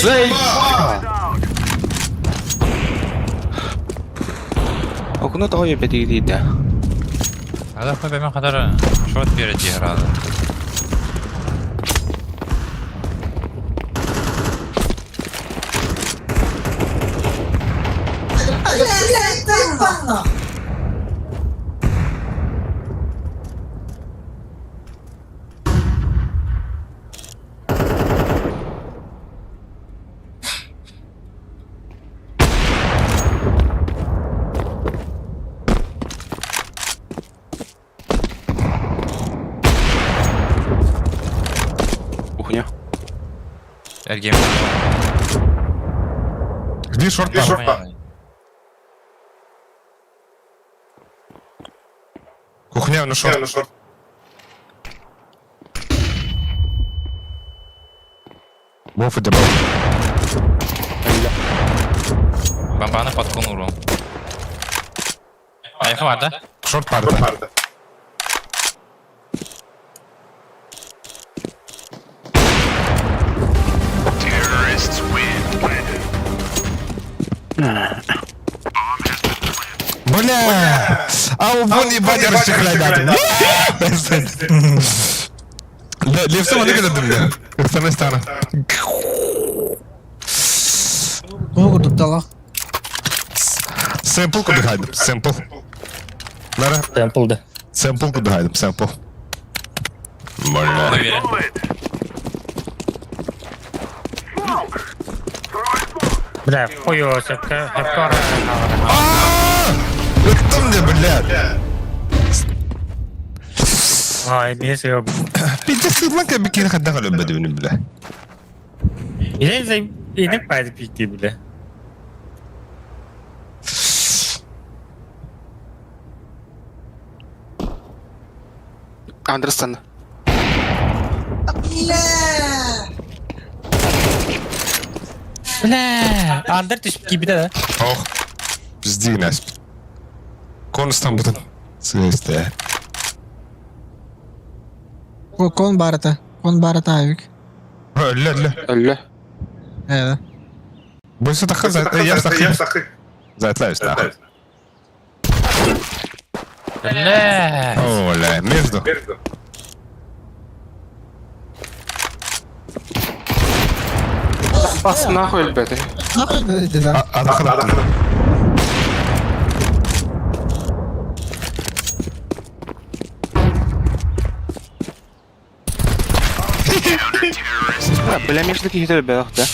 Заебал! Окно того ебети да.
Ада хуй бәмен кадар шорт берет играды.
Кухня.
Эргем.
Где шорт там? Кухня на шорт. Боф это был.
Бомбаны под конуру. Айхы бар да?
Шорт парда. Бля! А вон ебать расчехлядят. Левсом оны кедердим бля. Кыртана стана.
Кого курдук
Сэмпл кудыгайдым, сэмпл. Нара,
Темпл да.
сэмпл кудыгайдым, сэмпл. Бля.
Уверен.
Бля, хуё, сепка, хепкор.
Кто мне, блядь?
Ай, без его.
Пиздец, ланка бикин хаддага лөббөдүбүнү, бля.
Или за и не пайды пити, бля.
Андерсон.
Бля, Андер түшүп кийбите да.
Ох, пизди нас. Конустан бутын. Сыысты.
Кон барата. Кон барата авик.
Өллө, өллө.
Өллө.
Э.
Бойсы тахы, я сахы. Затлаюсь, нахуй.
Бля.
О, бля, между.
Бас нахуй өлбөтү.
Нахуй да.
Адахы
Бля, между кихи өлбөт да.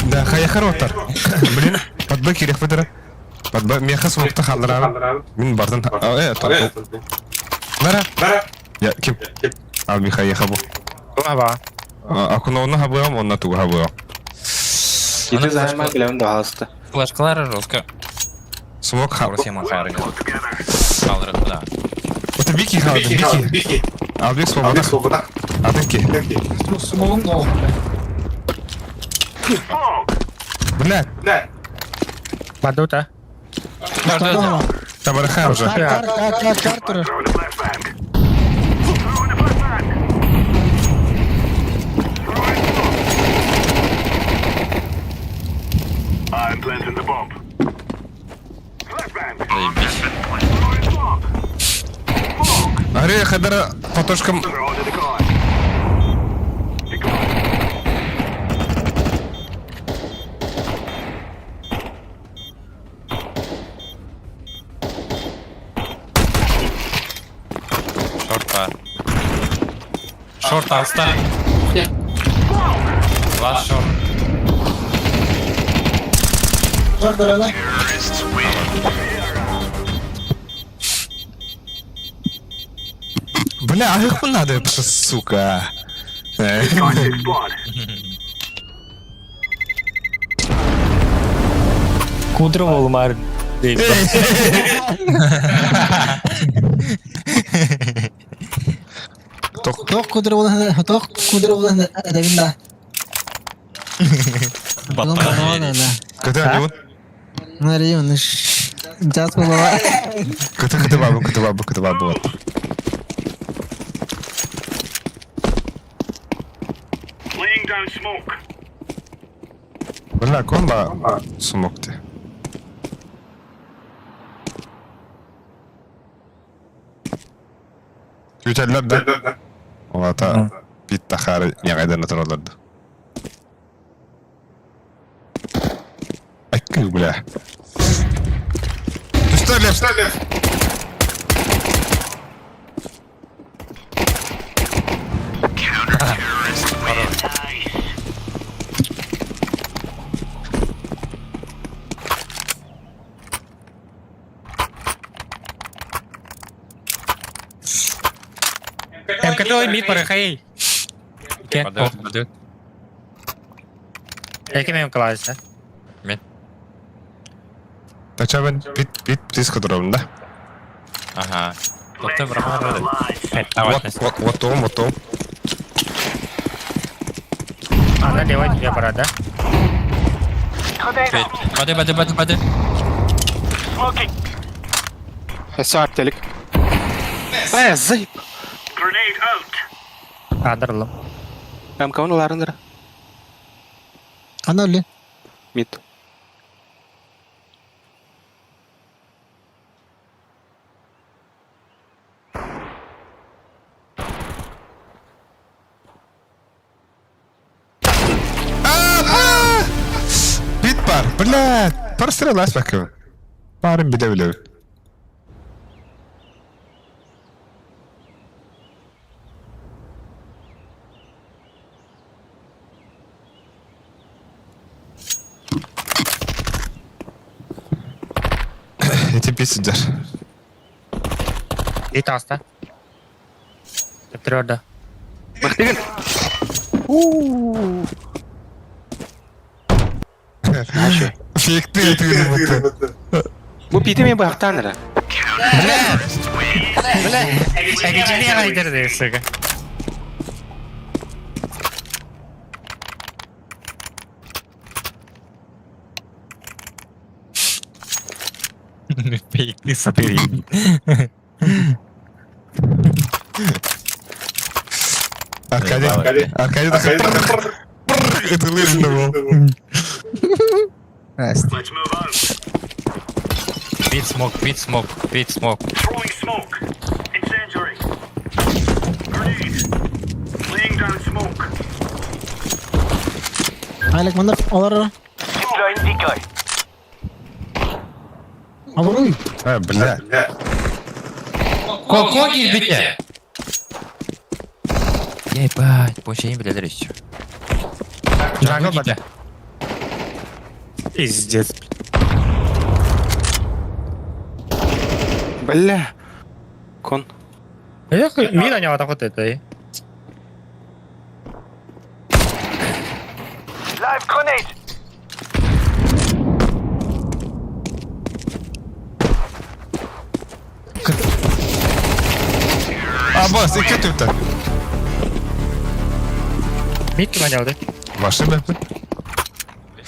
Да, хая хороштар. Блин, подбы керек бідірі. Подбы, меха смокты халдырары. Мин бардын. Э, Нара. Я, ким? Ал Миха еха бу.
Ава.
Акуна онна хабыам, онна туга хабыам.
Ити займа билем да алысты.
Флешкалар жестко.
Смок хаб.
Россия махары. Алыры да.
Это Вики халды, Вики. Албек свобода. Адынки. Бля,
Бадута.
табараха уже.
Кар, кар, кар, кар, кар,
Заебись.
Аре хадара потошкам.
Шорт бар. Шорт алста. Last short.
Бля, а их надо, сука.
Кудро болмар.
Тох кудыр болан, тох кудыр болан эдебин да.
Когда они вот?
Мария, жас болова.
Кыты кыты бабы, кыты бабы, кыты бабы вот. Бля, комба смог ты. Күтәлләр да. Олата бит тахары яңайдан отыраларды. Айкы, бля. Түстәлер!
МКТ мид барахай.
Подает, подает.
Яки мен класс,
Тачабын бит бит диск отырамын да.
Ага. Тоқтай бір ағар
Вот вот вот том, вот том.
Ана левой тебе пора, да?
Бады, бады, бады, бады.
Сап телек. Э, заеб.
Адырлым.
МК-ны ларындыр.
Ана өлі.
Мид.
Бит бар, бля. Прострелась бакы. Барын биле биле. Эти писидер.
Бит аста. Твердо.
Бахтыгын.
Фекты это.
Бу пити мен бахтаныр.
Бля, әгечене айдыр сука.
Фейкты сатырин.
Аркадий, Аркадий такой. Это лыжный был.
Бит смог, бит смог, бит смог.
Айлек мында олар. Абруй.
А, бля.
Ко кирбите? Ебать, больше не билелер еще.
Джангл бада. Пиздец.
Бля. Кон.
Эх, мина не вот так это.
А, босс, и что ты
Мид кем аняуды?
Машина.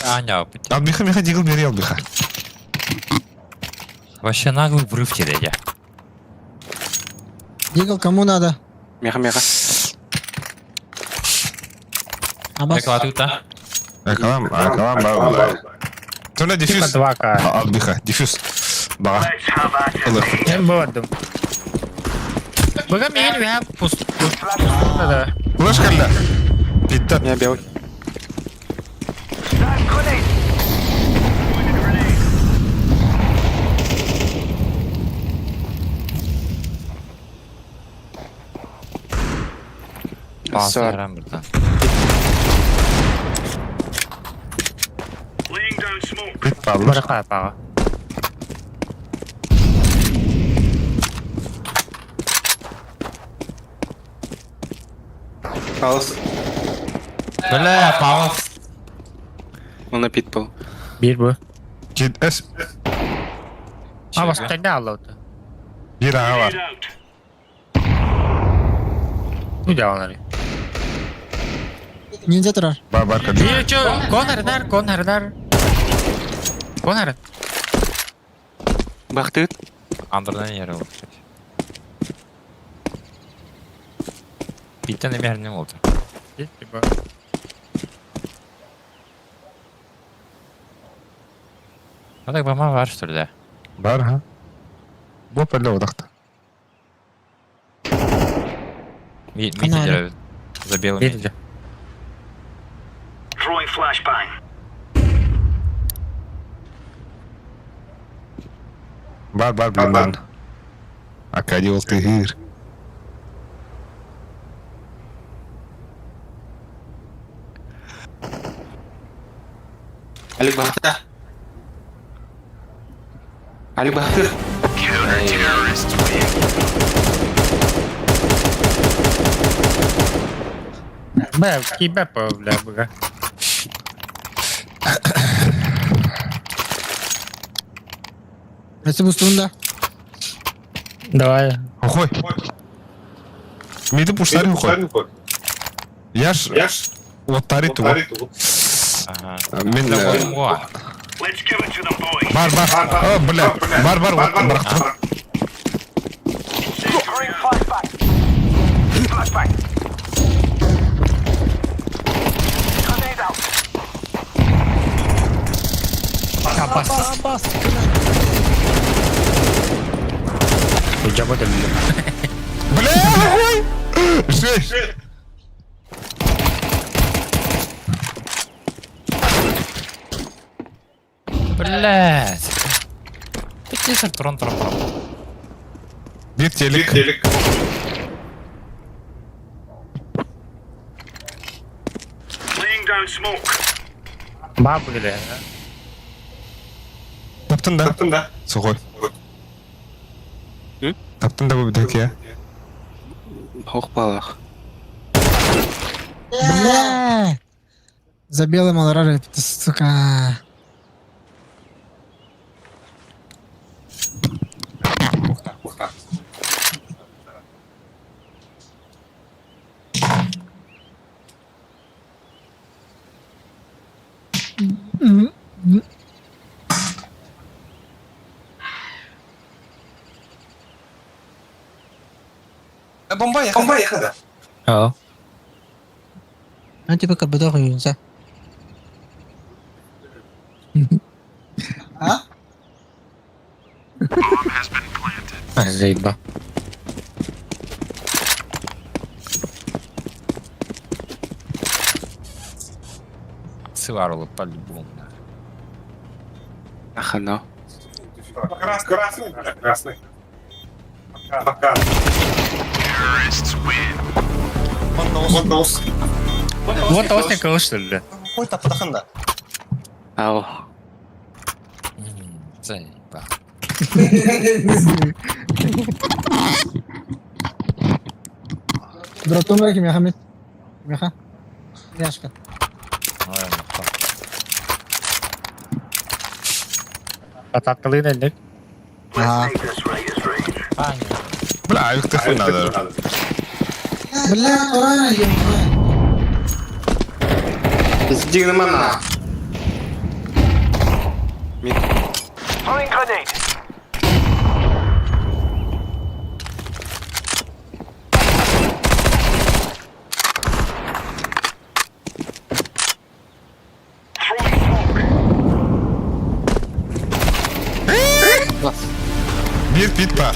Аня,
А Миха, Миха, дигл бери, Миха.
вообще наглый врыв тебе,
Дигл кому надо?
Меха, меха.
Абас.
Экла
Акалам, акалам, ба. Туна
Типа
диффюз.
2К.
А, Миха, диффюз. Ба.
Мен болдым. Быга миин үһэ пус пус да.
Флеш кэллэ. Питтен.
Я белый.
Пауза
Сор.
берем бирден.
Пит паллар.
Бары каапаҕа.
Палас.
Бля, пауз.
Он на пит был.
Биир бу.
Кит эс.
А бастайда аллаута.
Бир аға бар.
Ну дяланары.
Ниндзя турар.
Бар бар кәді.
Биир чо конардар конардар. Конар.
Бахтыт.
Андырдан yeri oldu. Bitten de bir ne oldu?
Типа.
А так бама var что ли, да?
Бар ха. Бу пәлі одақта.
Митя за белыми.
Видите?
Бар бар блин. Акади ол тыгыр.
Алик Бахта. Алик Бахтыр.
Бля, кибе по, бля, бля.
Өсіп устуында.
Давай.
Охой. Миді пуштари ухой. Яш. Яш. Оттари ту.
Ага.
Мен
Да, во.
бар бар. О, бля. Бар бар оттан бырақтым.
Абас.
Бас.
Жаба да
Бля, охой. Жей.
Блять. Пятисер трон трон трон.
Bir телек.
Бабы, бля.
Таптың да. Таптың да. Сухой.
М?
Таптың да бұл бітеке.
Ох, балах.
Бля. За белым аларар, сука.
Бомба ехала. Бомба ехала.
Аа.
Ну типа как будто хуйнца. А?
Заеба.
Сыварулы по-любому.
Ахана.
Красный, красный. Пока. Вон
Вот осник что ли, бля?
Ау.
Заеба.
Братан, Мехамед. Меха. Яшка.
Ой, махта.
Ататкалын элдик.
А.
Бля, авик ты надо.
Бля, ура, ебать.
Сдигнамана. Мид.
Bir pit бар.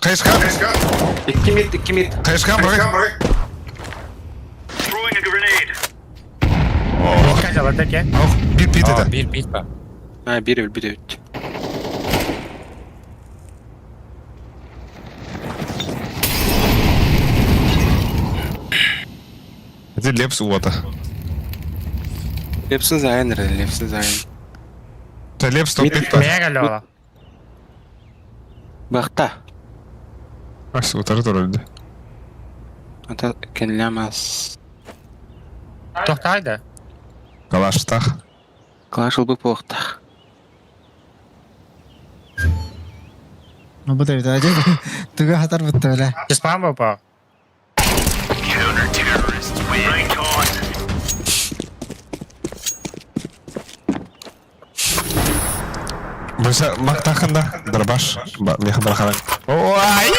Хайысха.
2 мид, 2 мид.
Хайысха бырай.
Качалар деке.
Бир бит это.
Бир бит ба.
А, бир өлбүт эбит.
Это лепс уота.
Лепсин зайын, лепсин зайын.
Это лепс топ бит ба.
Мега лёла.
Бахта.
Ас утары турарды.
Ата кенлямас.
Тохтайды.
Калаштах.
Клаш ылбы похтах.
Ну бу да бит. Туга хатар бутта бля.
Спам попал.
Быса мактахында дробаш. Меха барахаран. Ой!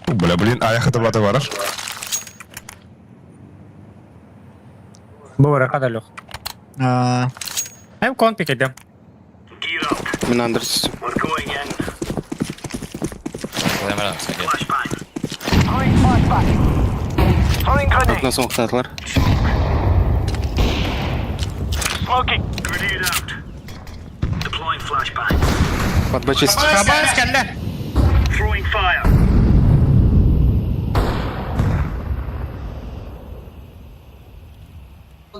Бля, блин, а я хотел бы бараш.
Бу ракада лёг.
Аа.
Эм кон пикедем.
Мен Андерс. Окна соңықтадылар. Подбочист.
Хабар скалля.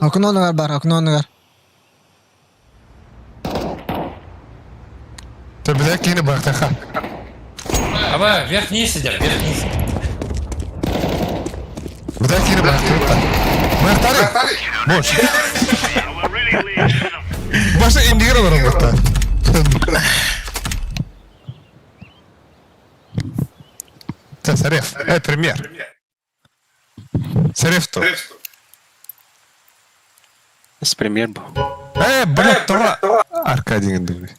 Окно бар, окно бар.
Ты бля кини бахтаха.
Аба, вверх-вниз сидят, вверх-вниз.
Бля кини бахтаха. Бахтары. Бош. Баша индигра бар бахта. Це Сареф. Премьер. Сареф то.
С премьер был.
Блядь, това. Аркадий думай.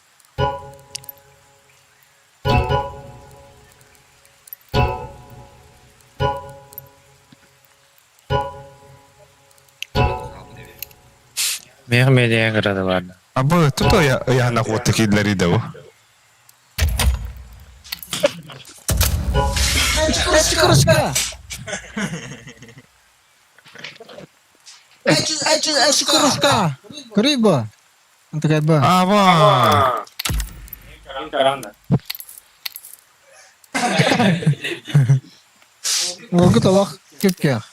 Мех медиа града ладно.
А бу тут я на вот такие для ридов.
Эчи Эчи, эчи, кружка. Рыба. Он такая ба.
Ава.
Олгу талах кепкех.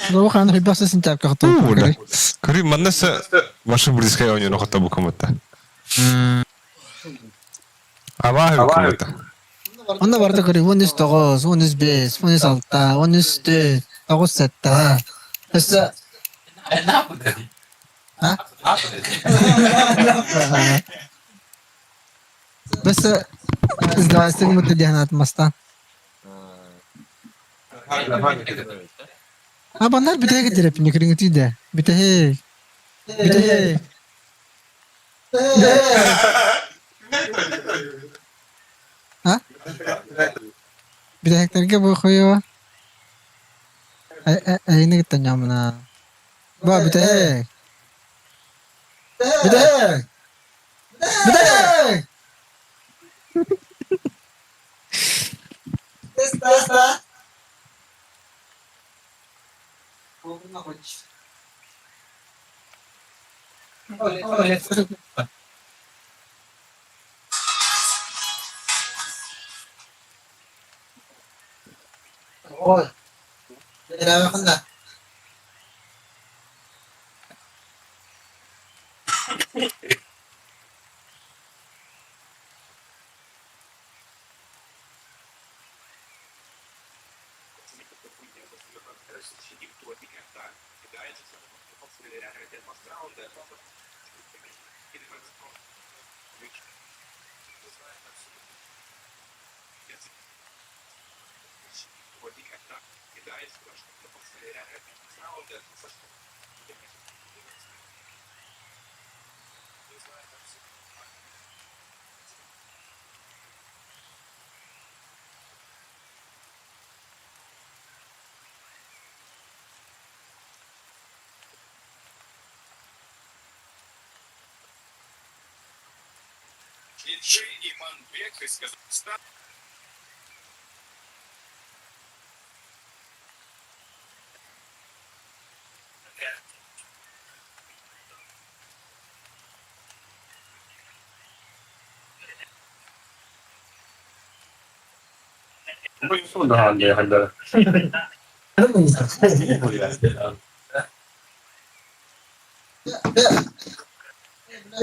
Лох ан рыбасы сентябрь кахту.
Кори маннаса ваша близкая у него хотя бы кому-то. Ава кому-то.
Онна барда кори 19, 15, 16, 14, 97. Өссө А? Бес издавайсың мутудианат мастан. А банар битеге тереп никринг тиде. Битеге. Битеге. А? Битеге бу хуева. Ай ай не гитанямна. Ба битеге. Битеге. Битеге. Теста. Ой. Kailangan na.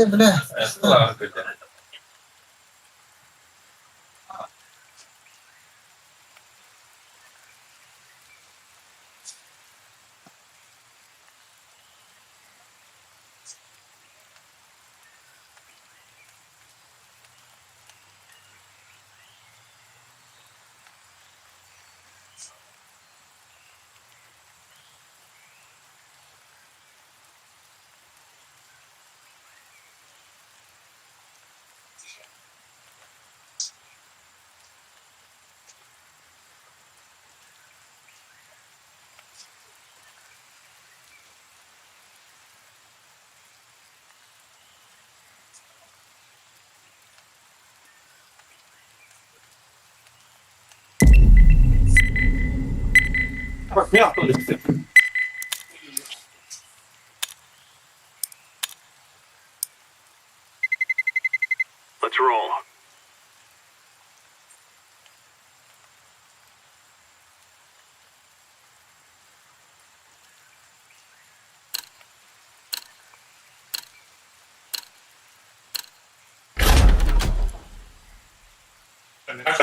Бля.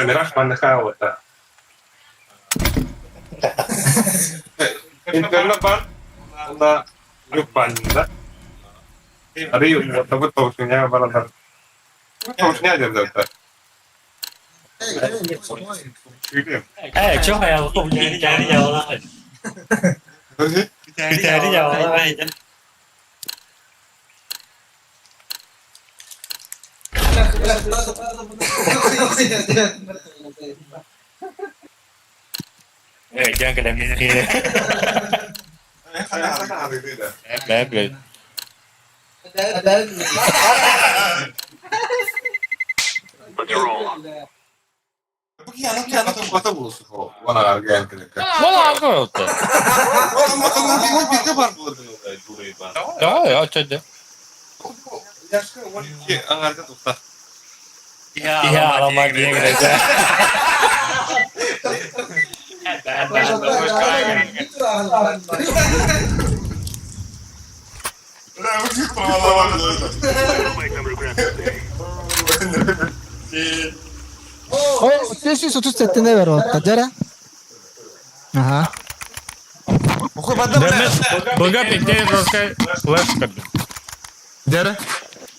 Мираж манныха Интернет бар, онда люк баннында. Арый табы тоғышыня барандар. Тоғышыня дерді.
Э, чё я Бүтәри
O 537 ne ver otta? Dere. Aha.
Дere.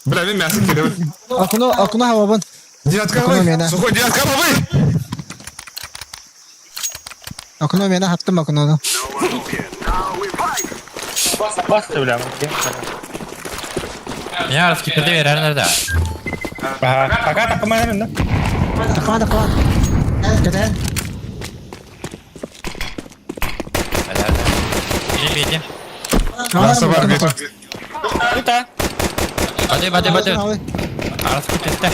Бля, мен мясо кире.
Окно, окно хавабын.
Девятка
Окно
вы.
мена.
Сухой девятка вы.
Окно мена хаттым окнону.
Басты, бля.
Я раскипеды верерler да.
Пока так да?
Такма такма. Кете.
Иди, иди.
Мясо бар бит.
Бады, бады, бады. Раскипеды.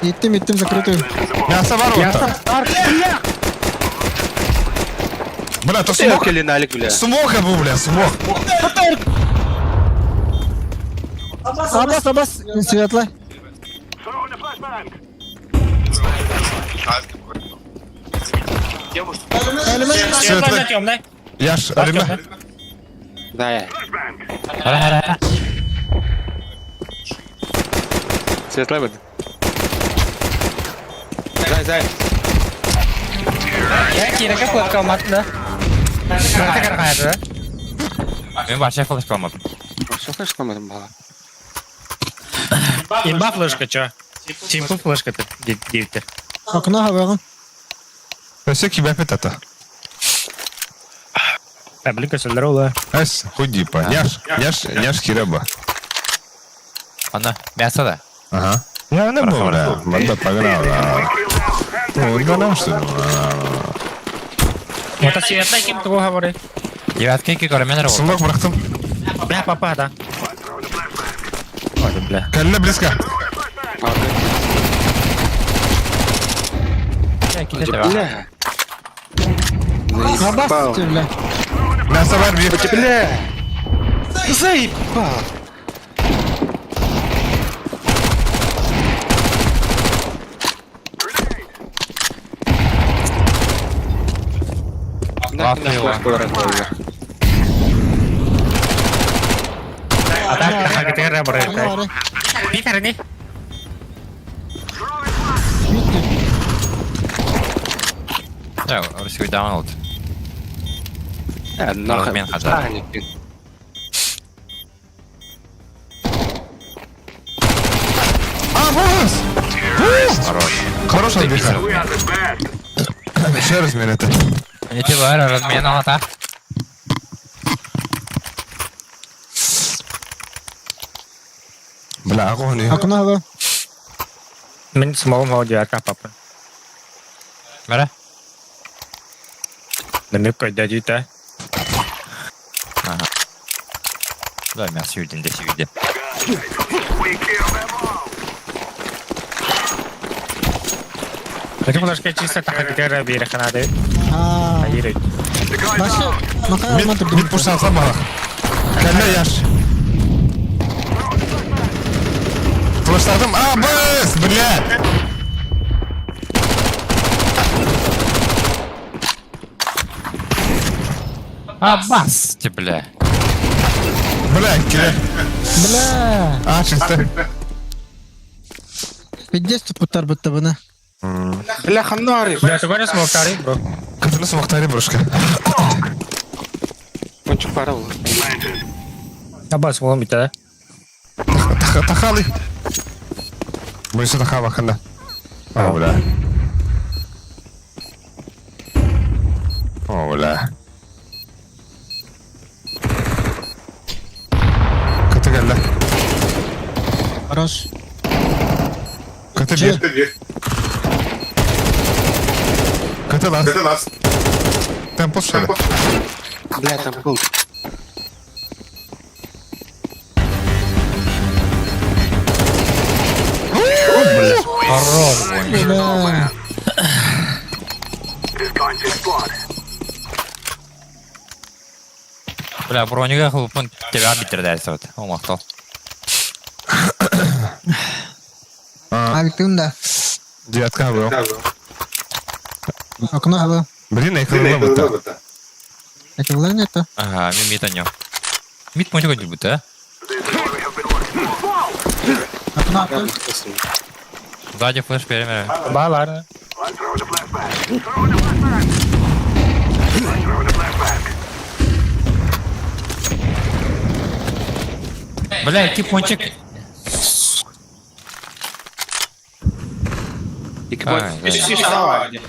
Иттим, иттим закрытую.
Мясо бар ота. Бля, то смог. Смог был, бля, смог.
Абас, абас, светло.
Светло. Яш, Ариме.
Да.
Хара, хара.
Светлый будет. Зай, зай.
Я кира как лапка да?
Мен вообще флешка алмадым.
Что флешка алмадым бала?
Имба флешка, чё? Тимпу флешка ты, девять.
Окно хавагын.
Все кибепет это.
Да, блин, здорово.
Эс, худи па. Няш, няш, няш киреба.
Ана, мясо да.
Ага. Я не был, бля. Манда погнал, да. Ну, да, что ли?
Вот светлый кем того говорит.
Девятка екі көрмен
Смог бырақтым.
Бля, папа, да. Ой, бля.
Кэллэ близко.
Бля, киһи тебе.
Бля.
Абас,
Заебал.
бля.
Мясо бар бир.
Бля. Заебал.
Ладно его.
А так, так, ты ребра.
Аны бары.
Питер, не?
Да, Россия даунлоад.
Нахуй.
Размен хазар.
А, босс!
Хорош.
Хорош отбиха. Еще размер это.
Не тебе размен алата.
Бля, огонь.
Окно хабы.
Мин смогу мол девятка, папа.
Бара.
Намек дяди та.
Да, мясо юдин, дesi юдин.
Хочу подожди чисто так, где ребра ханады.
Аа.
Айры.
Башы, макай алман
Мид,
турду.
мид пушан сабах. Кэллэ яш. Флештадым. А, босс, бля.
Абас, ты, бля.
Бля, кире.
Бля.
А, чисто.
Пиздец тупуттар бутта буна.
Бля, ханары.
Бля, ты говоришь, смог бро.
Кытыны смактары брошка.
Кончик парал.
Абас, вон бит, да?
Тахалы. Бойся тахава ханда. О, бля. О, бля. Кыты келді.
Хорош.
Кыты bir. Кыты лас.
Кыты лас.
Темпо шöyle.
Бля, там был.
Хорош, бля.
Бля.
Бля, бронига хлопын тебя битердәсе вот. О, мактал.
Авиктым да.
Девятка был.
Окно хабы.
Блин, я кылы быта.
Это было это?
Ага, мен мид анё. Мид мочи көтүл бут, а?
Окно хабы.
Сзади флеш береме.
Ба, ладно.
Бля, ики пончик. Ай, да.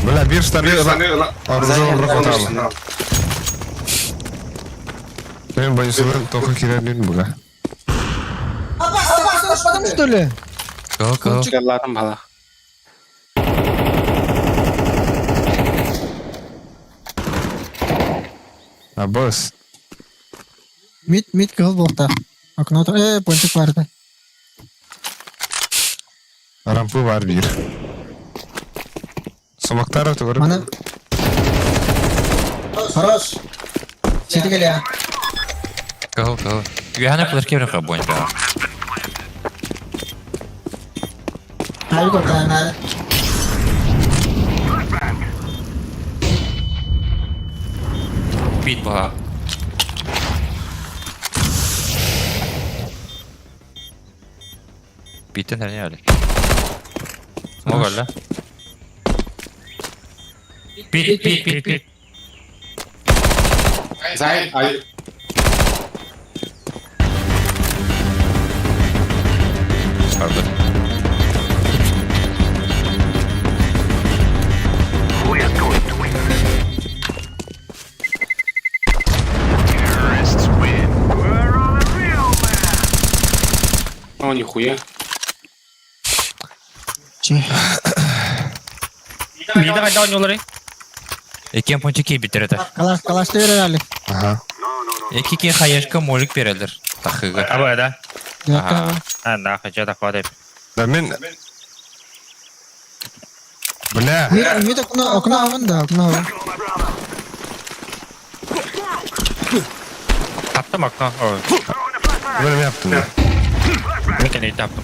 Бля, bir штаны. Оружие рухоталы. Мен бойынсыздан тоқы керерден бұға.
Потом что ли?
Го, го.
Ладно, бала.
А босс.
Мид, мид кыл болта. Окно пончик барды.
Рампы бар bir. Сумактар өті көріп.
Мана. Хорош. Сети келе.
Го, го. Юхана флеш кере хабон, бля.
Авик окно.
Бит бага. Биттен не әлі. Смог әлі. Бит, бит, бит, бит.
Зай.
Пардон.
О, нихуя.
Че.
Мида қайда ойнаулары?
Иккиэн пончик киирбиттэр этэ.
Калаш, калаш берели.
Ага.
Икки хаешка молик берелер. Тахыга.
Аба да.
Ага.
А, нахуй, что такое?
Да мен... Бля.
Мид окно, окно аван да, окно аван.
Таптым окно. Ой,
Мен yaptım ya.
мен кene таптым.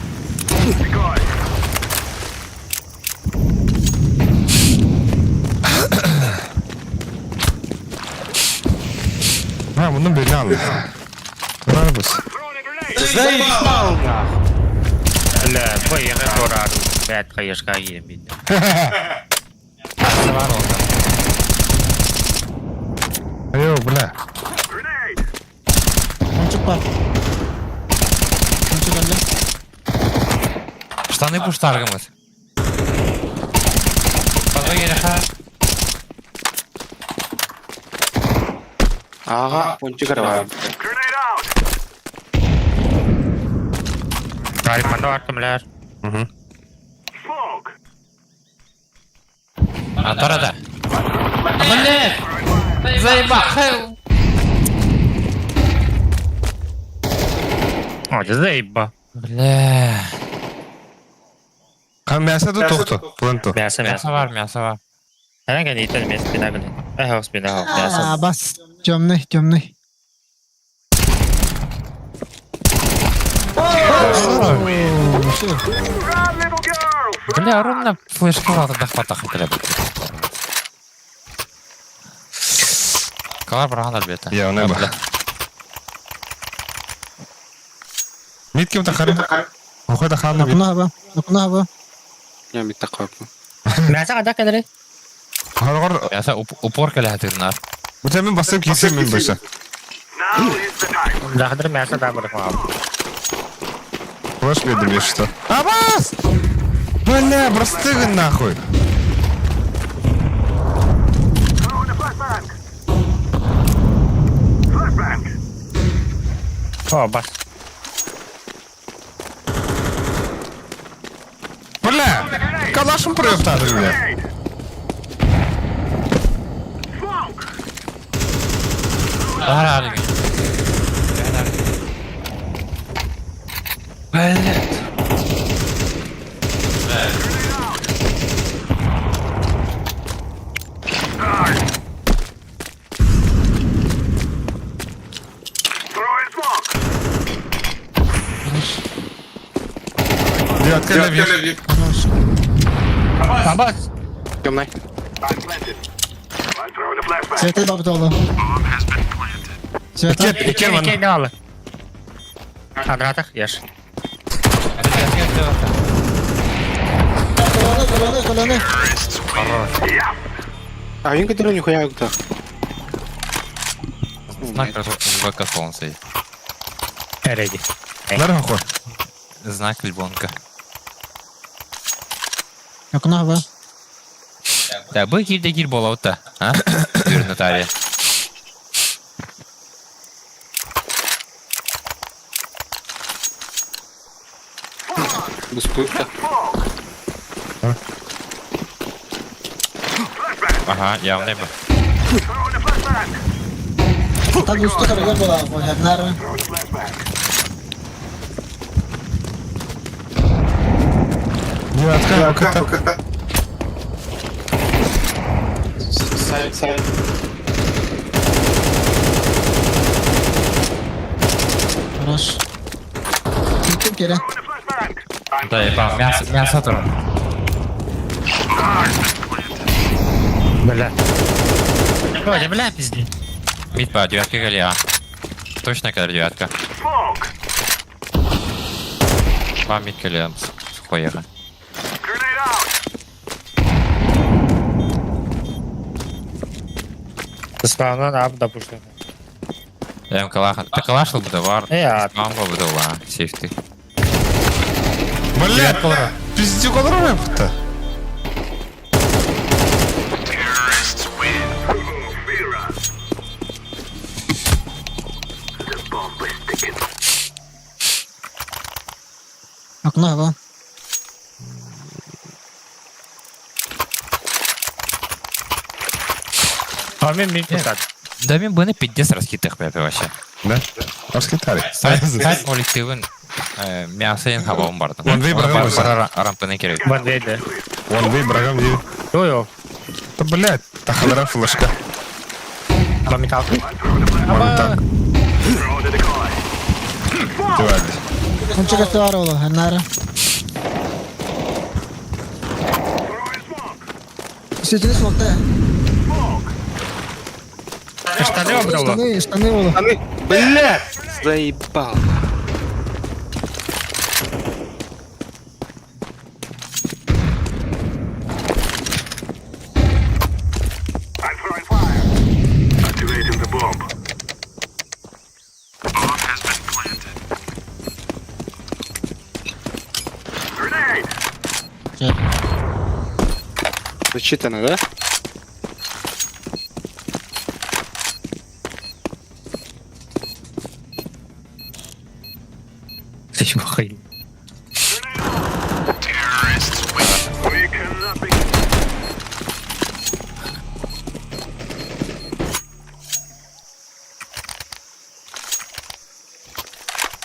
Ha bunun birini aldım. Var mısın?
Заебал нахуй.
Бля, бой, я турар. Блядь, хаешка ебить.
Var oldu.
Йо, бля.
Пончик бар. Пончик алды.
Штаны пуштаргымыз. Подвой ха.
Ага, пончик арва.
Гарик, манда артым, бля.
Угу.
А, Тарада. Блядь! Заебал!
О, ты заеба.
Бля.
Ха, мясо да тохто. Планто.
Мясо, мясо.
Мясо var, мясо var.
Она кene итер мясо, спина, блядь. Эх, спина,
А,
мясо.
бас. Темный, темный.
Бля, ровно флешка алды да хватах бля. Калар барған әлбетте.
Я, неба. Мит кем тахары? Охота ханы бит.
Окно аба, окно аба.
Я мид такой.
Мясо когда кедри?
Харгор.
Мясо упор кәлә хәтирнар.
Бу мен басып кисем мен баша.
Захадыр мясо да бар хвал.
Флеш бердим я что. Абас! Бля, простыгын нахуй.
О, бас.
Бля! Калашым проептады бля.
Ара, Блядь.
Девятка левит.
Абас.
Темный.
Света баб долу. Света.
Икер, икер ман.
Икер алды. Адратах, ешь.
Колоны, колоны, колоны.
А я который нихуя так.
Знак ВК солнца.
Реди.
Нар хохо.
Знак львонка.
Окно аба.
Да, бы кир де кир бола А? Дүр Наталья.
Беспутка.
Ага, явно бы.
Там усту карагар була. Нар.
Девятка ВК.
Сайт, сайт.
Хорош. Ким кере?
Да, ебал, мясо, мясо тоже.
Бля. Ой, бля, пизди.
Мид по девятка галия. Точно когда девятка. Вам мид галия. Хуеха.
Спавнан ап допустим.
Я калаха. Ты калашил бы товар.
Я.
Мамба бы дала. Сейф ты.
Бля, пиздюк он рэп-то.
Окно аба.
А мен мин кусат.
Да мен быны пиздец раскитых бля вообще.
Да? Раскитали.
Сайт сайт коллективын мясо ен хабабын бардым.
One way брагам болса.
Рампаны керек.
One way да.
One way брагам дейді.
Йо-йо.
Да блядь, тахалара флешка.
Моменталку.
Моменталка. Давай.
Онча катар ола, ханара. Сөтүнү суолта.
Штаны обрала.
Штаны, штаны ола.
Штаны, блядь, заебал. Зачитано, да?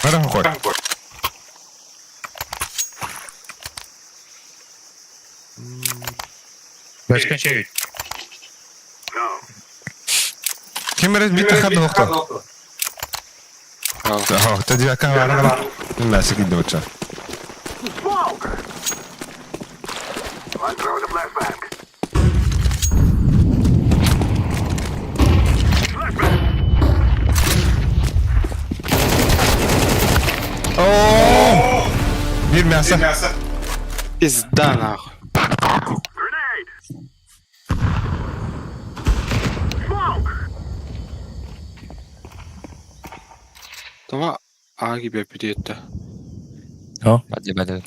Бара хохой.
Башка şey.
Ким эрэ биир хады хохто. Хо, тәди ака бара. Мясо кидде бача. О! Биир мясо.
Пизда нахуй. Тома А gibi yapıyor
Бади бади.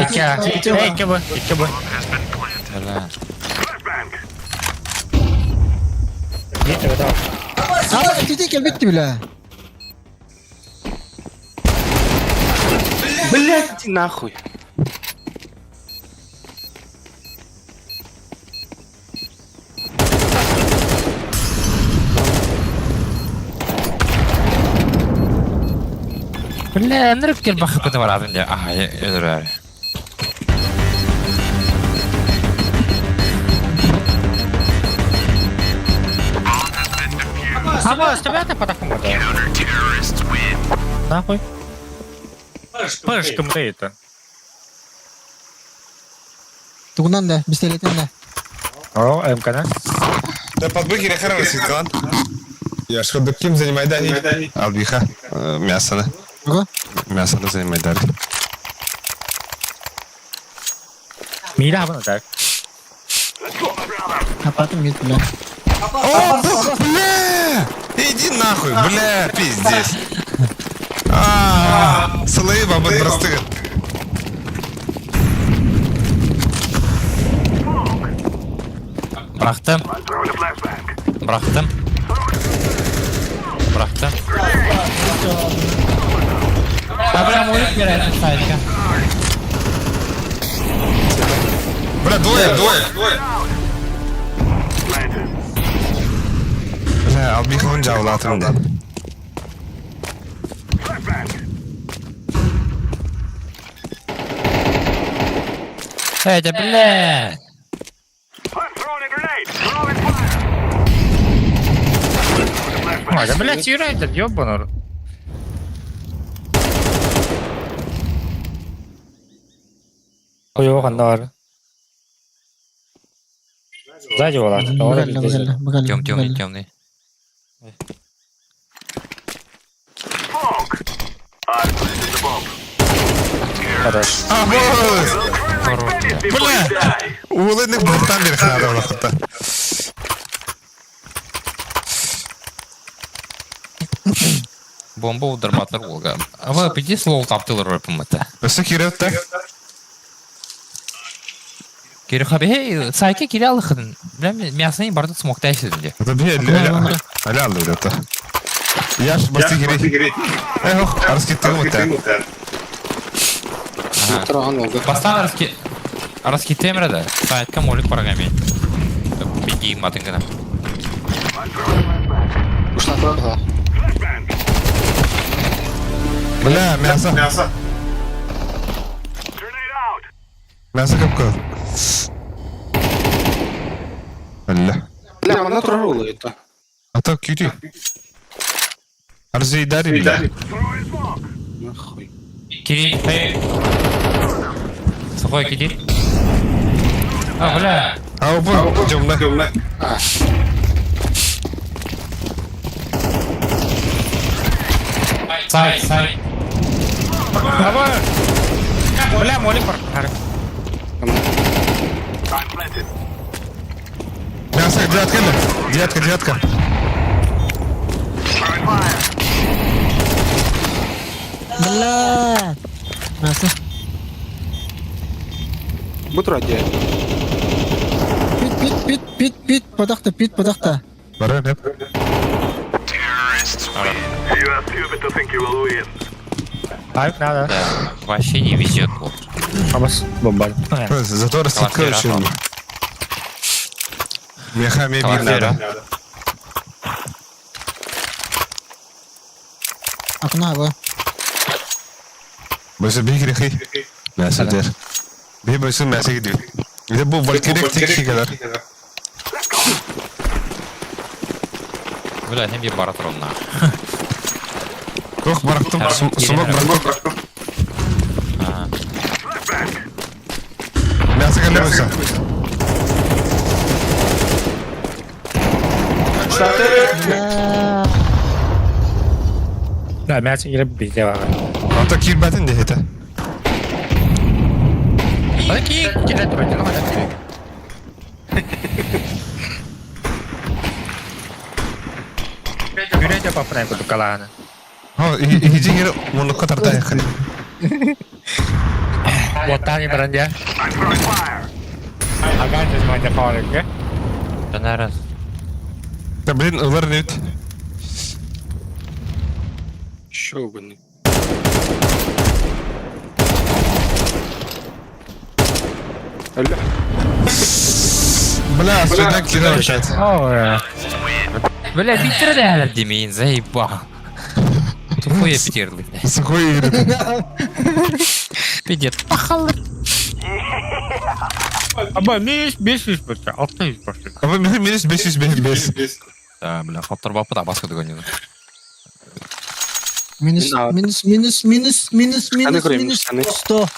Икки. Эй, икки бу. Икки бу.
Бля.
Aba тити келбетти биле.
Блять, иди нахуй.
Бля, нырып кел бахып кыды бар адым Ага, өлөр
Аба, оставляй потаху Нахуй. Пышком ты это.
Тугунан да, пистолетин да.
О, МК, да?
Да подбыки рехара ситкан. Я ж ким занимай дани. Албиха. Мясо.
Ого.
Мясо занимай дали.
Мира абы так.
Апатым бит биле.
О, бля! Иди нахуй, бля, пиздец. А, Слы бабы простые.
Бырахтым. Бырахтым. Бырахтым. Да, бля, мужик берет сайдка.
Бля, двое, двое. Бля, Албиха он жаулатым да.
Эй, да бля.
Ой, да блядь, Юра этот, ёбаный. Ой, хандар. Сзади была.
Бгелле, бгелле, бгелле.
Тем, темный, темный.
Хорош.
А, вот! Бля! Улыны бортан бер надо было.
Бомба ударбатыр олга. Аба, пиздец лол таптылар рөпім это.
Өсі кирет та.
Кири хабе, сайке кири алыхын. Билем, мясоны барды смоктай сидин.
Это бе, аля алды это. Яш басты кири. Эх, арскиттыгы мутта.
Бастан арски... Арски темре да. Сайтка молик парагами. Беги матын гына.
Ушла туда.
Бля, мясо.
Мясо.
Мясо капка. Бля.
Бля, она тролла это.
А то кьюти. Арзейдари, бля.
Нахуй.
Кири, ты... Сухой киди. А, бля.
А, опа, темно.
Темно.
Сайт, сайт.
Давай. Бля, молик бар.
Мясо, девятка, бля. Девятка, девятка.
Бля. Мясо.
Бутра где?
Пит, пит, пит, пит, пит, подахта, пит, подахта.
Бара, нет.
Айк надо.
Да, вообще не везет. Вот.
Абас бомба.
Зато раскидка очень. Меха мебель надо.
Окна, во.
Больше бей грехи. Мясо дер. Бей больше мясо гиди. Где был Валькирик тикси кадар.
Бля, hem bir barat ронна.
Ох, барахтым, сумок барахтым. Мясо калибуса.
Бля.
Да, мясо кирип бизде бар.
А то кирбәтин де это.
Ки килет бер.
Күрә жапа прайм куту калааны.
О, иди гер мунукка тарта якын.
Вот тани баран Ага, здесь мы не фарик.
Раз.
Да блин, улар не
Чё вы? Алло.
Бля, сюда кидал опять.
Бля, битер да демейін, заебал. Тупой я петерлый, бля.
Сухой игры.
Пиздец. Пахал.
Аба, минус 500 башта, 600 башта.
Аба, минус 500 бес.
Да, бля, хоттор бапы да басқа дүгөнені.
Минус, минус, минус, минус, минус, минус, минус, 100.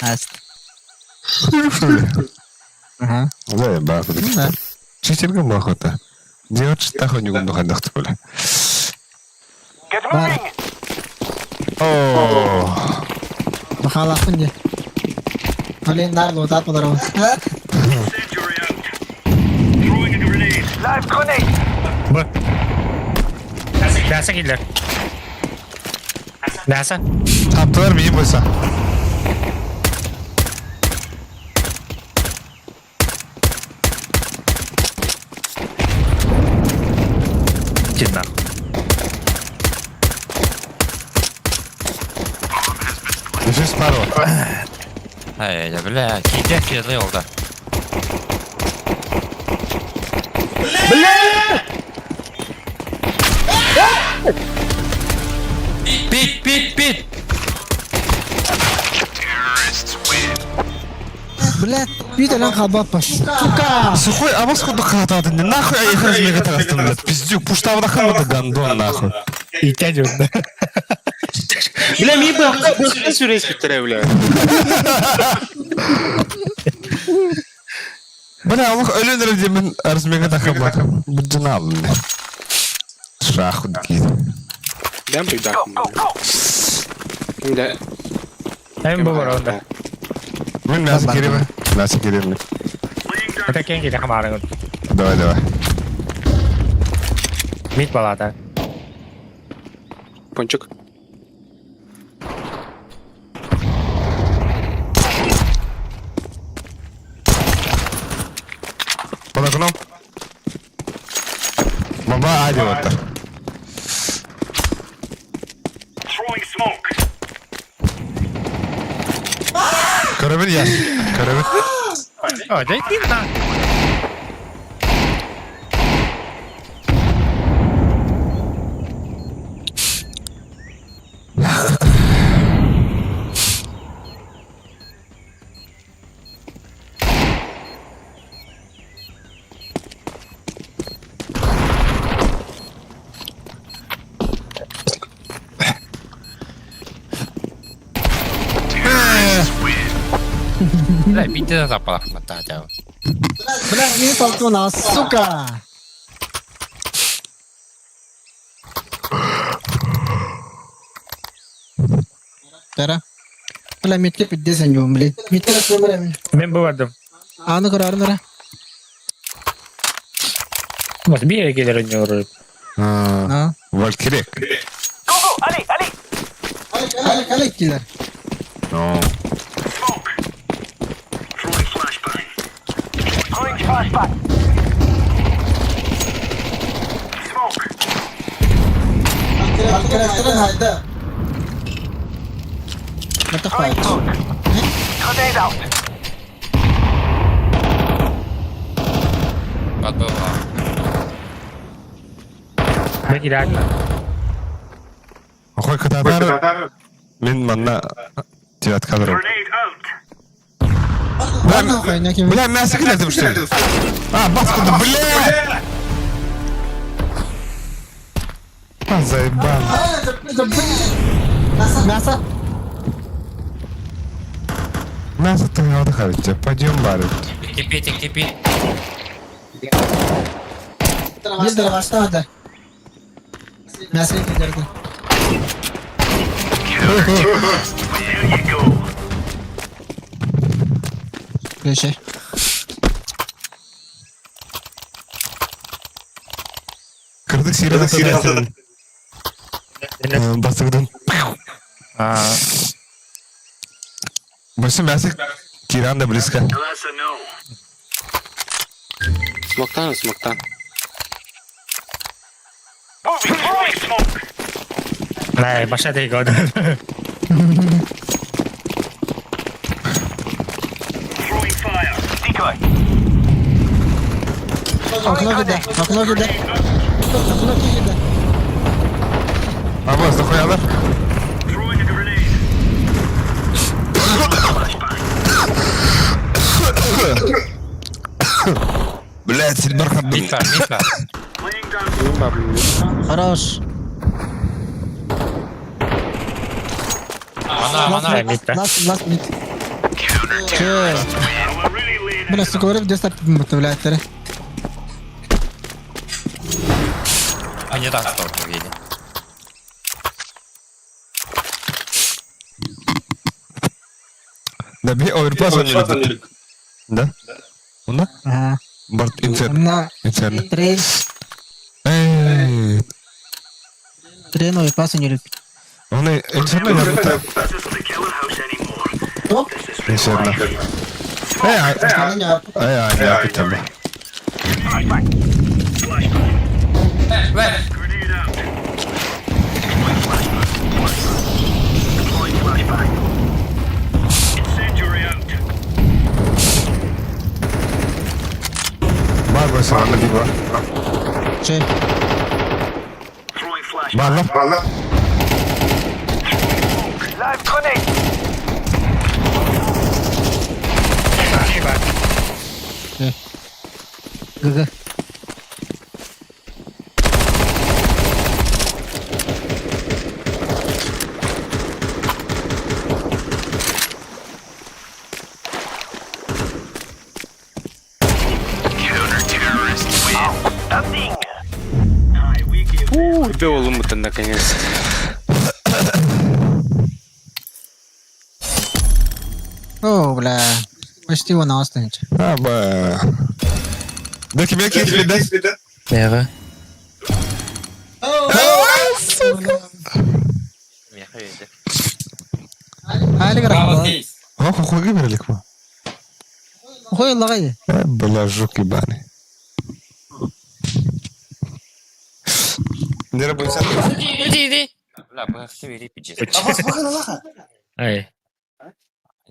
Аст. Ага.
Да, ба.
Да.
Читерге махота. Девочка тахо не гунду хандахты бля.
Бар.
О.
Бахалахын де. Олен нарлы отат болар.
Б. Мясо киллер. Мясо.
Таптылар мені болса.
Кидна.
Дефис пару.
Ай, я, бля, кидек киді олда. Бля! Пит, пит, пит!
Бля, пит алан хабапа. Сука!
Сухой, а вас куда хатады? Нахуй я их размега тарастым, блядь. Пиздюк, пуштавда хамата гандон, нахуй.
И тянет, да.
Бля, ми бы сүрес биттере, бля.
Бля, Аллах өлөн мен размега тахабат. Буджинал. Шахуд кид.
Бям бүйдак. Да.
Эм бу бар онда.
Мен мясо кереме. Мясо кереме.
Это кен киде хамарың.
Давай, давай.
Мит балата.
Пончик.
окном. Баба Ади вот так. Көрөбүн я. Көрөбүн.
О, да иди на.
Бля, биитэ да таппалахматтаах.
Бля, не толкнул, сука! Тара. Бля, метке пиздец они, блядь. Метке раз
Мен бывардым.
А ну кырарын ара.
Вот бие келер ойноор.
А.
Валькирия.
Кали, кали киллер.
No.
Валькирия хайда. What the fuck?
Подбыла.
Мен идеально.
Охой кататар. Мин манна девятка берем. Бля, бля, мясо кидать что ли? А, баску, да, бля! А, заебал.
Мясо?
Мясо ты не отдыхаете, пойдем барить.
Кипи, кипи.
Bir başta da. Мясо кидерdi. Включай.
Кырдык сирена. Басыгдан. Больше мясо Киран да близко.
Смоктан, смоктан.
Бля, баша дейг од.
Окно киде, окно киде. Окно киде.
А вот, захуялар. Блять, Сильбер
Мид бар, мид бар.
Хорош.
Мана, мана.
Мид да.
Last, last mid. Че? Бля, сука, вроде где блядь,
А не так столько виде.
Да би оверпас он любит. Да? Уна?
Ага.
Барт инферно.
На
Инферно.
трейн,
Эй,
трейн оверпас не любит.
он инферно любит.
Оп.
Инферно. Эй, ай, ай, я кутам. Бар сарана биба.
Че?
Бала.
Бала.
ГГ.
Убил Лумута наконец.
О, бля. Почти его на останется.
А, ба. Да тебе кисли, да?
Нега.
Али
Браво,
граф.
кейс.
Ох, хуй выбрали к
Хуй лагай.
Бля, жук ебаный. Нера бойся.
Иди, иди. Бля, быһахты бери пиздец.
Ай.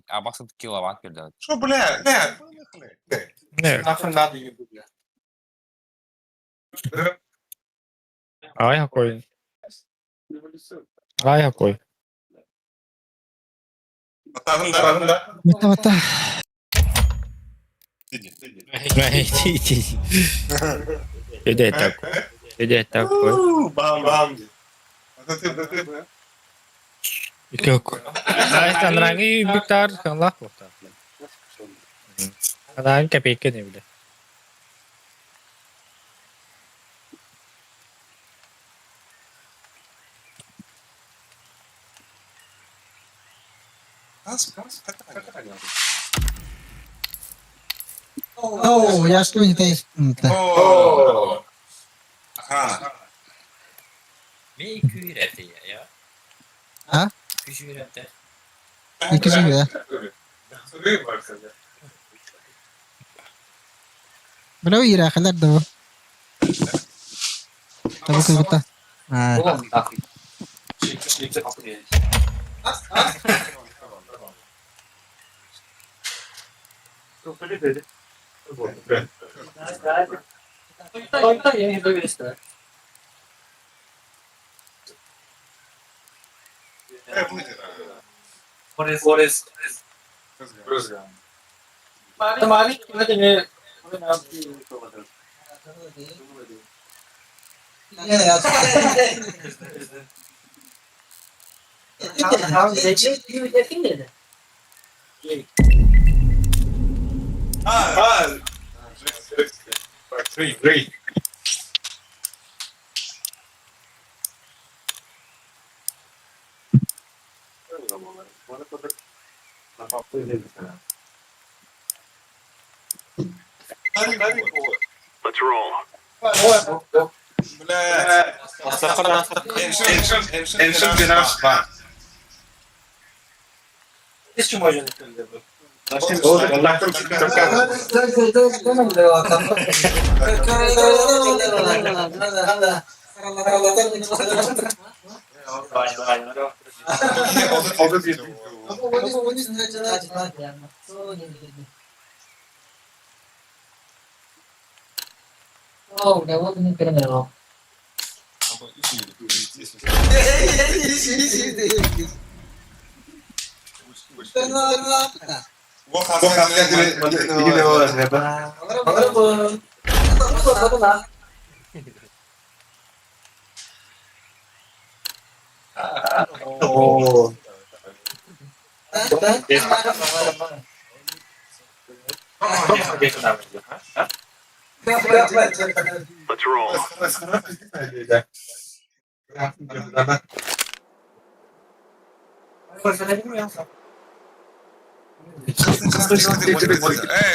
Абасы киловатт берді.
Что, бля, бля?
Не.
Нахрен надо еду, бля.
Ай какой. Ай какой.
Атағын да, да.
Мата мата.
Иди, иди. Иди так. Иди такой.
Бам, бам. Ты.
Как? Ай, танранги биктар канлах бохта. Анаан копейка не бля.
О, я что не то.
О, Охрана.
Мен күйреті я.
А?
Күйреті.
Екі жүз Бля, ирахалар да бу. Табы кыргыта. А.
А, Три, три. Блядь.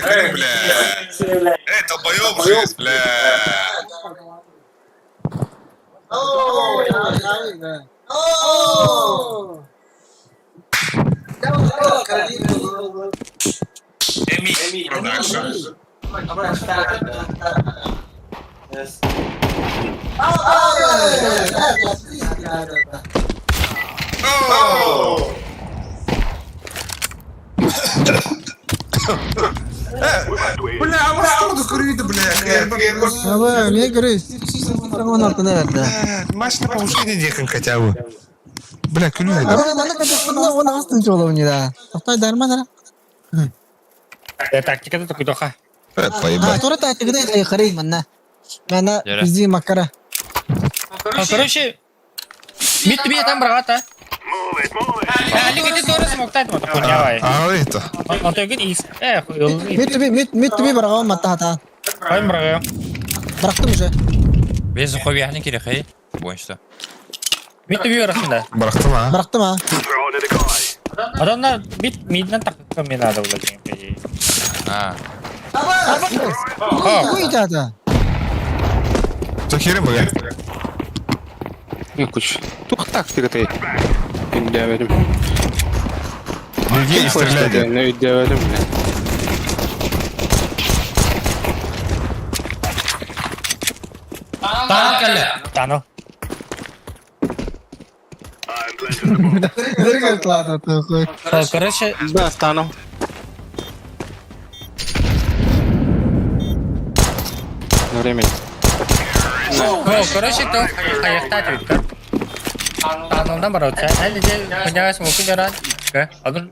Эй, бля! Эй, долбоёб, жизнь, бля! Эми Продакшн. Бля, а вот что тут бля?
Аба, мен көрөйүн. Он артына берди.
Машина повышение дехин хотя бы. Бля, күлүү.
Он астын жолу не да. Токтой дарман ара.
Тактика такой доха.
Поебать.
Тура тактикада харый манна. Мана бизи макара.
Короче, мид тебе там брата. Али где тоже смог тать вот хуйня.
А это.
Он то говорит из.
Мид тебе мид мид тебе барган матта.
Ой, брага.
Бырактым уже.
Без хуйня керек, эй. Бойынша.
Мид тебе барасында.
Бырактым а.
Бырактым а.
Адамна мид миднен так мне надо было.
А.
Ой, да, да.
Что херем, бля?
Не куч. Тух тактика ты. Өйдөөбөтүм.
Беги и стреляй.
Өйдөөбөтүм.
Танк әлі.
Тану. Короче,
Да, стану. На времени.
Короче, то хайахтаат эбит. Таанылдан барабыт. Әлі де хуняга смоку жаран. Анын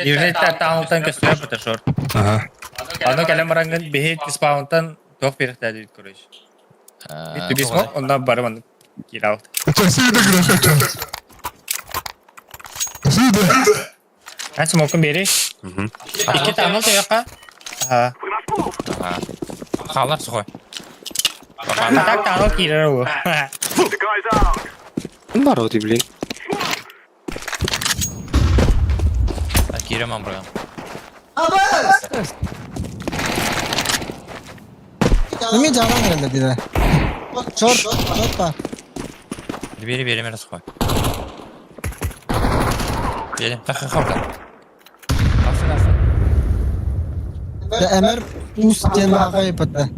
Южный таанылтан көстүбэ бата шор.
Ага.
Аны кэлэн барангын биһи спаунтан туох биэриэхтээ диэбит короче. Түби смок, онно бары маннык киирабыт.
Спасибо.
Эн смокун биэри. Икки тааныл төйөккө. Аха.
Хаалар сухой.
А так тааныл киирэр уу.
Бароти, блин.
Киирем амбрыган.
Эми жаалан киреллер диде. Шорт, шорт бар.
Бири бири мере сухой. Бири, тахы хавда. Тахсы, тахсы.
Эмер пус диэн баҕа ыппыта.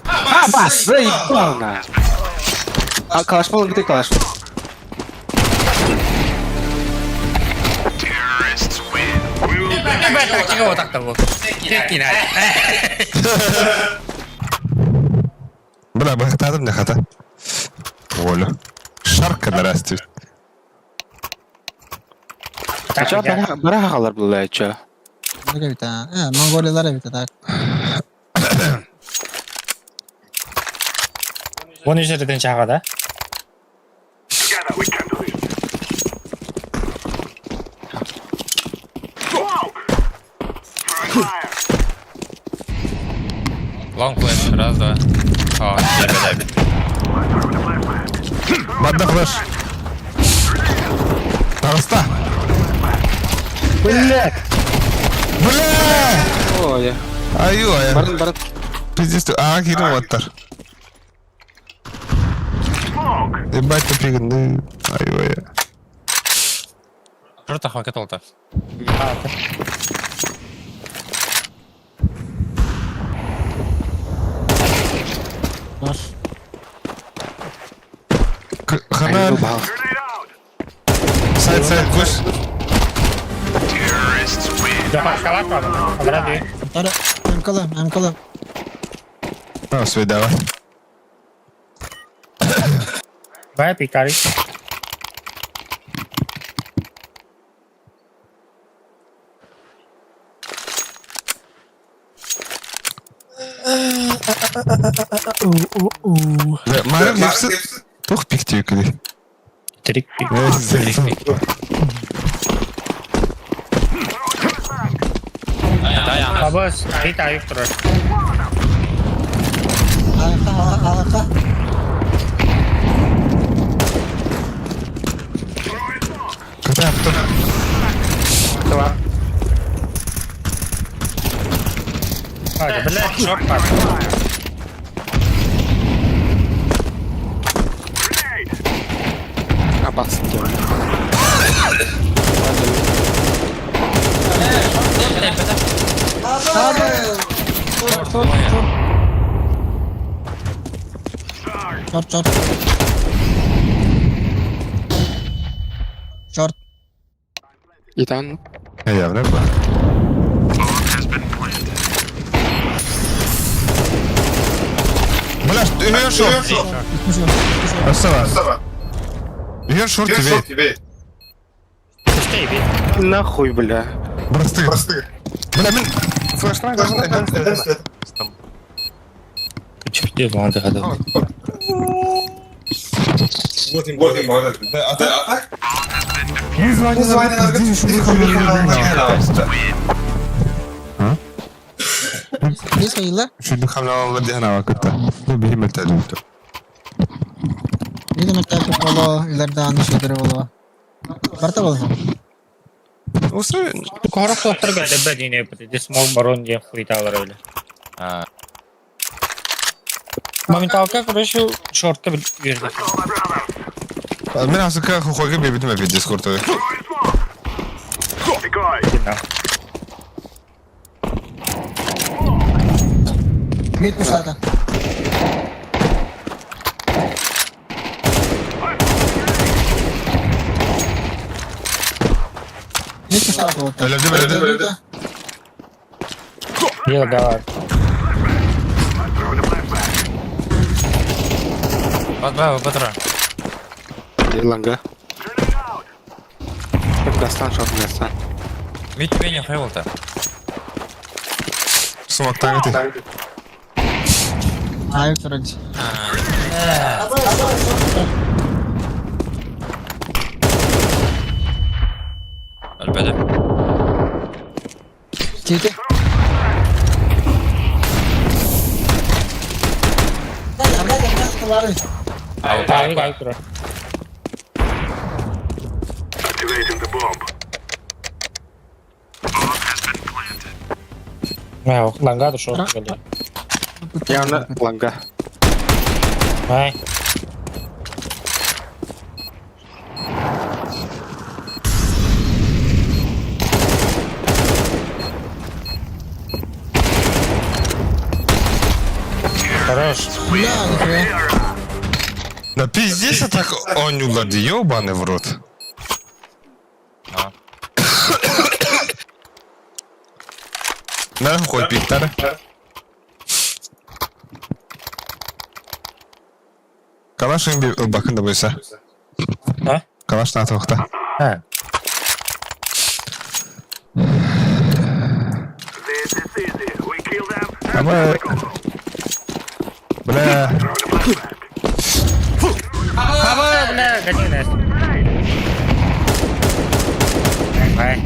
А, бас, заебал на. А, калаш был, где калаш?
Тактика вот так-то вот.
Бля, бахтадым не хата. Воля. Шарка нарастет.
А чё, бара халар была, чё?
Монголиялар эбит так.
Оны жерден чаға да?
Long flash, раз, два. О, тебе
Бадда флеш. Тараста.
Бля!
Бля!
Ой,
Аю, ая.
барын, барын.
Пиздец, а, кирим оттар. Ебать, ты пригодны. Аю, ая.
Жұрт ахва кетолта.
Хана. Сайт, сайт, куш.
Мкала, мкала.
А, свой давай.
Давай пикари.
Марым hepsi тух пиктүү күлі.
Трик пик. Абас, айт айып тұрар.
Алака, алака.
Ката,
А, блядь, шорт пас.
А, бас.
Шорт, шорт. Шорт.
Итан.
Явно ба. Бля, үйен шорт. Асава. Үйен шорт тебе.
Нахуй, бля.
Просты. Бля, мен флешнай должен.
Че делал, он заходил.
А так?
Бес айла.
Шүлді хамналалар дehen ава күтті. Ну, бейім өтті өтті.
Биде мертак боло, илерде шедер боло. Барта боло.
Осы
Корок тоқтыр бәді бәдіне бәді. Смол барон ден хуйталар öyle. Моменталка, короче, шортка берді.
Мен асыка хохойга бебитим опять дискордта.
Мид пушата.
Өлөрдүм, өлөрдүм.
Дело давай.
Бат баа, батыра.
Ланга. Гастан, шот, гастан.
Мид тебе не хайволта.
Сумактан ты.
Ай, короче.
Өлбөдө.
Тете.
Ай, ай, тура. Мә, ланга дошел.
Явно ланга.
Ай. Хорош.
Бля, нихуя.
Да пиздец, а так он улади, ёбаный в рот.
А.
На хуй пиктар. Калаш им бакын да бойса.
А?
Калаш на тоқта.
А.
Ама... Бля...
Ава, бля, гони нас. Ай.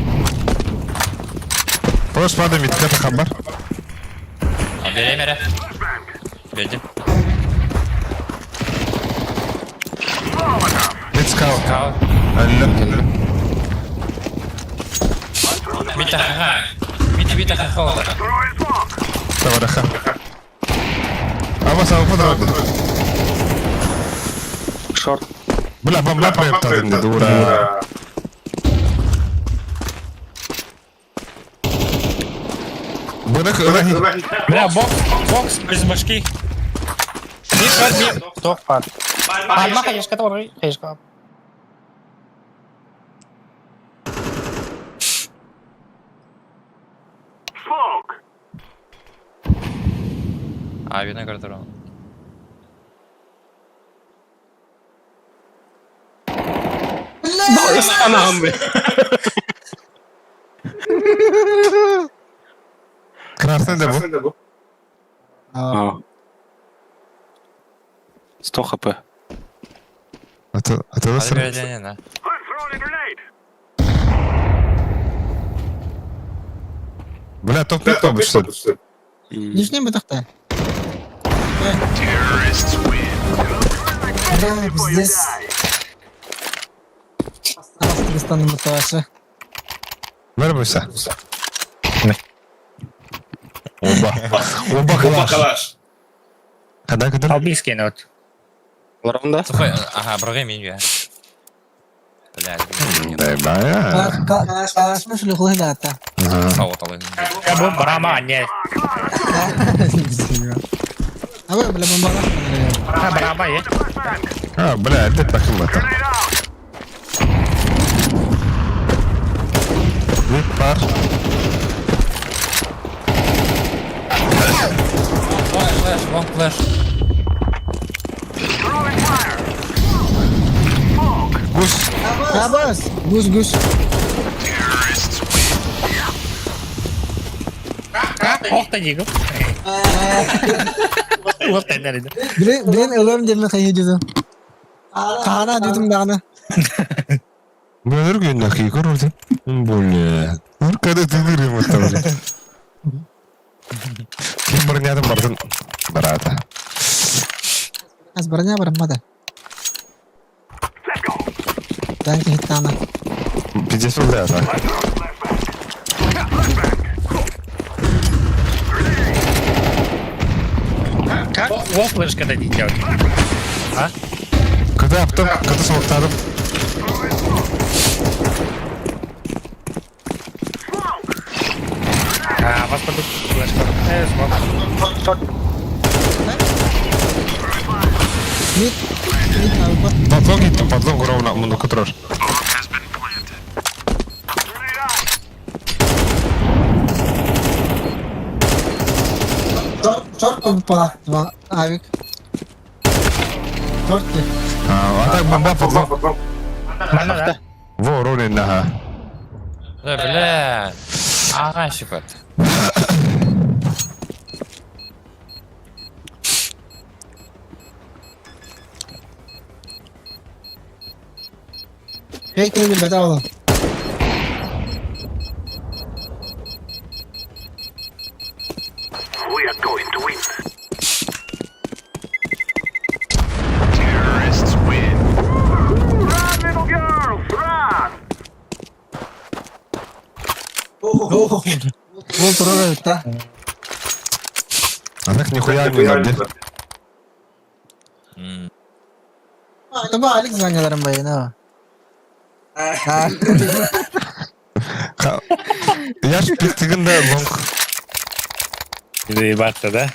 Просто падай митка хабар.
А берем эре. Бердим.
Мит скаут.
Кау.
Алла.
Мид таха. Мид мид таха олта.
Тавараха. Ама сау подра.
Шорт.
Бля, бомба проектадым дура. Быдак ырахи.
Бля, бокс, бокс без башки. Мид, мид, мид. Кто? Пад. Пад, хаешка, который, хаешка.
А, видно, который.
Анам, бля.
Красный да бу.
А. 100 хп.
А то
А берден, да.
Бля, топ мид побыть, что ли?
Нижний бытахта. Бля, пиздец. Астрастаны быташы.
Вырвался. Оба. Оба калаш. Когда, когда?
Албийский нот.
Ларонда?
Сухой, ага, брови меня. Бля,
Дай бая.
Калаш мы шлюхлы дата.
Сау талын.
Я бу брама, не.
А вы, бля, бомба.
А, брама, е.
А, бля, это так это. Мид пар.
Лонг флеш, лонг флеш.
Гусь.
Абас, гусь, гусь.
Ох ты, дигл. Вот ты, да.
Блин, блин, ылым деме хайы дедим. Кана дедим дагы.
Бля, дорогой нахуй, короче. Бля. Ну, когда ты вырым это, блин. Ким бронятым бардын. Барата.
Аз броня бармады. Данки хиттана.
Пиздец, бля, так.
Как? Во флеш, когда не делать. А?
Когда авто, когда смоктадым.
А, вас подут флешка. Смок.
Мид, мид алба.
Подлог гиттим, подлог ровно, муну кутурар.
Шорт попала. Два авик. Шорт.
А так бомба подлог.
Манна да.
Во, Ролин, ага.
Да, бля. Ага, щипат.
Фейк не бетала. Бол турар да.
А так нихуя не надо.
Таба Алекс звоняларым байына.
Я ж пиктигин да лонг.
Заебаться, да?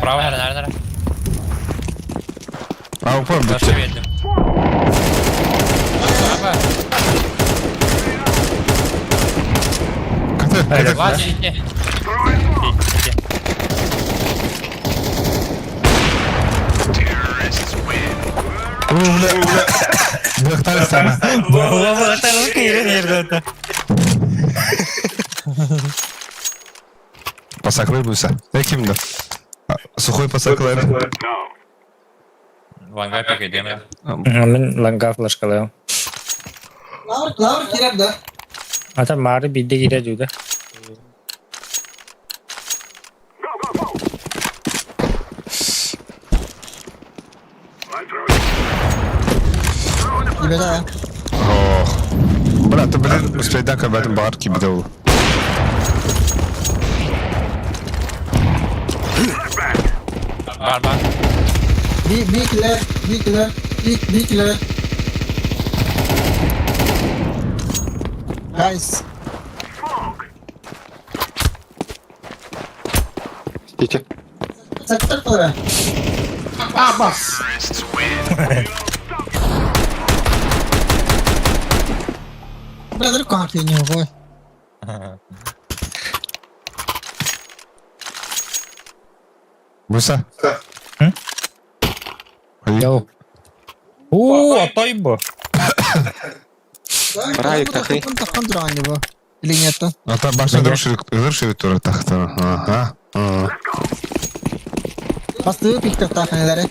Право, наверное, наверное.
А упор
Дальше
бітті.
видно. Право.
Каты, каты.
Ладно, иди. Иди.
О, бля, бля. Бөхтар сана. Пасаклы буса. Я кимді? Сухой пасаклы.
Ланга пик идем.
Мен ланга флешкалаю.
Лавр, лавр кирер да.
Ата мары бидде кире жүдө.
Бета.
Ох. Бля, ты, блин, успейда кабатын бар кибді ол.
Бар, бар.
Би би килер, би килер, би би килер. Guys.
Тихо.
Сектор тура.
А, бас!
Brother कहाँ की नहीं हो
Буса.
М?
Ой.
Йоу. О, атай бу.
Райк тахи.
Или нет?
Ата баша дұршы тура тахта. Ага. Ага.
Басты пиктер таханелere.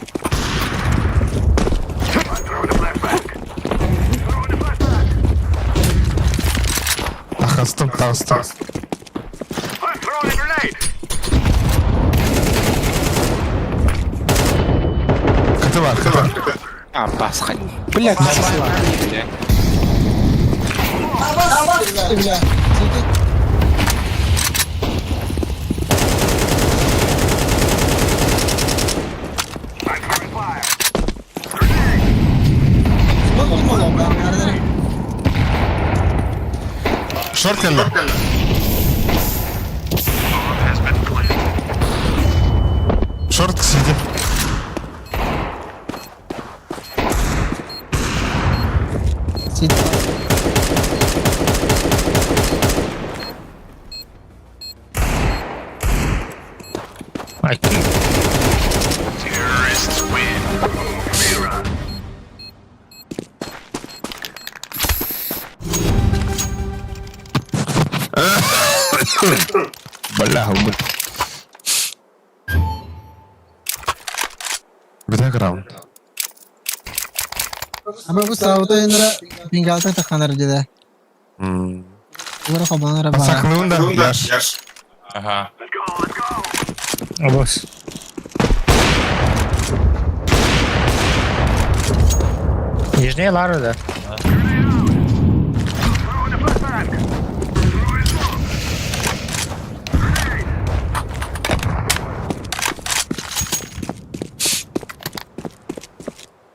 Тахастым, тахастым. Каты бар, каты.
А, бас, хань. Блядь, бля.
Бля.
Шорт келді. Шорт сиди.
Ай,
Бля, убы. Бітек раунд.
Ama bu sağda inra pingalta taxanar dedi. Ular xobanara bara.
Пасаклыын да, яш.
Ага.
Абас. Нижняя Лара, да.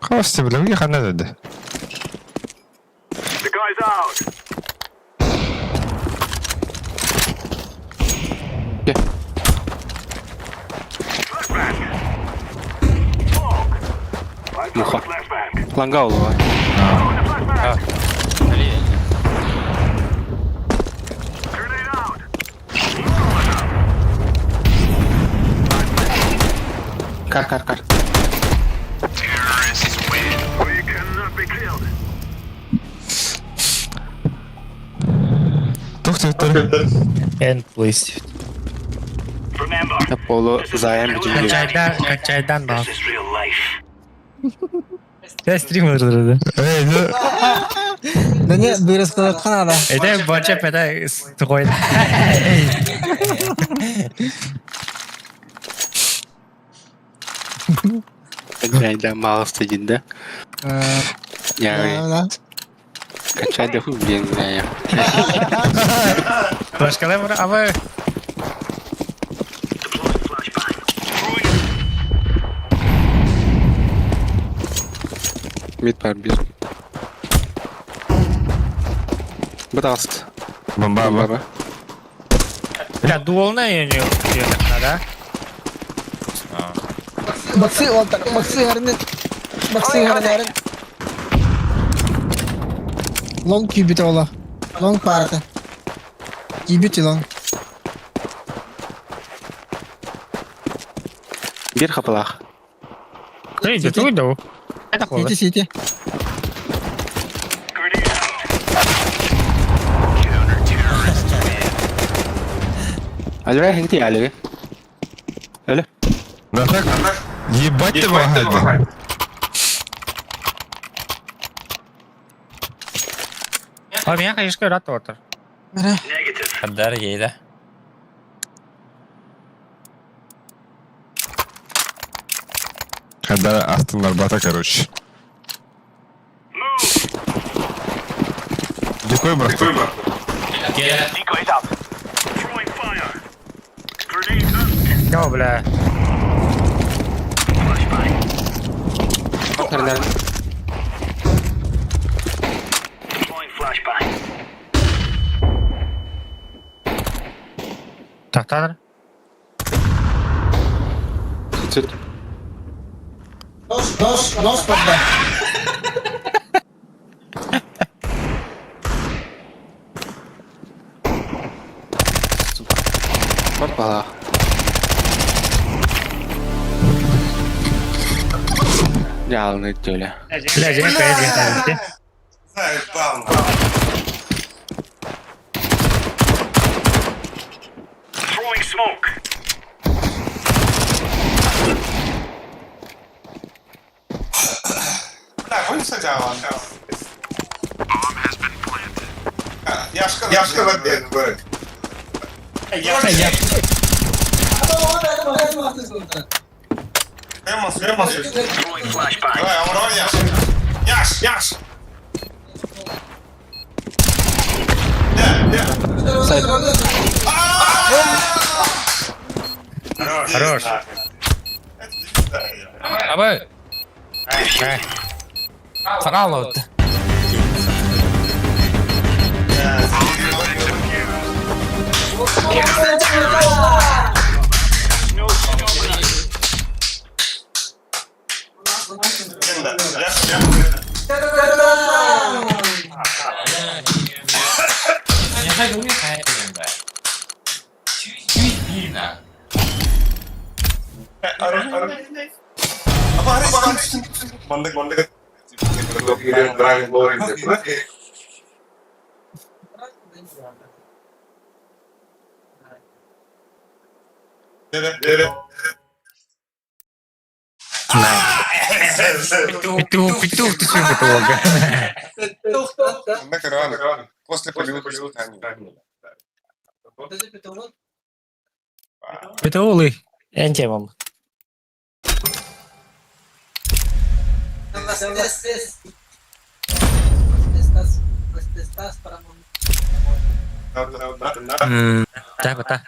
Кости, бля, уехал надо.
Муха. Ланга олуга. Кар, кар, кар.
Тух түһүттэр.
End please.
Полу заем бүтүн.
Качайдан, качайдан бал. Я стрим ырдырды.
Эй, ну.
Да не, бырыскалар канада.
Это боча пета строй.
Качайда мало стыдит, да? Я качайда хуй, блин, бля.
Башкалар бура абы.
Мид бар бир. Бытаст.
Бомба,
Бомба.
Бля, дуолна я не да?
Баксы олтар, баксы харны. Баксы харнарын. Лонг кюбит ола. Лонг парта. Кюбит лонг.
Бир хапалах.
Ты иди, ты уйду. Это
Сити, сити.
Алло, хинти алло. Алло.
Да так, ебать ты багатый.
А меня, конечно, рад отыр.
Хаддар ейді.
Когда Астон Арбата, короче. Дикой брат.
Йо, бля. Тахтар.
Сүт.
Нос, нос, нос подда.
Опа. Жалны төле.
Бля, жеңе кайы
Заебал, нахуй. Бля, будем садяла. Яшка, Яшка, Яшка, Давай, Амрон, Яш. Яш, Яш.
Хорош.
Абы. Сарал өтті.
Петух, петух, ты что петух?
После полевых испытаний.
Петулы.
Эн темам.
Так, так.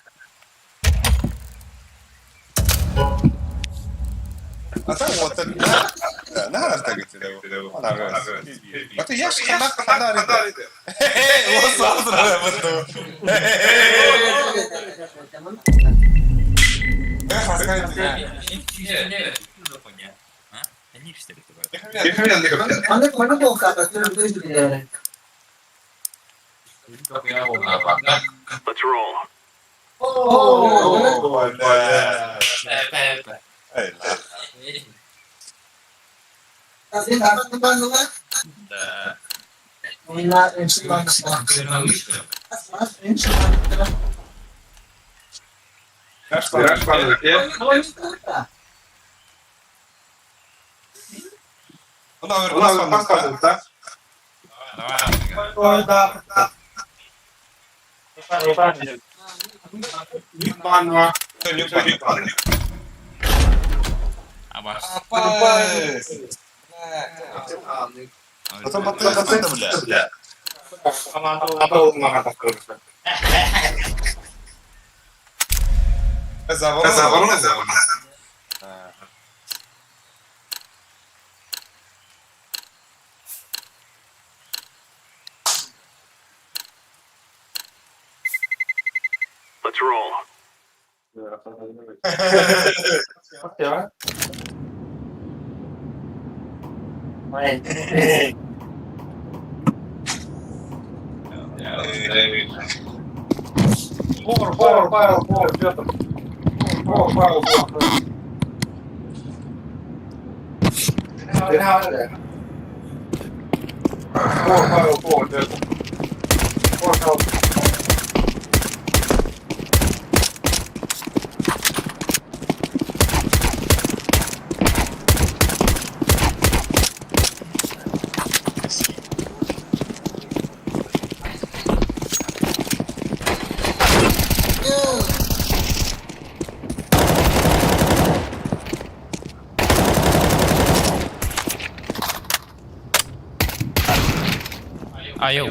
Айыл.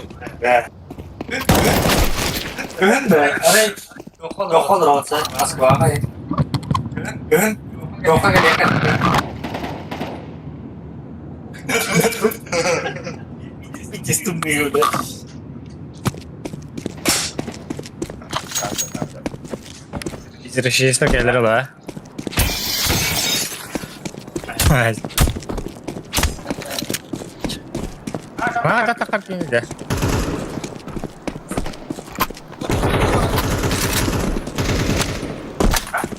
Изращение келер ла. А, да, так, так, да.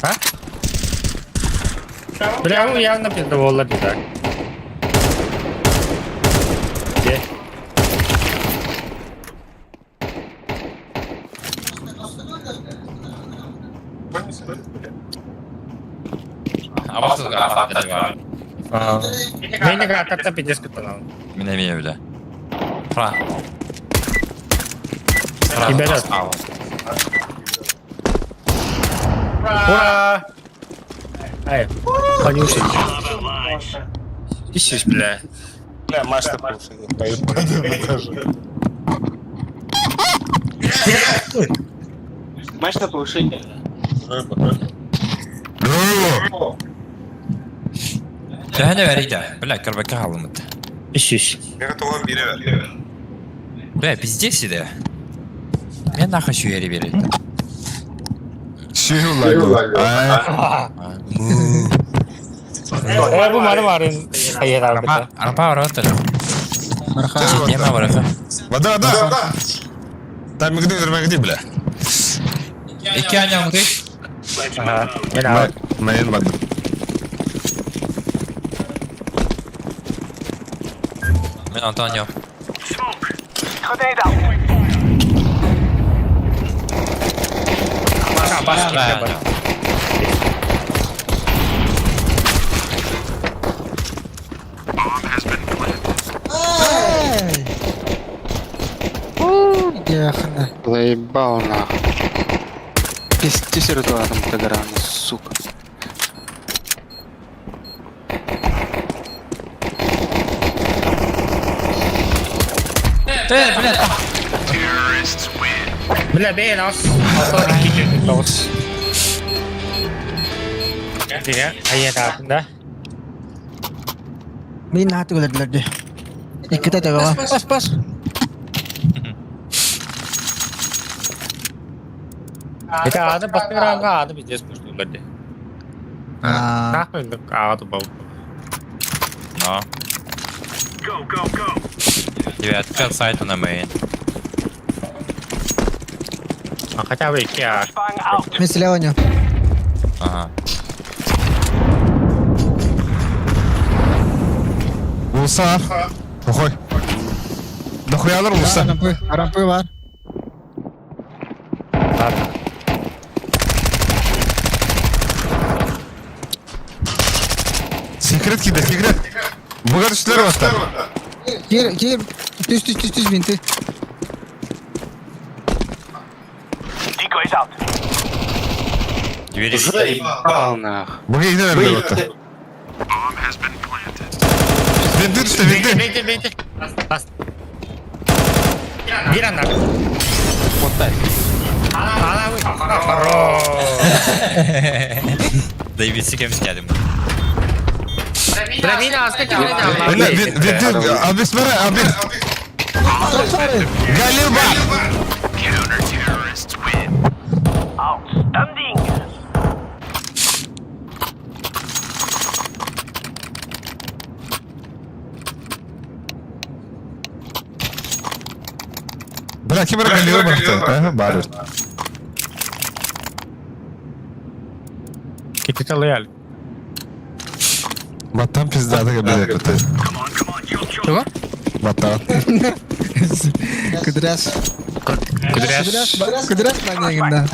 А? Бля, ну явно пиздоволла пизда. Где? Мени гратата пиздец кутанал.
Меня меня бля. Фра.
Ребята. Ура! Ай, понюшать. Ищешь, бля.
Бля, Маша
Матч на повышение.
Төһөнө бәрийдэ? Бля, көрбөккө хаалымыт.
Ищешь.
Бля, пиздец иде. Мен нахуй сүйери берет.
Сүйү
Ой, бу мары марын. Хайыр албыта.
Арпа барат эле. Нема барат.
Вода, вода! Там мигди, мигди, бля.
Ики аня муты.
Ага. Мен ал.
Мен бардым.
Мен Антонио.
Бас кете бар.
Яхана.
Заебал нахуй. Пиздец там Таграна, сука.
Э, бля,
Бля, бей нас. Алтан кичи тоғыз. Диге, айя да.
Мин нахаты өлөрдүлөр. Икките төбөҕө. Бас бас.
Это ады бастыгыранга ады пиздец пуштулар де.
Аа.
Нахуй ады бау.
Но. Девятка от сайта на мейн.
А хотя бы икки А.
Мен слева не.
Ага.
Улса. Охой. Дохуялар улса.
Рампы, рампы бар.
Секрет киде, секрет. Буга түштүлөр баттар.
Кир, кир. Түс, түс, түс, түс, винты.
Двери.
Заебал нах.
Буга иде бер баттар. Винты түштү, винты.
Бейте, бейте. Бас. Бир анда.
Вот так.
Ана вы. Хорош.
Да и ведь кем скядем.
Бля, мина, аска
Эне, винты, абис бер, абис. Галилба. Бля, ким Галилба барты? Ага, бар.
Китите лояль.
Баттан пиздаты билет бите.
Чего?
Баттан.
Кудряш.
Кудряш.
Кудряш, кудряш манегин, да.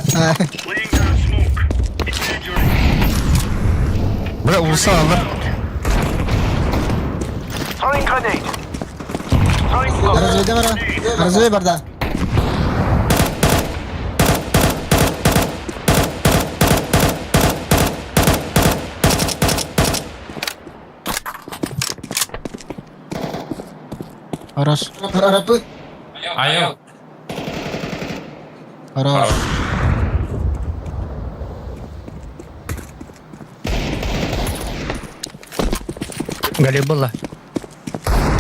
Бля, улса алыр.
Разведе бара. Развей барда. Хорош. Рапы.
Айо.
Хорош.
Галибулла.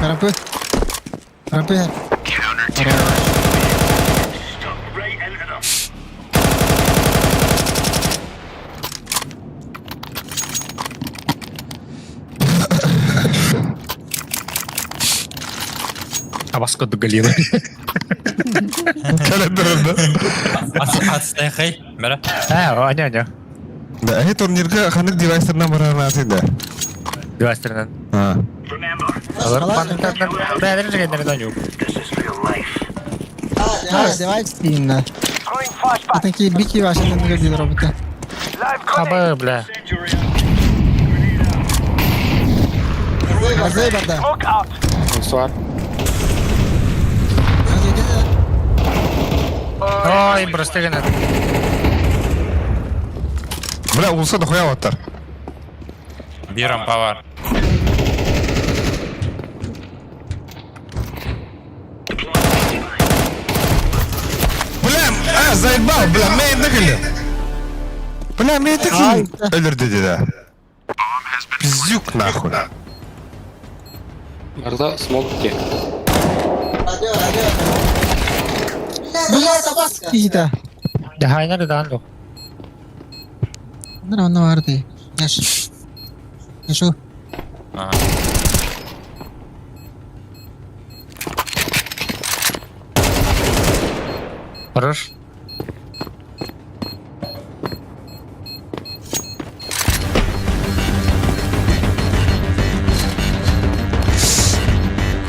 Рапы. Рапы. Хорош.
А вас код Галина.
Календерinde.
Отстехай. Мера.
А, аня, аня.
Да, э турнирга ханык девайстерна барана да.
Два сторона.
А.
Алар панкардан. Бәдер дигәннәр дә юк.
А, давай именно. А такие бики ваши на магазин робота.
Хабы, бля.
Развей барда.
Бонсуар.
Разведе.
Ой, просто генә.
Бля, улса дохуя баттар.
Бирам повар.
Бля, а, заебал, бля, мен дигили. Бля, мен таким. Өлөр деди да. Пиздюк нахуй.
Барда смок где?
Бля, табас киһитэ.
Дәһайнар дан до.
Нара онно бар дии. Яш. Яшу.
Ага.
Хорош.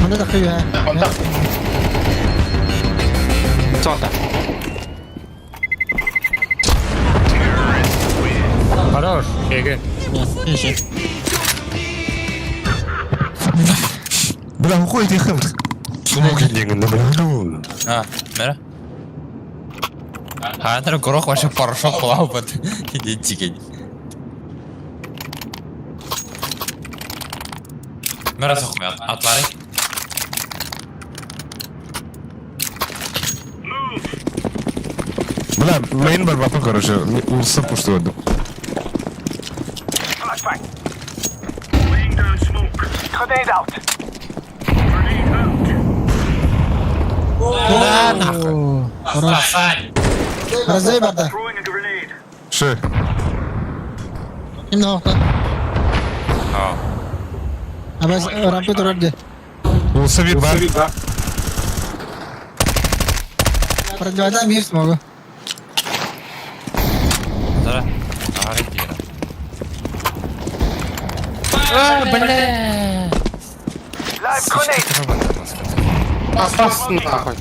Онно да кыйа.
Цота.
Хорош. Эге.
Яш.
Бля, уходит их. Смоки деньги, бля.
А, мера. А, горох вообще порошок плавает. Иди тикень. Мера сохмят. Атлары.
Бля, мейн бар бапын, короче, улса пушты өдүм.
Да, нахуй.
О, Хорош.
Сань.
Развей барда.
Шы.
Именно окта.
О.
Абас рампы турар де.
Улса bir бар.
Продлевать мир смогу.
Да. Ары дера. А, бля.
Бас нахуй.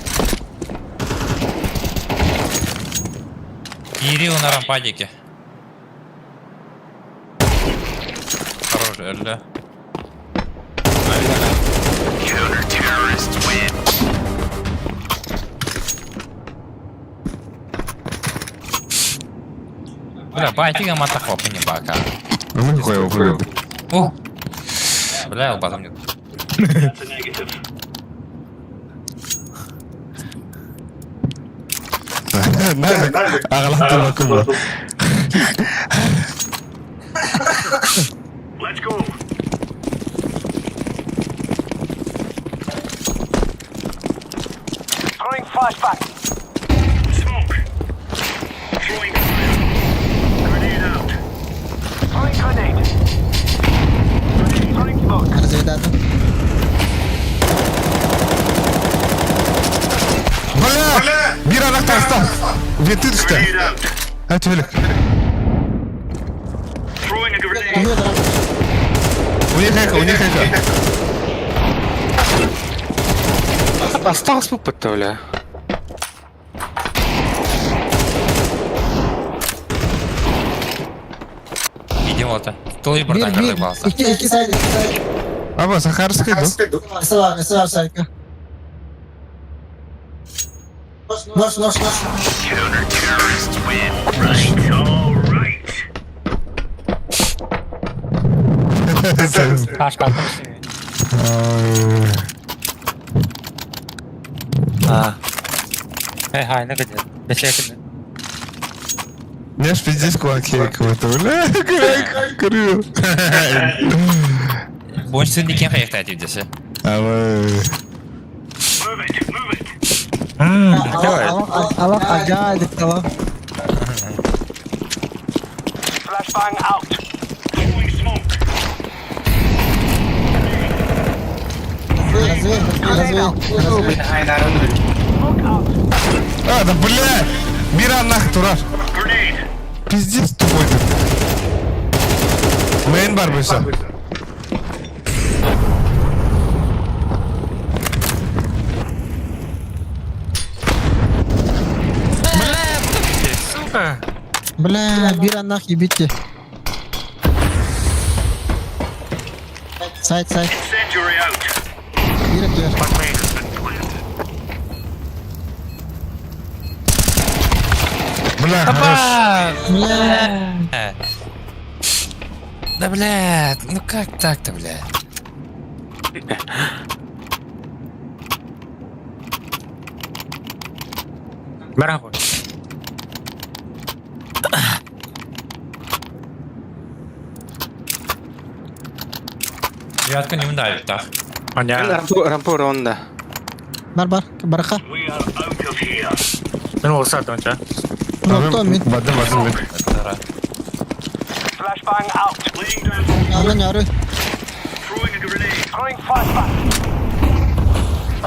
Кирилл на рампадике. Хорош, Элля. Бля, байтига матахоп, не бака.
Ну, хуй его прыгает.
О! Бля, албазом нет.
Аҕалан турбаккын бу.
Разведатор.
Бля! Бир анахтаста! Веты түсті. Әт өлік. У них эхо, у них эхо.
Осталось бы бля.
Идем вот. Той
Бир,
братан,
бир.
рыбался.
Икки, икки сайт, икки сайт.
Аба, Сахарский, да?
Сава, сава, сайка. Нож, нож, нож.
Таш kaldım.
А.
Hey hay ne kadar. Beşerdim.
Не ж пиздец кулаки какой-то, бля, крю.
Больше не кем хотел здесь.
Аба.
Аллах, Аллах, ага, аллах. Разве, разве, разве.
А, да бля! Мира нах турар. Пиздец тупой ты. Мейн бар бұйса.
Сука!
Бля, бир нах ебите. Сайт, сайт. Бир өтөр.
Бля, хорош.
Бля.
Да бля, ну как так-то, бля?
Merhaba.
Девятка не ударит, так.
Аня.
Рампу, рампу ронда.
Бар, бар, бараха.
Ben olsa dönce.
Нокто, мид.
Бадым, бадым.
Аны няры.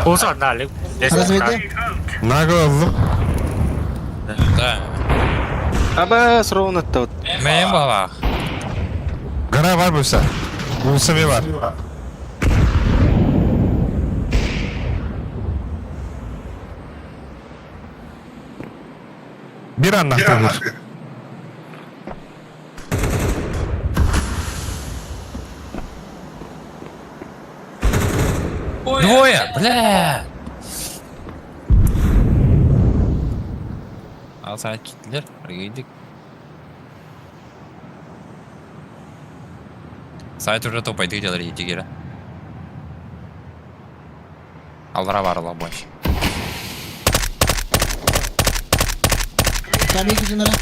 Olsa nalik.
Разведи.
Нагло.
Да.
Аба, с ровно-то вот.
Мейн была.
Гора бар бұйса. Улса бар. Бир аннах турар.
Двое, бля! Алса китлер, прыгайдик. Сайт уже топает, где тигера. Алра барла больше.
Камик күтүнөрө.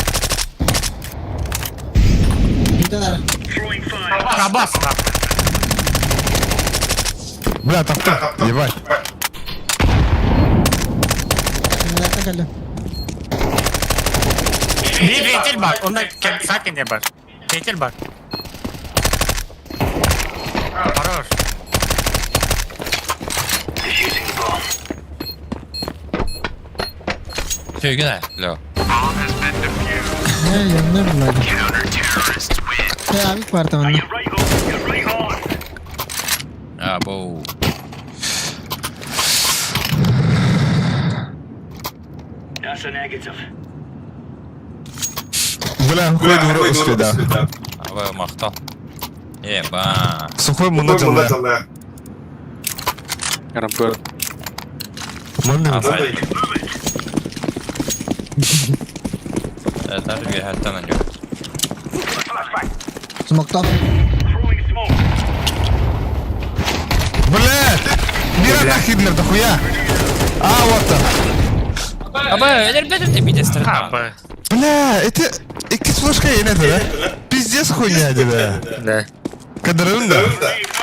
Күтүнөрө.
Kabas.
Бля, таптым. Ебать.
Кимнерден келди?
Bir ventil var. Onda sakin de var. Ventil var. Хорош.
Төгүнэ, Лео.
Э, yanına bulады. Э, авик бар там.
А, боу.
Бля, хуй дура успеда.
Абы махтал. Еба.
Сухой муна дала.
Рампер.
Муна.
Даже bir hattan alıyor.
Смоктап.
Бля! Мира нахидлер, дохуя! А, вот там.
Абы, элер бедер de bir
Абы.
Бля, это... Икки флешка это, да? Пиздец хуйня, да?
Да.
Кадрын, да?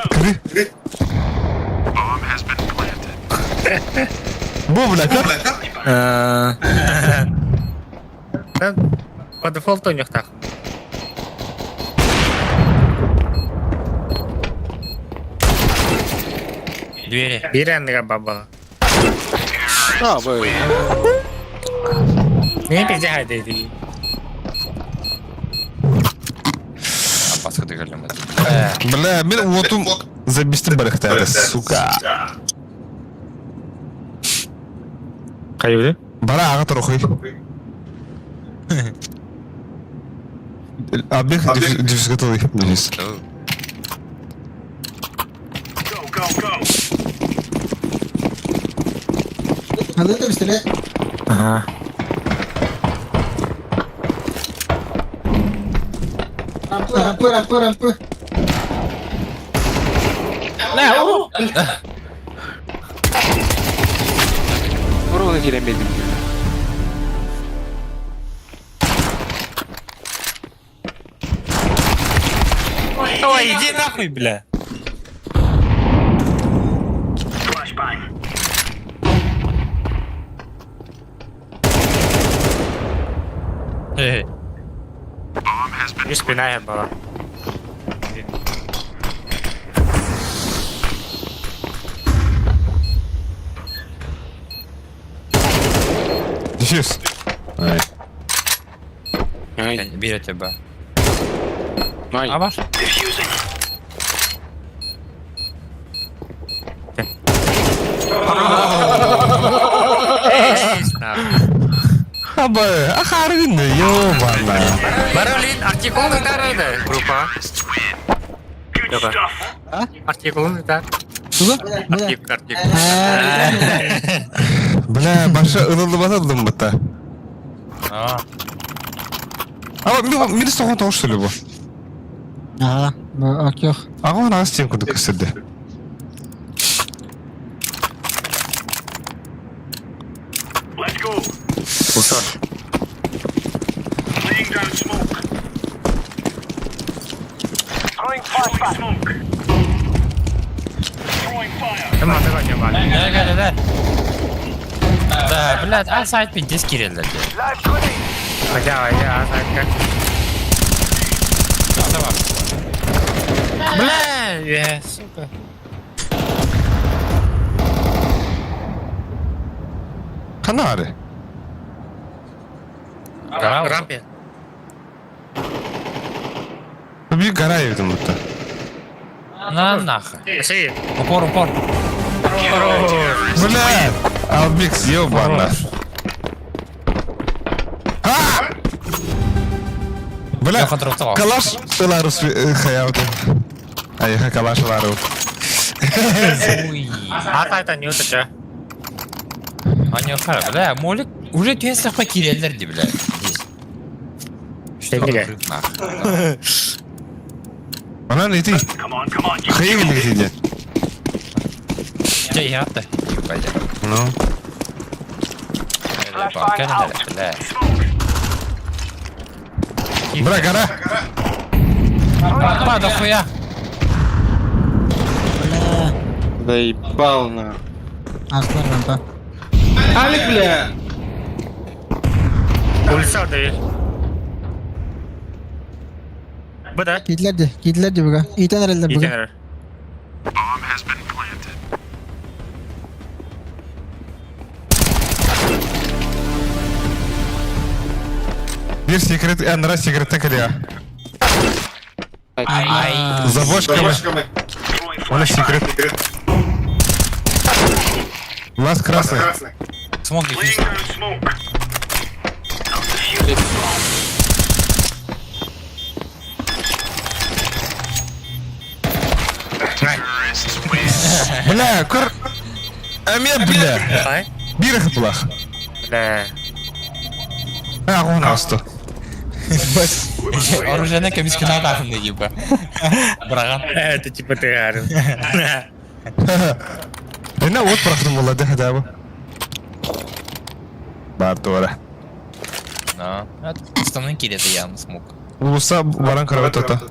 Кри. Бу, бля, как?
По дефолту у них так.
Двери.
Бир баба.
А, б.
Не пизде хайды.
Апасқа дегелем.
Бля, мен отум забистим барахта, сука.
Кайбы?
Бара аға тұр хуй. Абех дефис готовый. Дефис.
Надо это быстрее.
Ага.
Рампы, рампы, рампы, рампы.
Ровно келемедим.
Ой, иди нахуй, бля.
Эй.
И спина была.
Дефис. Ай.
Ай.
Bir тебя.
Ай.
А ваш?
Абы, ахарвин, ёбана.
Баролин, артикулны дарады, группа. Артикулны да.
Туга? Бля.
Артик, артикул.
Бля, баша ылылы батадым бата.
А.
А, мен соған тоғыз что ли бу?
Ага, акёх.
Ага, он ағыз тем күндік көсірді.
Кім аты ғой, не бар?
Да, да, да. Да, блядь, а сайт пиздец кирилл.
Хотя, я, а, как?
Бля, э, сука.
Канары.
Гора.
Рампе.
Bir гора евдім бұтта.
На нахуй.
Си.
Упор, упор.
Бля, Албикс, ёбана. А! Бля,
Йохан Трофтова.
калаш Беларус хаяуды. Ай, калаш Беларус.
Ой.
Ата это не утача.
Они хара, бля, молик уже тесах покиреллер, бля. Здесь. Что
Бля.
нахуй.
Она не ты. Хайвин не
Че я-то? Ебать.
Ну.
Бля.
Бля, гора.
Па, дохуя.
Бля.
Заебал на.
Аслар рампа.
Алик, бля.
Улица değil. Bu da.
Кидлерди, кидлерди буга. Итен эрелдер буга.
İyi
Bir секрет, анара секреттен кэлиэ. За бочками. Он секрет. Лаз красный.
Смог дефьюз.
Бля, көр... Әме, бля. Бир хыплах.
Бля.
А, он асты.
Оружие комиссионат ахын типа. Браган.
Это типа ты говорил.
Эне от бырахтым була дэ хадабы. Бар туара.
Да. Основной килл это я смог.
Улуса баран карабат ота.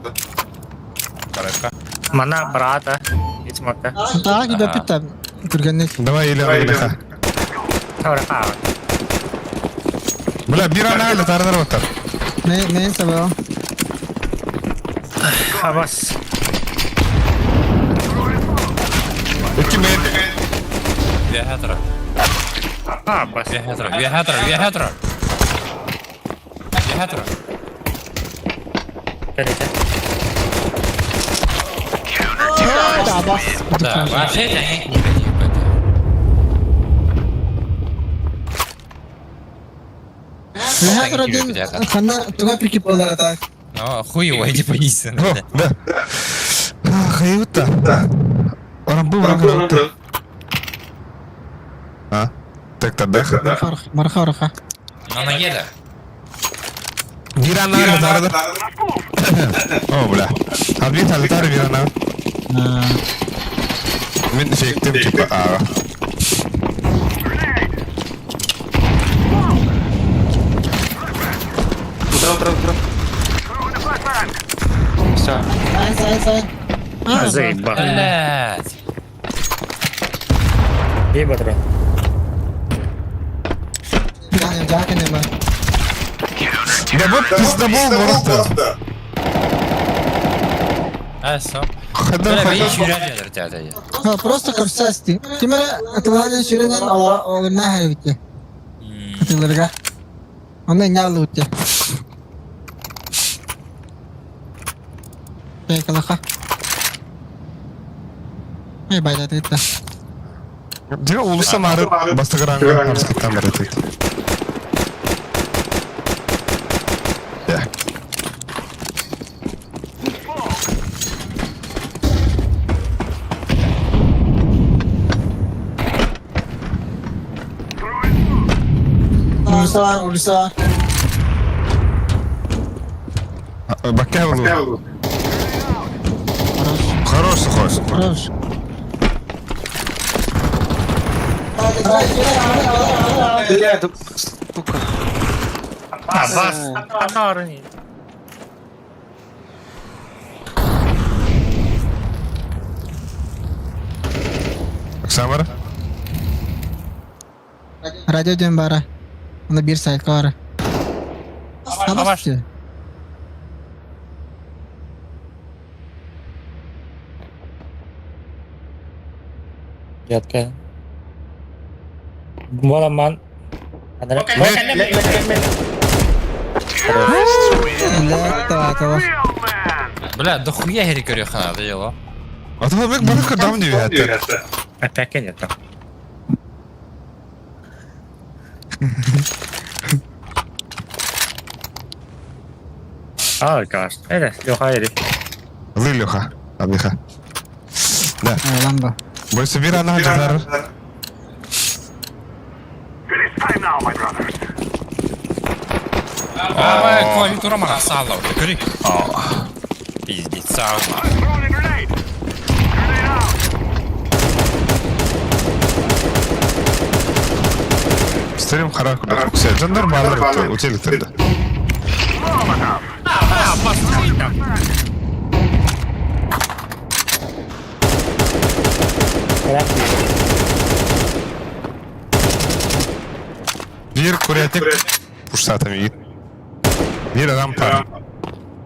Барака.
Мана брата. Итмакта.
Так, да питам. Түргенник.
Давай или ана
Тавра.
Бля, бир ана әлі тардар оттар.
Мен мен сабаа.
Абас.
Эки мен.
Виагатра.
Абас.
Виагатра. Виагатра. Виагатра. Виагатра.
Да, бас.
Да, вообще это не типа.
Виагатра один ханна туга пики болар так.
Ну, хуй его, иди поясни.
О, да. Хайута. Орамбу баран карабат. А? Так тогда.
Марха марха.
Но на еле.
Бир ана әлі тардар. О, бля. Абит әлі тар бир ана. Мен фейктим типа а.
Утро, утро, утро. Все.
Ай, сай, сай.
Заебал.
Блять.
Бей патрон.
Жакынема.
Да вот пиздобол просто.
А, все.
Хада
Бля,
хада.
бей сюря дядя.
Просто кырсасты. Кимere атыларын сүренен ала оларна харбитте. Атыларга. Онда нялы утте. Бекалаха. Эй, байда тетта.
Дига улуса мары бастыгыранга арскаттан бары тет. Я.
Улуса, улуса.
Бакка булу. Хорош, хорош.
Хорош.
Бля, да, сука.
Абас. Анарни.
Самара.
Радио ден бара. Онда бир сайтка бара.
Абаш.
Ятка. Боламан. Анара.
Бля, това, това.
Бля, да хуя я говорю, хана, да дело.
А то бек барыка дам не вят.
Опять нет. А, гаш. Это, Леха, или.
Лилюха. Абиха. Да.
Ламба.
Больше бир ана жатар.
А, клавиатура мана сала, ты говори. Пиздеца.
Стрим харак. Все, это нормально, утелик тогда. Bir курятник пушсатам и Bir адам пар.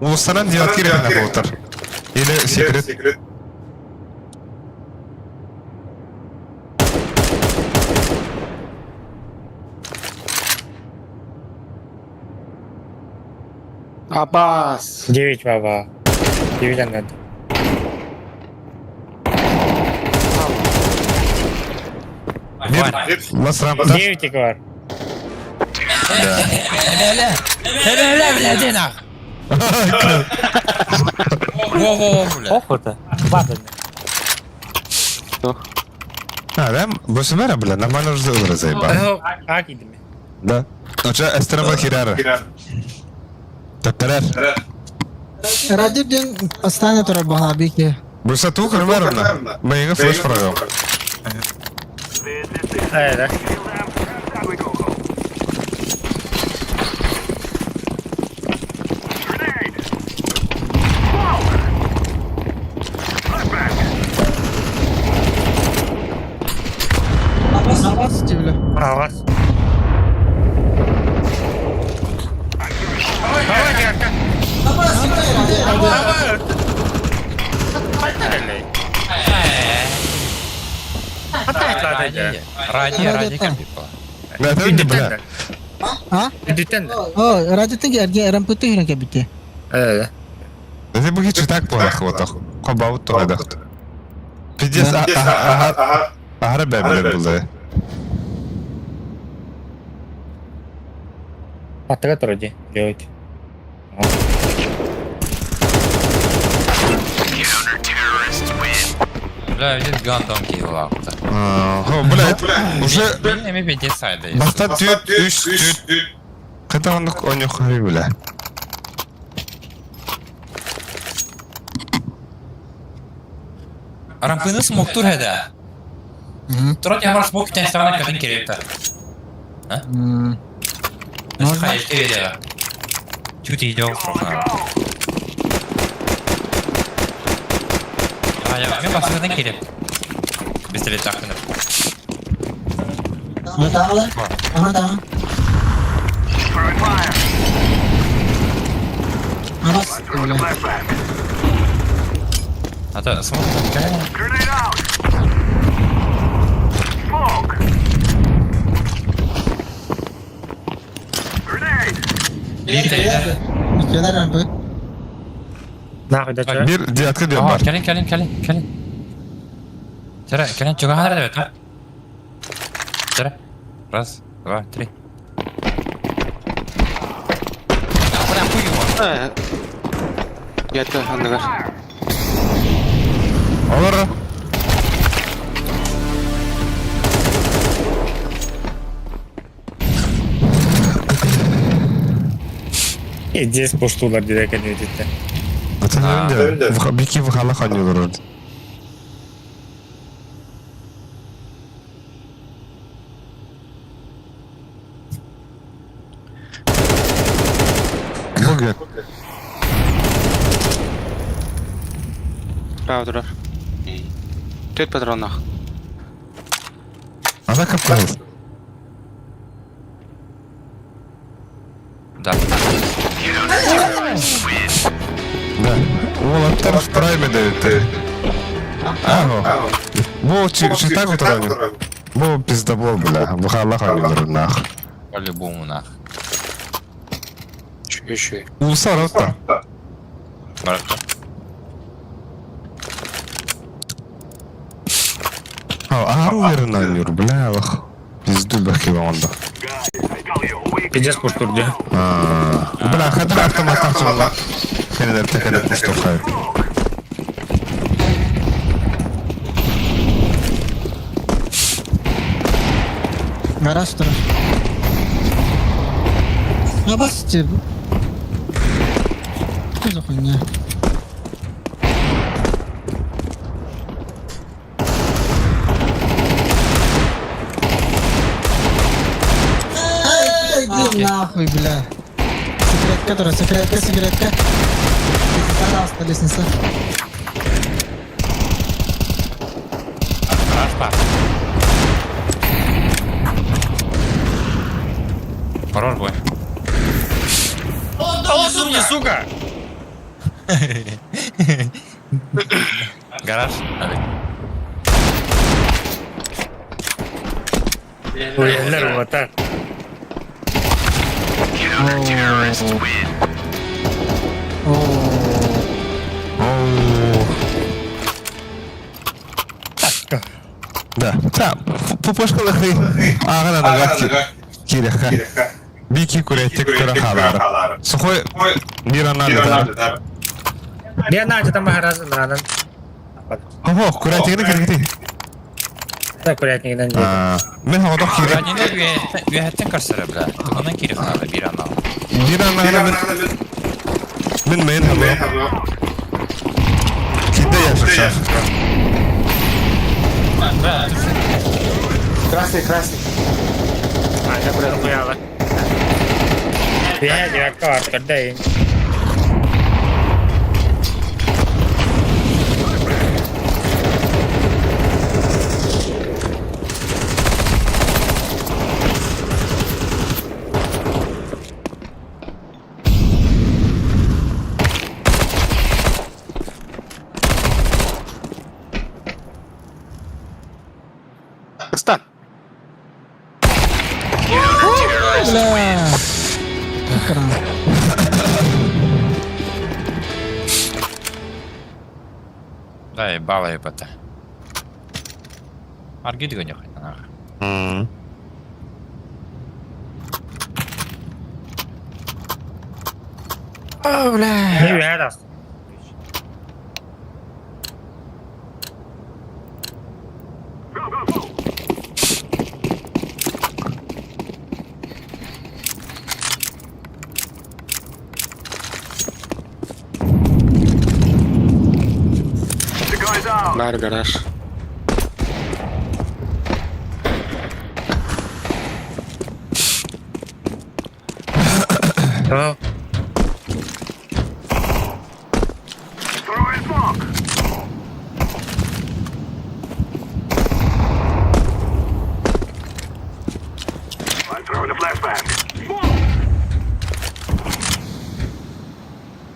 Улустаран диалкир на болтар. Или секрет.
Абас.
9 баба. 9 аннан.
Bir лас рампта.
9 бар.
Бля, бля, бля, нах. Во-во-во, бля.
Охота. Ладно.
А, да? Бу бера, бля, нормально уже заебал.
заебал. А, кидими.
Да. Оча эстерма хирара. Татарар.
Радио ден постоянно турар баха бики.
Буса ту кармарна. Майга флеш программ.
Да.
Абас бля.
Алас.
Ради, ради капипа.
Да, это бля.
А?
Үдүтен.
О, радио тенге эрге рампыты хүрен кебите.
Да.
Это бы читак плохо вот так. Кобаут то да. Пиздец, ага, ага, бля, бля, бля.
Атыга туруди. Делать.
Бля, видит гандон килла.
О, блядь, уже
Мен беде сайды.
бахта түт, үш, түт. Ката он он бля.
Рампыны смог тур хәдә. Турат ямар смог тән сагына кадын керек та.
Можно?
Хайыр Чуть идем просто. А, я мен басыдан керек. Пистолет тақынып.
Ага, да. Абас бля.
А то смог
Икелер рампы.
Нахуй да чё?
Бир диатка диyor бар.
Кэлин, кэлин, кэлин, кэлин. Чара, кэлин, чуга хара да Чара. Раз, два, три. Бля, хуй его.
Ятка андыгар.
Олар.
Здесь поштулар директ не видите.
Это не Бики в халах они вроде. Бугет.
Право турар. Төт патронах.
Ана капкан.
Да.
Да. Ол в прайме дают. Ага. Бу читак вот Бу пиздобол, бля. В халах они вроде нах.
По-любому нах.
Чү-чү.
Улса ротта.
Баракта.
А, ару вернанюр, бля, ох. Пизду бахи онда.
Пиздец поштур где?
Бля, хада автомат тахчылар. Хенер техенер пуштухай.
Гараж турар. Абас тебе. Что за хуйня? Иди нахуй, бля. Секретка, которая, секретка, секретка. Пожалуйста, лестница.
Рашпа. Хорош бой.
Мне, сука!
Гараж.
Ой, вот так.
Да. Та, пупошкалахы ааҕан аныга киирэххэ. Бики курятик көрө хаалаары. Сухой бир анаалытар.
Биир наадьатан баһарас ылаанан.
Ого, курятигini киргити.
Да, курятнигынан диэн.
Мен хоҕотох киирэ.
Курятигini үөһэттэн көрсөрө бля. Тугунан киирэх наада биир анал.
Биир анаана мен мен мен хабы. Кидде яшыша.
Красный, красный.
Аня курятник. Биһэ девятка бар көрдөйүн.
Стан.
Бля. Экран.
Да, ебало ебата. Аргид го нехай нахуй.
Бля. Үһэ тас.
Бар гараж.
О.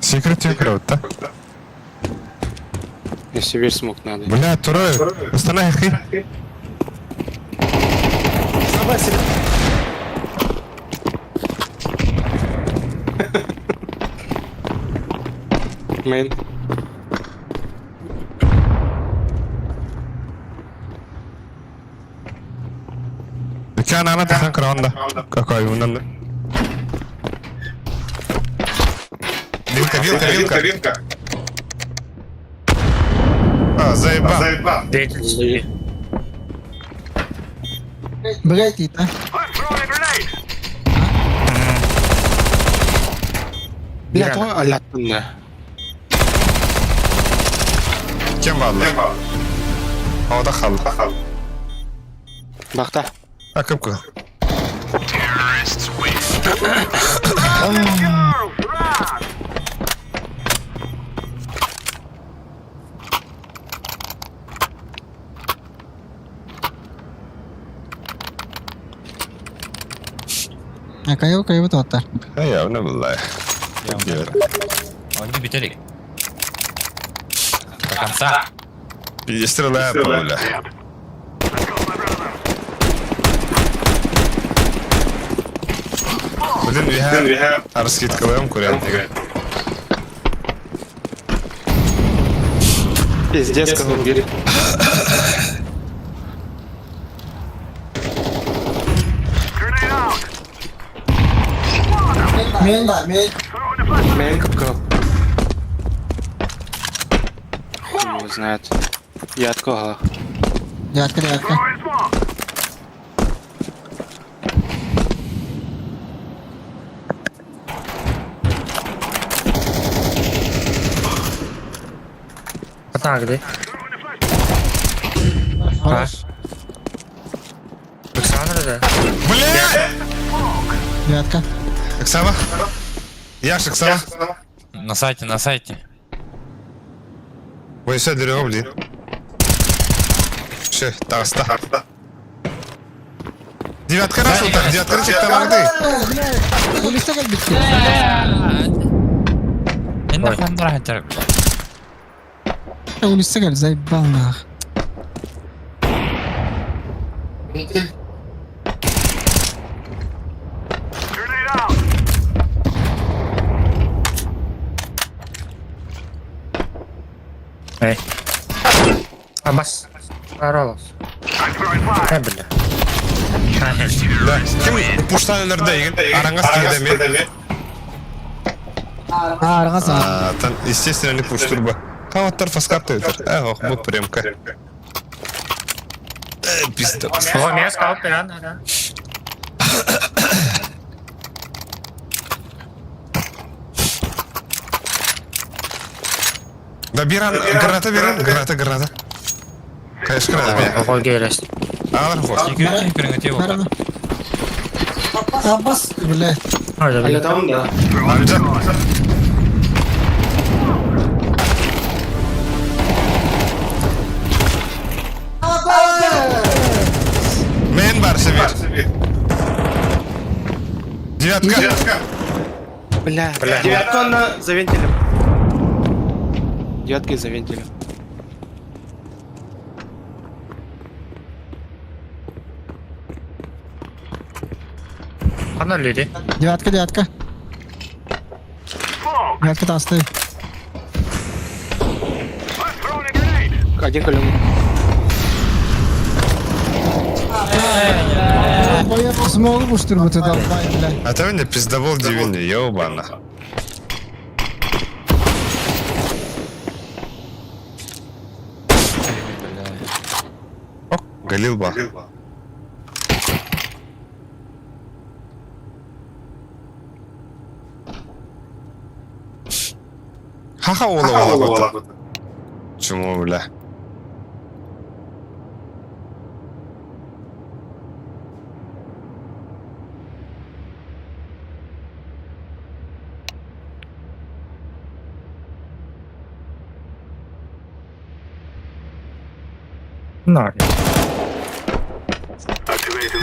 Секрет көрөт да.
Если весь смог надо.
Бля, туры. Устана хи.
Мейн.
Dükkan ana tahan kırağında. Какой унан. Вилка, вилка, вилка.
Вилка.
А, заебал.
Заебал.
Деятель.
Блять, да?
Бля, то аляттын да.
Кем балды? О, да хал.
Бақта.
А, кымкы.
А кайы кайы тоттар.
А я, не было.
Он не бителик. До конца.
Пиздец, бля. Блин, я арскидкалаем курятника.
Пиздец, как убили.
Мен бар, мен.
Мейн капкал. Хуй его знает. Я от кого?
Девятка, девятка.
Так, да?
Хорош.
Александр, да?
Бля!
Девятка.
Оксана? Я ж Оксана.
На сайте, на сайте.
Ой, все, дерево, блин. Все, таста. Девятка раз вот так, девятка раз там ты.
Улица как битки.
Энэ хандраа хажаар.
Улица как заебал нах.
Эй. Абас. Аролос. Бля.
Да. Ким пуштан өлөрдө игин? Араңас киһи ми?
Араңас
А, там, естественно, не пуш турба. Каваттар фаскап тыйтыр. Э, ох, бу премка. Э, пизда.
О, меня скаут пиран, да.
Да биран, граната биран, граната, граната. Конечно, граната.
Ого, герес.
Алар хос.
Аббас, бля.
Аля там, да.
Альджа. Мен бар себе. Девятка.
Бля. Девятка на за вентилем. Девятка за вентилем.
Ана люди.
Девятка, девятка. Девятка тасты.
Один колен.
Смогу буштур бу долбай, бля.
А там не пиздобол дивини, ёбана. О, Галил ба. Ха-ха, ола ола ола. Чему, бля?
На.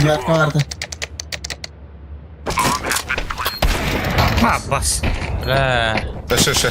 Девятка варта.
А, бас.
Бля.
Да шо, шо.